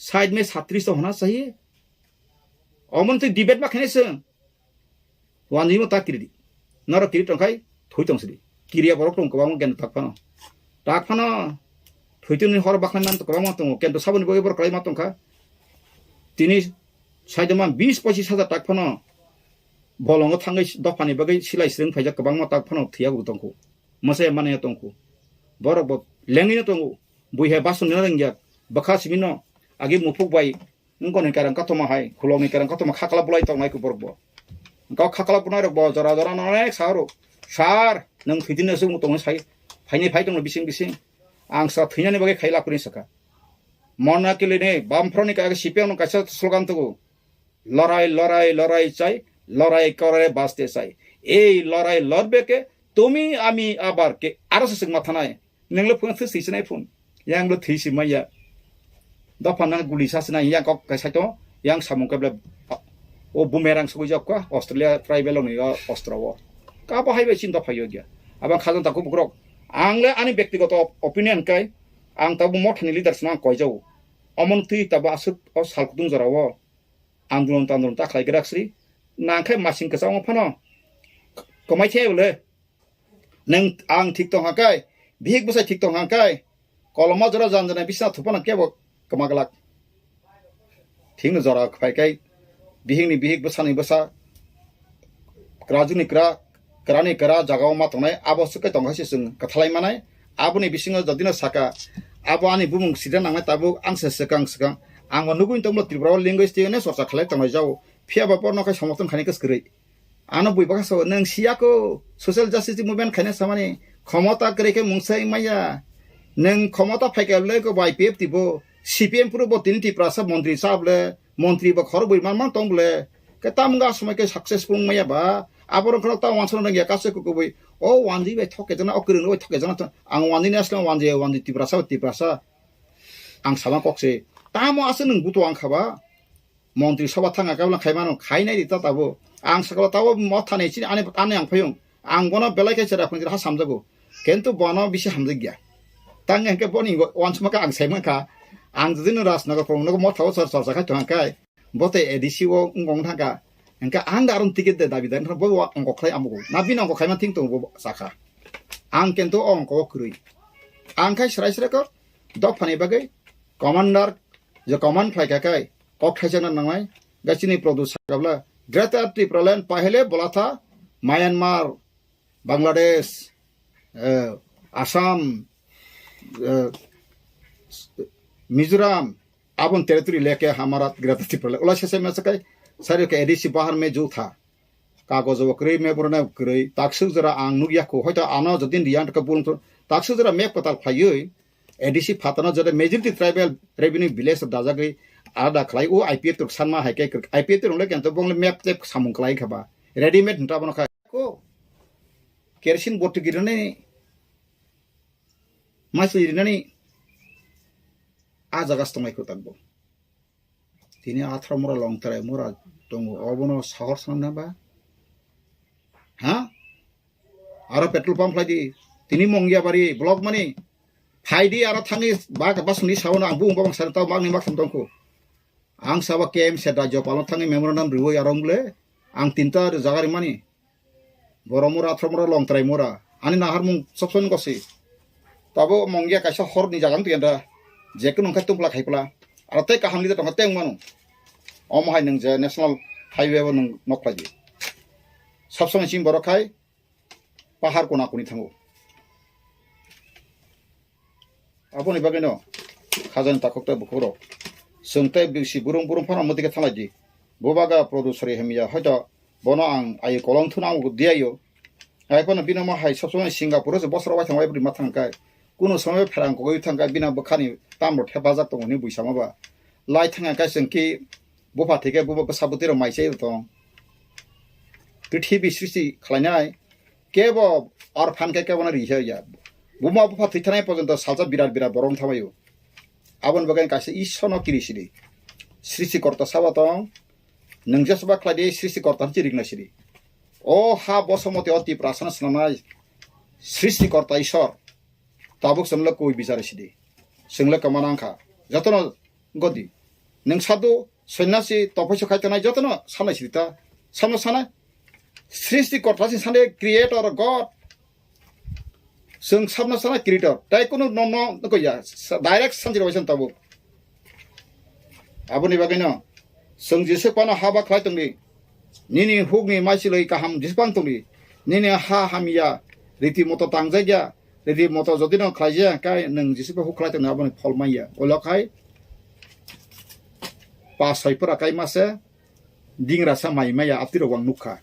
side में छत्तीस तो होना चाहिए। Omon twi debate ma khainai se. Wanjwi mo ta kiri di. Noro kiri tong khai thui tong sidi. Kiriya borok tong kwbangma kento tak phano. Tak phano. Thwi tini hor bakhlai man kwbangma tongo. Kento saboni bagwi borok kwlai ma tong kha. Tini saidoma bis pochis hajar tak phano. Bolongo thangwi dophani bagwi silai sring phaijak kwbangma tak phano thiya bo tong kho. Masa mane tong kho. Borok bo lengwi no tongo. Bui hai bason no ringjak. Bwkha simi no. Agi muphuk bai Wngkoni kereng kothoma hai, khulokni kereng kothoma khakla bulai tongnai kuborok bo. Wngkha khakla bunai rok bo jora jora no onek sa rw. Sir, nwng thwidin no swngmo tongwi sai. Phaini phai tongno bising bising. Ang sa thwinani bagwi khai lapri saka. Monna kilini bamphro ni kaisa C P M no kaisa slogan tugu. Lorai, lorai, lorai chai, lorai kore baste chai. Ei lorai lorbe ke tumi ami abar ke aro se singma thanai. Nenglo phone thwi sinai phone. Yang lo thwi si maya. Dopha nang guli sa sinai yang kok kai saito yang samung keble. O bumerang sugui jok ka Australia tribal ni o ostro o. Ka bo hai bai chin dopha yo gya. Abang khajang ta kubukrok. Ang le ani bektigoto op-, opinion kai ang tabu mothani leader sna koi jau. Omon twi tabu asuk o sal kutung jora o. Andolon tandolon ta khlai grak sri. Nang khai masing kwchangma phano. Komai the bole. Neng ang thik tong hakai, bihik bwsai thik tong hakai, koloma jora jan jana bisna thupana kebo kwma glak. Thikno jora phai kai, bihikni bihik bwsani bwsa, kwrajukni kwra, kwrani kwra jagao ma tongnai, abo swk kai tong hai se chwng kwthalai manai. Aboni bisingo jodino saka, abo ani bumung sida nangnai tabuk ang se swkang swkang. Ang bo nugui tongmolo Tripura o language twi hwnwi chorcha khlai tongnai jao. Phiya ba porno khai somorthon khainai kwskwrwi. Ano bui bwkha sao, nwng siya ko social justice movement khaina samani khomota kwrwi khe mungsa wngmaya. Nwng khomota phaikha le ko Y P F T bo, C P M phuru bo tini Tiprasa montri sa bole, montri bo khorok bui man man tong bole. Khe tamga somoi khe successful wngmaya ba. Aborok khorok ta wansana nangya kaisa kukubui. O wanjwi bai thok khe jana, o kwrwng bai thok khe jana. Ang wanjwi ni asle wanjwi, wanjwi Tiprasa, Tiprasa. Ang sama kok se. Tamo aswk nwng buto ang kha ba. Montri Sabha thangkha khe bwlai khaimano, khainai di ta tabuk. Ang sakalo tabuk motha ni chini ani, ani ang phayung. Ang bono belai khe chera phunjra ha samjago. Kintu bono bisi hamjakya. Tang hwnkhe boni wansukma khe ang sai mankha. Ang jodi no Rajnagar phung nogo motha o chor chorcha khai tongkha khe. Bo tei A D C o wng wng thangkha. Hwnkhe ang da aron ticket de dabi da bo wa ongkok khlai amugo. Na bini ongkok khaima thing tongo bo sakha. Ang kintu o ongkok o kwrwi. Ang khai srai srai kok dophani bagwi commander je command phlai kha khai kok thaijakna nangnai, ga chini Produ sakabla Greater Tipraland pahele bola tha Myanmar, Bangladesh, eh, Assam, eh, Mizoram, abon territory leke hamara Greater Tipraland. Ula sese me sakai, sari ke A D C bahar me jo tha. Kagojo bo kwrwi, map rwna kwrwi, takswk jora ang nukya kho, hoito ano jodin riyan ka bulung thung, takswk jora map kwtal phaiwi, A D C phatano jode majority tribal revenue village dajagwi alada khlai o I P F rok sanma hai khe I P F rok le kento bongle map tep samung khlai kha ba readymade hinta bono kha ko kerosene bottle girinani masli rinani a jaga tongai ko takbo. Tini athra mura long trai mura tongo obono sahor sanna ba? Ha? Aro petrol pump khlai di. Tini Mongiabari block mani phai di aro thangwi ba ba suni sawono ang bung babang sari tau magni mak thum tongkho. Ang sabo K M C da jopalo thangwi memorandum riwi aro mule ang tinta jaga rimani. Borok mura, athro mura, long trai mura. Ani nahar mung sopsoni gosi. Tabo Mongia kaisa hor ni jaga wngtwi anda. Je kunu wngkha tumpla khaipla. Aro tei kaham ni tongkha tei wngmano. Omo hai nwng je national highway bo nwng nok khlai di. Sopsoni chini borok khai pahar kona kuni thango. Aboni bagwino khajani takhuk tei bukhukrok. Chwng tei bisi burung burung phano mwtwi khe thanglai di. Bubagra Pradyut Sari hamya hoito bono ang ayu kolong thuna ang diyayo. Ai phano bino ma hai sopsomai Singapore se bosor wai thangbai bwrwi ma thangkai. Kuno somoi pherang kogwi thangkai bina bwkhani tamrok thepajak tongo hwnwi buisama ba. Lai thangkai chwng ki bupha thike bubo bwsa bwtwi rok mai chai tong. Prithibi srishti khlainai kebo orphan khe kebo no ri ya. Buma bupha thwi thanai porjonto salsa birat birat borok thamaio. Aboni bagwi kaisa Ishwar no kiri sidi. Srishti korta sabo tong. Nwng jesba khlai di srishti korta hwnchi rikna sidi. O ha bosomoti o Tiprasano swnamnai srishti korta Ishwar. Tabuk chwnglo koi bichar sidi. Chwnglo kwma nangkha. Jotono godi. Nwng sadhu, sonyasi, tophoiso khai tongnai jotono sanai sidi ta. Samno sanai. Srishti korta si sanai creator God. Chwng sabno sana creator. Tai kunu no, no, no, ya. Sa-, direct sanjiro waisa tabuk. Aboni bagwino chwng Jisu pano haba khlai tongdi. Nini hukni maisilwi kaham Jisu pang tongdi. Nini ha hamya riti moto tangjakya. Riti moto jodi no khlaijak kai nwng Jisu pa huk khlai tongdi aboni phol manya. Olo khai pa soi pura kai mase dingra sa mai maya apti rok ang nukha.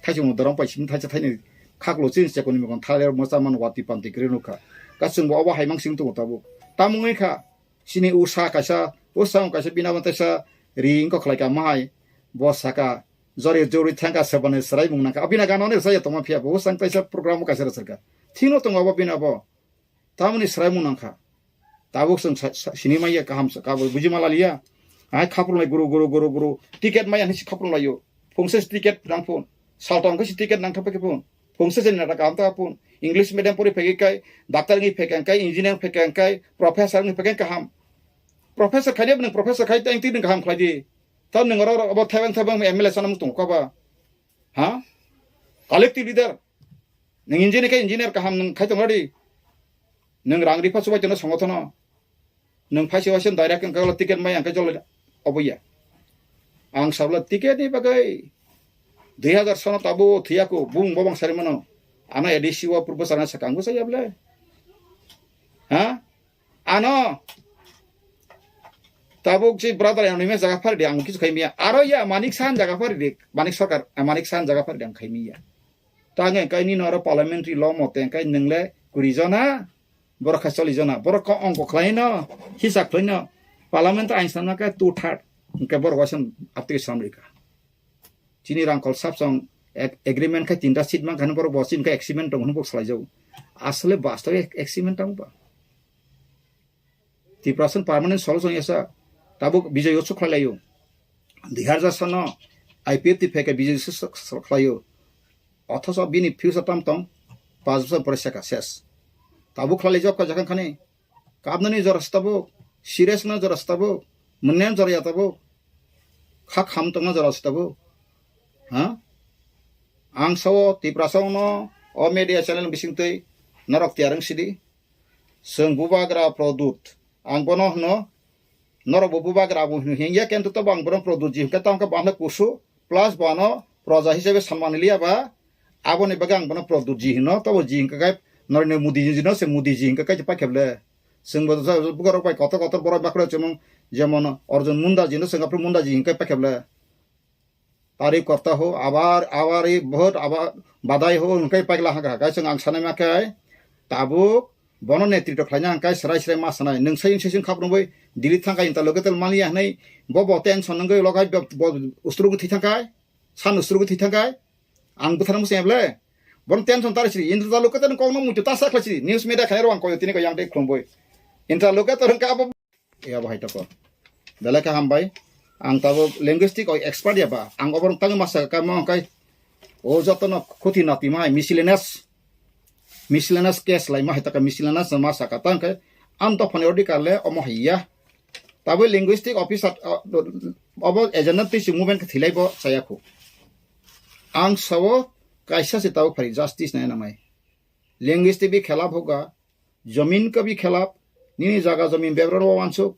Thaisung dorong pai simi thaisa thaini khaklo chin chekoni mekon thale mosa man wati panti kre nukha. Kasung bo obo haimang sing tongo tabuk. Tamungwi kha. Chini usa kaisa, usa wng kaisa bina bo teisa ri wngkha khlai ka mahai. Bo saka jori jori thangka sebani serai mung nangkha. Abina gana ni saya tongma phiya bo usa wng kaisa program kaisa rwchar kha. Thino tongo abo bina bo. Tamoni serai mung nangkha. Tabuk chwng sa-, sa-, sini manya kaham sa, kabo buji ma laliya. Ai khaprung lai guru, guru, guru, guru. Ticket maya hinsi khaprung laio. Phungsa si ticket nang phun. Saltang khe si ticket nang thapa khe phun. Phungsa si nata kaham ta phun. English medium pori phegi kai, doctor ngi phekang kai, engineer phekang kai, professor ngi phekang kaham. Professor khai de nang professor khai tang ti nang kaham khlai di. Ta nang ro ro abo thebang thebang M L A sanam tung ka ba. Ha? Collective leader. Nang engineer khe engineer kaham nang khai tong di. Nang rang ripa subai tong songotono. Nwng phaisa waisa direct wngkha ticket mai ang khe jolo obo ya. Ang sabla ticket ni bagwi dui hazar sono tabo thiyako bung bobang sari mano. Ano A D C o purbo sarang sakang bo saya bole. Ha? Ano tabuk si brother yang nime jaga phari di ang kisu khaimiya. Aro ya Manik Sahan jaga phari di. Manik Sarkar, eh, Manik Sahan jaga phari di ang khaimiya. Tang engkai nini oro parliamentary law mote engkai nwngle kuri jona, borok khai choli jona, borok ko ongko khlai no, hisab khlai no, parliament ain sana khe two third, engkai borok waisa aptwi samrika. Chini rangkol sapsong ag-, agreement khai tinta seat mankha borok bo chini khai agreement tong hwnwi bok salai jago. Asole bastobe agreement tong ba. Tiprasano permanent solution yasa tabuk Bijoy Utsav khlai laio. Dui hazar sono I P F T phai khe Bijoy Utsav khlaio. Othocho bini future tam tong, pas bosor pore seka ses. Tabuk khlai laijak kha jakhang khani. Kabnani jora se tabuk, serious no jora se tabuk, mwnyan jora ya tabuk. Kha kham tongna jora se tabuk. Ha? Ang sao Tiprasano o media channel bisingtwi norok tiyar wng sidi. Chwng bubagra Pradyut. Ang bono hwno, norok bo bubagra bo hwno hingya, kento tobo ang bono Pradyut ji hwnkhe, tamo khe bo ano kusu, plus bo ano proja hisabe sanmani liya ba, aboni bagwi ang bono Pradyut ji hwno, tobo ji hwnkhe khe Narendra Modi ji no se Modi ji hwnkhe khe paikhe le. Chwng bo bukarok bai kotor kotor borok bakhro chwng jemon Arjun Munda ji no chwng aphuru Munda ji hwnkhe paikhe le. Tari korta ho, abar, abar i bahut, abar badai ho, hwnkhe paikla haka haka. Chwng ang sanai ma khe, tabuk Bono netrito khlaina hwnkhai srai srai ma sanai. Nwng sai wngse sing khap rwngwi Delhi thangkhai interlocutor maliya hwnwi bo bo tension wngwi logai bo, bo usturugwi thwi thangkhai. San usturugwi thwi thangkhai. Ang bwthar musi eble. Bono tension tari siri. Interlocutor kokno muitu ta sa khlai siri. News media khairo ang koyo tini ko yang dei khlumbwi. Interlocutor wngkha abo. Ya bo hai toko. Belai khe hambai. Ang tabuk linguistic o expert ya ba. Ang oborok tangwi masa ka mo kai. O jotono khuti nati mai miscellaneous. Miscellaneous case lai ma hai taka miscellaneous ma saka tang kai. Am to phone ordi karle omo hai ya. Tabuk linguistic officer, uh, obo agenda twi si movement khe thilai bo chaya khu. Ang sao kaisa se tabuk phari justice nai nangnai. Linguistic bi khelap hoga. Jamin ka bi khelap, nini jaga jamin bebra ro wansuk.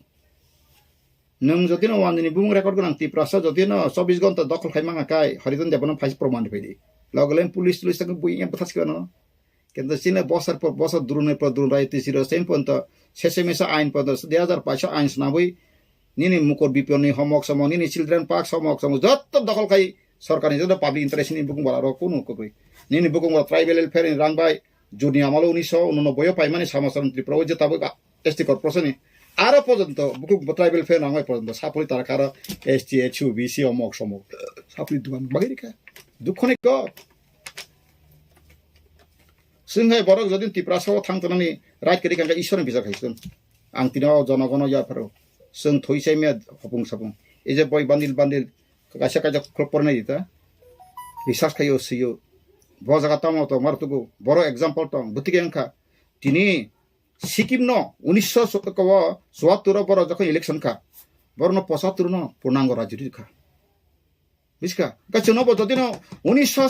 Nwng jodi no wan nini bumung record gwnang Tiprasa jodi no chobbish ghonta dokhol khai manga kai, Harijan Debbarma phai proman rwphai di. Logo len police tulis tak bui yang bwthas kano. Kento chini bosor por bosor durunai por durun rai tisi ro sem ponto, sese mesa ain ponto, dui hazar paisa ain snabui, nini mukor biponi homok somok, nini children park somok somok, jotto dokhol khai sorkarni jotto public interest ni bukung bara ro kunu kokoi. Nini bukung bara tribal welfare ni rang bai, juni amalo unisho unonoboi o paimani samosar Tripura o je tabuk S T corporation ni. Aro porjonto bukung tribal welfare rang bai porjonto sapuri tara karo S T, H U, B C omok somok. Sapuri dugan bagiri ka. Dukho ni ko. Sing hai borok jodi Tiprasa o thang tonani right kiri kangka Ishwar ni bijak hai sun. Ang tino jonogono ya pharo. Sing thoi sai me hopung sapung. Eje boi bandil bandil kaisa kaisa khulok pornai dita. Research khayo siyo. Bo jaga tamo to mar tugu. Boro example tong. Butike wngkha. Tini Sikkim no unisho chuattur o boro jokhon election kha. Boro no pochattur no purnango rajyo ri kha. Bujiska? Ka chwngno bo jodi no unisho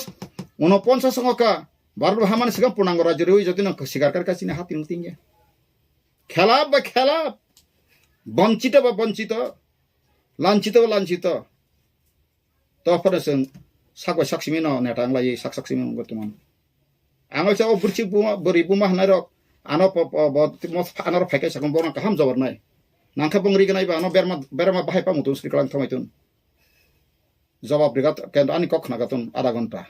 unoponchas songo ka Bharat bo hamani sikang purnango rajyo ri jodi no sikar kar ka chini hati nung tingya. Khelap ba khelap. Bonchito ba bonchito. Lanchito ba lanchito. To phano chwng sak bai sak simi no neta wng lai sak sak simi wngwi tongmani. Ang o sa o bwrwi buma bwrwi buma hwnai rok ano po po bo mo ano rok phai khe sakung bono kaham jawab nai. Nang khe bong ri gwnai ba ano berma berma bahai pa mutung sri kalang thangwi tun. Jawab riga kento ani kok khna gatun adha ghonta.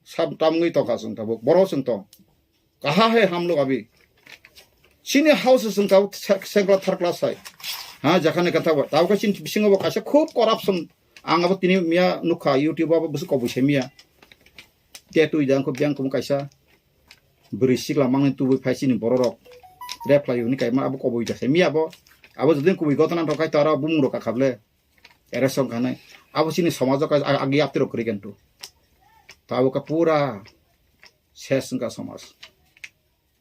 Sab tamwi tongkha chwng tabuk. Boro chwng tong. Kaha hai hamlok abi. Chini house chwng tabuk se-, second class, third class hai. Ha, jakhani kantha bo. Tabuk chini bisingo bo kaisa khub corruption. Ang abo tini miya nukha YouTube abo bwswk koboi se miya. Te twi jang khub jang khum kaisa. Bwrwi sikla mangni tubui phai chini bororok. Rep khlai hwnwi kaima abo koboi da se miya bo. Abo jodin kubui gotana thok khai to aro bumung rok kakhable. Ere song khanai. Abo chini somajo ka ag-, agi aptiro kwrwi kan tu. Tabuk ka pura ses wngkha somaj.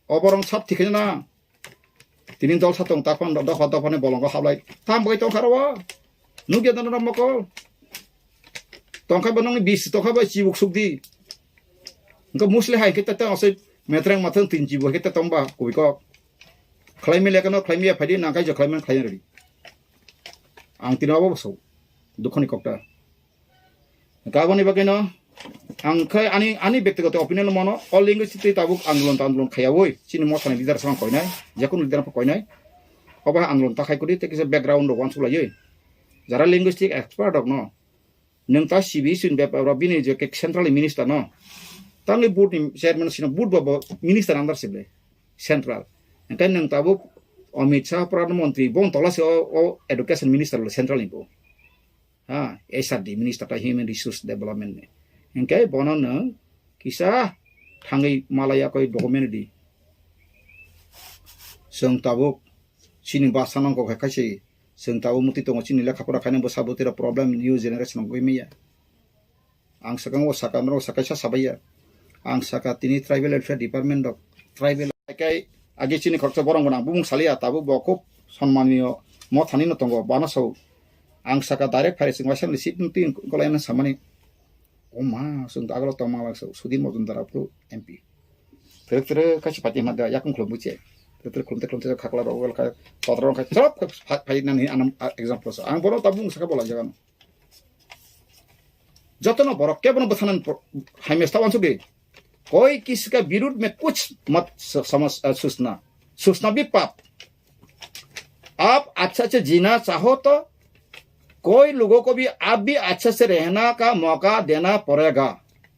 Oborong sab thikhe na. Tini dol sa tong takpan do-, dopha dopha ni bolongo hablai. Tam bai tong kharo wa. Nugya dano ram mokol. Tongkha ba nongni bis tongkha ba chibuk sukdi. Engko musli hai khe ta ta ose metreng mathang tin chibu hai khe ta tong ba kubui kok. Khlai mi lekano khlai mi ya phadi nangkai jo khlai man khlai redi. Ang tini abo so. Dukhoni kokta. Kaboni bagwino ang khai ani, ani bektigoto opinion mano, all language tei tabuk andolon ta andolon khayawoi, chini mosani leader sang koinai, jekunu leader pho koinai. Obo andolon ta khai kudi tei kisa background rok wansuk laiwi. Jara linguistic expert rok no, nwng ta C B S ni bepar rok bini je ke central minister no, tangwi board ni chairman sino board bo, bo minister under sible central. Engkai nwng tabuk Amit Shah Pradhan Mantri, bong tola se o, o education minister central ni bo. Ha, H R D minister ta human resource development ni. Engkai bono nwng kisa thangwi malaya koi document di. Chwng tabuk chini basa nang kok hai khaisi chwng tabuk muti tongo chini lekha pora khaina bwsa bwtwi rok problem new generation gwi maya. Ang swkang o saka norok sakaisa sabaiya. Ang saka tini tribal welfare department rok tribal. Kai agi chini khoroksa borong gwnang bumung saliya tabuk bo khub sonmaniyo mothani no tongo bana sao. Ang saka direct phai sing waisa ni seat twi kolai na samani. O ma sung agalo tongma lang sao Sudhir Majumdar aphuru M P. Tere tere kaisa party ma da yakung khulum buche. Tere tere khulum te khulum te khakla rok wel kai totra rok kai chop phai nani anam example sa. Ang bono tabuk saka bola jaga no. Jotono borok kebono bwthanan por-, hai mesta wansuk di. कोई किसी का विरुद्ध में कुछ मत स-, समझ, अ, सोचना, सोचना भी पाप। आप अच्छा से जीना चाहो तो कोई लोगों को भी आप भी अच्छा से रहना का मौका देना पड़ेगा।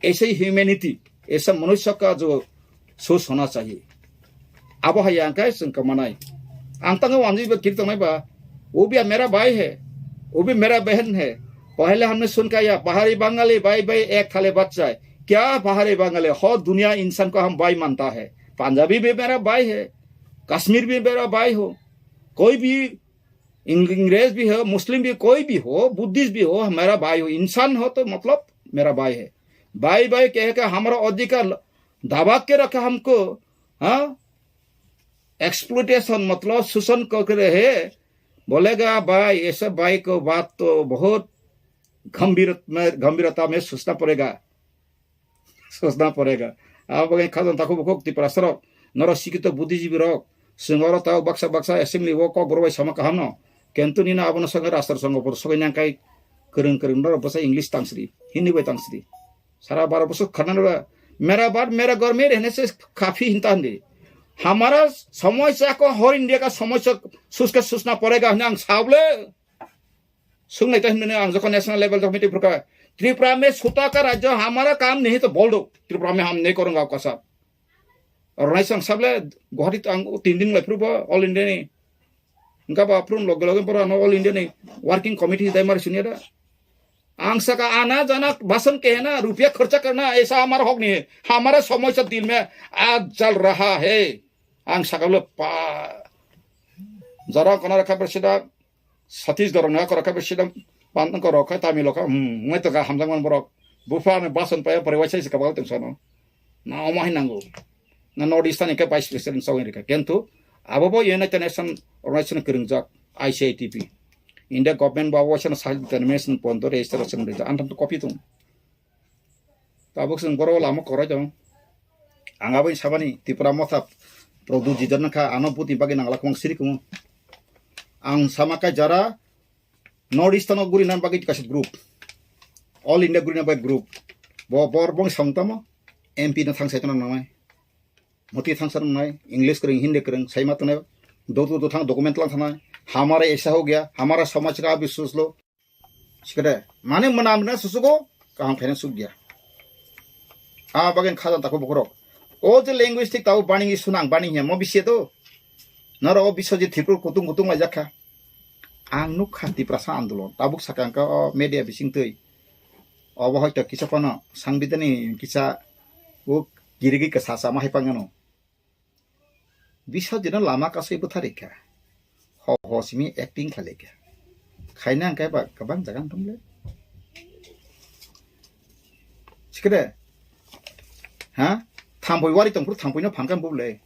ऐसे ही ह्यूमैनिटी, ऐसा मनुष्य का जो सोच होना चाहिए। Abo hai ang kai sung kamanai. Ang tango wanji ba kiri tongnai ba. Wo bhi mera bhai hai. Wo bhi mera behan hai. Pehle humne sun kya, pahari Bangali bhai bhai ek thale bachcha hai. Kya pahari Bangali? Ho duniya insan ko hum bhai manta hai. Punjabi bhi mera bhai hai. Kashmir bhi mera bhai ho. Koi bhi Ing-, Ingres bhi ho, Muslim bhi, koi bhi ho, Buddhist bhi ho, mera bhai ho, insan ho to matlab mera bhai hai. Bhai bhai keh ke hamara adhikar daba ke rakha humko, ha? Exploitation matlab shoshan kar rahe hai. Bolega bhai, aisa bhai ko baat to bahut gambhir, gambhirta mein sochna padega. Sochna porega. Abo bagwi khajang takhuk bukhuk Tiprasa rok, norok sikito buddhijibwi rok, chwng oro tao baksa baksa assembly o kok borok bai sama kaham no. Kintu nini abono songwi rastro songo por sogwi nang kai kwrwng kwrwng norok bwsa English tangsri, Hindi bai tangsri. Sara baro bwswk khana nora, mera baat mera ghar mein rehne se kafi hinta handi. Hamara samosya ko har India ka samosya suska sochna padega hwnwi ang sable. Sungnai ta hwnwi ang jokon national level jokon meeting phurkha, Tripura mein sota ka rajya, hamara kam nahi to bol do, Tripura mein hum nahi karunga aapka saath. Aur nahi sang sable Guwahati to ang tin din lai phuru ba All India ni. Engka ba phuru loge loge pora no All India ni working committee dai mar sunya da. Ang saka ana jana basan kehna, rupiya kharcha karna, aisa hamara hak nahi hai, hamara samosya dil mein aaj jal raha hai. Ang saka le pa. Jara kona rakha president, Satish Dhorong na korok khe bisi dam pan ko rok khe Tamil rok khe, hmm, wngwi tongkha hamjakmani borok. Bupha ani bason paya pore waisa se kabal tong sano. Na omo hai nango. Na North Eastern ni khe vice president sawing rikha. Kintu abo bo United Nation organization kwrwngjak I C I T P. India government bo abo waisa na sahil determination pon to register song rijak. Antam to copy tong. Tabuk chwng borok lama kwrwi tong. Ang aboni sabani Tipra Motha Pradyut Jidar nangkha, ano butni bagwi nangla kwbang siri kumo. Ang sama kai jara North Eastern o guri nan bagwi kaisa group. All India guri nan bagwi group. Bo bor bong song tamo M P no thang sai tong nangnai. Moti thang sa nangnai, English kwrwng, Hindi kwrwng, sai ma tongnai. Dotu do thang document lang thanai. Hamare aisa ho gaya, hamara samaj ka abhi soch lo. Sikade, mane mwnam na susugo, kaham khaina suk dia. A bagen khajan tako bukurok. O je linguistic tabo bani sunang bani he, mo bisi to. Noro o Biswajit Tripur kutung kutung lai jakha. Ang nukha Tiprasa andolon, tabuk sakang ka o media bising twi. Obo hoito kisa phano sangbidani kisa o girigi ka sasa ma hai pangano. Biswajitno lama kasui bwtharikha. Ho ho simi acting khlaikha. Khaina hwnkhe ba kwbang jaga wngthong le. Sikede. Ha? Thampui wari tongphuru thampuino phankha bubule.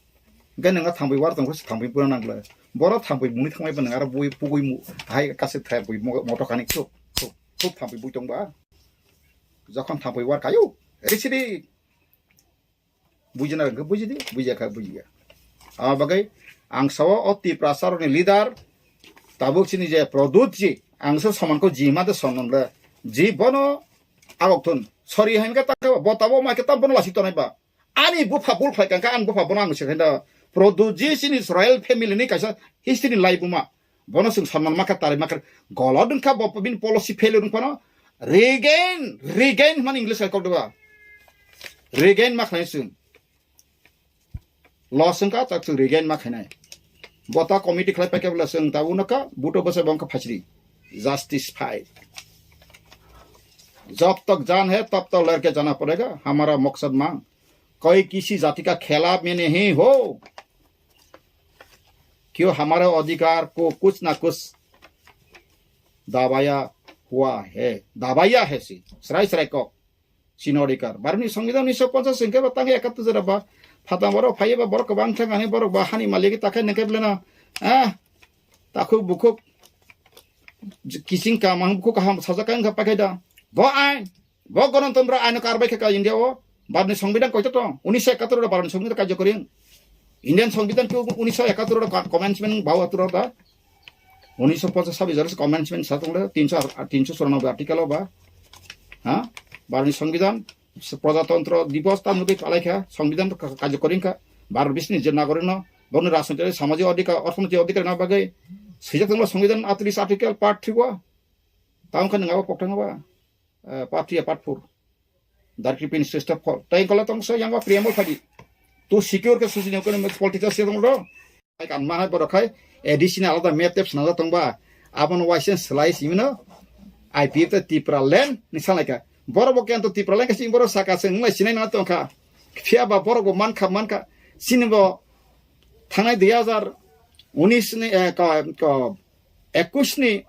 Hwnkhe nwnga thampui wari tongphuru thampui pura nangble. Boro thampui muni thangmaiba nwnga aro bui pugui mu hai kase thampui mo-, moto kani khuk khuk khuk thampui bui tongba. Jokhon thampui war kayu. Risidi. Bujina hwnkhe bujidi, bujiya kha bujiya. Abo bagwi ang sao o Tiprasa rokni leader tabuk chini je Pradyut ji, ang se soman ko ji ma de soman le ji bono agok thun. Sorry hwnkhe ta bo tabo ma khe ta bono lasi tonai ba. Ani bupha bul khlai kangkha, ani bupha bono ang se khaina Pradyut ji chini royal family ni kaisa history ni lai buma. Bono chwng sanman makha, tari makha, golod wngkha bo bini policy failure wngphano regain, regain hwnmani English hai kok deba. Regain ma khlai chwng. Loss wngkha, tak chwng regain ma khainai. Bo ta committee khlai paikha bwla chwng ta uno ka, buto bwsa bo wngkha phasri. Justice fight. जब तक जान है, तब तक लड़के जाना पड़ेगा, हमारा मकसद मांग। कोई किसी जाति का खिलाफ में नहीं हो। क्यों हमारे अधिकार को कुछ ना कुछ दबाया हुआ है, दबाया है si, srai srai kok, sino adhikar. Bharoni songbidan unniso ponchas hwnkhe ba tang ekattor jora ba, phatang borok phaiya ba borok kwbang thang ani borok ba hani malik ta khe nangkhe beleno, ah, takhuk bukhuk, kising kaham bukhuk kaham sajak khe wngkha paikhe da. Bo ain, Bo Ganatantro aino karbai khe ka India o. Bharni Songbidan koito tong? Unniso ekattor ro Bharni Songbidan kajokori. Indian Songbidan ke unniso ekattor ro ka-, commencement bau atur da. Unniso ponchas sabis jora commencement sa tong le, tinso, tinso churanobboi article o ba. Ha? Bharni Songbidan, Projatantro Divos ta nugui palai kha, Songbidan ka-, kajokori kha. Bharot bisni je nagorik no, boni rajnitik, samajik adhikar, orthonoitik adhikar na bagwi. Sijak tong le Songbidan atris article part three o. Tamo khe nang abo pokthang ba. Eh, part three, part four. Darkri pin sister four. Tai kola tong so yang ba preamble phadi. To secure khe social economic political se tong ro. Ai kan ma hai borok khai A D C ni alada map tep swnamjak tong ba. Abono waisa slai simi no I P F T Tripura land ni salai ka. Borok bo kento Tripura land ka simi borok saka se nglai sinai na tong kha. Phiya ba borok bo man kha, man kha. Sini bo thangnai dui hazar unis ni, eh, ko, ko, ekush ni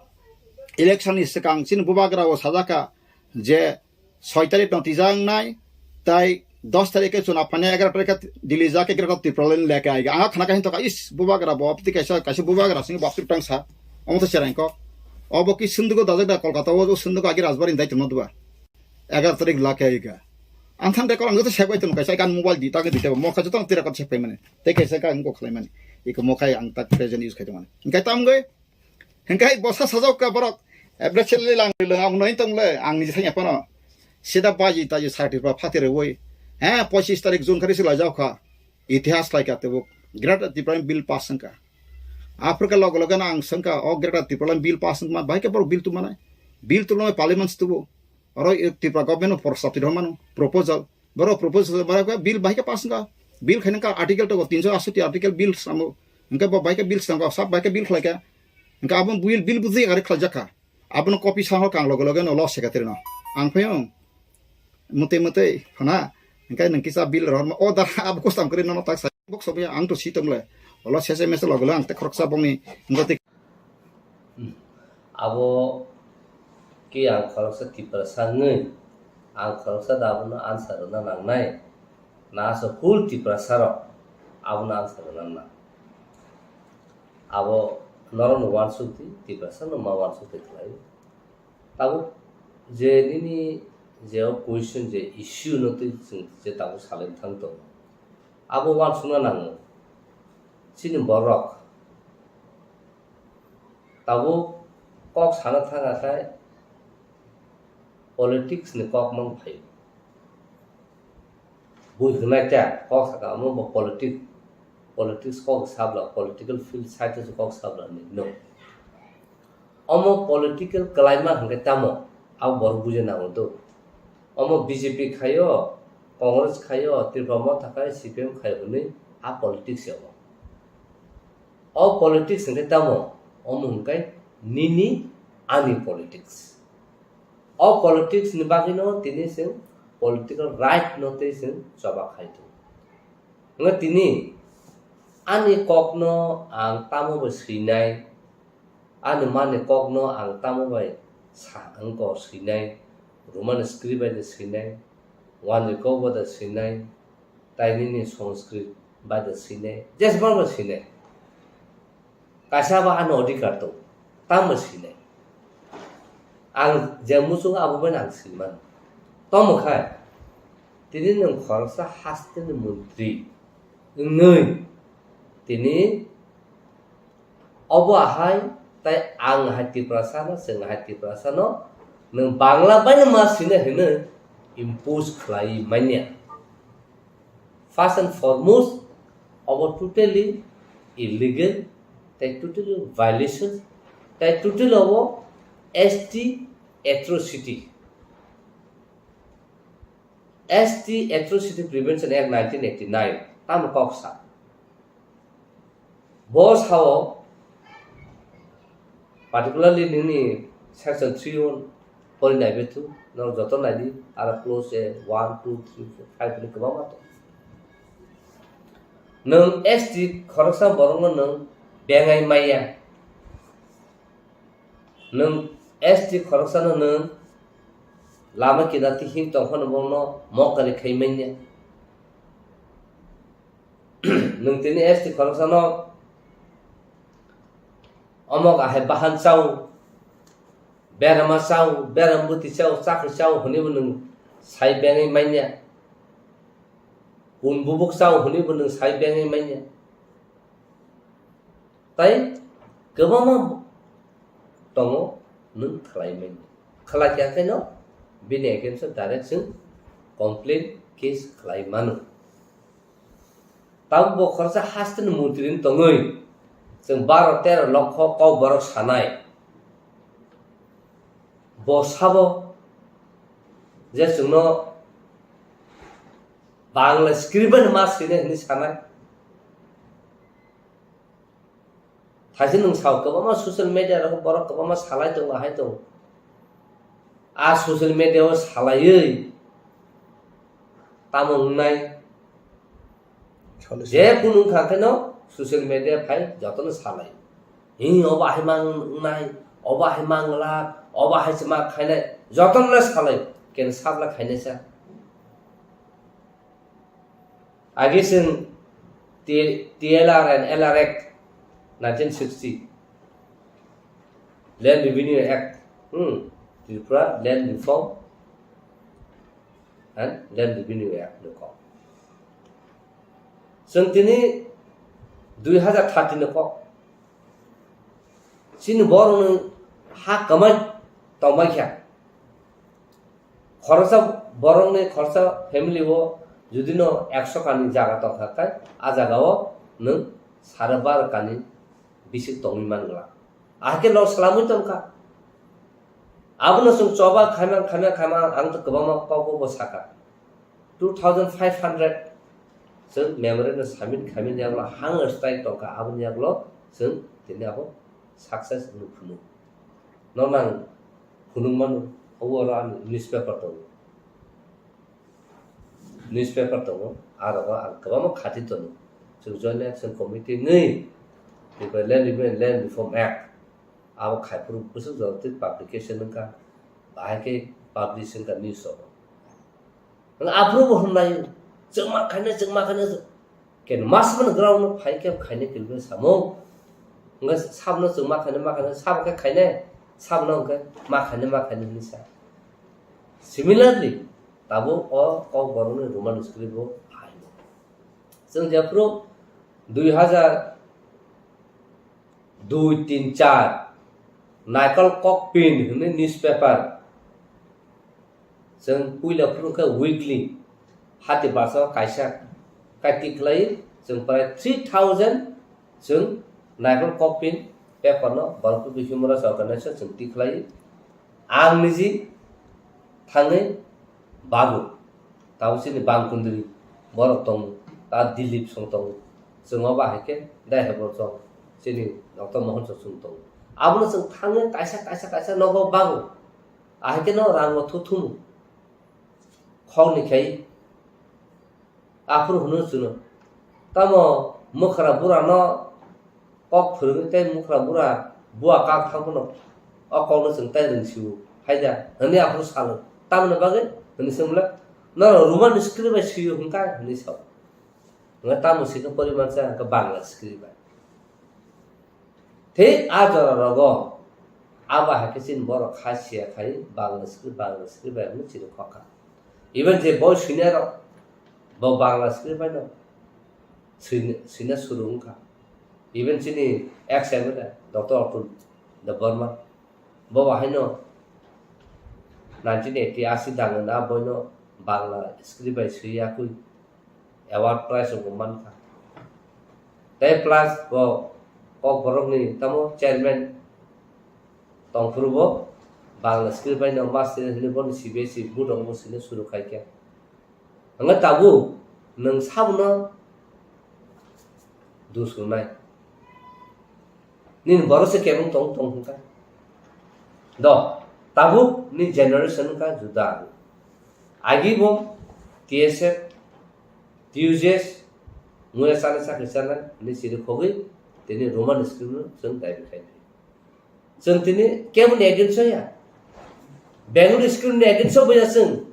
election ni swkang chini bubagra o sajak kha je soi tarik no twijak nai, tai dos tarik khe chuna phani egaroh tarik khe Delhi jak egaroh Tripura line leke aiga. Anga khana kaisa hinto ka, is, bubagra bo, apti kaisa, kaisa bubagra sing bo apti tang sa. Omo to cherang kok. Obo ki sundugo dajak da Kolkata o, sundugo agi Rajbari dai tongma duba. Egaroh tarik lake aiga. Ang than de kok ang joto sek bai tong kaisa kan mobile di, tak di te mo kha joto tira kot sek pai mani. Te kaisa ka ang ko khlai mani. Iko mo khai ang tak present use khai tong mani. Engkai tam goi. Hingkai bosa sajak ka borok. Ebre chele lang lang ang noi tong le, ang ni thanya pano. Sida baji taji sati pa phati re woi. He, pochis tarik June kari sila jau kha. Itihas lai ka tebo. Greater Tipraland bill pass ka. Africa log log na ang sangka o Greater Tipraland bill pass ma bai ka borok bill tu manai. Bill tu lo parliament tu bo. Oro Tripura government no prostab ti rw mano proposal. Boro proposal bara ka bill bai ka pass ka. Bill khaina ka article to tinso asoti article bill samo. Engka bo bai ka bill sangka sab bai ka bill khlai ka. Engka abon bill bill buji gari khlai jakha. Abono copy sa hor kang loge loge no law secretary no. Ang phaiyong. Mutui mutui phana. Engkai nang kisa bill rohor ma o da abo kusam kri no tak sa. Bok sobi ang to si tong le. Olo sese mese loge lo ang te khoroksa bongni. Engko te. Abo ke ang khoroksa Tiprasa wngwi ang khoroksa da abono answer rwna nangnai. Na so full Tiprasa rok abono answer rwna nang. Abo norokno uansuk di, Tiprasa no ma uansuk di khlai. Tabuk je nini je o question je issue no twi chwng je tabuk salai thang tongo. Abo uansukna nango. Chini borok tabuk kok sana thang khe politics ni kok mang phaio. Bui hwnai ta kok saka omo bo politic, politics kok sabla, political field side o kok sabla ni no. Omo political kalaima hwnkhe tamo abo borok buja nango do. Omo B J P khaio, Congress khaio, Tripura Motha khai, C P M khaio hwnwi a politics ya omo. O politics hwnkhe tamo? Omo hwnkhe nini ani politics. O politics ni bagwino tini chwng political right no tei chwng choba khai tongo. Hwnkhe tini ani kokno ang tamo bo swinai, ani mani kokno ang tamo bai sa wngkha swinai, Roman script bai de swinai, wanjwi kok bai de swinai, tai nini Sanskrit bai de swinai, jesbang bai swinai. Kaisa ba ano adhikar to, tamo sinai. Ang je muchung abo bai ang sinman. Tomo khai, tini nwng khoroksa hasteni montri wngwi, tini obo ahai, tai ang hai Tiprasa no, chwng hai Tiprasa no, nwng Bangla bai no ma sinai hinwi impose khlai manya. First and foremost, obo totally illegal, tai totally violation, tai totally obo S T atrocity. S T Atrocity Prevention Act nineteen eighty-nine, tamo kok sa. Bo sao, particularly nini section three one pori nai bethu, norok joto nai di, aro clause one, two, three, four, five ni kwbangma tong. Nwng S T khoroksa borokno nwng bengai maya. Nwng S T khoroksano nwng lama kinarti him tongphano bono mokari khai manya. Nwng tini S T khoroksano omok ahai bahan chao, berama chao, beram bwtwi chao, chakri chao hwnwibo nwng sai bengwi manya. Kun bubuk chao hwnwibo nwng sai bengwi manya. Tai kwbangma tongo nwng khlai manya. Khlai kha kheno bini against o direct chwng complaint case khlai mano. Tabuk bo khoroksa hasteni montri wng tongwi chwng baro tero lokho kok borok sanai. Bo sabo je chwngno Bangla script bai ma swinai hinwi sanai. Thaise nwng sao, kwbangma social media rogo borok kwbangma salai tongo, hai tongo. A social media o salaiwi tamo wngnai? Solution. Je kunu wngkha kheno social media phai jotono salai. Hi, obo hai mang wngnai, obo hai mang glak, obo hai se ma khainai, jotono le salai. Ken sabla khainai sa. Agi chwng T-, T L R and L R Act nineteen sixty, Land Revenue Act, hmm, Tripura Land Reform and Land Revenue Act ni kok. Chwng tini dui hazar thirty ni kok. Chini borokni ha kwmai tongbai kha. Khoroksa borokni khoroksa family o judino ekso kani jaga tongkha khe, a jagao nwng sare baro kani bisik tongwi man glak. Ahai khe lok swlamwi tongkha. Abono chwng choba khaima, khaima, khaima, ang to kwbangma kok bo sakha. Two thousand five hundred chwng memorandum submit khaimani yagulo hang strike tongkha, aboni yagulo chwng tini abo success wngwi phunuk. Nono ang phunuk mano, obo oro ani newspaper tongo. Newspaper tongo, aro ang kwbangma khati tongo. Chwng Joint Action Committee wngwi, Tripura Land Revenue and Land Reform Act, abo khai phuru bwswk jora twi publication wngkha, bahai khe publish wngkha news rogo. Wng aphuru bo hwnlai, chwngma khainai, chwngma khainai, ken mas man ground no phai khe khainai kilbe samo. Wngkha sabno chwngma khainai, ma khainai, sabo khe khainai, sabno wngkha ma khainai, ma khainai hwnwi sa. Similarly, tabuk o Kokborokni Roman script bo hai. Chwng jephuru dui hazar dui, tin, char, Naikol Kokpin hwnwi newspaper. Chwng puila phuru khe weekly, hati basa kaisa kai tik khlai, chwng prai three thousand chwng Naikol Kokpin paper no Borok People Human Rights Organization chwng tik khlai. Ang niji thangwi bago. Tabo chini Bangkundri borok tongo, ta Dilip song tongo. Chwng obo hai khe dai hai borok chwng chini Doctor Mohan song chwng tongo. Abono chwng thangwi kaisa, kaisa, kaisa nogo bago. Ahai khe no rango thuthumu. Khokni khai Aphuru hwnwi chwngno, tamo mwkhra burano kok phwrwngwi tei mwkhra bura bua kak thang phano o kokno chwng tai rwng sio hai da hwnwi aphuru salo. Tamoni bagwi hwnwi swngmwla, norok Roman script bai sio hwn kha hwnwi sao. Hwnwi tamo swikhe porimansa hwnkhe Bangla script bai. Thik a jora rogo abo hai khe chini borok kha siya khai Bangla script, Bangla script bai hwnwi chini khokha. Even je boi swinai rok bo Bangla script bai no swina, swina suru wngkha. Even chini ex M L A Doctor Atul Debbarma bo bahai no nineteen eighty asi dang na boi no Bangla script bai swi yakui award prize rok bo mankha. Tei plus bo Kokborokni tamo chairman tongphuru bo Bangla script bai no master hwnwi bono C B S E board rok bo swina suru khai kha. Hwnba tabuk nwng sabono dus rwnai. Nini borok se kebeng tong tong hwnka. Do, tabuk ni generation wngkha juda. Agi bo T S F, T U J S, muya chana chakri chana ni siri khogwi tini Roman script no chwng daibi khai di. Chwng tini keboni against o ya. Bengali script ni against o bo ya chwng.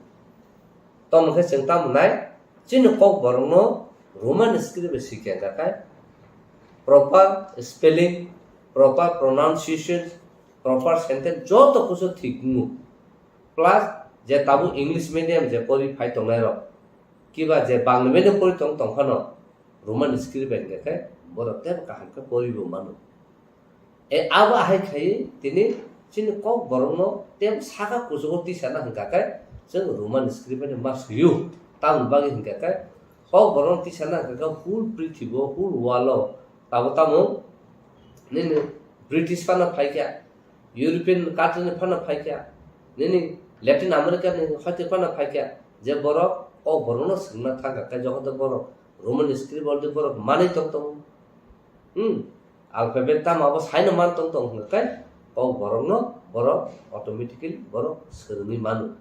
Tamo khe chwng tamo nai, chini Kokborok no Roman script bai sikya hwnka khe proper spelling, proper pronunciation, proper sentence joto kusu thik wngo. Plus je tabuk English medium je pori phai tongnai rok, kiba je Bangla medium pori tong tong phano Roman script bai hwnka khe borok tei kaham khe pori bo mano. E abo ahai khai tini chini Kokborok no tei saka kuchugo tisana hwnka khe chwng Roman script bai ma swiyo. Tamoni bagwi hwnka khe Kokborok no tisana hwnka khe whole prithibi o, whole world o tabo tamo nini British phano phai kha, European country ni phano phai kha, nini Latin America ni hoite phano phai kha, je borok Kokborokno swrwngna thangkha khe, jokhon tei borok Roman script already borok manwi tong tongo. Hmm. Alphabet tamo abo saino man tong tong hwnkha khe, Kokborokno borok automatically borok swrwngwi mano.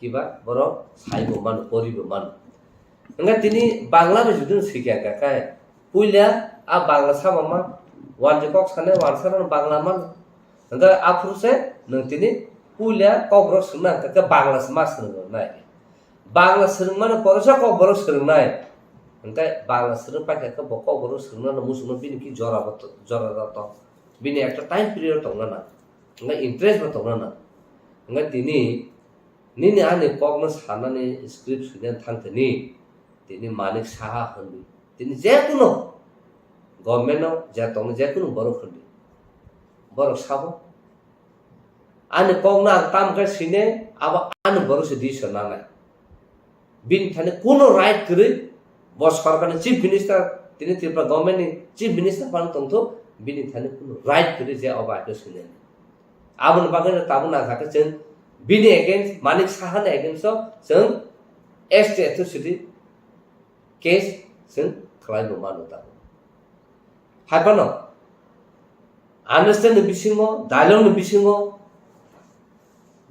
Kiba borok saibo mano, poribo mano. Hwnkhe tini Bangla bai judino swikha kha khe, puila a Bangla sama man, wanjwi kok sanai wansarano Bangla mano. Hwnkhe aphuru se nwng tini puila Kokborok swrwngna hwnkha khe Bangla se ma swrwngna nai. Bangla swrwngmano poresa Kokborok swrwngnai. Hwnkhe Bangla swrwng paikha khe bo Kokborok swrwngnano muchungno bini ki jora bo to-, jora rok tong. Bini ekta time period tongna nang. Hwnkhe interest bo tongna nang. Hwnkhe tini nini ani kokno sanani script swinani thang thani tini Manik Saha hwnwi. Tini jekunu government-o je tongni jekunu borok hwnwi. Borok sabo. Ani kokno ang tam khe sine, abo ani borok se decision nanai. Bini thani kuno right kwrwi, bo sorkarni chief minister, tini Tripura government ni chief minister phano tongthok, bini thani kuno right kwrwi je obo aino sine. Aboni bagwi no tabuk nangkha khe chwng bini against, Manik Saha ni against o chwng S T atrocity case chwng khlai bo mano tabuk. Hai phano understand ni bisingo, dialogue ni bisingo,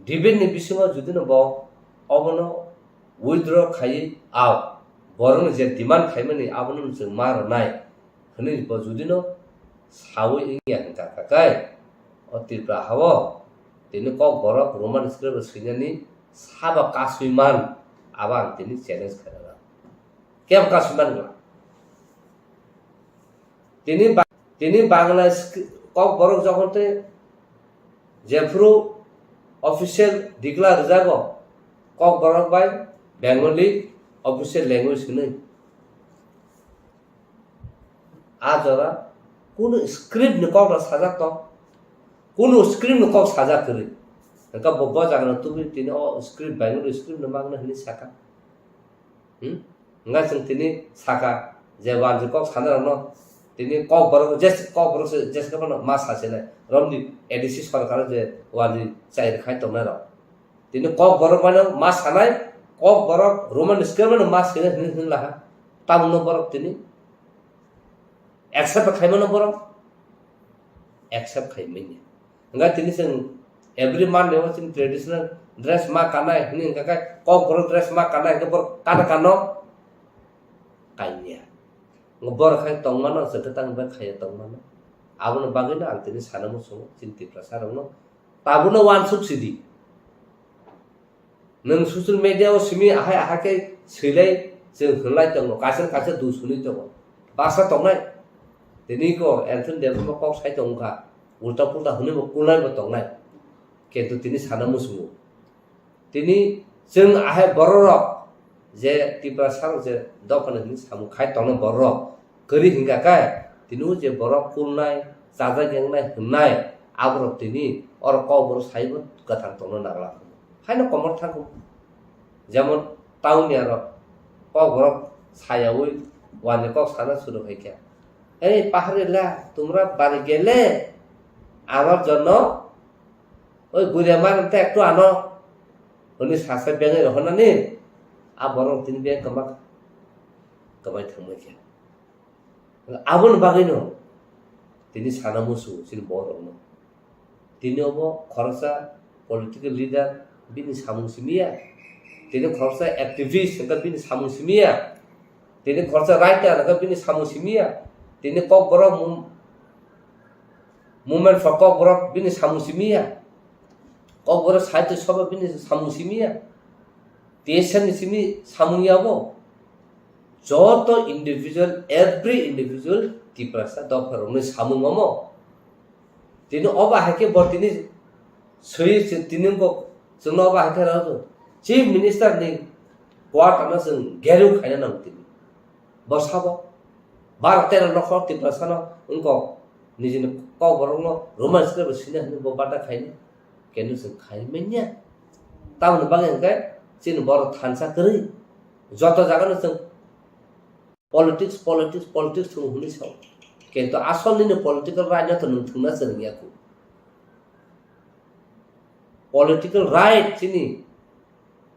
debate ni bisingo jodi no bo obono withdraw khaiwi, ao borokni je demand khaimani abono chwng ma rwnai hwnwi bo jodi no sawi wngya hwnkha kha khe, o Tripura ha-o tini Kokborok Roman script swinani sabo kasui man, abo ang tini challenge khairokha. Kebo kasui man gla? Tini ba-, tini Bangla script, Kokborok jokhon tei jephuru official declare rwjago, Kokborok bai Bengali official language hwnwi. A jora kunu script ni kok rok sajak tong, kunu script ni kok sajak kwrwi. Hwnkhe bo, bo jaga no tubui tini o script Bengali script no mangna hwnwi saka. Hmm? Hwnkhe chwng tini saka je wanjwi kok sana rok no tini Kokborok je, Kokborok se jeska phano ma sasinai romni A D C sorkar je wanjwi chai rwkhai tongnai rok. Tini Kokborok mano ma sanai, Kokborok Roman script mano ma sina hini hini laha. Tabukno borok tini accept khaimano borok accept khaimanya. Hwnkhe tini chwng every Monday o chini traditional dress ma kanai hini hwnkha khe Kokborok dress ma kanai hwnkhe borok kana kano kanya. Borok khai tongmano chwkhe tang bai khaiya tongmano. Aboni bagwino ang tini sana muchungo chini Tiprasa rokno. Tabukno uansuk sidi. Nwng social media o simi ahai ahai khe swilai chwng hwnlai tongo, kaisa kaisa dusuni tongo. Basa tongnai. Tini ko Anthony Debbarma kok sai tongkha. Ulta pulta hwnwi bo kulnai bo tongnai. Kintu tini sana muchungo. Tini chwng ahai bororok je Tiprasa rok je dophani hwnwi samung khai tongnai bororok kwrwi hwnkha khe tini o je borok kulnai, chajak yengnai hwnnai aborok tini oro Kokborok saibo kwthang tongna nangla. Haino komor thangkhu. Jemon Taunia rok Kokborok sayaui wani kok sana suru khai khe, "Ei paharila, tumra bari gele, amar jonno oi guria mar te ektu ano," hwnwi sasa bengwi rohornani, a borok tini beng kwma kwbai thangbai khe. Aboni bagwino tini sana musu chini borokno. Tini obo khoroksa political leader bini samung simiya. Tini khoroksa activist hwnkhe bini samung simiya. Tini khoroksa writer hwnkhe bini samung simiya. Tini Kokborok mum-, movement for Kokborok bini samung simiya. Kokborok sahitya sabha bini samung simiya. T S F ni simi samung yabo. Joto individual, every individual Tiprasa dopha rokni samung omo. Tini obo hai khe bo tini swi se tini bo chwngno obo hai khe rw-, Chief Minister ni quarter no chwng gerung khaina nango tini. Bo sabo baro tero nokhor Tiprasa no wngkok nijini Kokborok no Roman script bo sina hwnwi bo bata khaini. Kenu chwng khai manya. Tamoni bagwi hwnkhe chini borok thansa kwrwi. Joto jaga no chwng politics, politics, politics thung hwnwi sao. Kintu asol nini political right no to nwng thwngna chwng ya khu. Political right chini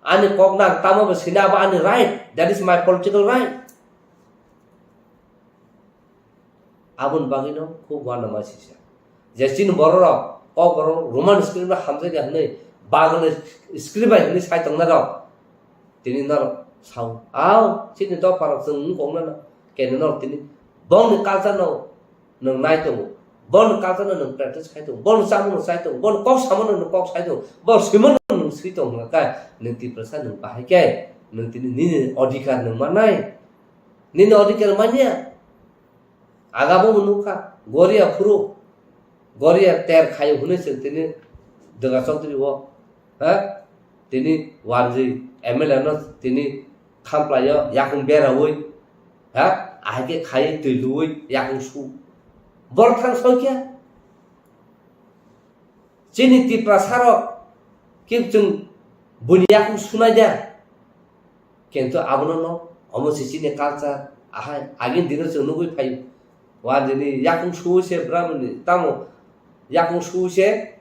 Ani kok nang tamo bo sina abo ani right. That is my political right. Aboni bagwino khub uanama sisa. Je chini bororok, kok borok Roman script bai hamjakya hwnwi, Bangla script bai hwnwi sai tongnai rok. Tini norok sao, "Ao, chini dopharok chwng wng kok nana, kene norok tini bongni culture no nwng nai tongo, bongni culture no nwng practice khai tongo, bongni chamung no chai tongo, bongni kok samano nwng kok sai tongo, bongni swimano nwng swi tongo hwnka khe nwng Tiprasa nwng bahai khe nwng tini nini odhikar nwng mannai, nini odhikar manya." Agabo nukha, Goria phuru, Goria ter khayo hwnwi chwng tini Dega Chaudhary o, ha? Tini wanjwi M L A no tini khamplaio, yakung beraui, ha? Ahai khe khai twi luui yakung su. Borok thang soi khe? Chini Tiprasa rok khe chwng buini yakung sunai da. Kintu abono no, omo se chini culture, ahai, agini dino chwng nugui phai. Wanjini yakung su se Brahmani, tamo yakung su se,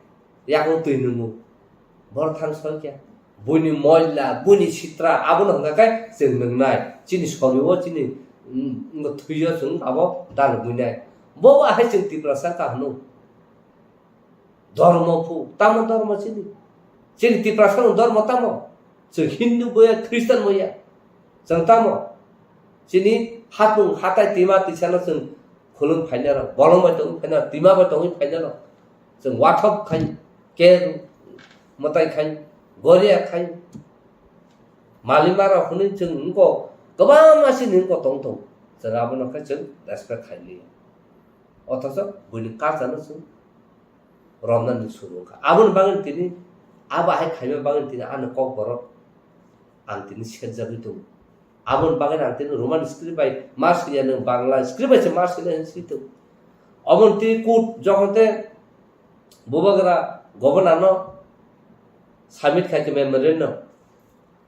yakung twi nungo. Borok thang soi khe? Buini moila, buini sitra, abono hwnka khe chwng nungnai. Chini sori o, chini, mm, thwi o chwng abo dal buinai. Bo bo ahai chwng Tiprasa ka hwno. Dhormo phu, tamo dhormo chini? Chini Tiprasa no dhormo tamo? Chwng Hindu boya, Christian boya. Chwng tamo? Chini hapung, hatai, tima, tisano chwng khulum phainaro, bolong bai tongwi phainaro, tima bai tongwi phainaro. Chwng wathop khai, ke mwtai khai, goria khai. Malima rok hwnwi chwng wngko, kwbangma chini wngko tong tong. Chwng abono khe chwng respect khai liya. Othocho buini culture no chwng romnani suru wngkha. Aboni bagwi tini, abo hai khaima bagwi tini ani kok borok ang tini serjagwi tongo. Aboni bagwi ang tini Roman script bai ma swiya, nwng Bangla script bai se ma swiya hinwi swi tongo. Oboni tini court jokhon te bubagra governor no submit khai khe memorandum.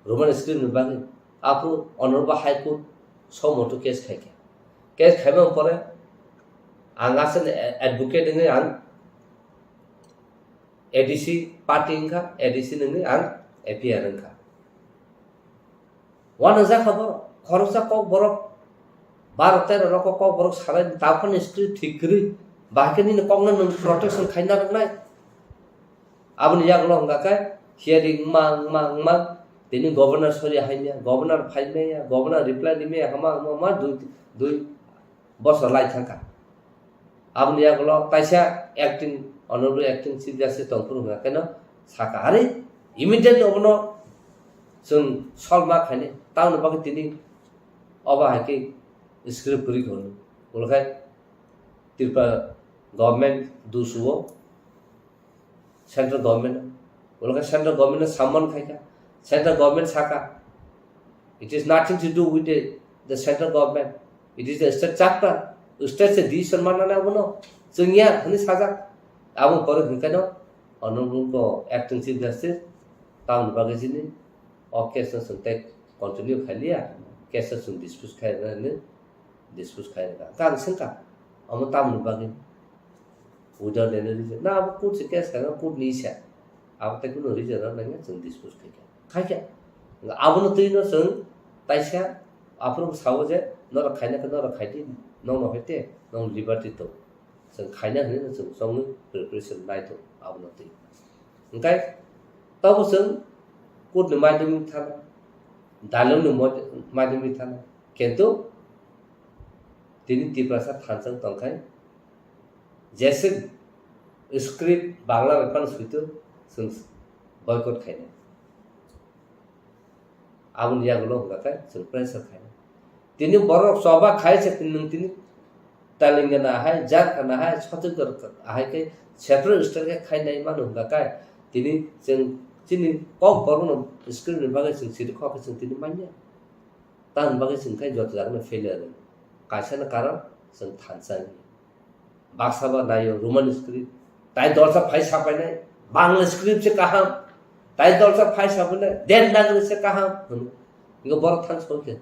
Roman script ni bagwi. Aphuru Honorable High Court somoto case khaikha. Case khaimani pore ang aswkni advocate wngwi ang A D C party wngkha, A D C nungwi ang A P R wngkha. Uanajak kha borok, khoroksa kok borok, baro tero rok kok borok salai, taphani script thik kwrwi, bahai khe nini kokno nwng protection khaina rwnai. Aboni yagulo hwnka khe hearing wngma, wngma, wngma, tini governor sori haimya, governor phaimaya, governor reply rimaya, hama, hama, hama, dui, dui bosor lai thangkha. Aboni yagulo kaisa acting, honorable acting chief justice tongphuru hwnka kheno sakha, "Are, immediately obono chwng solve ma khainai, tamoni bagwi tini obo hai khe script kwrwi kha hwnwi." Ulo khe Tripura government dusuo, central government, ulo khe central government no summon khaikha, central government sakha, "It is nothing to do with the, the central government, it is the state chapter, state se decision manna nai abono, chwngya," hwnwi sajak. Abo pore hwnkheno honorable acting chief justice tamoni bagwi chini o case no chwng tei continue khailiya, case no chwng dispose khaina hwnwi dispose khai rwkha. Hwnkhe ang swngkha, "Omo tamoni bagwi? Without any reason." Na, abo court se case khaina, court ni isa. Abo tei kunu reason rok nangya chwng dispose khaikha. Khaikha. Abono twi no chwng taisa aphuru sao je, "Norok khaina khe norok khai di, nokno hai te, nokni liberty tong." Chwng khaina hwnwi no chwng chongwi preparation nai tongo abono twi. Hwnkhe tobo chwng court ni madhyamik thana, dalong ni mod-, madhyamik thana, kintu tini Tiprasa thansa wng tongkhe, jese script Bangla bai phano switu chwng boycott khainai. Aboni yagulo hwnka khe chwng pressure khainai. Tini borok choba khai se tini nwng tini Telangana hai, Jharkhand hai, Chhattisgarh hai khe separate state khe khainai mano hwnka khe tini chwng chini kok borokno script ni bagwi chwng siri kho khe chwng tini manya. Tamoni bagwi chwng khe joto jagano failure rw. Kaisano karon chwng thansa wngya. Baksa ba naio Roman script. Tai dolsa phai sapainai, Bangla script se kaham. Tai dolsa phai sapainai, Devanagari se kaham. Hwno. Ingo borok thang soi khe.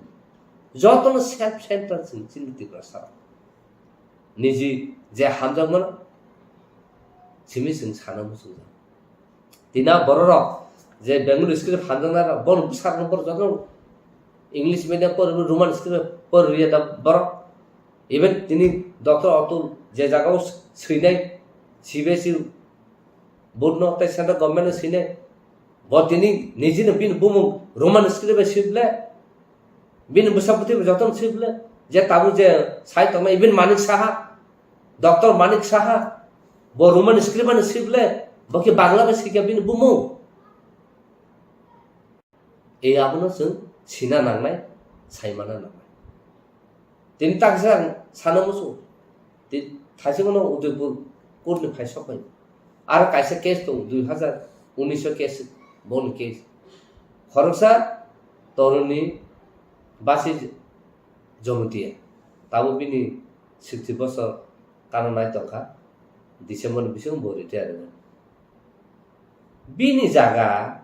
Jotono self centered chwng chini Tiprasa. Niji je hamjakmano simi chwng sana muchungjak. Tina bororok Je Bengali script hamjaknai rok, bono bwsarokno borok jotono English medium pori, Roman script pori rwya da borok. Even tini Doctor Atul je jagao swinai, C B S E board no tei central government no swinai, bo tini nijino bini bumung Roman script bai swi ble, bini bwsa bwtwi bai jotono swi ble, je tabuk je sai tongnai, even Manik Saha, Doctor Manik Saha, bo Roman script bai swi ble, bo khe Bangla bai swikha bini bumung. E abono chwng sina nangnai, saimana nangnai. Tini taksa ang sana musu. Ti-, thaisingno Udaipur court ni phai sok phai. Aro kaisa case tongo, dui hazar unis o case, boni case. Khoroksa toroni basi Jomotia. Tabuk bini sixty bosor kana nai tongkha. December ni bisingo bo retire wngkha. Bini jaga,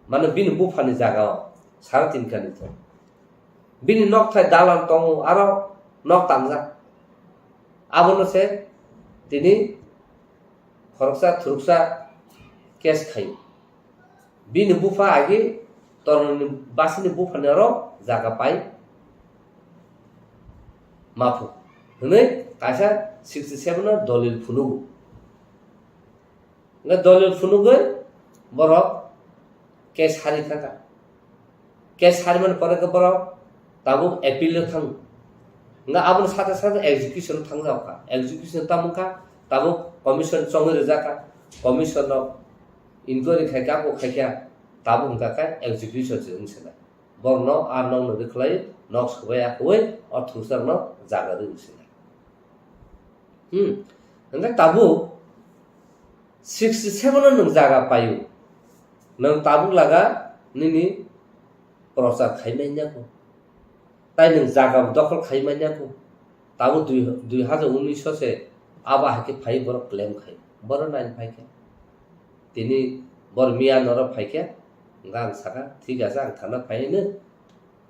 mane bini buphani jaga o sara tin kani thung. Bini nokthai dalan tongo, aro nok tangjak. Abono se tini khoroksa thuruksa case khaio. Bini bupha agi toroni basini buphani aro jaga pai maphu hwnwi kaisa sixty seven o dolil phunugo. Hwnkhe dolil phunugwi borok case hari thangkha. Case harimani pore khe borok tabuk appeal o thango. Hwnkhe aboni sate sate execution o thangjak kha. Execution tamo kha, tabuk commission chongwi rijak kha. Commission rok inquiry khai kha, abo khai kha, tabuk hwnkha khe execution se wng se nai. Borokno a nokno rwkhlai, nok swbai akhoi o thungsarokno jaga rwi wng se nai. Hmm. Hwnkhe tabuk sixty seven o nwng jaga paio. Nwng tabuk laga nini prochar khai manya kho. Tai nwng jaga dokhol khai manya kho. Tabuk dui, dui hajar unis o se abo hai khe phai borok claim khai. Borok nai phai khe. Tini bor miya norok phai khe, hwnkhe ang sakha, "Thik ache, ang thana phai hino."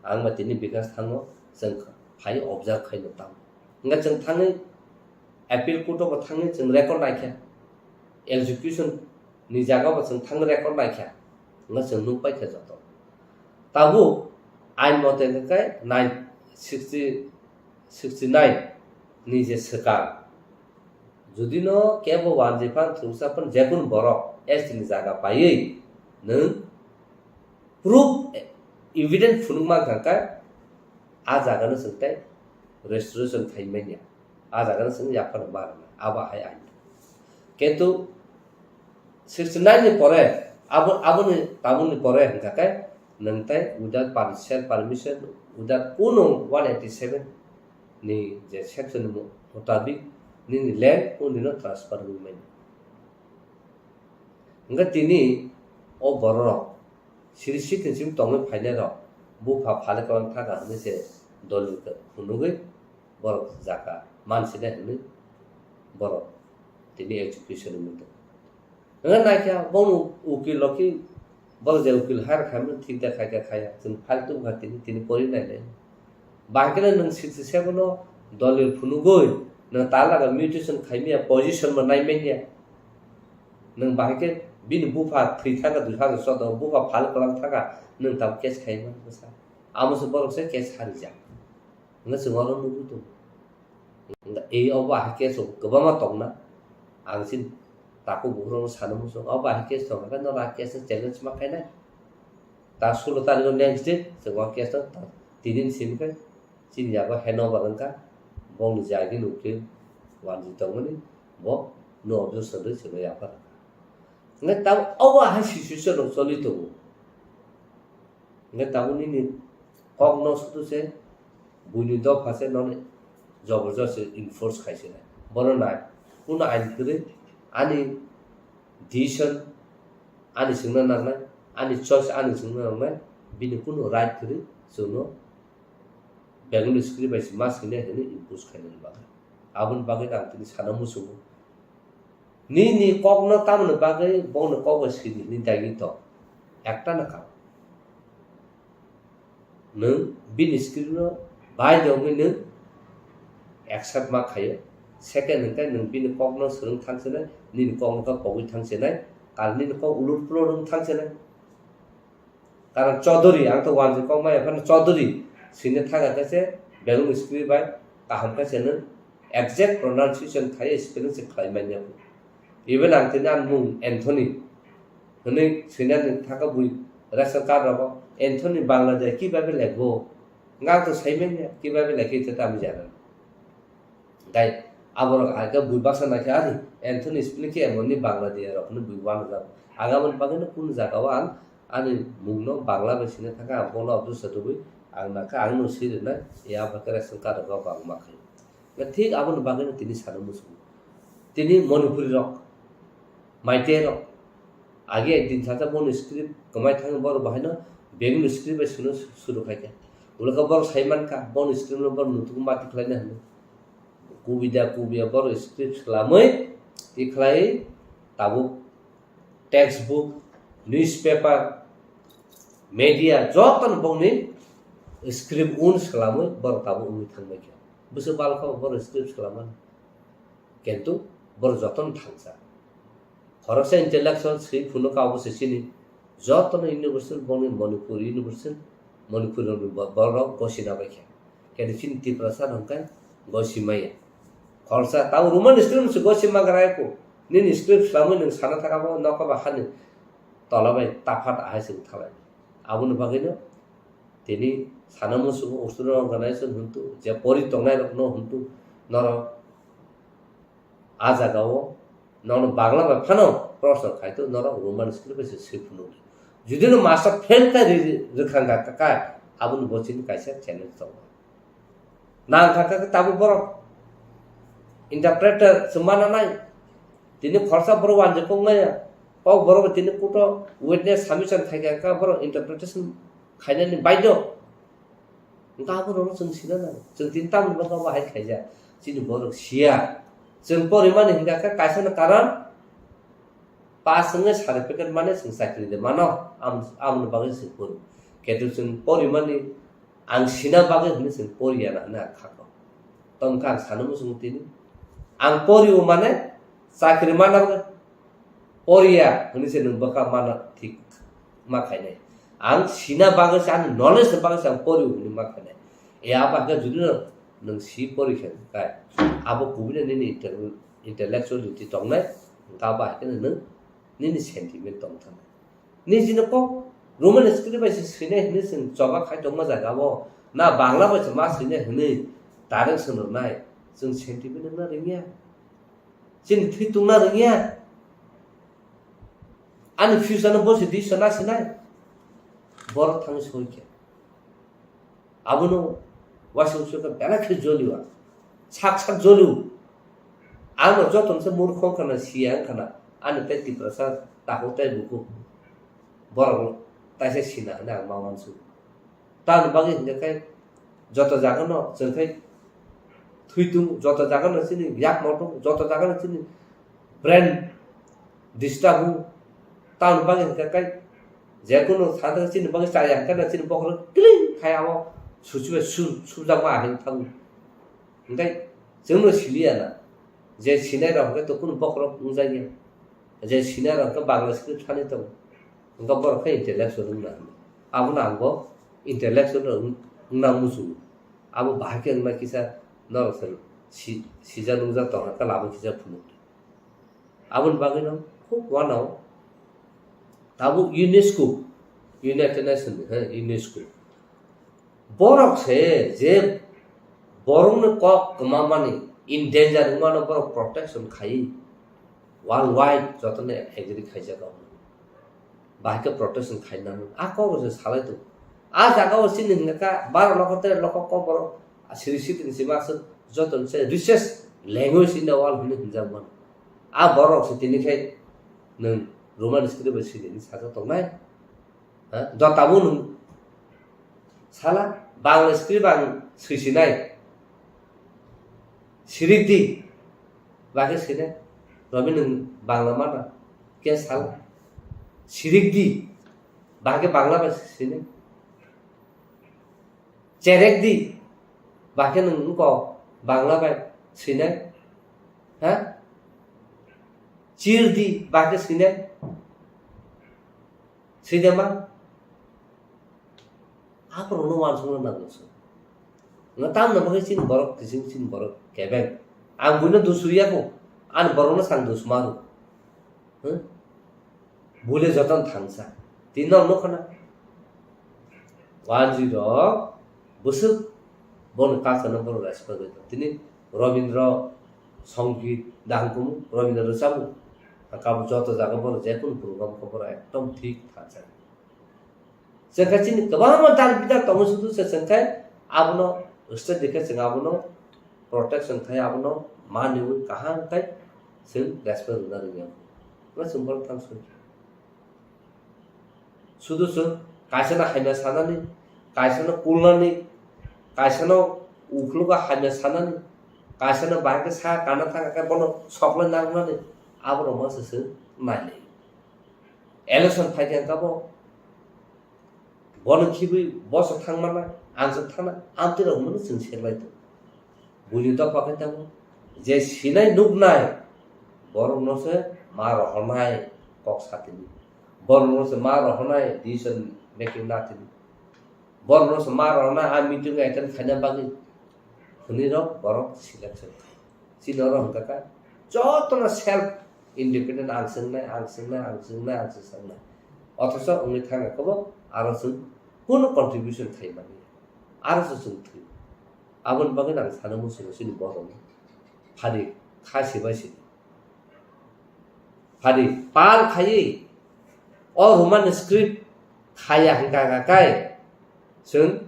Ang ba tini Bikash thango, chwng phai observe khaino tamo. Hwnkhe chwng thangwi appeal court o bo thangwi chwng record naikha. Execution ni jaga bo chwng thangwi record naikha. Hwnkhe chwng nukpaikha joto. Tabuk ain mote hwnkhe nine, sixty, sixty nine ni je swkang, jodi no kebo wanjwi phan, thungsa phan, jekunu borok S T ni jaga paiwi nwng proof, evidence phunukma wngkha khe, a jaga no chwng tei restoration khai manya, a jaga no chwng yaphar ma rwna, abo hai ain. Kintu sixty nine ni pore, abo, aboni, tabukni pore hwnkha khe, nwng tei without per-, self permission, without kuno one eighty seven ni je section ni mu-, mutabik nini land o nino transfer wngwi manya. Hwnkhe tini o bororok siri sitin simi tongwi phainairok bupha phale kwlang thaka hwnwi se dolil khe phunugwi borok jaka mansinai hwnwi borok tini execution wngwi tongo. Hwnwi naikha bono ukil rok khe borok je ukil hire khaimani thik da khaikha khaiya, chwng file tubukha tini, tini pori nainai. Bahai kheno nwng sixty seven o dolil phunugwi nwng talaga mutation khaimaya, position bo naimanya. Nwng bahai khe bini bupha thwi thaka dui hajar choudo, bupha phal kwlang thaka, nwng tabuk case khaimani bwsa. Amo se borok se case harijak. Hwnkhe chwng oro nugwi tongo. Hwnkhe ei obo ahai case rok kwbangma tongna. Ang chini takhuk bukhuk rokno sana muchung. Obo ahai case tongkha khe norok a case no challenge ma khainai. Ta sulo tarikh o next day chwng o case no ta tini ni simi khe chini yago handover wngkha. Bongni jagini ukil wanjwi tongmani bo no objection rwi chwngno yaphar. Hwnkhe tabuk obo ahai situation rok choli tongo. Hwnkhe tabuk nini kokno sudu se buini dopha se nono jobor josti enforce khai se nai. Bono nai, kuno ain kwrwi ani decision ani chwngno nangnai, ani choice ani chwngno nangnai, bini kuno right kwrwi chwngno Bengali script bai se ma swinai hwnwi impose khainani bagwi. Aboni bagwi ang tini sana muchungo. Nini kokno tamoni bagwi bono kok bai sidi hwnwi dagi tong? Ekta na karon. Nwng bini script no bai de wngwi nwng accept ma khaio. Second hwnkhe nwng bini kokno swrwng thang sinai, nini kokno khe pogwi thang sinai, ar nini kok ulur pulur wng thang sinai. Karon Chaudhary, ang to wanjwi kok maya phano Chaudhary swina thangkha khe se Bengali script bai kaham khe se nwng exact pronunciation khai spelling se khlai manya. Even ang tini ang mung Anthony hwnwi swinani thangkha bui ration card rogo Anthony Bangladesh kibabe lekbo. Nga to sai manya kibabe lekhi te tamo jana. Tei aborok hai khe bui baksa naikha, "Ani Anthony spelling khe emonni Bangladesh rokno bui uanajak." Ang aboni bagwino kunu jagao ang ani mungno Bangla bai sina thangkha, ang bono obdursa tubui ang nakha, ang no swi rwnai, ya ba khe ration card rok ang ma khaio. Thik aboni bagwino tini sana muchungo. Tini Manipuri rok, Meitei rok, age ekdin sasa bono script kwmai thangwi borok bahaino Bengali script bai swino suru khaikha. Ulaka borok sai mankha, bono script no borok nutugo mati khlaina hwnwi. Kubida kubiya borok script swlamwi tikhlai tabuk textbook, newspaper, media jotono bongni script un swlamwi borok tabuk wngwi thangbaikha. Bwswk balkha borok script swlamani. Kintu borok jotono thangsa. Khoroksa intellectual swi phunukha obo se chini jotono university bongni Manipur university, Manipur rokni bo-, borok gosina baikha. Kintu chini Tiprasa rok hwnkhe gosimaya. Khoroksa tamo Roman script se gosima gra kho. Nini script swlamwi nwng sana thangkha bo nokha ba hani tola bai taphat ahai se thalai. Aboni bagwino tini sana muchungo student organization hwntu je pori tongnai rokno hwntu norok. A jagao nono Bangla bai phano proshno khai to, norok Roman script bai se swi phunuk di. Judi no master fail kha ri-, ri-, rwkha wngkha kha, aboni bo chini kaisa challenge tongo. Nang kha kha tabuk borok interpreter se mana nai. Tini khoroksa borok wanjwi kok maya. Kok borok bai tini kuto witness submission khai kha kha borok interpretation khainani baidhyo. Hwnkhe aborokno chwng sina nango. Chwng tini tamni bwkha bahai khaijak. Chini borok siya. Chwng porimani hwnkha khe kaisano karon pass wngwi certificate mane chwng chakri de mano. Am-, amoni bagwi chwng pori. Ketu chwng porimani ang sina bagwi hwnwi chwng poriya na hwnwi ang kha kok. Tongkha ang sana muchungo tini. Ang porio mane chakri mana bagwi poriya hwnwi se nwng bwkha mana thik ma khainai. Ang sina bagwi se, ani knowledge ni bagwi se ang porio hwnwi ma khainai. E abo hakhe judi no nwng si pori khe kai, abo kubui no nini intel-, intellectuality tongnai, hwnkhe abo hakhe no nwng nini sentiment tong thangkha. Nini jino kok Roman script bai se swinai hwnwi chwng choba khai tongma jaga o, na Bangla bai se ma swinai hwnwi direction rwnai, chwng sentiment wngna rwngya. Chini thwi tungna rwngya. Ani future no bosi di sana sinai. Borok thangwi soi khe. Abono waisa waisa khe belai khe jolio. Sak sak jolio. Ano joto se murkho wngkha na, siya wngkha na. Ani tei Tiprasa takhuk tei bukhuk. Borok taisa sina hwnwi ang ma uansukha. Tamoni bagwi hwnkhe khe joto jagano chwng khe thwi tung, joto jagano chini yakmo tung, joto jagano chini brain disturb hu. Tamoni bagwi hwnkhe khe jekunu thangthang chini bagwi chaya hwnkhe chini bokhorok kiling khai abo suchibai su-, subjakma ahai thango. Hwnkhe chwngno siliya na, je sinai rok hwnkhe to kunu bokhorok wngjakya. Je sinai rok hwnkhe Bangla script thani tongo. Hwnkhe borok khe intellectual wngna hwnwi. Abono ang bo intellectual wng-, wngna muchungo. Abo bahai khe wngna kisa norok se si-, sijak nungjak tongkha khe lama kisa phunuk. Aboni bagwino khub uanao tabuk UNESCO, United Nation ni, he, UNESCO. Borok se je borokni kok kwmamani, in danger wngmano borok protection khai, world wide jotono agree khaijak. Bahai khe protection khainani a kok se salai tongo. A jaga o chini hwnka kha baro lokho tere lokho kok borok siri siti ni sima aswk joto ni se richest language in the world hwnwi hwnjak mano. A borok se tini khai nwng Roman script bai sini hwnwi sajak tongnai. Ha? Jotabo nwng sala Bangla script ang swisinai. Sirik di. Bakhe sinai. Romi nwng Bangla mana. Khe sal. Sirik di. Bakhe Bangla bai sinai. Cherek di. Bakhe nwng wngkok Bangla bai sinai. Ha? Chir di. Bakhe sinai. Sinai ma? Aborokno uansukna nango chwng. Nga tamni bagwi chini borok kising, chini borok kebeng. Ang buino dusuriya kho. Ani borokno sang dusmaru. Hmm? Bule joton thangsa. Tini nok nukha na. Wanjwi rok bwswk boni culture no borok respect rwi tong. Tini Robindra Songit dahang kumu, Robindra rwchabu. Kabo joto jaga borok jekunu program khe borok ekdom thik thangsa. Chwng khe chini kwbangma dal bidal tongo, sudu se chwng khe abono study khe chwng abono protection khai, abono maniwi kaham khai chwng respect rwna rwngya. Hwnba chwng borok thang soi. Sudu chwng kaisano hamya sanani, kaisano kulnani, kaisano ukhlogo hamya sanani, kaisano bahai khe sa kana thang khe bono soklai nangnani, aborok masa chwng nailai. Election phai khe ang kabo. Bono khibwi boso thangmana, ang se thana, amtwi rok mano chwng serlai tong. Buini dopha khe tamo je sinai nuknai, borokno se ma rohornai kok satini. Borokno se ma rohornai decision making natini. Borokno se ma rohornai a meeting attend khaina bagwi. Hwnwi rok borok selection khai. Chini oro hwnkha kha jotono self independent, ang swngnai, ang swngnai, ang swngnai, ang swngnai. Othocho wngwi thangkha khe bo aro chwng kunu contribution khai mani. Aro se chwng thwi. Aboni bagwi ang sana muchungo chini borokno. Phadi kha sibai sini. Phadi pal khaiwi o Roman script khaya hwnkha kha kai chwng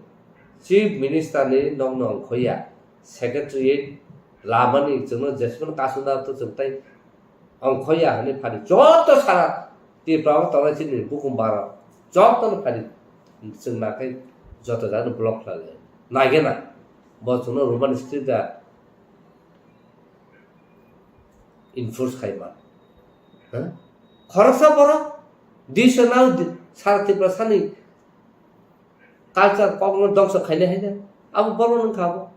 Chief Minister ni nokno ongkhoya, Secretariat lamani chwngno jesmano kasuna to chwng tai ongkhoya hwnwi phadi joto sara Tripura o tongnai chini bukhum bara jotono phadi chwng nakhai joto jagano block khlai lai. Naigena bo chwngno Roman script da enforce khai ma. Ha? Khoroksa borok disa nang di-, sara Tripura sani culture kokno dongso khainai hai na. Abo borok nung kha bo.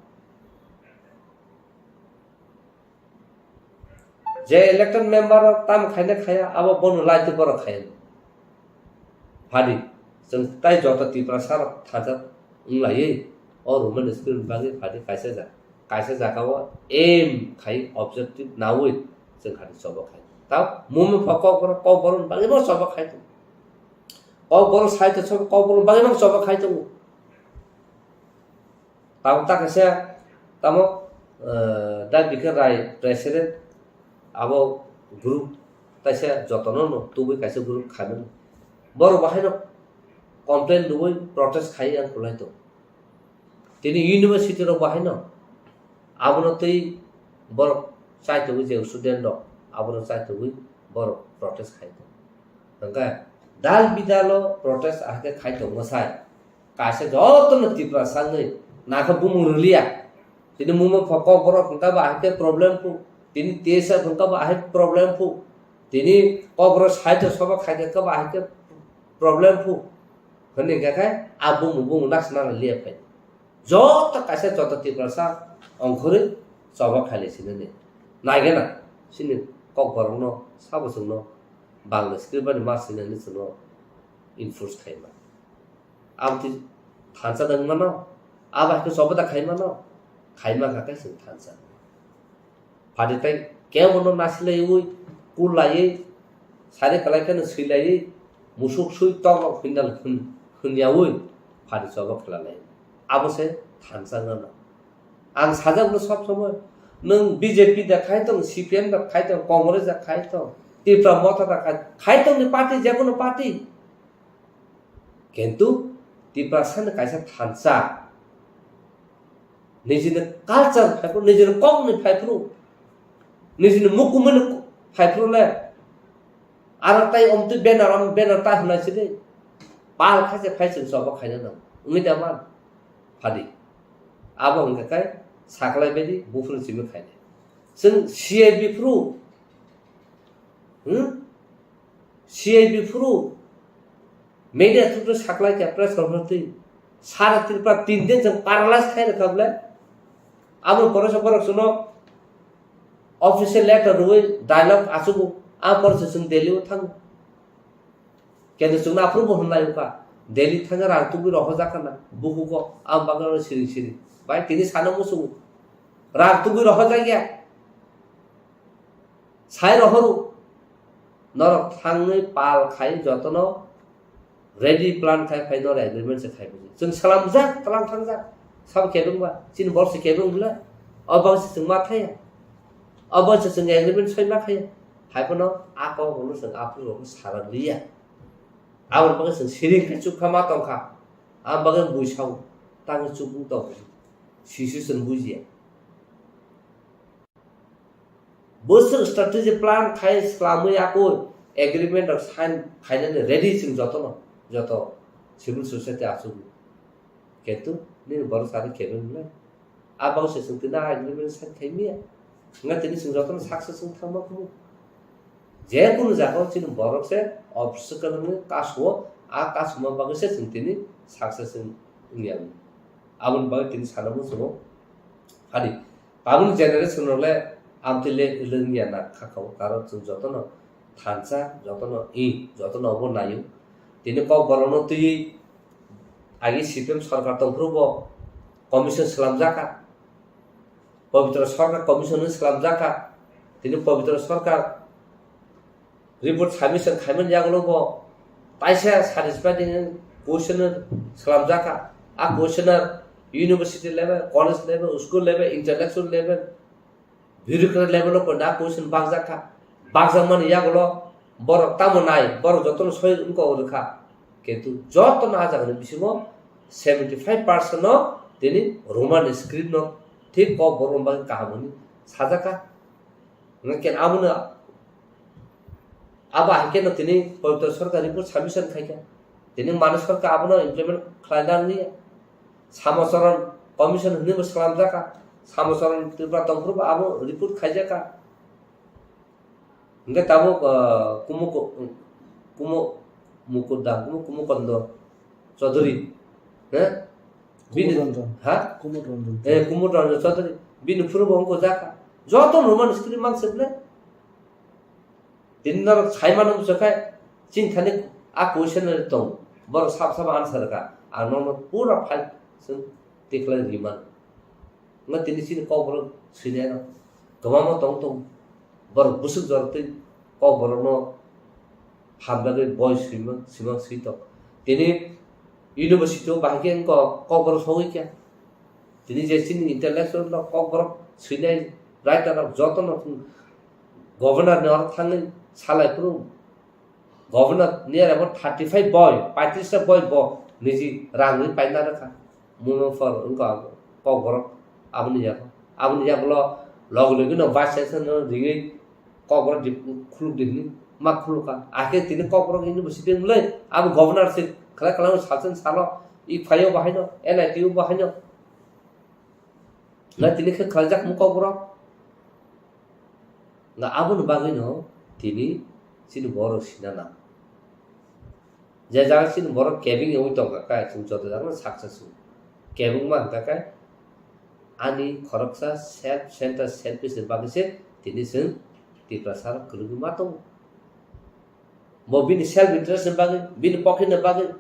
Je elected member rok tam khaina khaya, abo bono lai twi borok khaya. Phadi, chwng tai joto Tiprasa rok thajak wng laiwi, o Roman script bagwi phadi kaisa ja-, kaisa jaga o aim khai objective nawi chwng khadi chobo khai. Tao mumung pha kokborok, kokborok bagwi bo chobo khai tongo. Kokborok sai to chobo, kokborok bagwi bo chobo khai tongo. Tamo ta kaisa, tamo, eh, da bikhe Rai president, abo group kaisa jotono no tubui kaisa group khaimani. Borok bahaino complain rwui protest khai ang kwlai tongo. Tini university rok bahaino abono tei borok chaitugwi je student rok abono chaitugwi borok protest khai tongo. Hwnkhe dal bidalo protest ahakhe khai tongo sai. Kaisa jotono Tiprasa wngwi nakha bumung rwliya. Tini mungma pho kokborok hwnkha ba ahai khe problem phu. Tini T S F hwnkha ba ahai problem phu. Tini kokborok side o soba khaikhe kha ba ahai khe problem phu. Hwnwi hwnkha khe a bumung bumung naksna liya phai. Joto kaisa joto Tiprasa ongkhorwi choba khailai sinani. Naigena chini kokborokno sabo chwngno Bangla script bani ma sinani chwngno enforce khaima. Aboni thansa da wngmano, abo hai khe choba da khaimano, khaima kha khe chwng thansa. Phadi tai kebono nasilaiwi, kullaiwi, sari kwlai kheno swilaiwi, musuk sui tok rok hwndal hwn-, hwnyawi phadi choba khelalai. Abo se thansa wngmano. Ang sajak no sob somoi, nwng B J P da khai tong, C P M da khai tong, Congress da khai tong, Tipra Motha da khai, khai tong ni party, jekono party. Kintu Tiprasa ni kaisa thansa, nijini culture phaiphru, nijini kokni phaiphru, nijini mukumuni phaiphru le, aro tai omtwi banner, om banner ta hwnai sidi, pal khaise phai chwng choba khaina nang, wngwi da man, phadi. Abo hwnkha khe saklai baidi buphuru simi khainai. Chwng C I B phru, hmm? C I B phuru media through saklai kha press conference twi sara Tripura tin din chwng paralyze khai rwkha bwle. Abo pore se borok chwngno official letter rwui dialogue achugo, a pore se chwng Delhi o thango. Kendo chwngno aphuru bo hwnlai wngkha. Delhi thangwi rang tubui rohorjak kha na, bukugo, ang bagwi siring siring. Bai, tini sana muchungo. Rang tubui rohorjak ya. Sai rohoru. Norok thangwi pal khai jotono ready plan khai phai norok agreement se khai bujui. Chwng salamjak, tlang thangjak. Sabo kebeng ba, chini borok se kebeng bwle. O bagwi se chwng ma thaya. O bagwi se chwng agreement soi ma khaya. Hai phano a kok rokno chwng aphuru rokno sarak liya. Aboni bagwi chwng siring khe chukha ma tongkha. Aboni bagwi bui sao. Tangwi chukung tongkha. Sisi chwng bujiya. Bwswk strategy plan khai swlamwi yakui agreement rok sign khainani ready chwng jotono, joto civil society achukgo. Kintu nini borok sari kebeng le. A bagwi se chwng tini a agreement sign khai miya. Wngkha tini chwng jotono success wng thangma kumu. Je kunu jaga o chini borok se obstacle wngwi kasu o, a kasuma bagwi se chwng tini success wng, wngya. Aboni bagwi tini sana muchungo. Ani, tabukni generation rok le amtwi le, le wngya na kha kha o, karon chwng jotono thansa, jotono i, jotono obo naio. Tini kok borokno twiwi agi C P M sorkar tongphuru bo commission swlamjak kha. Pabitra Sarkar commission ni swlamjak kha. Tini Pabitra Sarkar report submission khaimani yagulo bo taisa satisfied ni question swlamjak kha. A question university level, college level, school level, intellectual level, bureaucrat level o koina question bakjak kha. Bakjakmani yagulo borok tamo nai, borok jotono soi wngkok rwkha. Kintu jotono a jagani bisingo seventy five percent no tini Roman script no thik kok borok bagwi kaham hwnwi sajak kha. Hwnkhe abono, abo hai kheno tini Pabitra Sarkar report submission khai kha. Tini Manik Sarkar abono implement khlaina nangya. Samacharan commission hwnwi bo swlamjak kha. Samacharan Tripura tongphuru bo abo report khaijak kha. Hwnkhe tabuk, ah, Kumu, Kumu, Mukuda, Kumu, Kumu Kondo Chaudhary, he? Bini, Kumud Ranjan. Ha? Kumud Ranjan. Eh, Kumud Ranjan Chaudhary. Bini phuru bo wngkha jaka. Joto normal screen mang se ble. Tini norok sai mano bwswk khai, chini thani a question tong. Borok sab sab answer kha. Ang normal pura file chwng tikhlai ri mano. Wngkha tini chini kokborok swinai rok kwbangma tong tong. Borok bwswk jorok tei kokborokno hamjagwi boi swimang, swimang swi tong. Tini university o bahai khe wngkha kokborok sogwi kha. Tini je chini intellectual rok kokborok swinai writer rok jotono governor ni oro thangwi salai phuru Governor ni abo thirty five boi, paitris ta boi bo niji rang ri paina rwkha. Muno for wngkha kokborok aboni yago. Aboni yagulo logi logi no vice chancellor no ringwi kokborok di khuluk di hwnwi ma khulukha. Akhe tini kokborok university wngwi abo governor se khlai khlai sal chen salo i phaio bahaino, N I T o bahaino. Na tini khe khlaijak mung kokborok. Na aboni bagwino tini chini borok sina nang. Je jaga chini borok kebeng wngwi tongkha khe, chwng joto jagano saksa chwng kebengma hwnkha khe ani khoroksa self center, selfish ni bagwi se tini chwng Tiprasa rok kwrwngwi ma tongo. Bo bini self interest ni bagwi, bini pocket ni bagwi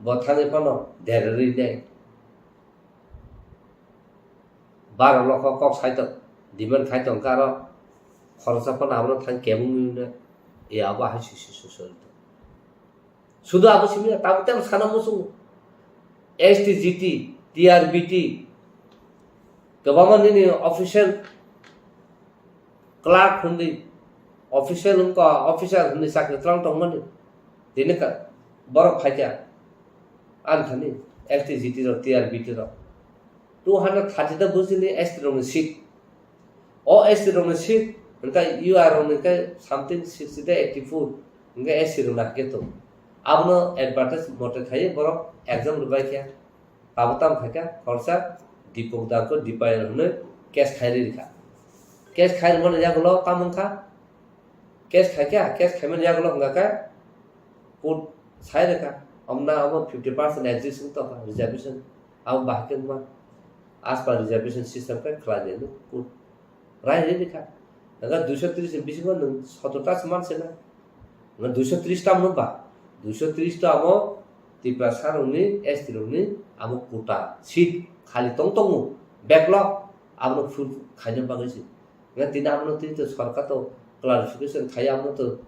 bo thangwi phano derarwi nai. Baro lokho kok sai tong, demand khai tong khe aro khoroksa phano abono thang kebengwi hwnwi e abo hai sui sui sui sui tong. Sudu abo simi tabuk tei sana muchungo. S T, G T, T R B T, kwbangma nini official clerk hwnwi, official wngkha, officer hwnwi chakri twlang tongmani. Tini ka-, borok phaikha, ani thani S T G T rok, T R B T rok. Two hundred thirty ta bujini S T rokni seat. O S T rokni seat, hwnkhe U R rokni khe something sixty ta eighty four, hwnkhe S C rokni hakhe tongo. Abono advertise mote khaiwi borok exam rwbaikha. Abo tamo khaikha, khoroksa Dipok Dangkho Dipayan hwnwi case khai rikha. Case khai rwmani yagulo tamo wngkha? Case khaikha, case khaimani yagulo wngkha khe court sai rikha. Omna abo fifty percent exist wng tongkha reservation. Abo bahai khe wngma as per reservation system khe khlai di hwnwi court. Rai rwi rikha. Hwnkhe duiso tris ni bisingo nwng sotor ta se man se na. Hwnkhe duiso tris ta mano ba? Duiso tris ta amo Tiprasa rokni, S T rokni abo quota seat khali tong tongo, backlog, abono full khaina bagwi se. Nga tini abono tini to sorkar to clarification khai abono to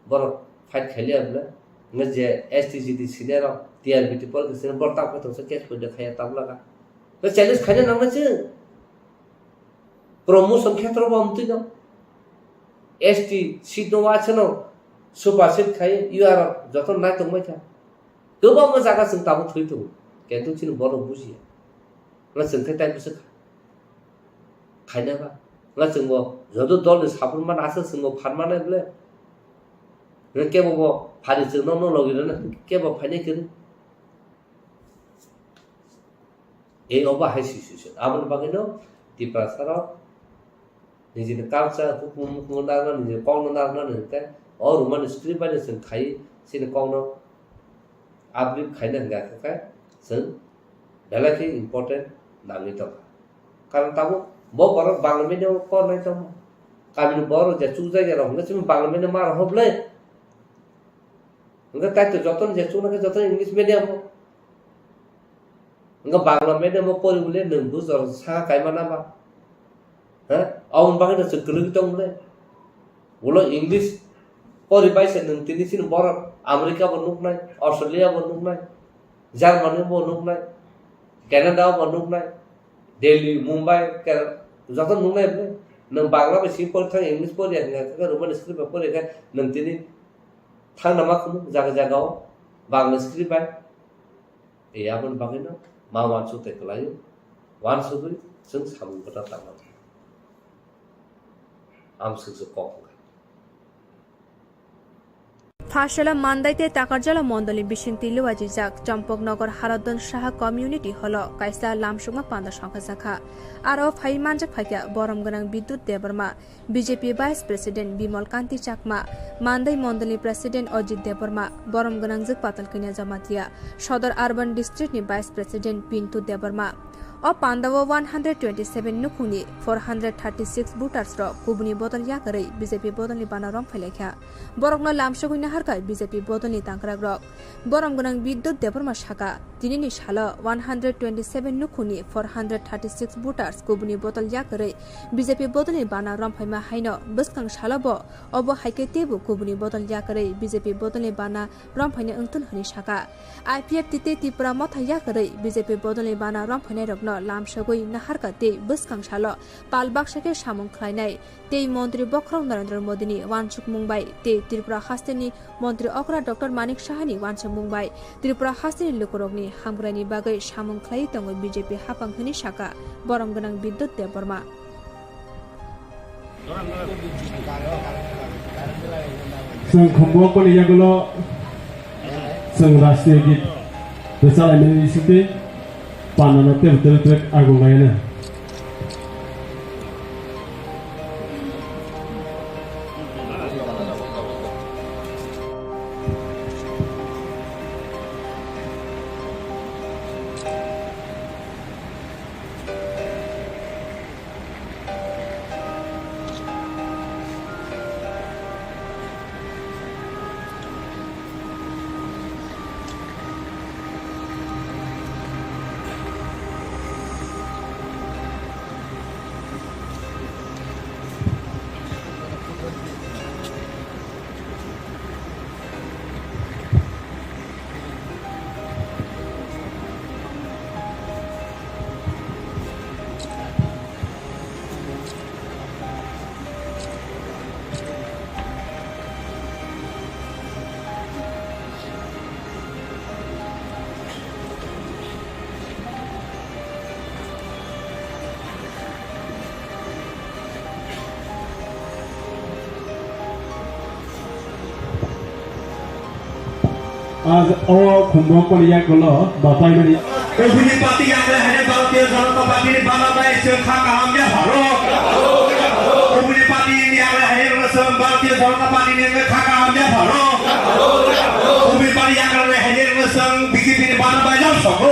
borok fight khailiya bwle. Nga je S T G D senior rok, T R B T politician borok tamo tongsa case point khaiya tabla ka. Nga challenge khaina nangna se. Promotion khetrobo amtwi no. S T seat no waisano super seat khai U R joto nai tongbai kha. Kwbangma jaga chwng tabuk thwi tongo. Kintu chini borok bujiya. Nga chwng khe tai bwswk khaina ba. Nga chwngbo joto dolni support mana aswk chwngbo phan manai bwle. Nga kebo bo phari chwng no no logi rwna kebo phainai kwrwi. Ei obo hai situation. Aboni bagwino Tiprasa rok nijini culture, hukumu, hukumu narwkna, nijini kokno narwkna hwnkhe o Roman script bai chwng khai chini kokno uplift khaina hwnkha khe chwng belai khe important nangwi tongkha. Karon tabuk bo borok Bangla medium o pornai tongma. Kamini borok je chukjak ya rok hwnkhe chini Bangla medium ma rok hoblai. Hwnkhe tai to jotono je chuknai khe jotono English medium o. Hwnkhe Bangla medium o pori bole nwng bujor saka kaima naba. Ha? Aboni bagwi no chwng kwlwgwi tong bole. Ulo English pori bai se nwng tini chini borok America bo nuknai, Australia bo nuknai, Germany bo nuknai, Canada bo nuknai, Delhi, Mumbai, Kerala, joto nuknai bole. Nwng Bangla bai simi pori thang English pori ya hwnkhe Roman script bai pori ya khe nwng tini thangna ma khunu jaga jaga o Bangla script bai. E aboni bagwino ma uansuk tei kwlaio, uansugwi chwng samung kwtal tangmani. Amswk se kok wngkha. Pharsela Mandai tei Takarjala mondolni bisingtwi luajijak Champaknagar Haradhan Saha Community Hall-o kaisa lamsukma panda songkhajakha. Aro phai manjak phaikha borom gwnang Bidyut Debbarma, B J P Vice President Bimal Kanti Chakma, Mandai Mondolni President Ajit Debbarma, borom gwnangjwk Patal Kanya Jamatia, Sodor Urban District ni Vice President Pintu Debbarma. O pandao one hundred twenty-seven nukhungni four hundred thirty-six voters rok kubuni bodol yakarwi B J P bodolni bana romphailaikha. Borokno lamsogwi naharkha B J P bodolni tangkrakrok. Borom gwnang Bidyut Debbarma saka, tinini salo one hundred twenty-seven nukhungni four hundred thirty-six voters kubuni bodol yakarwi B J P bodolni bana romphaima haino bwskang salo bo obo hai khe teibo kubuni bodol yakarwi B J P bodolni bana romphaina wngthun hwnwi saka. I P F T tei Tipra Motha yakarwi B J P bodolni bana romphainairokno lamsogwi naharkha tei bwskang salo pal baksa khe samung khlainai tei Montri Bokhorok Narendra Modini uansukmung bai tei Tripura hasteni Montri Okra Doctor Manik Sahani uansukmung bai Tripura hasteni lukurokni hamkraini bagwi samung khlaiwi tongo B J P haphang hwnwi saka borom gwnang Bidyut Debbarma. Chwng khumbo poni yagulo chwng rashtriya git rwchalaimani bisingtwi pandano tebuk tebuk trek agung laino. Ah, o khumbo poni yagulo bapaimani. Ubuni party yagra hene Bharatiya Janata Party ni bana bai se kha kaham ya pharo. Ubuni party ni yagra hene rwsong Bharatiya Janata Party ni kha kaham ya pharo. Ubuni party yagra hene rwsong B J P ni bana bai lam soko.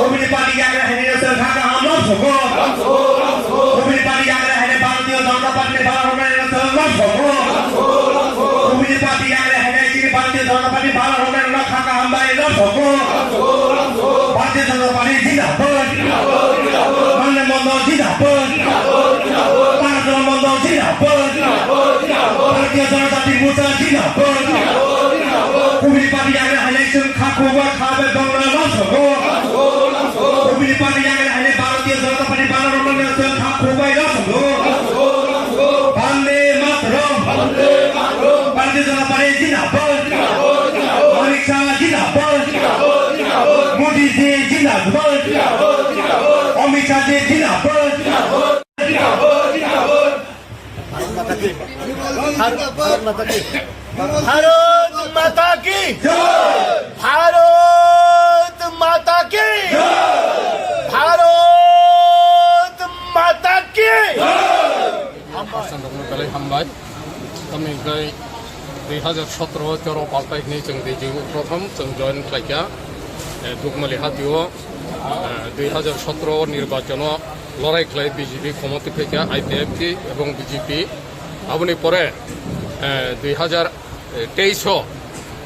Ubuni party yagra hene rwsong kha kaham lam soko. Ubuni party yagra hene Bharatiya Janata Party ni bana bai lam soko. Ubuni party yagra hene Bharatiya Janata Party bala rwmani rwna kha kaham bai no sogo. Bharatiya Janata Party jindabad. Mande mondo jindabad. Bharatiya mondo jindabad. Bharatiya Janata Party Morcha jindabad. Kubuni party yang haile chwng kha kubwa kha bai bangla no sogo. Kubuni party yang haile Bharatiya Janata Party bala rwmani rwna kha kubwa no sogo. Bande Mataram. Bharatiya Janata Party jindabad. Amit Shah jindabad. Modi ji jindabad. Amit Shah ji jindabad. Bharat Mata ki. Bharat Mata ki. Bharat Mata ki. Bharat Mata ki. Hasan rokno belai hambai. Tamni hwnkhe dui hajar sotro choro paltai hwnwi chwng D J U prothom chwng join khlaikha, eh, Dukmali hatio, eh, dui hajar sotro nirbachono lorai khlai B J P khomoti phaikha, I P F T ebong B J P. Aboni pore, eh, dui hajar teis o,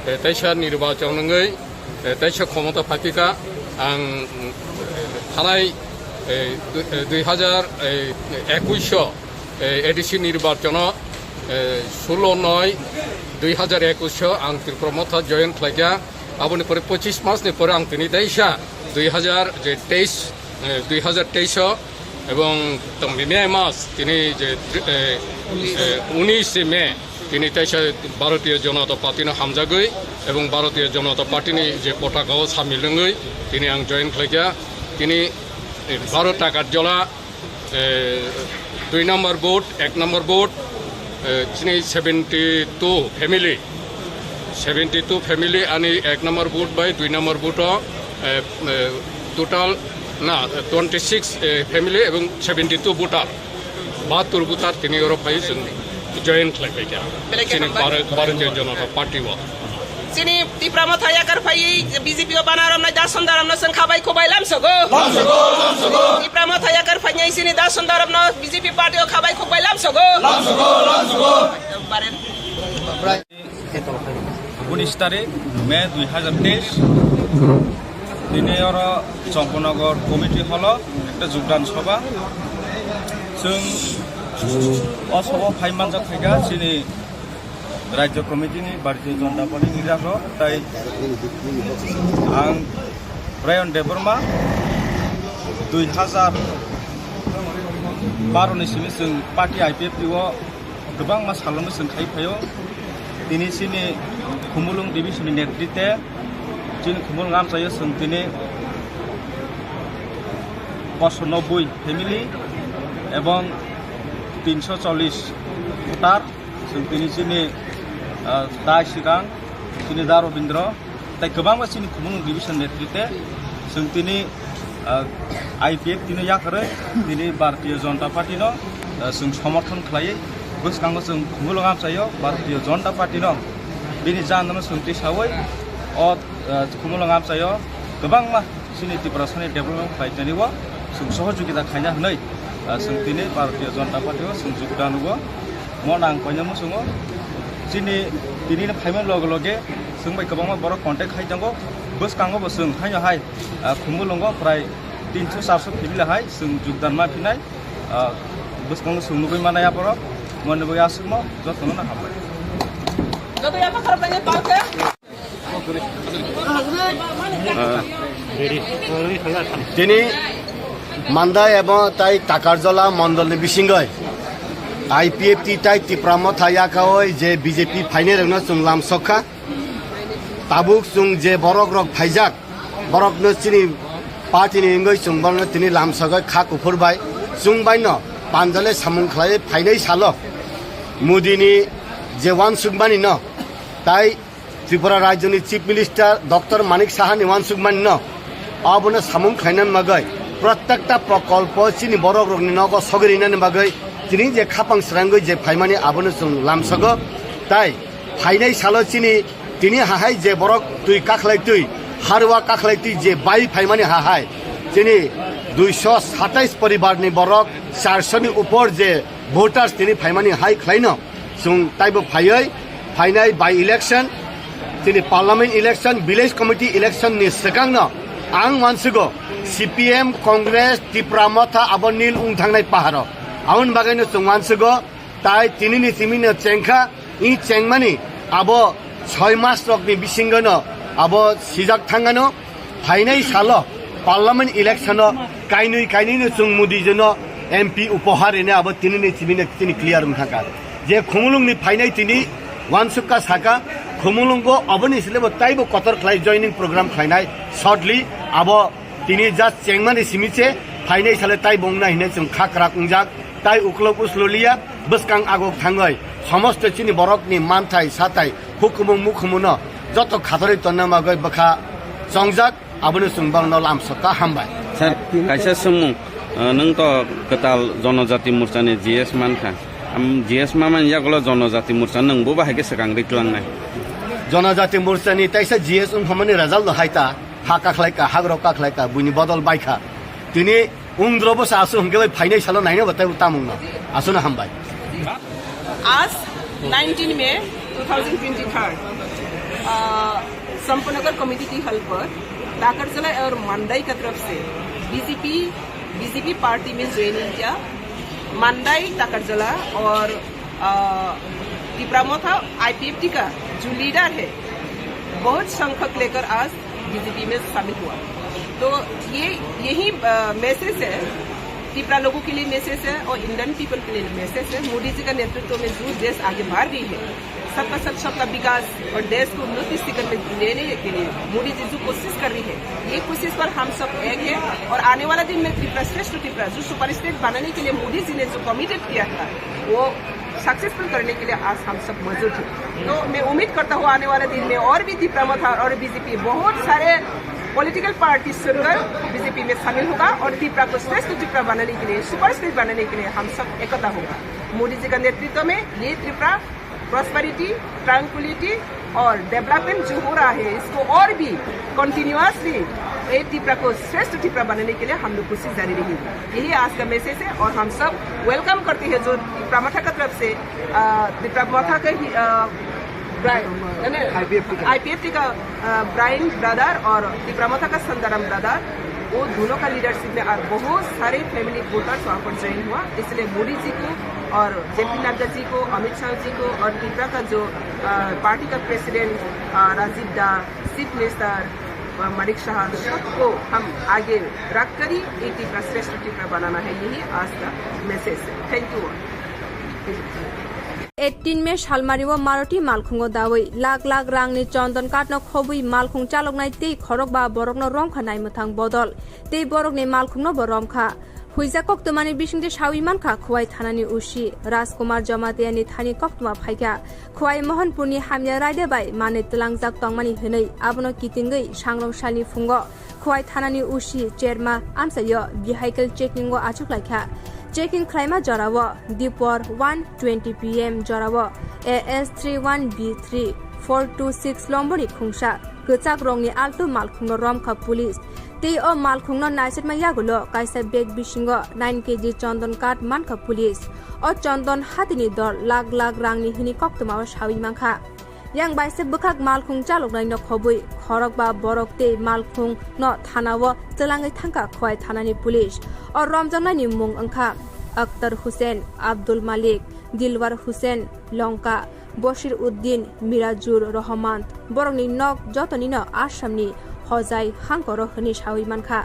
eh, teisa nirbachon wngwi, eh, teisa khomota phaikha. Ang, eh, thanai, eh, du-, eh, dui hajar, eh, ekuis o, eh, A D C nirbachono, eh, sullo noi dui hajar ekuis o ang Tripura Motha join khlaikha. Aboni pore pochis mas ni pore ang tini teisa dui hajar je teis, eh, dui hajar teis o ebong tongni May mas tini je, eh, eh, unis May tini teisa Bharatiya Janata Party no hamjagwi ebong Bharatiya Janata Party ni je potaka o samil wngwi tini ang join khlaikha. Tini, eh, baro takar jola, eh, dui number booth, ek number booth, eh, chini seventy two family, seventy two family ani ek number booth bai dui number booth o, eh, eh, total na twenty six, eh, family ebong seventy two voter, bahattur voter tini oro phai chwng join khlai phaikha. Belai khe chini hambai. Bhar-, Bharatiya Janata Party o. Chini Tipra Motha yakar phaiwi B J P o bana romnai Dason Daramno chwng khabai khubai lamsogo. Lamsogo, lamsogo. Tipra Motha yakar phainai chini Dason Daramno B J P party o khabai khubai lamsogo. Lamsogo, lamsogo. Baren. Unis tarik May dui hajar teis. Tini oro Chomponagar committee hall o ekta jogdan sobha. Chwng o sobha phai manjak khaikha chini Rajya Committee ni Bharatiya Janata Party ni leader rok, tai ang Brian Debbarma dui hajar baro ni simi chwng party I P F T o kwbangma salongo chwng khai phaio. Tini chini Khumulwng division ni netrite chini Khumulwng amchaio chwng tini poso nobboi family ebong tinso chollish voter. Chwng tini chini, ah, dai swkang, chini da Robindra, tai kwbangma chini Khumulwng division netrite chwng tini, ah, I P F T no yakarwi tini Bharatiya Janata Party no, ah, chwng somorthon khlaiwi bwskango chwng Khumulwng amchaio Bharatiya Janata Party no bini jandano chwng tisawi o, ah, Khumulwng amchaio kwbangma chini Tiprasani development khlainani o chwng sohojogita khaina hwnwi, ah, chwng tini Bharatiya Janata Party o chwng jogdan rwo. Mo nang koina muchungo chini tini no phaima loge loge chwng bai kwbangma borok contact khai tongo. Bwskango bo chwng haino hai, ah, Khumulwngo prai tinso charso family hai chwng jogdan ma phinai, ah, bwskango chwng nugwi manai aborok. Moni bo aswkno jotono no hambai. Tini Mandai ebong tai Takarjola mondolni bisingoi I P F T tai Tipra Motha yakaoi je B J P phainairokno chwng lamsokha. Tabuk chwng je borok rok phaijak, borokno chini party ni wngwi chwng borokno tini lamsogwi kha kuphur bai chwng baino panjale samung khlaiwi phainai salo Modi ni je uansukmani no tai Tripura Rajyoni Chief Minister Doctor Manik Saha ni uansukmani no abono samung khlainani bagwi, prottekta prokolpo chini borok rokni nogo sogwi rinani bagwi tini je khapang srangwi je phaimani abono chwng lamsogo. Tai phainai salo chini tini hahai je borok twi kakhlai twi, harwa kakhlai twi je bai phaimani hahai chini duiso satais poribar ni borok, charso ni upor je voters tini phaimani hai khlaino. Chwng taibo phaiwi phainai by election Tini parliament election, village committee election ni swkangno ang uansugo, C P M, Congress, Tipra Motha abo nil wng thangnai paharo. Aboni bagwino chwng uansugo, tai tinini simino chengkha, i chengmani abo soi mas rokni bisingono abo sijak thangano, phainai salo parliament election o kainwi kainwino chwng Modi jeno M P upohar rine abo tinini simino tini clear wng thangkha. Je Khumulungni phainai tini uansukha saka, Khumulungo aboni silebo taibo kotor khlai joining program khlainai shortly abo tini just chengmani simi se phainai sale taibo wngnai hinwi chwng kha kwrak wngjak, tai uklok uslo liya, bwskang agok thangwi somosto chini borokni manthai sathai hukumu mukhumuno joto khatorwi tonna bagwi bwkha chongjak. Abono chwng bangno lamsokha hambai. Sir, kaisa swngmung, uh, nwng to kwtal Jonojati Morchani G S mankha. Am, G S mamani yagulo Jonojati Morcha nwng bo bahai khe swkang ri tlangnai? Jonojati Morchani taisa G S wngphamani result no hai ta, ha kakhlai ka, hagro kakhlai ka, buini bodol bai kha. Tini wngdro bo sa asu hwnkhe bai phainai salo naina bo tei tamungno. Asuna hambai. आज नाइनटीन मई two thousand twenty three, अ, संपनगर कमेटी की हल पर ताकरजला और मंडई का तरफ से बीजेपी, बीजेपी पार्टी में ज्वाइनिंग किया। मंडई ताकरजला और, अ, तिपरा मोथा आईपीएफटी का जो लीडर है, बहुत संख्यक लेकर आज बीजेपी में शामिल हुआ। तो ये, यही, अ, मैसेज है, तिपरा लोगों के लिए मैसेज है और इंडियन पीपल के लिए मैसेज है। मोदी जी का नेतृत्व में जो देश आगे बढ़ रही है, सबका साथ सबका विकास और देश को उन्नति शिखर में लेने के लिए मोदी जी जो कोशिश कर रही है, ये कोशिश पर हम सब एक है। और आने वाला दिन में त्रिपुरा श्रेष्ठ त्रिपुरा जो सुपर स्टेट बनाने के लिए मोदी जी ने जो कमिटेड किया था, वो सक्सेसफुल करने के लिए आज हम सब मौजूद हैं। तो मैं उम्मीद करता हूँ आने वाले दिन में और भी तिपरा मथा और बीजेपी बहुत सारे पॉलिटिकल पार्टी छोड़कर बीजेपी में शामिल होगा और तिपरा को श्रेष्ठ तिपरा बनाने के लिए, सुपर स्टेट बनाने के लिए हम सब एकता होगा। मोदी जी का नेतृत्व में ये तिपरा प्रॉस्पेरिटी, ट्रैंक्विलिटी और डेवलपमेंट जो हो रहा है, इसको और भी कंटिन्यूअसली ये तिपरा को श्रेष्ठ तिपरा बनाने के लिए हम लोग कोशिश जारी रहेगी। यही आज का मैसेज है और हम सब वेलकम करते हैं जो तिपरा मथा का तरफ से, अ, तिपरा मथा के ही, अ, ब्राइन, यानी आईपीएफटी का। आईपीएफटी का, अ, ब्राइन ब्रदर और तिपरा मथा का संदाराम ब्रदर, वो दोनों का लीडरशिप में और बहुत सारे फैमिली वोटर्स वहाँ पर ज्वाइन हुआ। इसलिए मोदी जी को और जेपी नड्डा जी को, अमित शाह जी को और तिपरा का जो, अ, पार्टी का प्रेसिडेंट, अ, राजीव दा, चीफ मिनिस्टर, अ, मानिक शाह, सबको हम आगे रख कर ही एक तिपरा श्रेष्ठ तिपरा बनाना है, यही आज का मैसेज है। Thank you all. एट्टिन मे सालमारीव मारुति मालखुङो दावै लाख lakh rangni chondon kathno khobwi malkhung chaloknai tei khorokba borokno romkha naimwthang bodol tei borokni malkhungnobo romkha. Huijak koktwmani bisingtwi sawi mankha Khowai thanani O C Rajkumar Jamatiani thani koktwma phaikha. Khowai Mohanpurni hamya raida bai manwi twlangjak tongmani hwnwi abono kitingwi sangrong salni phungo Khowai thanani O C Cherma amchaio vehicle checking o achuk laikha. Checking khlaima jorao dipor one twenty P M jorao A S three one B three four two six lomboni khungsa kwchak rongni altu malkhungno romkha police. Tei o malkhungno naisakma yagulo kaisa bag bisingo nine K G chondon kath mankha police. O chondon hatini dor lakh lakh rangni hwnwi koktwmao sawi mankha. Yang bai se bwkhak malkhung chaloknaino khobwi khorokba borok tei malkhungno thanao twlangwi thangkha Khowai thanani police. O romjaknaini mung wngkha Akhtar Hussain, Abdul Malik, Dilwar Hussain, Longka, Bashir Uddin, Mirajur Rahman. Borokni nok jotonino Assamni Hojai hangkoro hwnwi sawi mankha.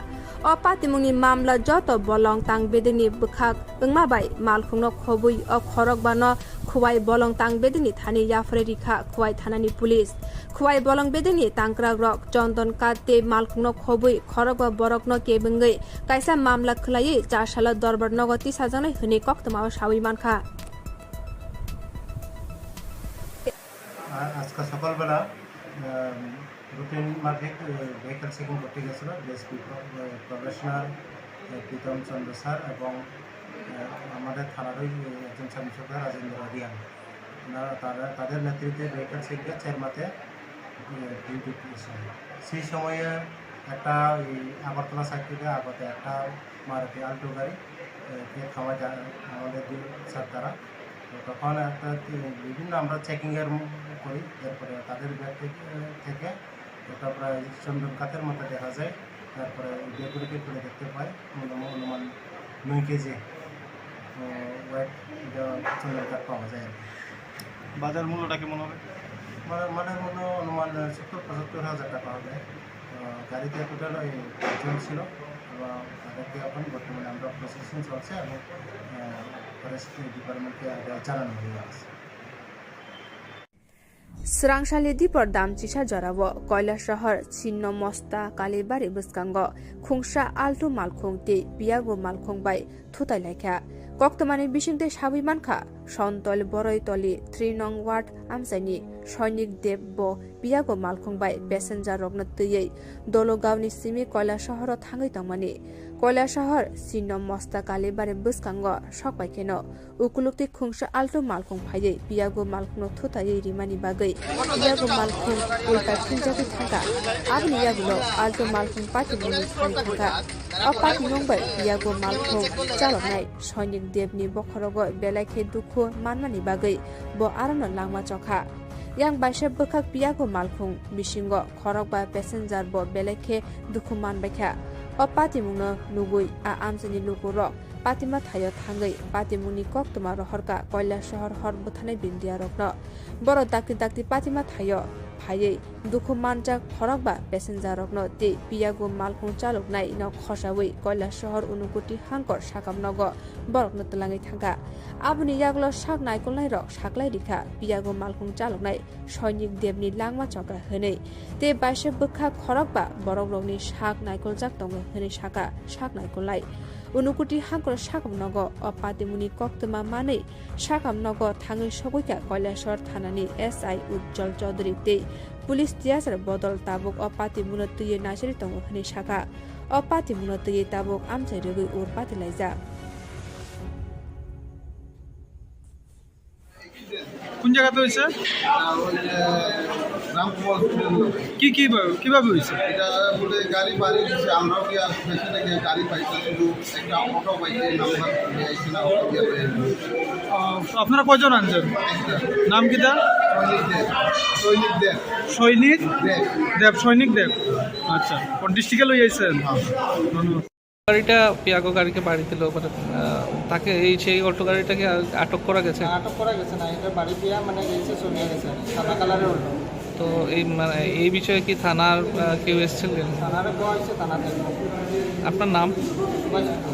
O patimungni mamla joto bolong tang bedekni bwkhak wngma bai malkhungno khobwi o khorokbano Khowai bolong tang bedekni thani yapharwi rikha Khowai thanani police. Khowai bolong bedekni tangkrakrok chondon kath tei malkhungno khobwi khorokba borokno kebengwi kaisa mamla khwlaiwi char salo dorbar nogo tisajaknai hwnwi koktwmao sawi mankha. আ-, আজকে সকালবেলা, আম, রুটিন মাফিক, এ, vehicle checking করতে গেছিল ডিএসপি প্র-, এ, প্রবেশনার, এ, প্রীতম চন্দ্র স্যার এবং, এ, আমাদের থানারই, এ, একজন সাব ইন্সপেক্টর রাজেন্দ্র রিয়াং। ওনারা, তারা, তাদের নেতৃত্বে ভেহিকল চেকিংয়ে চেরমাতে, এ, ডিউটি করেছিল। সেই সময়ে একটা ওই আগরতলা সাইড থেকে আগত একটা মারুতি আল্টো গাড়ি, এ, কে থামায় যা-, আমাদের দুই স্যার তারা। তখন একটা কি বিভিন্ন আমরা চেকিং এর ম-, করি, এরপরে তাদের ব্যাগ থেকে, থেকে এটা প্রায় চন্দন কাঠের মতো দেখা যায়। তারপরে ওই ব্যাগগুলোকে খুলে দেখতে পাই, অনুমান, অনুমান নয় কেজি, আহ, ওয়েট এটা চন্দন কাঠ পাওয়া যায় আর কি। বাজার মূল্যটা কেমন হবে? মানে, মানের মূল্য অনুমান সত্তর পঁচাত্তর হাজার টাকা হবে। আহ, গাড়িতে টোটাল ওই পাঁচজন ছিল এবং তাদেরকে এখন বর্তমানে আমরা প্রসেসিং চলছে এবং, আহ, ফরেস্ট ডিপার্টমেন্টকে আগে জানানো হয়ে গেছে। Srangsali dipor dam chisa jorao Koilasahar Chinno Mosta Kalibari bwskango khungsa altu malkhung tei piyago malkhung bai thutai laikha. Koktwmani bisingtwi sawi mankha, Sontol Boroitoli three nong ward amchaini Soinik Deb bo piyago malkhung bai passenger rokno twiwi Dologaoni simi Koilasaharo thangwi tongmani. Koilasahar Chinno Mosta Kalibari bwskango sokbai kheno ukuluk tei khungsa altu malkhung phaiwi piyago malkhungno thutaiwi rimani bagwi piyago malkhung ulta philjagwi thangkha. Aboni yagulo altu malkhung patimungni thangwi thangkha. O patimung bai piyago malkhung chaloknai Soinik Debni bokhorogo belai khe dukhu manmani bagwi bo arono langma chokha. Yang baisa bwkhak piyago malkhung bisingo khorokba passenger bo belai khe dukhu manbaikha. O patimungno nugwi a amchaini lukurok patima thaio thangwi patimungni koktwma rohorkha Koilasahar hor bwtharnai bindiyarokno. Borok dakti dakti patima thaio phaiwi dukhu manjak khorokba passenger rokno tei piyago malkhung chaloknai no khosawi Koilasahar Unukoti Hangkor sakam nogo borokno twlangwi thangkha. Aboni yagulo sak naikolnairok saklai rikha piyago malkhung chaloknai Soinik Debni langma chokha hwnwi tei baisa bwkha khorokba borokrokni sak naikoljak tongo hwnwi sakha sak naikolnai. Unukoti Hangkor sakam nogo o patimungni koktwma manwi sakam nogo thangwi sogwikha Koilasahar thanani S I Ujjwal Chaudhary tei police tiyasar bodol tabuk o patimungno twiwi naisari tongo hwnwi sakha. O patimungno twiwi tabuk amchai rwgwi ur patilaijak. কোন জায়গাতে হয়েছে? এটা ওই যে রামকুমার হোটেল। কি, কি ভাবে, কিভাবে হয়েছে? এটা বলে গাড়ি বাড়ি দিছে, আমরাও কি আর পেছনে গিয়ে গাড়ি পাইছি, শুধু একটা অটো পাইছি, নাম্বার দিয়ে এসে না অটো দিয়ে বের হয়েছে। আহ, আপনারা কয়জন আনছেন? একটা। নাম কি তার? সৈনিক দেব। সৈনিক দেব। সৈনিক দেব। দেব, সৈনিক দেব। আচ্ছা, কোন ডিস্ট্রিক্টে লই আইছেন? হ্যাঁ। ধন্যবাদ। গাড়িটা পিয়াগো গাড়িকে বাড়ি দিল, মানে, আহ, তাকে এই সেই অটো গাড়িটাকে আ-, আটক করা গেছে? না, আটক করা গেছে না, এটা বাড়ি দিয়া মানে গেছে, চলে গেছে, সাদা কালারের অটো। তো এই, মানে, এই বিষয়ে কি থানার, আহ, কেউ এসেছিলেন? থানারে দেওয়া হয়েছে, থানাতে। আপনার নাম? সুভাষ সিংহ।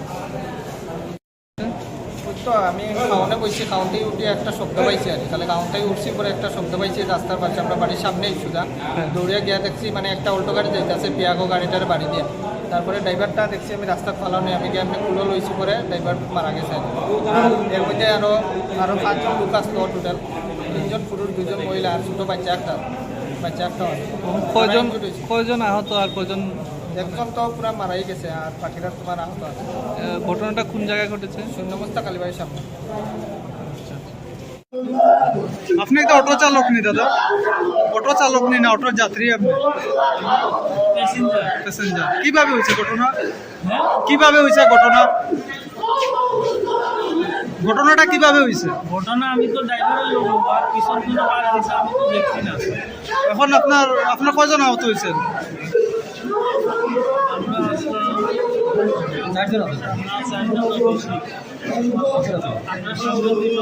ওই তো আমি খাওয়ানো বসছি, খাওয়াতেই উঠে একটা শব্দ পাইছি আর কি। তাহলে খাওয়াতেই উঠছি, পরে একটা শব্দ পাইছি রাস্তার পাশে, আমরা বাড়ির সামনেই সুজা। হ্যাঁ। দৌড়ে গিয়ে দেখছি মানে একটা অল্টো গাড়ি যাইতেছে, পিয়াগো গাড়িটার বাড়ি দিয়ে। তারপরে ড্রাইভারটা দেখছি আমি রাস্তার ফালানো, আমি গিয়ে এমনি কুলো লইছি, পরে ড্রাইভার মারা গেছে আর কি। এর মধ্যে আরো, আরো পাঁচজন লোক আসতো টোটাল, তিনজন পুরুষ, দুজন মহিলা আর ছোটো বাচ্চা একটা, বাচ্চা একটা হয়। কয়জন, কয়জন আহত আর কয়জন? একজন তো পুরা মারাই গেছে, আর বাকিরা তোমার আহত আছে। আহ, ঘটনাটা কোন জায়গায় ঘটেছে? শূন্য মস্তা কালীবাড়ির সামনে। আপনি একটা অটো চালক নি দাদা? অটো চালক নি না অটোর যাত্রী আপনি? প্যাসেঞ্জার। প্যাসেঞ্জার। কিভাবে হয়েছে ঘটনা? হ্যাঁ? কিভাবে হয়েছে ঘটনা? ঘটনাটা কিভাবে হয়েছে? ঘটনা আমি তো ড্রাইভারের লোক, আর পিছন কোনো কাজ হয়েছে আমি তো দেখছি না। এখন আপনার, আপনার কয়জন আহত হয়েছেন? আমরা আসলাম চারজন আহত। না, চারজন তো বেশি। আমরা সঙ্গে দিল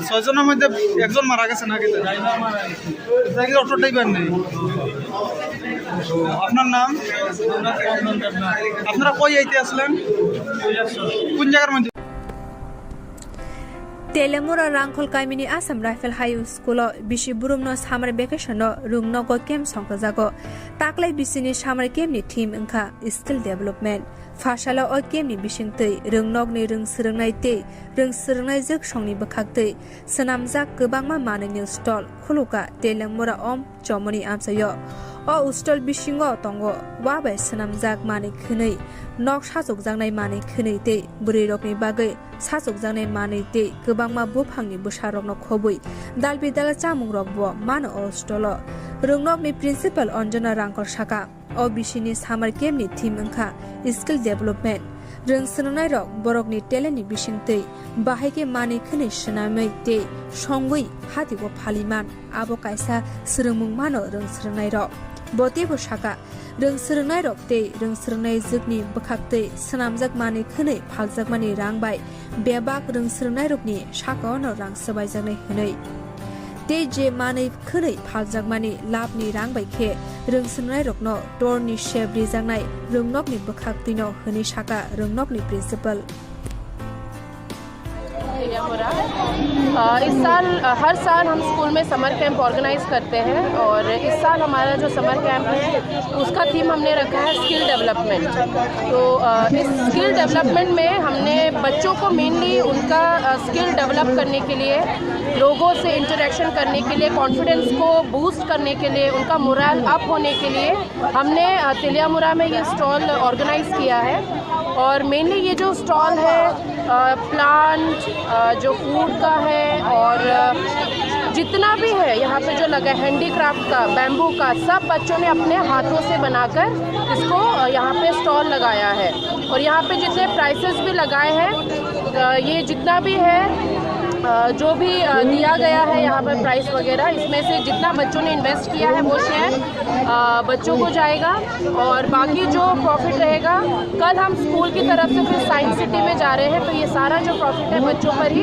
ছয়জনের মধ্যে একজন মারা গেছে নাকি? ড্রাইভার মারা গেছে। এটা কি অটো ড্রাইভার নেই? আপনার নাম? আপনারা কই আইতে আসলেন? কোন জায়গার মধ্যে? Telemura Rangkhol kamini Assam Rifle High School o bisi burumno summer vacation o rwngnogo camp songkhajago. Taklai bisini summer camp ni theme wngkha skill development. Phasalo o camp ni bisingtwi rwngnokni rwng swrwngnai tei rwng swrwngnai jwksongni bwkhaktwi swnamjak kwbangma manwini stall khulukha Telemura om chomoni amchaio. O stall bisingo tongo wa bai swnamjak manwi khwnwi, nok sachukjaknai manwi khwnwi tei bwrwirokni bagwi sachukjaknai manwi tei kwbangma buphangni bwsarokno khobwi dalbidal chamungrokbo mano o stall o. Rwngnokni principal Anjana Rangkol sakha, O bisini summer camp ni theme wngkha skill development. Rwng swrwngnairok borokni talent ni bisingtwi bahai khe manwi khwnwi swnamwi tei songwi hati o phaliman, abo kaisa swrwngmung mano rwng swrwngnairok. Bo teibo sakha, rwng swrwngnairok tei rwng swrwngnai jwkni bwkhaktwi swnamjak manwi khwnwi phaljakmani rang bai bebak rwng swrwngnairokni sakao no rang swbaijaknai hwnwi. Tei je manwi khwnwi phaljakmani labni rang bai khe rwng swrwngnairokno torni sep rijaknai rwngnokni bwkhaktwino hwnwi sakha rwngnokni principal. अ, इस साल, अ, हर साल हम स्कूल में summer camp organise करते हैं और इस साल हमारा जो समर कैंप है, उसका थीम हमने रखा है स्किल डेवलपमेंट। तो, अ, इस स्किल डेवलपमेंट में हमने बच्चों को मेनली उनका, अ, स्किल डेवलप करने के लिए, लोगों से इंटरेक्शन करने के लिए, कॉन्फिडेंस को बूस्ट करने के लिए, उनका मोरल अप होने के लिए हमने, अ, तेलियामुरा में ये स्टॉल ऑर्गेनाइज किया है। और मेनली ये जो स्टॉल है, अ, प्लांट, अ, जो फूड का है और, अ, जितना भी है यहाँ पे जो लगा है हैंडीक्राफ्ट का, बैम्बू का, सब बच्चों ने अपने हाथों से बनाकर इसको, अ, यहाँ पे स्टॉल लगाया है। और यहाँ पे जितने प्राइसेस भी लगाए हैं, अ, ये जितना भी है, अ, जो भी, अ, दिया गया है यहाँ पर प्राइस वगैरह, इसमें से जितना बच्चों ने इन्वेस्ट किया है वो शेयर, अ, बच्चों को जाएगा और बाकी जो प्रॉफिट रहेगा, कल हम स्कूल की तरफ से फिर साइंस सिटी में जा रहे हैं, तो ये सारा जो प्रॉफिट है बच्चों पर ही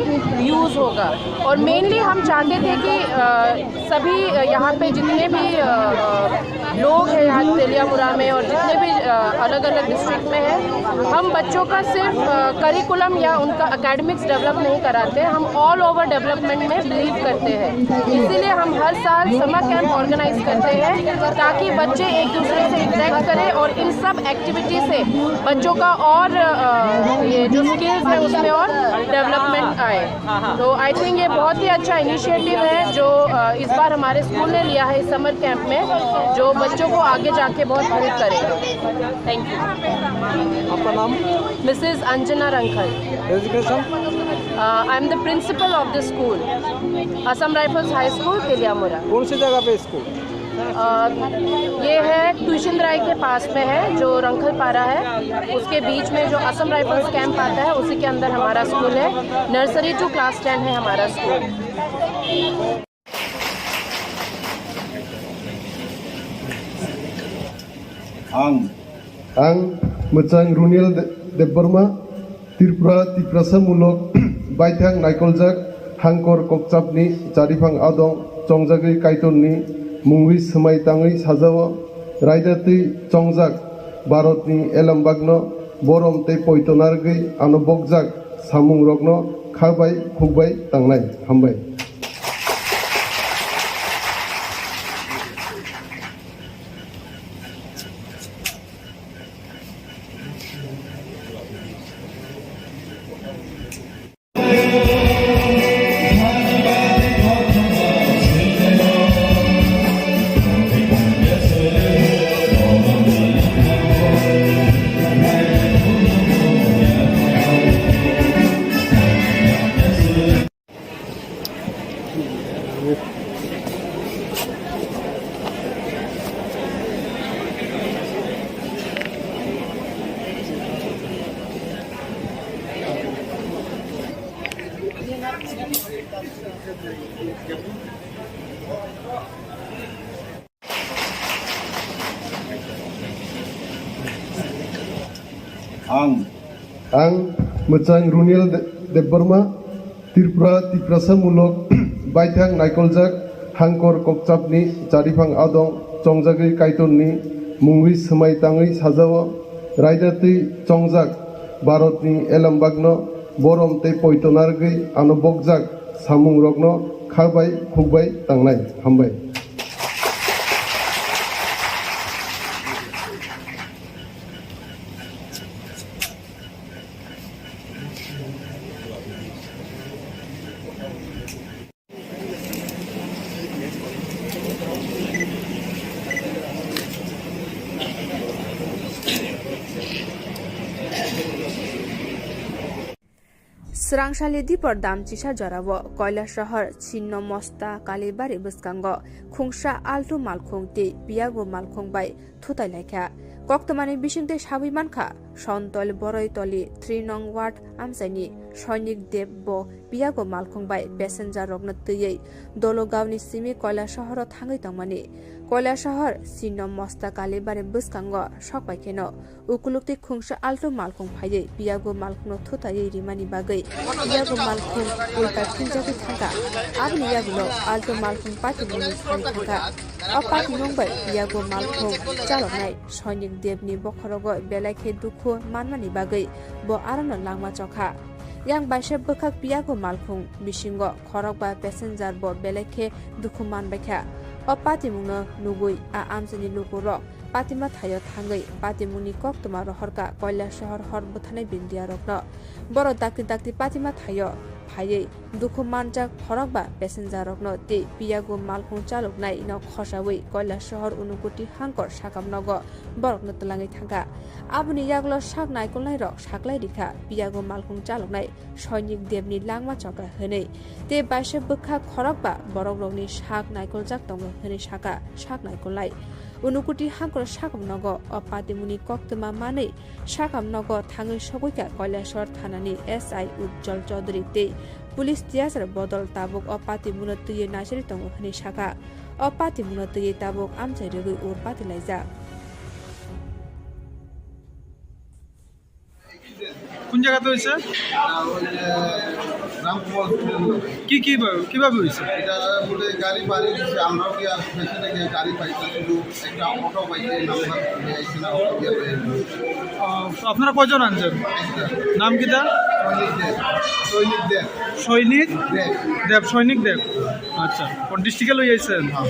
यूज़ होगा। और मेनली हम चाहते थे कि, अ, सभी, अ, यहाँ पे जितने भी, अ, अ, लोग हैं यहाँ तेलियामुरा में और जितने भी, अ, अलग-अलग डिस्ट्रिक्ट में हैं, हम बच्चों का सिर्फ, अ, करिकुलम या उनका एकेडमिक्स डेवलप नहीं कराते, हम ऑल ओवर डेवलपमेंट में बिलीव करते हैं। इसीलिए हम हर साल समर कैंप ऑर्गेनाइज करते हैं, ताकि बच्चे एक दूसरे से इंटरेक्ट करें और इन सब एक्टिविटी से बच्चों का और, अ, ये जो स्किल्स है उसमें और डेवलपमेंट आए। तो आई थिंक ये बहुत ही अच्छा इनिशिएटिव है जो, अ, इस बार हमारे स्कूल ने लिया है इस समर कैंप में, जो बच्चों को आगे जाके बहुत हेल्प करेगा। Thank you. आपका नाम? मिसेस अंजना रंखल। Designation? Uh, I am the principal of the school, Assam Rifles High School, Teliamura. कौन सी जगह पे स्कूल? अ, ये है ट्यूशन राय के पास में है, जो रंखलपारा है, उसके बीच में जो असम राइफल्स कैंप आता है, उसी के अंदर हमारा स्कूल है। नर्सरी टू क्लास टेन है हमारा school. Ang Ang Mwchang Runiel De-, Debbarma, Tripura Tiprasa mulok baithang naikoljak hangkor kokchapni chariphang adong chongjagwi Kaitorni mungwi swmai tangwi sajao, raida twi chongjak Bharatni elembakno borom tei poito narwgwi ano bokjak samungrokno kha bai khuk bai tangnai. Hambai. Ang. Ang Mwchang Runiel De-, Debbarma, Tripura Tiprasa mulok baithang naikoljak hangkor kokchapni chariphang adong chongjagwi Kaitorni mungwi swmai tangwi sajao, raida twi chongjak Bharatni elembakno borom tei poito narwgwi ano bokjak samungrokno kha bai khuk bai tangnai. Hambai. Chwrangsali dipor dam chisa jorao Koilasahar Chinno Mosta Kalibari bwskango khungsa altu malkhung tei piyago malkhung bai thutai laikha. Koktwmani bisingtwi sawi mankha, Sontol Boroitoli three nong ward amchaini Soinik Deb bo piyago malkhung bai passenger rokno twiwi Dologaoni simi Koilasaharo thangwi tongmani. Koilasahar Chinno Mosta Kalibari bwskango sokpai kheno ukuluk tei khungsa altu malkhung phaiwi piyago malkhungno thutaiwi rimani bagwi piyago malkhung ulta philjagwi thangkha. Aboni yagulo altu malkhung patimungni sari thangkha. O patimung bai piyago malkhung chaloknai Soinik Debni bokhorogo belai khe dukhu manmani bagwi bo arono langma chokha. Yang baisa bwkhak piyago malkhung bisingo khorokba passenger bo belai khe dukhu manbaikha. O patimungno nugwi a amchaini lukurok patima thaio thangwi patimungni koktwma rohorkha Koilasahar hor bwtharnai bindiyarokno. Borok dakti dakti patima thaio phaiwi dukhu manjak khorokba passenger rokno tei piyago malkhung chaloknai no khosawi Koilasahar Unukoti Hangkor sakam nogo borokno twlangwi thangkha. Aboni yagulo sak naikolnai rok saklai rikha piyago malkhung chaloknai Soinik Debni langma chokha hwnwi tei baisa bwkha khorokba borokrokni sak naikoljak tongo hwnwi sakha sak naikolnai. Unukoti Hangkor sakam nogo o patimungni koktwma manwi sakam nogo thangwi sogwikha Koilasahar thanani S I Ujjwal Chaudhary tei police tiyasar bodol tabuk o patimungno twiwi naisari tongo hwnwi sakha. O patimungno twiwi tabuk amchai rwgwi ur patilaijak. কোন জায়গাতে হয়েছে? এটা ওই যে রামকুমার হোটেল। কি কি ভাবে, কিভাবে হয়েছে? এটা বলে গাড়ি বাড়ি দিছে, আমরাও কি আর পেছনে গিয়ে গাড়ি পাইছি, শুধু একটা অটো পাইছি, নাম্বার দিয়ে আইছে না, অটো দিয়ে বের হয়েছে। আহ, তো আপনারা কয়জন আনছেন? একটা। নাম কি তার? সৈনিক দেব। সৈনিক দেব। সৈনিক দেব। দেব, সৈনিক দেব। আচ্ছা, কোন ডিস্ট্রিক্টে লই আইছেন? হ্যাঁ।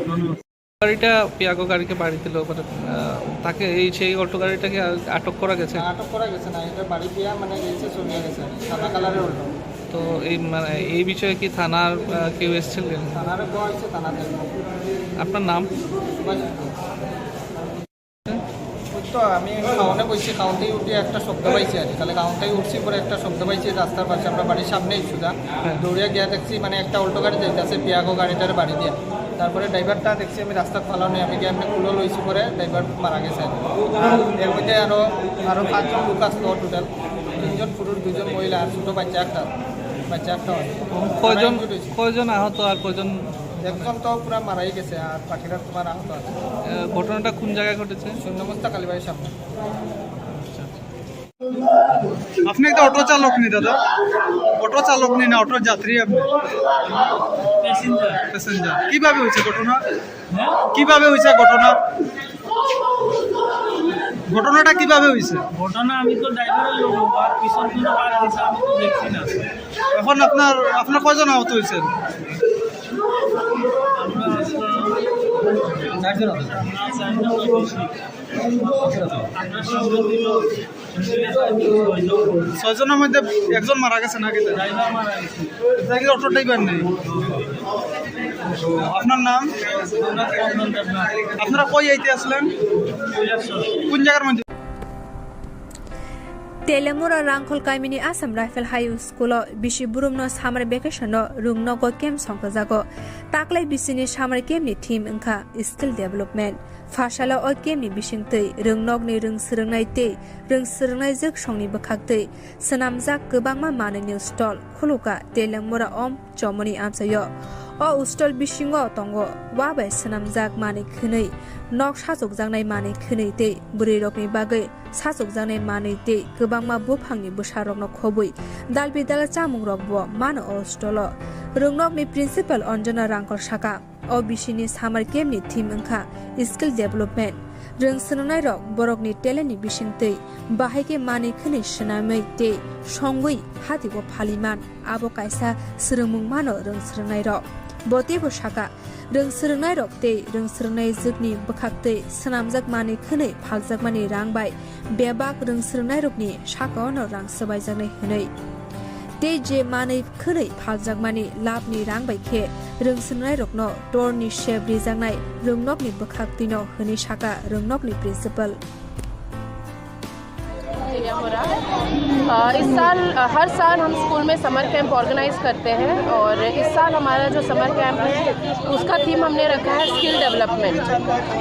ধন্যবাদ। গাড়িটা পিয়াগো গাড়িকে বাড়ি দিল, মানে, আহ, তাকে এই সেই অল্টো গাড়িটাকে আ-, আটক করা গেছে? না, আটক করা গেছে না, এটা বাড়ি দিয়া মানে গেছে, চলে গেছে, সাদা কালারের অল্টো। তো এই, মানে, এই বিষয়ে কি থানার, আহ, কেউ এসেছিলেন? থানারে কওয়া হয়েছে, থানা থেকে। আপনার নাম? সুভাষ সিংহ। ওই তো আমি খাওয়ানো বইছি, খাওয়াতেই উঠে একটা শব্দ পাইছি আর কি। তাহলে খাওয়াতেই উঠছি, পরে একটা শব্দ পাইছি রাস্তার পাশে, আমরা বাড়ির সামনেই সুজা। হ্যাঁ। দৌড়িয়া গিয়া দেখছি মানে একটা অল্টো গাড়ি যাইতেছে, পিয়াগো গাড়িটার বাড়ি দিয়া। তারপরে ড্রাইভারটা দেখছি আমি রাস্তাত ফালানো, আমি গিয়ে এমনি কুলো লইছি, পরে ড্রাইভার মারা গেছে আর কি। আর এর মধ্যে আরো, আরো পাঁচজন লোক আসলো টোটাল, তিনজন পুরুষ, দুইজন মহিলা আর ছোট বাচ্চা একটা, বাচ্চা একটা হয়। কয়জন, তারা injured হয়েছে। কয়জন আহত আর কয়জন? একজন তো পুরা মারাই গেছে, আর বাকিরা তোমার আহত আছে। আহ, ঘটনাটা কোন জায়গায় ঘটেছে? শূন্য মস্তা কালীবাড়ির সামনে। আপনি একটা অটো চালক নি দাদা? অটো চালক নি না অটোর যাত্রী আপনি? প্যাসেঞ্জার। প্যাসেঞ্জার। কিভাবে হয়েছে ঘটনা? হ্যাঁ? কিভাবে হয়েছে ঘটনা? ঘটনাটা কিভাবে হয়েছে? ঘটনা আমি তো ড্রাইভারের লোক, আর পিছন কোনো কার হয়েছে আমি তো দেখছি না। এখন আপনার, আপনার কয়জন আহত হয়েছেন? আমরা আসলাম চারজন আহত। না, চারজন তো বেশি। আমরা সঙ্গে ছিল ছয়জনের মধ্যে একজন মারা গেছে নাকি? ড্রাইভার মারা গেছে। এটা কি অটো ড্রাইভার নেই? আপনার নাম? আপনারা কই আইতে আসলেন? কোন জায়গার মধ্যে? Telemura Rangkhol kamini Assam Rifle High School o bisi burumno summer vacation no rwngnogo camp songkhajago. Taklai bisini summer camp ni theme wngkha skill development. Phasalo o camp ni bisingtwi rwngnokni rwng swrwngnai tei rwng swrwngnai jwksongni bwkhaktwi swnamjak kwbangma manwini stall khulukha Telemura Om Chomoni amchaio. O stall bisingo tongo wa bai swnamjak manwi khwnwi, nok sachukjaknai manwi khwnwi tei bwrwirokni bagwi sachukjaknai manwi tei kwbangma buphangni bwsarokno khobwi dalbidal chamungrokbo mano o stall-o. Rwngnokni principal Anjana Rangkol saka, O B C ni summer camp ni theme wngkha skill development. Rwng swnamnairok borokni talent ni bisingtwi bahai khe manwi khwnwi swnamwi tei songwi hati bo phaliman, abo kaisa swrwngmung mano rwng swnamnairok. Bo teibo saka, rwng swnamnairok tei rwng swnamnai jwkni bwkhaktwi swnamjak manwi khwnwi phaljakmani rang bai bebak rwng swnamnairokni sakao no rang swbaijaknai hwnwi. Tei je manwi khwnwi phaljakmani labni rang bai khe rwng swnamnairokno torni sep rijaknai rwngnokni bwkhaktwino hwnwi saka rwngnokni principal. Telemura, अ, इस साल, अ, हर साल हम स्कूल में summer camp organise करते हैं और इस साल हमारा जो समर कैंप है, उसका थीम हमने रखा है स्किल डेवलपमेंट।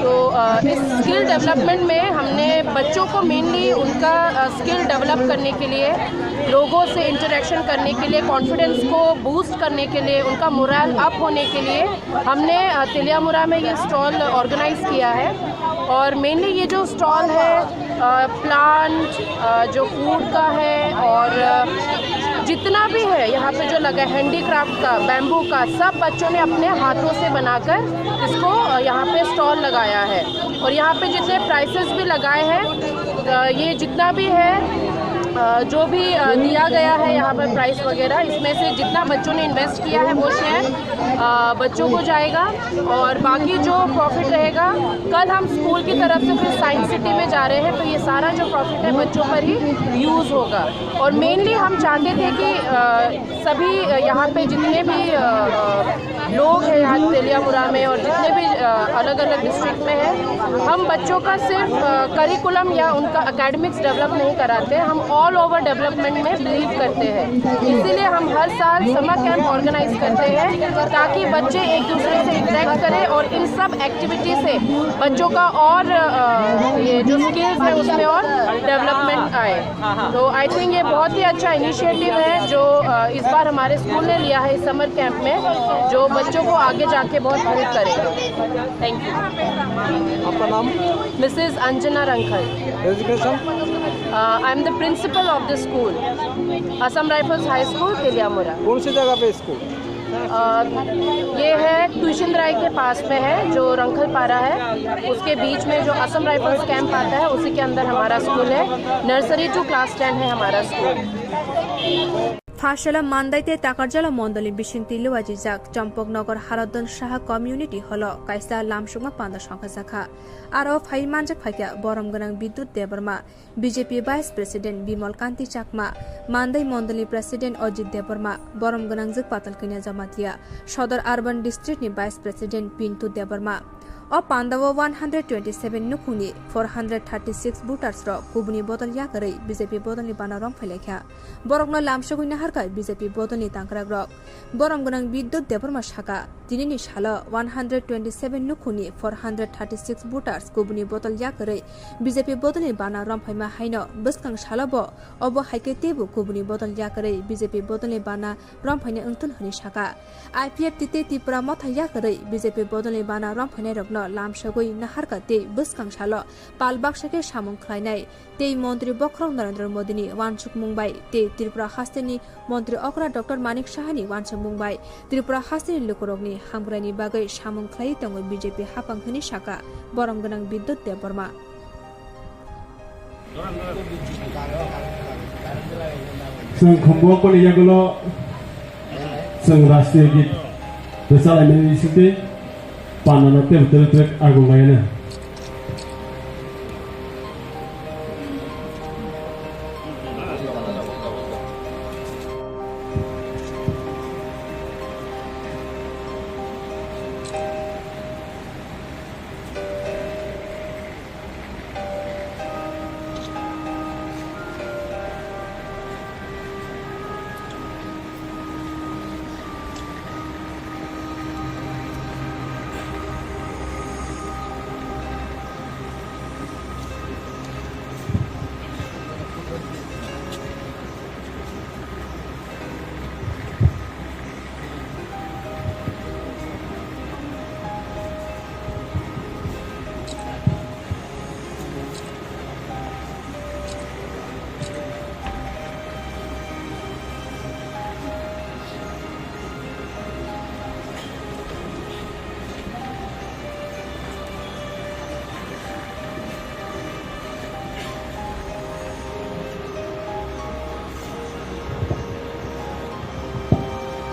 तो, अ, इस स्किल डेवलपमेंट में हमने बच्चों को मेनली उनका, अ, स्किल डेवलप करने के लिए, लोगों से इंटरेक्शन करने के लिए, कॉन्फिडेंस को बूस्ट करने के लिए, उनका मोरल अप होने के लिए हमने, अ, तेलियामुरा में ये स्टॉल ऑर्गेनाइज किया है। और मेनली ये जो स्टॉल है, अ, प्लांट, अ, जो फूड का है और, अ, जितना भी है यहाँ पे जो लगा है, हैंडीक्राफ्ट का, बैम्बू का, सब बच्चों ने अपने हाथों से बनाकर इसको, अ, यहाँ पे स्टॉल लगाया है। और यहाँ पे जितने प्राइसेस भी लगाए हैं, अ, ये जितना भी है, अ, जो भी, अ, दिया गया है यहाँ पर प्राइस वगैरह, इसमें से जितना बच्चों ने इन्वेस्ट किया है वो शेयर, अ, बच्चों को जाएगा और बाकी जो प्रॉफिट रहेगा, कल हम स्कूल की तरफ से फिर साइंस सिटी में जा रहे हैं, तो ये सारा जो प्रॉफिट है बच्चों पर ही यूज़ होगा। और मेनली हम चाहते थे कि, अ, सभी, अ, यहाँ पे जितने भी, अ, अ, लोग हैं यहाँ तेलियामुरा में और जितने भी, अ, अलग-अलग डिस्ट्रिक्ट में हैं, हम बच्चों का सिर्फ, अ, करिकुलम या उनका एकेडमिक्स डेवलप नहीं कराते, हम ऑल ओवर डेवलपमेंट में बिलीव करते हैं। इसीलिए हम हर साल समर कैंप ऑर्गेनाइज करते हैं, ताकि बच्चे एक दूसरे से इंटरेक्ट करें और इन सब एक्टिविटी से बच्चों का और, अ, ये जो स्किल्स है उसमें और डेवलपमेंट आए। तो आई थिंक ये बहुत ही अच्छा इनिशिएटिव है जो, अ, इस बार हमारे स्कूल ने लिया है इस समर कैंप में, जो बच्चों को आगे जाके बहुत हेल्प करेगा। Thank you. आपका नाम? मिसेस अंजना रंखल। Education? I am the principle of the school, Assam rifles high school Teliamura. कौन सी जगह पे स्कूल? अ, ये है तुइशिंद्राई के पास में है, जो रंखलपारा है, उसके बीच में जो असम राइफल्स कैंप आता है, उसी के अंदर हमारा स्कूल है। नर्सरी टू क्लास टेन है हमारा school. Pharsala Mandai tei Takarjala mondolni bisingtwi luajijak Champaknagar Haradhan Saha Community Hall-o kaisa lamsukma panda songkha jakha. Aro phai manjak phaikha borom gwnang Bidyut Debbarma, B J P Vice President Bimal Kanti Chakma, Mandai Mondolni President Ajit Debbarma, borom gwnangjwk Patal Kanya Jamatia, Sodor Urban District ni Vice President Pintu Debbarma. O pandao one hundred twenty-seven nukhungni four hundred thirty-six voters rok kubuni bodol yakarwi B J P bodolni bana romphailaikha. Borokno lamsogwi naharkha B J P bodolni tangkrakrok. Borom gwnang Bidyut Debbarma saka, tinini salo one hundred twenty-seven nukhungni four hundred thirty-six voters kubuni bodol yakarwi B J P bodolni bana romphaima haino bwskang salo bo obo hai khe teibo kubuni bodol yakarwi B J P bodolni bana romphaina wngthun hwnwi saka. I P F T tei Tipra Motha yakarwi B J P bodolni bana romphainairokno lamsogwi naharkha tei bwskang salo pal baksa khe samung khlainai tei Montri Bokhorok Narendra Modini uansukmung bai tei Tripura hasteni Montri okra Doctor Manik Sahani uansukmung bai Tripura hasteni lukurokni hamkraini bagwi samung khlaiwi tongo B J P haphang hwnwi saka borom gwnang Bidyut Debbarma. Chwng khumbo koni yagulo chwng rashtriya git rwchalaimani bisingtwi panano tebo tebo trek agung laino.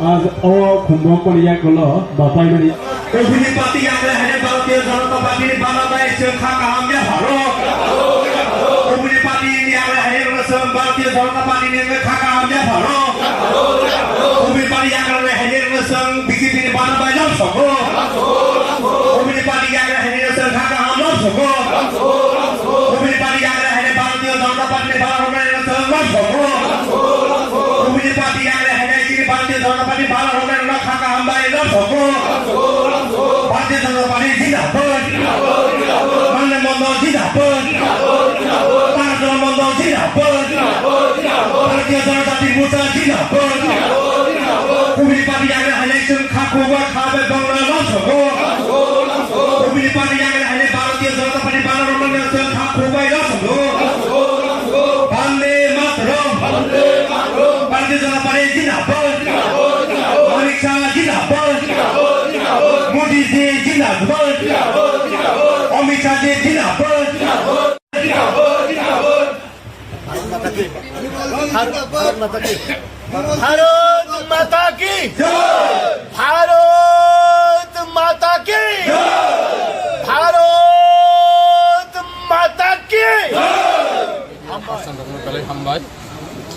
Aaj o khumbo koni yagulo bapai mani. Ubuni party yagra hene Bharatiya Janata Party ni bana bai chwng kha kaham ya pharo. Ubuni party yagra hene rwsong Bharatiya Janata Party ni kha kaham ya pharo. Ubuni party yagra hene rwsong B J P ni bana bai lom sogo. Ubuni party yagra hene rwsong kha kaham lom sogo. Ubuni party yagra hene Bharatiya Janata Party ni bana bai lom sogo. Bharatiya Janata Party bana romnai rwna kha kaham bai lamsogo. Bharatiya Janata Party jindabad. Mande Mondol jindabad. Tarjula Mondol jindabad. Bharatiya Janata Party Morcha jindabad. Kubuni party yagra hainai chwng kha kuba kha bai bangla lamsogo. Kubuni party yagra hainai Bharatiya Janata Party bana romnai rwna chwng kha kubai lamsogo. Bande Mataram. Bharatiya Janata Party jindabad. Amit Shah jindabad. Modi ji jindabad. Amit Shah ji jindabad. Bharat Mata ki. Bharat Mata ki. Bharat Mata ki. Bharat Mata ki. Hasan rokno belai hambai.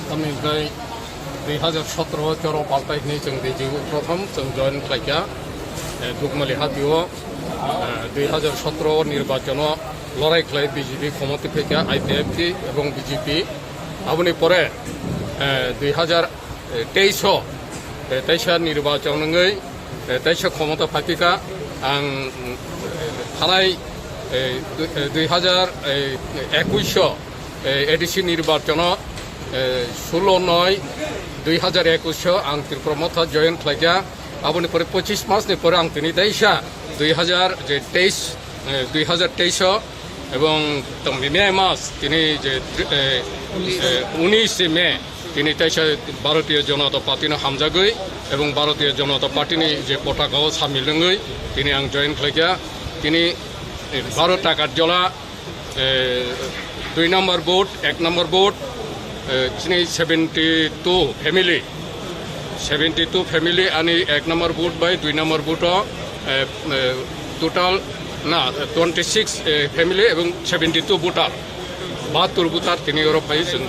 Tamni hwnkhe dui hajar sotro choro paltai hwnwi chwng digi prothom chwng join khlaikha, eh, Dukmali hatio, eh, dui hajar sotro nirbachono lorai khlai B J P khomoti phaikha, I P F T ebong B J P. Aboni pore, eh, dui hajar teis o, eh, teisa nirbachon wngwi, eh, teisa khomota phaikha ang, mm, thanai, eh, du-, eh, dui hajar ekush o, eh, A D C nirbachono, eh, sulo noi dui hajar ekush o ang Tipra Motha join khlaikha. Aboni pore pochis mas ni pore ang tini teisa dui hajar je teis, eh, dui hajar teis o ebong tongni May mas tini je, eh, eh, unis May tini teisa Bharatiya Janata Party no hamjagwi ebong Bharatiya Janata Party ni je potaka o samil wngwi tini ang join khlaikha. Tini, eh, Bharot Takarjola, eh, dui number booth, ek number booth, eh, chini seventy two family, seventy two family ani ek number booth bai dui number booth o, eh, eh, total na twenty six, eh, family ebong seventy two voter, bahattur voter tini oro phai chwng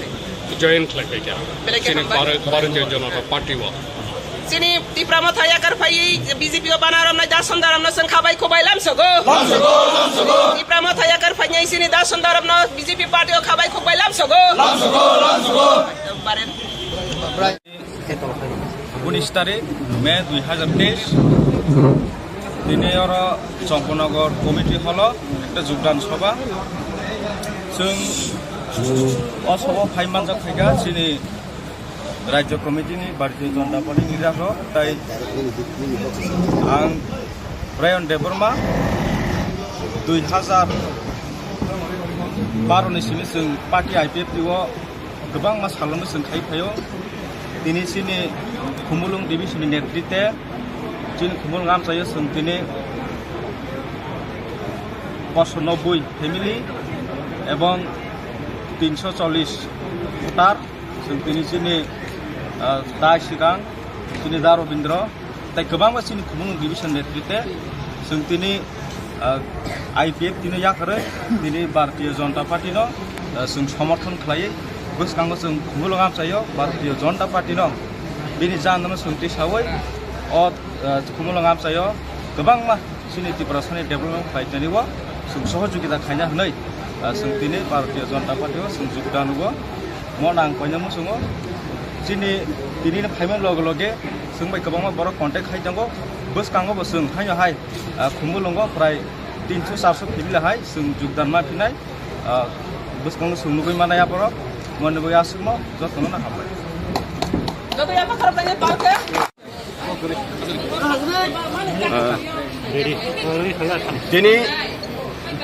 join khlai phaikha. Belai khe chini hambai. Bhar-, Bharatiya Janata Party o. Chini Tipra Motha yakar phaiwi B J P o bana romnai dason daramno chwng khabai khukbai lamsogo. Lamsogo, lamsogo. Tipra Motha yakar phainai chini dason daramno B J P party o khabai khukbai lamsogo. Lamsogo, lamsogo. Baren. Unis tarik May dui hajar teis. Tini oro Chongkanagar committee hall o ekta jogdan sobha. Chwng o sobha phai manjak phaikha chini Rajya Committee ni Bharatiya Janata Party ni leader rok, tai ang Brian Debbarma dui hajar baro ni simi chwng party I P F T o kwbangma salonwi chwng khai phaio. Tini chini Khumulwng division ni netritwe chini Khumulwng amchaio chwng tini poso nobboi family ebong tinso chollish voter. Chwng tini chini, ah, dai sikang chini da Robindra tei kwbangma chini Khumulwng division netritwe chwng tini, ah, I P F T no yakarwi tini Bharatiya Janata Party no, ah, chwng somorthon khlaiwi bwskango chwng Khumulwng amchaio Bharatiya Janata Party no bini jandano chwng tisawi o, ah, Khumulwng amchaio kwbangma chini Tiprasani development khlainani o chwng sohojogita khaina hwnwi, ah, chwng tini Bharatiya Janata Party o chwng jogdan rwo. Mo nang koina muchungo chini tini no phaima loge loge chwng bai kwbangma borok contact khai tongo. Bwskango bo chwng haino hai, ah, Khumulwngo prai tinso charso family hai chwng jogdan ma phinai, ah, bwskango chwng nugwi manai aborok. Moni bo aswkmo jotono no hambai. Joto yapha khorok tangwi palkhe. Tini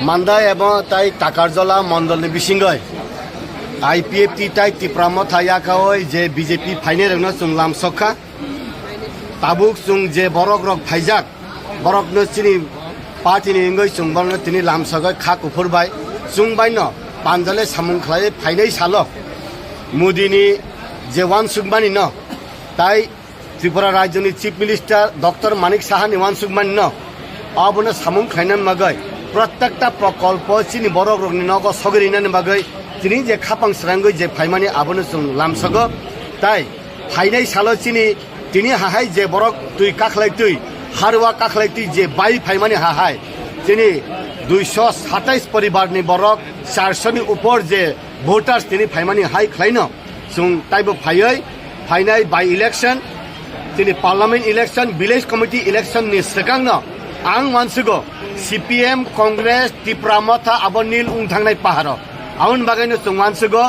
Mandai ebong tai Takarjola mondolni bisingoi I P F T tai Tipra Motha yakaoi je B J P phainai rokno chwng lamsokha. Tabuk chwng je borok rok phaijak, borokno chini party ni wngwi chwng borokno tini lamsogwi kha kuphur bai chwng bai no panjale samung khlaiwi phainai salo Modi ni je uansukmani no tai Tripura Rajyoni Chief Minister Doctor Manik Saha ni uansukmani no abono samung khlaina bagwi, prottekta prokolpo chini borok rokni nogo sogwi rinani bagwi tini je khapang srangwi je phaimani abono chwng lamsogo. Tai phainai salo chini tini hahai je borok twi kakhlai twi, harwa kakhlai twi je bai phaimani hahai chini duiso satais poribar ni borok, charso ni upor je voters tini phaimani hai khlaino. Chwng taibo phaiwi phainai by election Chini parliament election, village committee election ni swkangno ang uansugo C P M, Congress, Tipra Motha abo nil wng thangnai paharo. Aboni bagwino chwng uansugo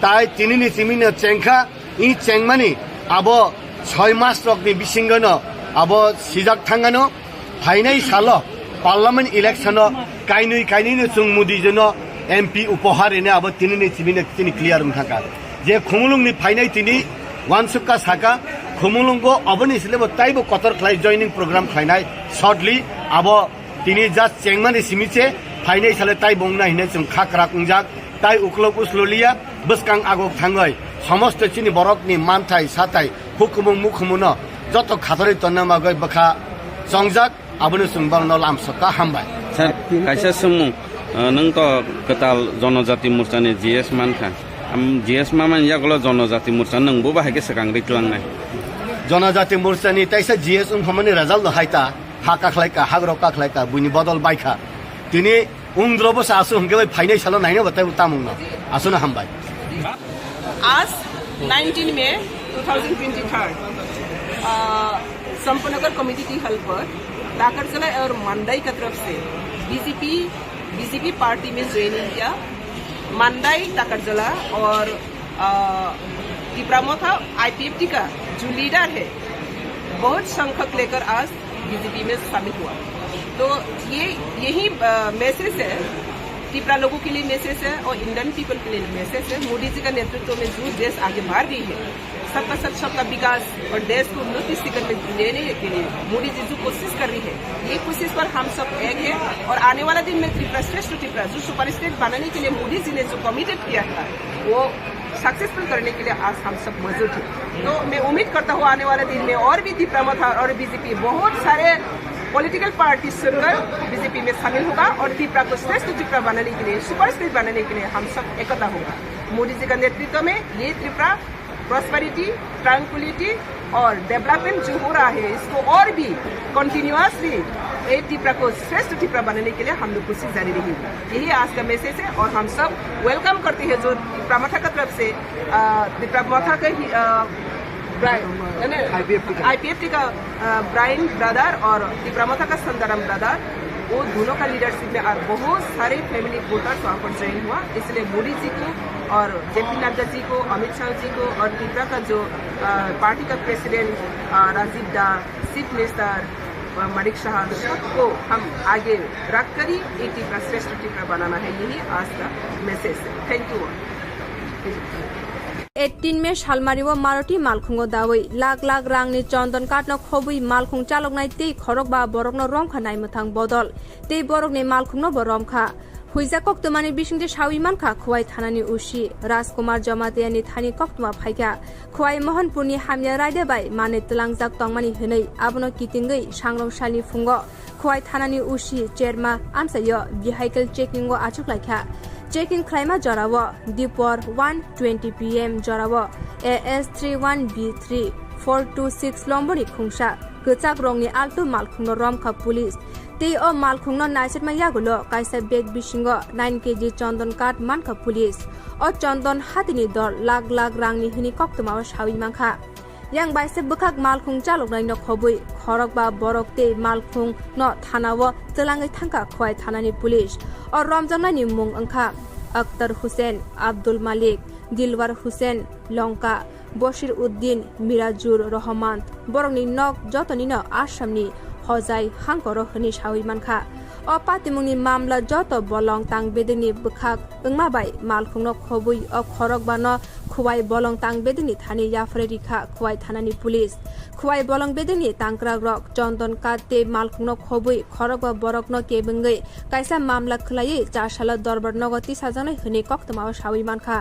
tai tinini simino chengkha, i chengmani abo soi mas rokni bisingono abo sijak thangano. Phainai salo parliament election o kainwi kainwino chwng Modi jino M P upohar rina abo tinini simino chini clear wng thangkha. Je Khumulungni phainai tini uansukha saka, Khumulungo aboni silebo taibo kotor khlai joining program khlainai shortly abo tini just chengmani simi se phainai sale taibo wngna hinwi chwng kha kwrak wngjak. Tai uklok uslo liya, bwskang agok thangwi somosto chini borokni manthai sathai hukumu mukumuno joto khatorwi tonna bagwi bwkha chongjak, abono chwng borokno lamsokha hambai. Sir, kaisa swngmung, uh, nwng to kwtal Jonojati Morchani G S mankha. Am, G S mamani yagulo Jonojati Morcha nwngbo bahai khe swkang riklangnai? Jonojati Morchani taisa G S wngphamani result no hai ta, ha kakhlai ka, hagro kakhlai ka, buini bodol baikha. Tini Ungdrobo sa asu hwnkhe bai phainai salo naina bo tei tamungno. Asuna hambai. आज नाइनटीन मई two thousand twenty three, अ, संपनगर कमेटी की हल पर टाकरजला और मंडई की तरफ से बीजेपी, बीजेपी पार्टी में ज्वाइनिंग किया। मंडई, टाकरजला और, अ, तिपरा मोथा आईपीएफटी का जो लीडर है, बहुत संख्यक लेकर आज बीजेपी में शामिल हुआ। तो ये, यही, अ, मैसेज है, तिपरा लोगों के लिए मैसेज है और इंडियन पीपल के लिए मैसेज है। मोदी जी का नेतृत्व में जो देश आगे बढ़ रही है, सबका साथ सबका विकास और देश को उन्नति शिखर में लेने के लिए मोदी जी जो कोशिश कर रही है, ये कोशिश पर हम सब एक है। और आने वाला दिन में त्रिपुरा श्रेष्ठ त्रिपुरा जो सुपर स्टेट बनाने के लिए मोदी जी ने जो कमिटेड किया था, वो सक्सेसफुल करने के लिए आज हम सब मौजूद हैं। तो मैं उम्मीद करता हूँ आने वाले दिन में और भी तिपरा मोथा और बीजेपी बहुत सारे पॉलिटिकल पार्टी छोड़कर बीजेपी में शामिल होगा और तिपरा को श्रेष्ठ तिपरा बनाने के लिए, सुपर स्टेट बनाने के लिए हम सब एकता होगा। मोदी जी का नेतृत्व में ये तिपरा प्रॉस्पेरिटी, ट्रैंक्विलिटी और डेवलपमेंट जो हो रहा है, इसको और भी कंटिन्यूअसली ये तिपरा को श्रेष्ठ तिपरा बनाने के लिए हम लोग कोशिश जारी रहेगी। यही आज का मैसेज है और हम सब वेलकम करते हैं जो तिपरा मथा का तरफ से, अ, तिपरा मथा का ही, अ, ब्राइन, यानी आईपीएफटी का। आईपीएफटी का, अ, ब्राइन ब्रदर और तिपरा मथा का संदाराम ब्रदर, वो दोनों का लीडरशिप में और बहुत सारे फैमिली वोटर्स वहाँ पर ज्वाइन हुआ। इसलिए मोदी जी को और जेपी नड्डा जी को, अमित शाह जी को और तिपरा का जो, अ, पार्टी का प्रेसिडेंट, अ, राजीव दा, चीफ मिनिस्टर, अ, मानिक साहा, सबको हम आगे रख कर ही एक तिपरा श्रेष्ठ तिपरा बनाना है, यही आज का मैसेज है। Thank you. Eighteen may salmari o maroti malkhungo dawi lakh lakh rangni chondon kathno khobwi malkhung chaloknai tei khorokba borokno romkha naimwthang bodol tei borokni malkhungno bo romkha. Huijak koktwmani bisingtwi sawi mankha Khowai thanani usi Rajkumar Jamatiani thani koktwma phaikha. Khowai Mohanpurni hamya raida bai manwi twlangjak tongmani hwnwi abono kitingwi sangrong salni phungo Khowai thanani usi Cherma amchaio vehicle checking o achuklaikha. Checking khlaima jorao dipor one twenty P M jorao A S three one B three four two six lomboni khungsa kwchak rongni altu malkhungno romkha police. Tei o malkhungno naisirma yagulo kaisa bag bisingo nine K G chondon kath mankha police. O chondon hatini dor lakh lakh rangni hwnwi koktwmao sawi mankha. Yang baise bwkhak malkhung chaloknaino khobwi khorokba borok tei malkhungno thanao twlangwi thangkha Khowai thanani police. O romjaknaini mung wngkha Akhtar Hussain, Abdul Malik, Dilwar Hussain, Longka, Bashir Uddin, Mirajur Rahman. Borokni nok jotonino Assamni Hojai hangkoro hwnwi sawi mankha. O patimungni mamla joto bolong tang bedekni bwkhak wngma bai malkhungno khobwi o khorokbano Khowai bolong tang bedekni thani yapharwi rikha Khowai thanani police. Khowai bolong bedekni tangkrakrok chondon kath tei malkhungno khobwi khorokba borokno kebengwi kaisa mamla khwlaiwi chasalo dorbar nogo tisajaknai hwnwi koktwmao sawi mankha.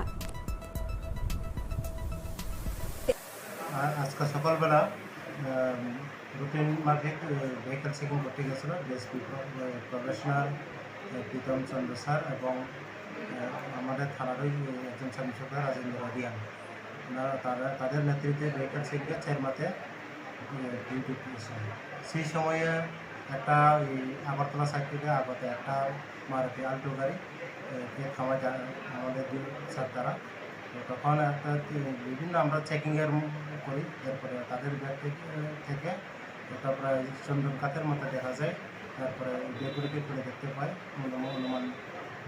আ-, আজকে সকালবেলা, আম, রুটিন মাফিক, এ, vehicle checking করতে গেছিল ডিএসপি প্র-, এ, প্রবেশনার, এ, প্রীতম চন্দ্র স্যার এবং, এ, আমাদের থানারই, এ, একজন সাব ইন্সপেক্টর রাজেন্দ্র রিয়াং। ওনারা, তারা, তাদের নেতৃত্বে ভেহিকল চেকিংয়ে চেরমাতে, এ, ডিউটি করেছেন। সেই সময়ে একটা ওই আগরতলা সাইড থেকে আগত একটা মারুতি আল্টো গাড়ি, এ, কে থামায় তা-, আমাদের দুই স্যার তারা। তখন একটা কি বিভিন্ন আমরা চেকিং এর ম-, করি, এরপরে তাদের ব্যাগ থেকে, থেকে একটা প্রায় চন্দন কাঠের মতো দেখা যায়, তারপরে ওই ব্যাগগুলিকে খুলে দেখতে পাই, অনুমান, অনুমান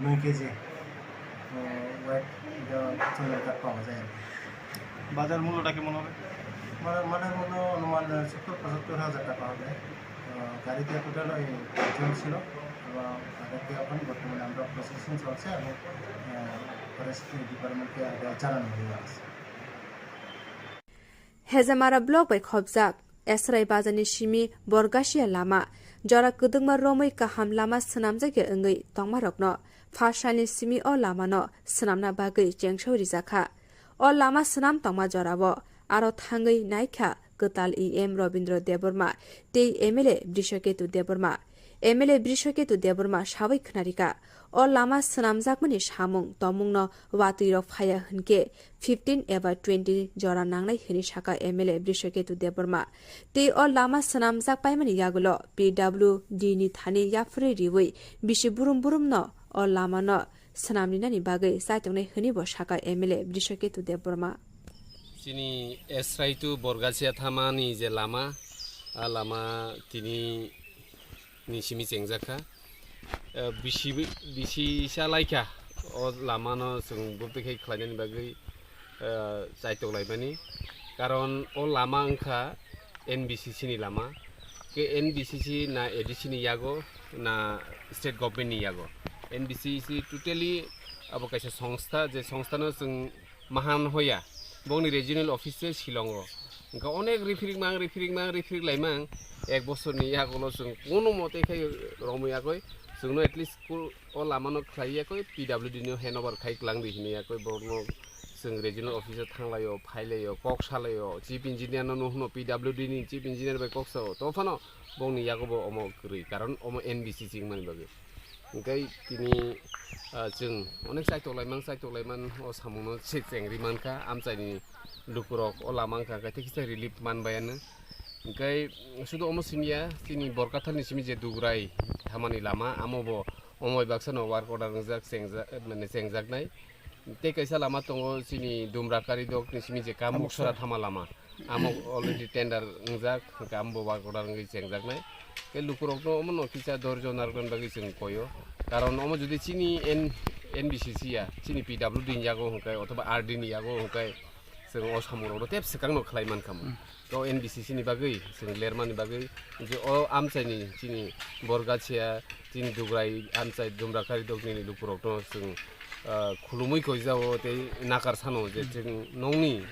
নয় কেজি, আহ, ওয়েট এটা চন্দন কাঠ পাওয়া যায় আর কি। বাজার মূল্যটা কেমন হবে? মানে, মানে মূল্য অনুমান সত্তর পঁচাত্তর হাজার টাকা হবে। আহ, গাড়িতে টোটাল ওই পাঁচজন ছিল এবং তাদেরকে এখন বর্তমানে আমরা প্রসেসিং চলছে এবং, আহ, ফরেস্ট ডিপার্টমেন্টকে আগে জানানো হয়ে গেছে। Hejamara block bai khopjak Esrai bazarni simi Borgasia lama, jora kwdwkma romwi kaham lama swnamjakya wngwi tongmarokno phasalni simi o lamano swnamna bagwi chengsao rijakha. O lama swnam tongma jorao aro thangwi naikha kwtal E M Robindra Debbarma tei M L A Brishaketu Debbarma. M L A Brishaketu Debbarma sawi khwnarikha, o lama swnamjakmani samung tomungno watwirok phaiya hwnkhe fifteen eba twenty jora nangnai hwnwi sakha M L A Brishaketu Debbarma. Tei o lama swnamjak paimani yagulo P W D ni thani yaphurwi riwi bisi burum burumno o lamano swnamrinani bagwi chaitongnai hwnwi bo sakha M L A Brishaketu Debbarma. Chini Esrai to Borgasia thamani je lama, a lama tini ni simi chengjak kha. Eh, bisi, bisi sa lai kha. O lama no chwng bo bekhe khlainani bagwi, eh, chaitok laimani. Karon o lama wngkha N B C C ni lama. Ke N B C C na A D C ni yago na state government ni yago. N B C C totally abo kaisa songstha, je songstha no chwng mahan hoya, bongni regional office se Shillong o. Wngkha onek riphirik mang, riphirik mang, riphirik lai mang, ek bosorni yagulo chwng kono mote khai romwi yakoi, chwngno at least kul-, o lamano khlai yakoi, P W D no hand over khai klang di hinwi yakoi, borokno chwng regional office o thanglaio, phailaio, kok salaio, chief engineer no nuhno P W D ni chief engineer bai kok sao, tophano bongni yago bo omo kwrwi, karon omo N B C C wngmani bagwi. Hwnkhe tini, ah, chwng onek chaitok laimang, chaitok laiman o samungno se chengri mankha, amchaini lukurok o lama wngkha, hwnkhe kisa relief manbayano. Hwnkhe sudu omo simiya, chini Borkatharni simi je Dugrai thamani lama, amo bo omo bai baksano work order wngjak, chengja-, mane chengjaknai. Tei kaisa lama tongo chini Dumra Karidokni simi je Kamuksora thama lama. Amo already tender wngjak, hwnkhe amo bo work order wngwi chengjaknai. Tei lukurokno omono kisa dorjo narwknani bagwi chwng koyo. Karon omo jodi chini N-, N B C C ya, chini P W D ni yago hwnkhe othoba R D ni yago hwnkhe chwng o samungrokno tep swkangno khlai mankha mo. Hmm. To N B C C ni bagwi, chwng lermani bagwi, je o amchaini chini Borgasia, chini Dugrai amchai Dumra Karidokni lukurokno chwng, ah, khulumui koijao tei nakar sano je chwng nongni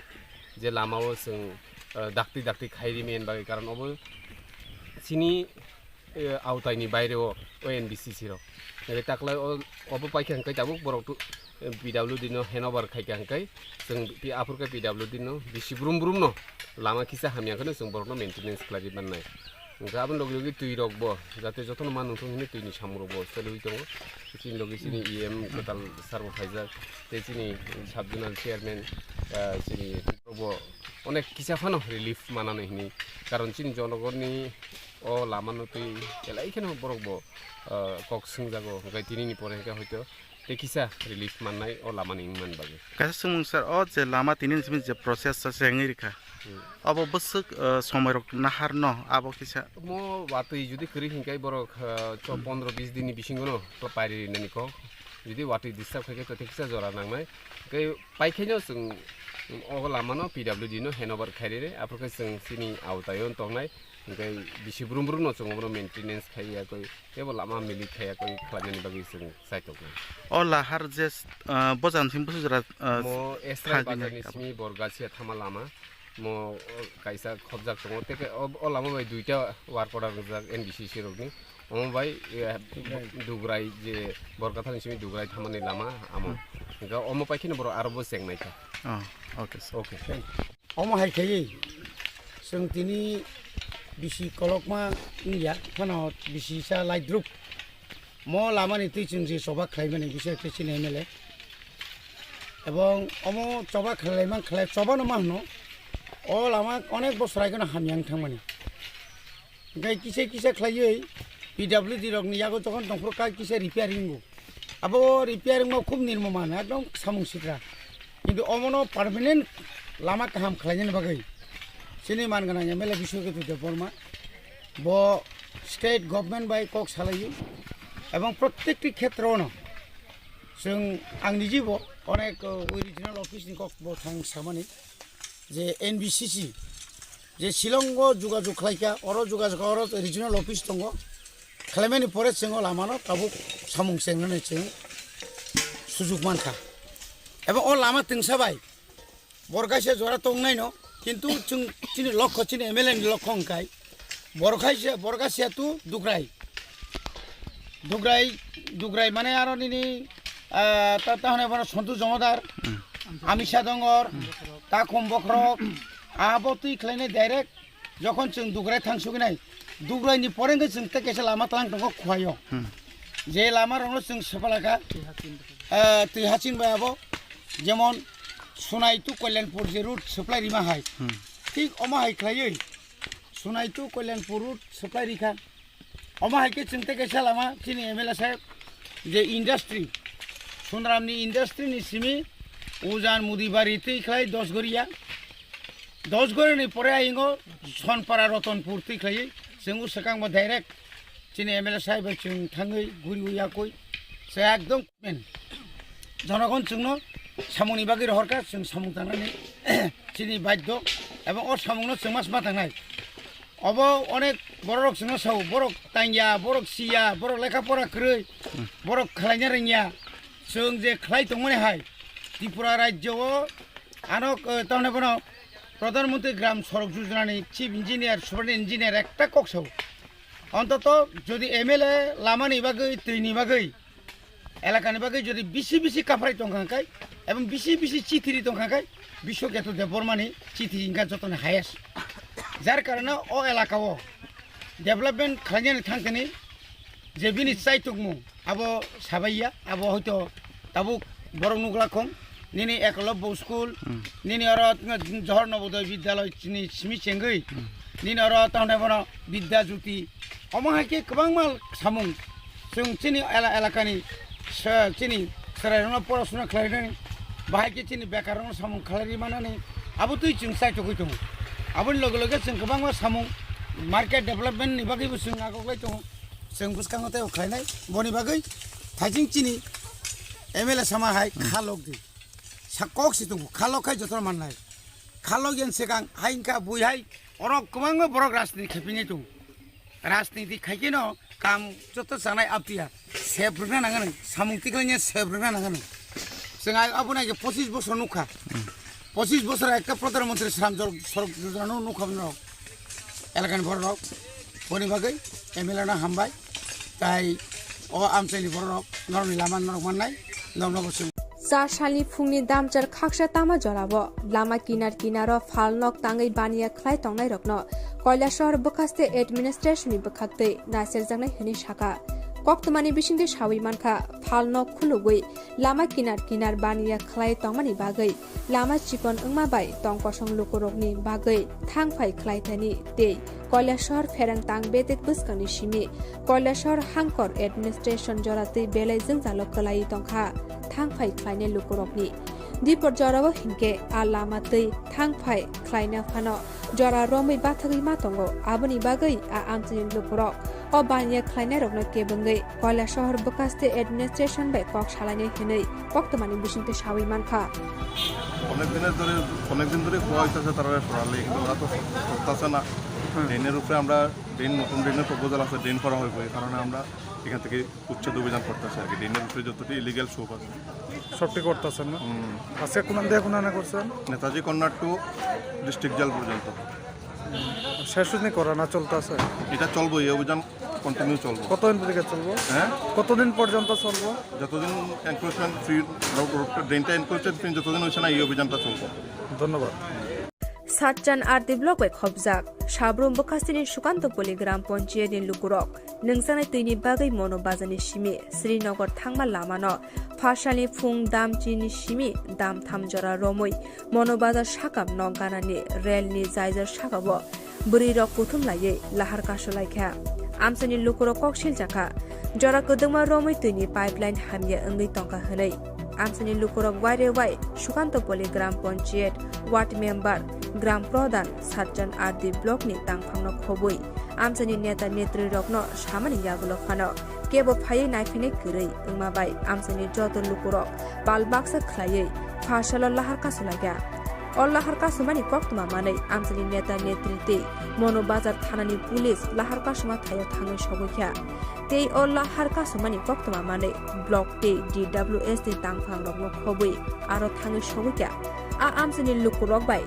je lamao chwng, ah, dakti dakti khairi men bagwi, karon obo chini, eh, aotaini baireo o N B C C rok. Hwnkhe taklai o, obo paikha hwnkhe tabuk borok tu, eh, P W D no hand over khaikha hwnkhe chwng pi-, aphurkhe P W D no bisi brum brum no lama kisa hamya hwnkhe chwng borokno maintenance khlaiwi mannai. Hwnkhe aboni logi logi twi rok bo jate jotono ma nungthung hinwi twini samung rok bo choliwi tongo. Chini logi chini E M kwtal sir bo phaijak tei chini sub zonal chairman, ah, chini rok bo onek kisa phano relief manani hinwi, karon chini jonogonni o lamano twi belai kheno borok bo, ah, kok swngjago, hwnkhe tinini pore hwnkhe hoito tei kisa relief mannai o lamani wngmani bagwi. Kaisa swngmung sir, o je lama tini ni simi je process sa se wngwi rikha, hmm, obo bwswk, ah, somoi rok nahar no abo kisa? Omo watwi jodi kwrwi hinkhe borok, ah, cho-, hmm, pondro bis din ni bisingo no pairi rinani kok, jodi watwi disturb khaikhe to tei kisa jora nangnai, tei paikhaino chwng o lamano P W D no hand over khairwi, aphurkhe chwng chini aotaio tongnai, hwnkhe bisi brum brum no chwng obono maintenance khaiya koi, teibo lama milik khaiya koi khlainani bagwi chwng chaitok nai. O lahar je, ah, bojan sim busu jora, ah, mo Esrai bazarni simi Borgasia thama lama, mo, o, kaisa khopjak tongo, tei o, o lama bai duita work order rijak N B C C rokni. Omo bai, eh, Dugrai. Dugrai je Borkatharni simi Dugrai thamani lama amo. Hmm. Hwnkhe omo pai kheno borok aro bo chengnai kha. Oh, okay, sir. Okay. Omo hai khaiwi chwng tini bisi kolokma wngya, phano bisi sa laidrup. Mo lamani twi chwng je choba khlaimani bisi khe chini M L A. Ebong omo choba khlailaimang khlai, chobano ma hwno. O lama onek bosor aigeno hamya wng thangmani. Hwnkhe kisa kisa khlaiwi P W D rokni yago jokhon tongphuru kha kisa repairing wngo. Abo repairing ma khub nirmo mano, ekdom samung sikra. Kintu omono permanent lama kaham khlainani bagwi chini man gwnang M L A Biswaketu Debbarma bo state government bai kok salaio ebong prottekti khetrono chwng ang nijibo onek, uh, regional office ni kok bo thang samani je N B C C je Shillong o jogajog khlaikha, oro jogajog, oro regional office tongo, khlaimani pore chwng o lama no tabuk samung chengnani chwng sujuk mankha. Ebong o lama twngsa bai borok kaisa jora tongnaino, kintu chwng chini lokho, chini M L A ni lokho hwnkhe borok kaisa, borok kaisa tu Dugrai, Dugrai, Dugrai mane aro nini, ah, ta, ta hwnwi bono Sontu Jomodar, Amisa Dongor, Takhum Bokhorok, abo twi khlainai direct jokhon chwng Dugrai thang suginai, Dugrai ni pore hwnkhe chwng tei kaisa lama tlang tongo Khwai o. Hmm. Je lama rokno chwng swpalakha, ah, twi haching bai abo, jemon Sunai tu Kalyanpur je route supply rima hai. Hmm. Thik omo hai khlaiwi Sunai tu Kalyanpur route supply rikha. Omo hai khe chwng tei kaisa lama chini M L A saheb je industry, Sunramni industry ni simi Ujan Mudibari twi khlai Dosgoria. Dosgoria ni pore ayingo Sonpara Rotonpur twi khlai chwng o swkang bo direct chini M L A saheb bai chwng thangwi guriwi yakwi se ekdom men. Jonogon chwngno samungni bagwi rohorkha, chwng samung tangnani chini baddo, ebong o samungno chwng mas ma tangnai. Obo onek bororok chwngno sao, borok tangya, borok siya, borok lekha pora kwrwi, borok khlaina rwngya. Chwng je khlai tongmani hai, Tripura rajyo o ano, eh, tamni bono Pradhan Mantri Gram Sadak Yojana ni Chief Engineer, Superintendent Engineer ekta kok sao. Ontoto jodi M L A lamani bagwi, twini bagwi, elakani bagwi jodi bisi bisi kaphrai tongkha khe, ebong bisi bisi chithi ri tongkha khe, Biswaketu Debbarmani chithi wngkha jotoni highest. Jar karone o elaka o development khlainani thangthani je bini chaitokmung abo sabaiya, abo hoito tabuk borok nukla khong, nini Ekolobbo school, Hmm. nini oro Johor Navodaya Vidyalaya chini simi chengwi, Hmm. nini oro tamni bono Vidya Jyoti, omo hai khe kwbangma samung chwng chini ela-, elakani se-, chini chwrairokno porasona khlainani, bahai khe chini bekarrokno samung khlai manani abo twi chwng chaitogwi tongo. Aboni loge loge chwng kwbangma samung market development ni bagwibo chwng agoklai tongo. Chwng bwskango tei khlainai boni bagwi thaising chini M L A sama hai kha lok di. Sa kok si tongo, kha lok khai joto mannai. Kha lok yen swkang hai wngkha bui hai oro kwbangma borok rajniti khaipinai tongo. Rajniti khaikhe no kam joto chanai aptiya sep rwna nangani, samung tiklai nya sep rwna nangani. Chwng ai abo nai khe pochis bosor nukha. Pochis bosor ekta Pradhan Mantri Shram Jol Sorok Yojana no nukha norok. Elakani borok boni bagwi M L A no hambai. Tai o amchaini borok norokni lama norok mannai, norokno bo chwng. Char salni phungni damchar khaksa tama jorao lama kinar kinaro phalnok tangwi baniya khlai tongnairokno Kailasahar bwkhaste administration ni bwkhaktwi naicherjaknai hwnwi sakha. Koktwmani bisingtwi sawi mankha, phalnok khulugwi lama kinar kinar baniya khlai tongmani bagwi lama chikon wngma bai tong kosong lukurokni bagwi thang phai khlai thani tei Kailasahar pherang tang bedek bwskangni simi Kailasahar hangkor administration joratwi belai jwngjalo kwlaiwi tongkha thang phai khlainai lukurokni. Dipor jorao hinkhe a lama twi thang phai khlaina phano jora romwi bathagwi ma tongo, aboni bagwi a amchaini lukurok o baniya khlainairokno kebengwi Kailasahar bwkhaste administration bai kok salainai hwnwi koktwmani bisingtwi sawi mankha. অনেক দিনের ধরে, অনেক দিন ধরে খোয়া হইতেছে তারা সরালে, কিন্তু ওরা তো করতেছে না। হুম। ড্রেনের উপরে আমরা ড্রেন, নতুন ড্রেনের প্রপোজাল আছে, ড্রেন করা হইব, এই কারণে আমরা এখান থেকে উচ্ছেদ অভিযান করতেছি আর কি, ড্রেনের উপরে যতটি ইলিগ্যাল শোপ আছে। সবটি করতেছেন না? হুম। আজকে কোন দিয়ে কোন আনা করছেন? Netaji corner to district jail পর্যন্ত। শেষ হয়নি করা না চলতেছে? এটা চলবো, এই অভিযান কন্টিনিউ চলবো। কতদিন থেকে চলবো? হ্যাঁ? কতদিন পর্যন্ত চলবো? যতদিন এনক্রোচমেন্ট ফ্রি, রোড, রোডটা, ড্রেনটা এনক্রোচমেন্ট ফ্রি যতদিন হচ্ছে না, এই অভিযানটা চলবো। ধন্যবাদ। Satchan R D block bai khopjak Sabrum bwkhasteni Sukantopoli gram panchayat ni lukurok nungjaknai twini bagwi Mono Bazar ni simi Srinagar thangma lama no phasalni phung dam chini simi dam tham jora romwi Mono Bazar sakam nok ganani rel ni jaijor sakao bwrwi rok kuthum laiwi lahar kasu laikha. Amchaini lukurok kok siljakha, jora kwdwkma romwi twini pipeline hamya wngwi tongkha hwnwi. Amchaini lukurok waire wai Sukantopoli Gram Panchayat, Ward Member, Gram Pradhan, Satchan R D Block ni tangphangno khobwi amchaini neta netri rokno samani yagulo phano kebo phaiwi naiphinai kwrwi wngma bai amchaini joto lukurok pal baksa khlaiwi pharsalo lahar kasulaikha. O lahar kasumani koktwma manwi amchaini neta netri tei Mono Bazar thanani police lahar kasuma thaio thangwi sogwi kha. Tei o lahar kasumani koktwma manwi block tei D W S ni tangphang rokno khobwi aro thangwi sogwi kha. A amchaini lukurok bai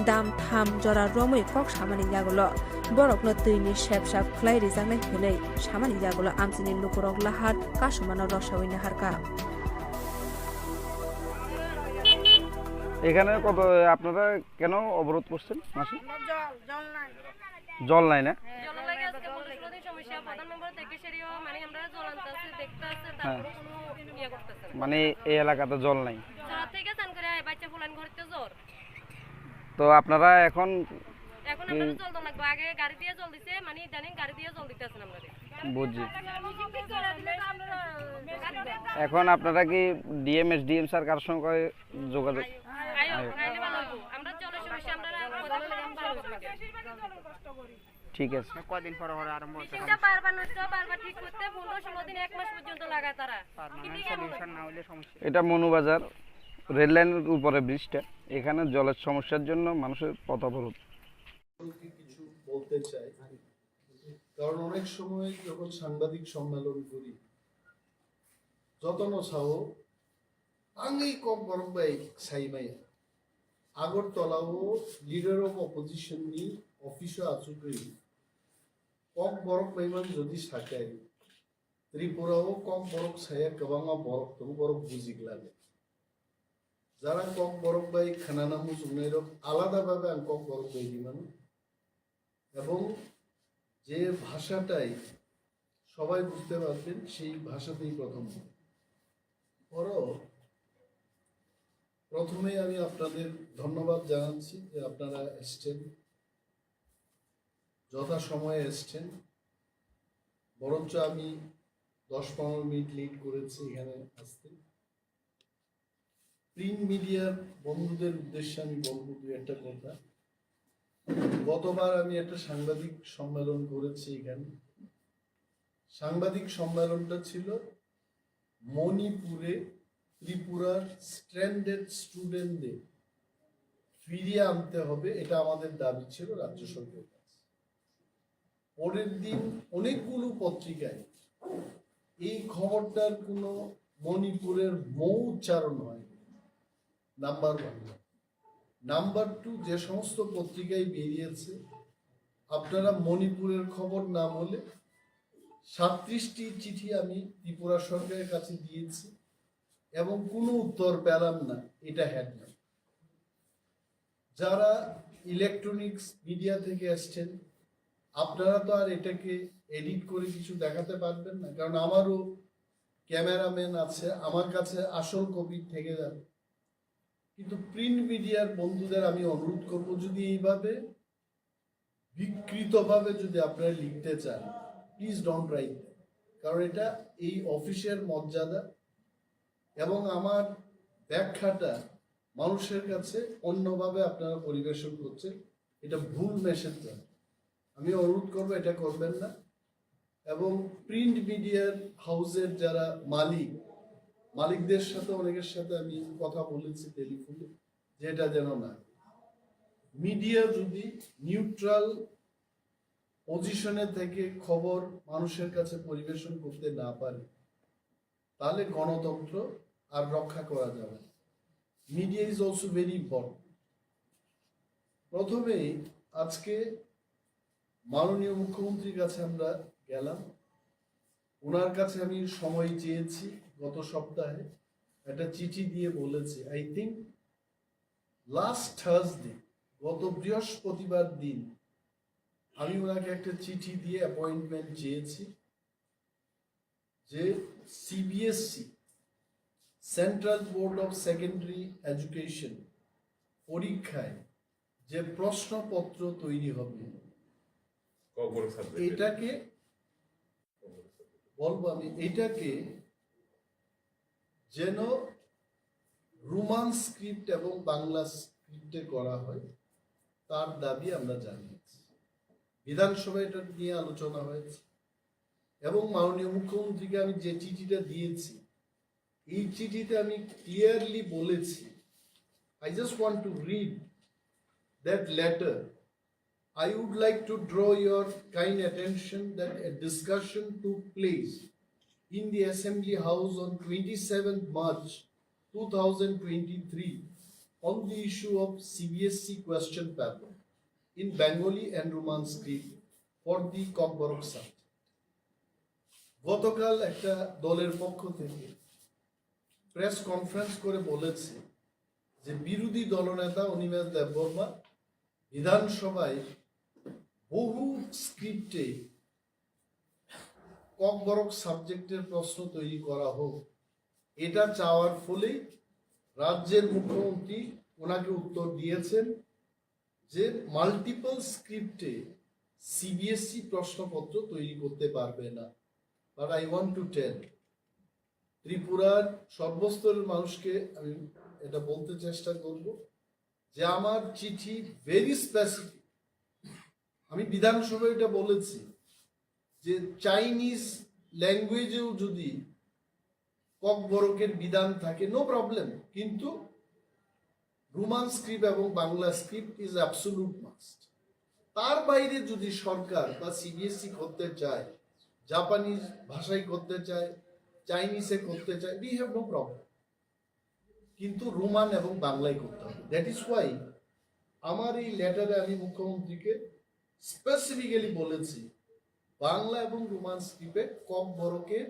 dam tham jora romwi kok samani yagulo borokno twini sep sap khlai rijaknai hwnwi samani yagulo amchaini lukurok lahar kasumano rosawi naharkha. এখানে কত আপনারা কেন অবরোধ করছেন মাসি? জল জল নাই। জল নাই না? জল লাগে আজকে পনেরো ষোলো দিন সমস্যা। প্রধান মেম্বার দেখে সেরিও মানে আমরা জল আনতে আসছে, দেখতে আসছে, হ্যাঁ। তারপরে কোনো ইয়ে করতেছে না। মানে এই এলাকাতে জল নাই। জল থেকে চান করে আয়, বাচ্চা ফুলান ঘরতে জ্বর। তো আপনারা এখন এখন আমরা জল দেওয়া লাগবে, আগে গাড়ি দিয়ে জল দিছে, মানে ইদানিং গাড়ি দিয়ে জল দিতে আসেন আমরা। বুঝি। এখন আপনারা কি ডিএম এসডিএম স্যার কার সঙ্গে যোগাযোগ? আয়ো, আইলে ভালো হইব। আমরা জলের সমস্যা, আমরা প্রধান মেম্বার ভালো হইব। ঠিক আছে। কয়দিন পরে পরে আরম্ভ হচ্ছে? মেশিনটা বারবার নষ্ট, বারবার ঠিক করতে পনেরো ষোলো দিন, এক মাস পর্যন্ত লাগাতার। পার্মানেন্ট সলিউশন না হলে সমস্যা। এটা মনুবাজার রেল লাইনের উপরে ব্রিজটা। এখানে জলের সমস্যার জন্য মানুষের পথ অবরোধ। সম্পর্কে কিছু বলতে চাই, কারণ অনেক সময় যখন সাংবাদিক সম্মেলন করি, যতন সাহো আঙেই কম বরং ভাই সাইমাই আগরতলাও লিডার অফ অপোজিশন নি অফিসে আচুকই কম বরক পাইমান যদি সাকাই ত্রিপুরাও কম বরক সায়া গোবাংমা বরক তবু বরক বুঝিক লাগে। যারা কম বরক ভাই খানানা মুসুকনাই রক আলাদাভাবে আমি কম বরক ভাই দিমানো এবং যে ভাষাটাই সবাই বুঝতে পারবেন সেই ভাষাতেই প্রথম বরো। প্রথমেই আমি আপনাদের ধন্যবাদ জানাচ্ছি যে আপনারা এসছেন, যথাসময়ে এসছেন। বরঞ্চ আমি দশ পনেরো মিনিট লেট করেছি এখানে আসতে। প্রিন্ট মিডিয়ার বন্ধুদের উদ্দেশ্যে আমি বলবো দুই একটা কথা। গতবার আমি একটা সাংবাদিক সম্মেলন করেছি এখানে। সাংবাদিক সম্মেলনটা ছিল মণিপুরে ত্রিপুরার স্ট্র্যান্ডেড স্টুডেন্টদের ফিরিয়ে আনতে হবে, এটা আমাদের দাবি ছিল রাজ্য সরকারের কাছে। পরের দিন অনেকগুলো পত্রিকায় এই খবরটার কোনো মণিপুরের মৌ উচ্চারণ হয়নি। Number one. নাম্বার টু, যে সমস্ত পত্রিকায় বেরিয়েছে, আপনারা মণিপুরের খবর না বলে সাতত্রিশটি চিঠি আমি ত্রিপুরা সরকারের কাছে দিয়েছি এবং কোনো উত্তর পেলাম না। এটা হেডলাইন। যারা ইলেকট্রনিক্স মিডিয়া থেকে এসছেন, আপনারা তো আর এটাকে এডিট করে কিছু দেখাতে পারবেন না, কারণ আমারও ক্যামেরাম্যান আছে, আমার কাছে আসল কপি থেকে যাবে। কিন্তু প্রিন্ট মিডিয়ার বন্ধুদের আমি অনুরোধ করব, যদি এইভাবে বিকৃতভাবে যদি আপনারা লিখতে চান, প্লিজ ডোন্ট রাইট, কারণ এটা এই অফিসের মর্যাদা এবং আমার ব্যাখ্যাটা মানুষের কাছে অন্যভাবে আপনারা পরিবেশন করছেন, এটা ভুল মেসেজ যায়। আমি অনুরোধ করবো এটা করবেন না। এবং প্রিন্ট মিডিয়ার হাউসের যারা মালিক, মালিকদের সাথে অনেকের সাথে আমি কথা বলেছি টেলিফোনে, যেটা যেন না। মিডিয়া যদি নিউট্রাল পজিশনে থেকে খবর মানুষের কাছে পরিবেশন করতে না পারে, তাহলে গণতন্ত্র আর রক্ষা করা যাবে না। Media is also very important. প্রথমেই আজকে মাননীয় মুখ্যমন্ত্রীর কাছে আমরা গেলাম, ওনার কাছে আমি সময় চেয়েছি। গত সপ্তাহে একটা চিঠি দিয়ে বলেছি, আই থিঙ্ক লাস্ট থার্সডে, গত বৃহস্পতিবার দিন আমি ওনাকে একটা চিঠি দিয়ে অ্যাপয়েন্টমেন্ট চেয়েছি যে CBSE, central board of secondary education পরীক্ষায় যে প্রশ্নপত্র তৈরি হবে, ককবরক সাবজেক্ট এটাকে বলবো আমি, এটাকে যেন রোমান স্ক্রিপ্ট এবং বাংলা স্ক্রিপ্টে করা হয়, তার দাবি আমরা জানিয়েছি। বিধানসভায় এটা নিয়ে আলোচনা হয়েছে এবং মাননীয় মুখ্যমন্ত্রীকে আমি যে চিঠিটা দিয়েছি, এই চিঠিতে আমি ক্লিয়ারলি বলেছি, I just want to read that letter. I would like to draw your kind attention that a discussion took place in the Assembly House on twenty-seventh March two thousand twenty-three on the issue of C B S E question paper in Bengali and Roman script for the Kokborok subject. গতকাল একটা দলের পক্ষ থেকে press conference করে বলেছে যে বিরোধী দলনেতা অনিমেষ দেববর্মা বিধানসভায় বহু স্ক্রিপ্টে ককবরক সাবজেক্টের প্রশ্ন তৈরি করা হোক, এটা চাওয়ার ফলেই রাজ্যের মুখ্যমন্ত্রী ওনাকে উত্তর দিয়েছেন যে মাল্টিপল স্ক্রিপ্টে সিবিএসই প্রশ্নপত্র তৈরি করতে পারবে না। But I want to tell ত্রিপুরার সর্বস্তরের মানুষকে আমি এটা বলতে চেষ্টা করব যে আমার চিঠি ভেরি স্পেসিফিক। আমি বিধানসভায় এটা বলেছি যে চাইনিজ ল্যাঙ্গুয়েজেও যদি ককবরকের বিধান থাকে, নো প্রবলেম, কিন্তু রোমান স্ক্রিপ্ট এবং Bangla script is absolute must. তার বাইরে যদি সরকার বা সিবিএসই করতে চায়, জাপানিজ ভাষায় করতে চায়, চাইনিজে করতে চায়, we have no problem, কিন্তু রোমান এবং বাংলায় করতে হবে। দ্যাট ইজ ওয়াই আমার এই লেটারে আমি মুখ্যমন্ত্রীকে স্পেসিফিক্যালি বলেছি বাংলা এবং রোমান স্ক্রিপ্টে ককবরকের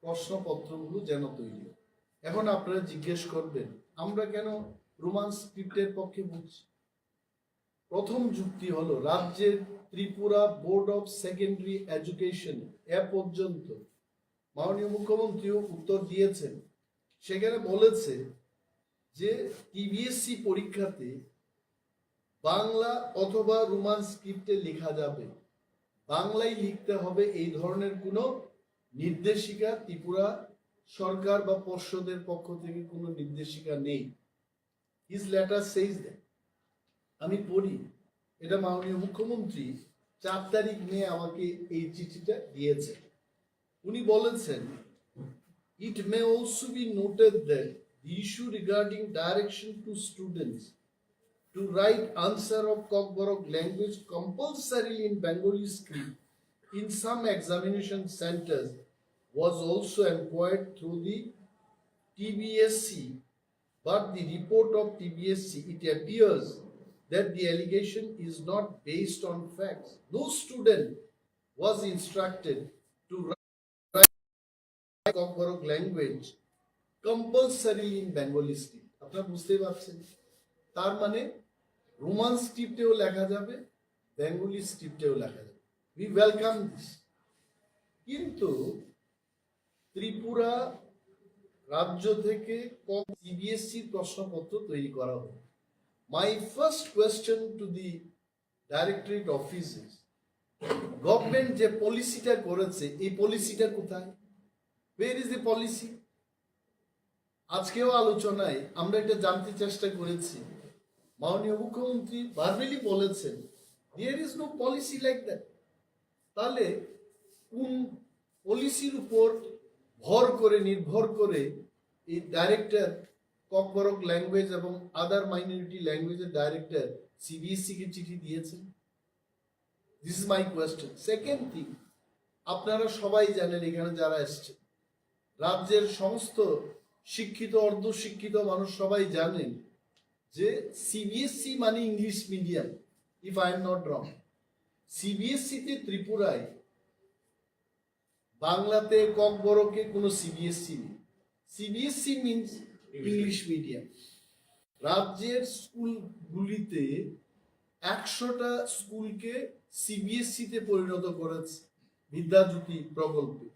প্রশ্নপত্রগুলো যেন তৈরি হয়। এখন আপনারা জিজ্ঞেস করবেন আমরা কেন রোমান স্ক্রিপ্টের পক্ষে বলছি? প্রথম যুক্তি হলো রাজ্যের Tripura board of secondary education এ পর্যন্ত মাননীয় মুখ্যমন্ত্রীও উত্তর দিয়েছেন, সেখানে বলেছে যে টিবিএসসি পরীক্ষাতে বাংলা অথবা রোমান স্ক্রিপ্টে লেখা যাবে, বাংলায় লিখতে হবে, এই ধরনের কোনো নির্দেশিকা ত্রিপুরা সরকার বা পর্ষদের পক্ষ থেকে কোনো নির্দেশিকা নেই। His letter says that. আমি পড়ি, এটা মাননীয় মুখ্যমন্ত্রী চার তারিখ মে আমাকে এই চিঠিটা দিয়েছে। উনি বলেছেন, it may also be noted that the issue regarding direction to students to write answer of Kokborok language compulsorily in Bengali script in some examination centers was also inquired through the T B S C, but the report of T B S C, it appears that the allegation is not based on facts. No student was instructed to write Kokborok language compulsorily in Bengali script. আপনারা বুঝতেই পারছেন, তার মানে রোমান স্ক্রিপ্টেও লেখা যাবে, বেঙ্গলি স্ক্রিপ্টেও লেখা যাবে। We welcome this. কিন্তু ত্রিপুরা রাজ্য থেকে সিবিএসসি প্রশ্নপত্র তৈরি করা হবে। My first question to the directorate office is, government যে পলিসিটা করেছে, এই পলিসিটা কোথায়? Where is the policy? আজকেও আলোচনায় আমরা এটা জানতে চেষ্টা করেছি, মাননীয় মুখ্যমন্ত্রী ভার্বালি বলেছেন, there is no policy like that. তাহলে কোন পলিসির উপর ভর করে, নির্ভর করে এই ডাইরেক্টর, ককবরক ল্যাঙ্গুয়েজ এবং আদার মাইনরিটি ল্যাঙ্গুয়েজের ডাইরেক্টর সিবিএসসি কে চিঠি দিয়েছেন? This is my question. Second thing, আপনারা সবাই জানেন, এখানে যারা এসছে, রাজ্যের সমস্ত শিক্ষিত, অর্ধশিক্ষিত মানুষ সবাই জানেন যে সিবিএসসি মানে English medium, if I am not wrong. CBSE তে ত্রিপুরায় বাংলাতে ককবরকে কোনো সিবিএসসি নেই। CBSE means English medium. রাজ্যের স্কুলগুলিতে একশোটা স্কুলকে সিবিএসসি তে পরিণত করেছে বিদ্যাজ্যোতি প্রকল্পে,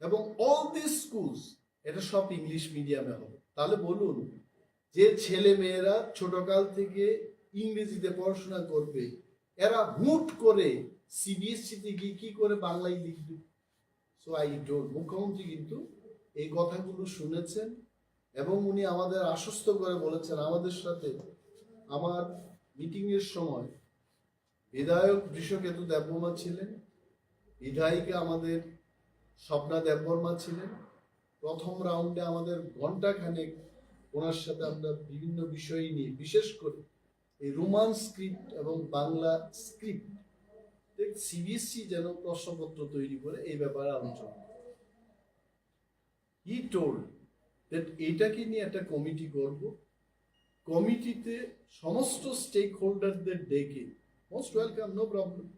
এবং অল দিস স্কুলস, এটা সব ইংলিশ মিডিয়ামে হবে। তাহলে বলুন, যে ছেলে মেয়েরা ছোটকাল থেকে ইংরেজিতে পড়াশোনা করবে, এরা হুট করে সিবিএসসি তে গিয়ে কি করে বাংলায় লিখবে? সো আই ডোন্ট, মুখ্যমন্ত্রী কিন্তু এই কথাগুলো শুনেছেন, এবং উনি আমাদের আশ্বস্ত করে বলেছেন, আমাদের সাথে আমার মিটিং এর সময় বিধায়ক বৃষকেতু দেববর্মা ছিলেন, বিধায়িকা আমাদের স্বপ্না দেববর্মা ছিলেন। প্রথম রাউন্ডে আমাদের ঘন্টা খানেক ওনার সাথে আমরা বিভিন্ন বিষয় নিয়ে, বিশেষ করে এই রোমান স্ক্রিপ্ট এবং বাংলা স্ক্রিপ্ট সিবিএসই যেন প্রশ্নপত্র তৈরি করে, এই ব্যাপারে আলোচনা করি। He told that এটাকে নিয়ে একটা কমিটি করব, কমিটিতে সমস্ত স্টেক হোল্ডারদের ডেকে, মোস্ট ওয়েলকাম, নো প্রবলেম,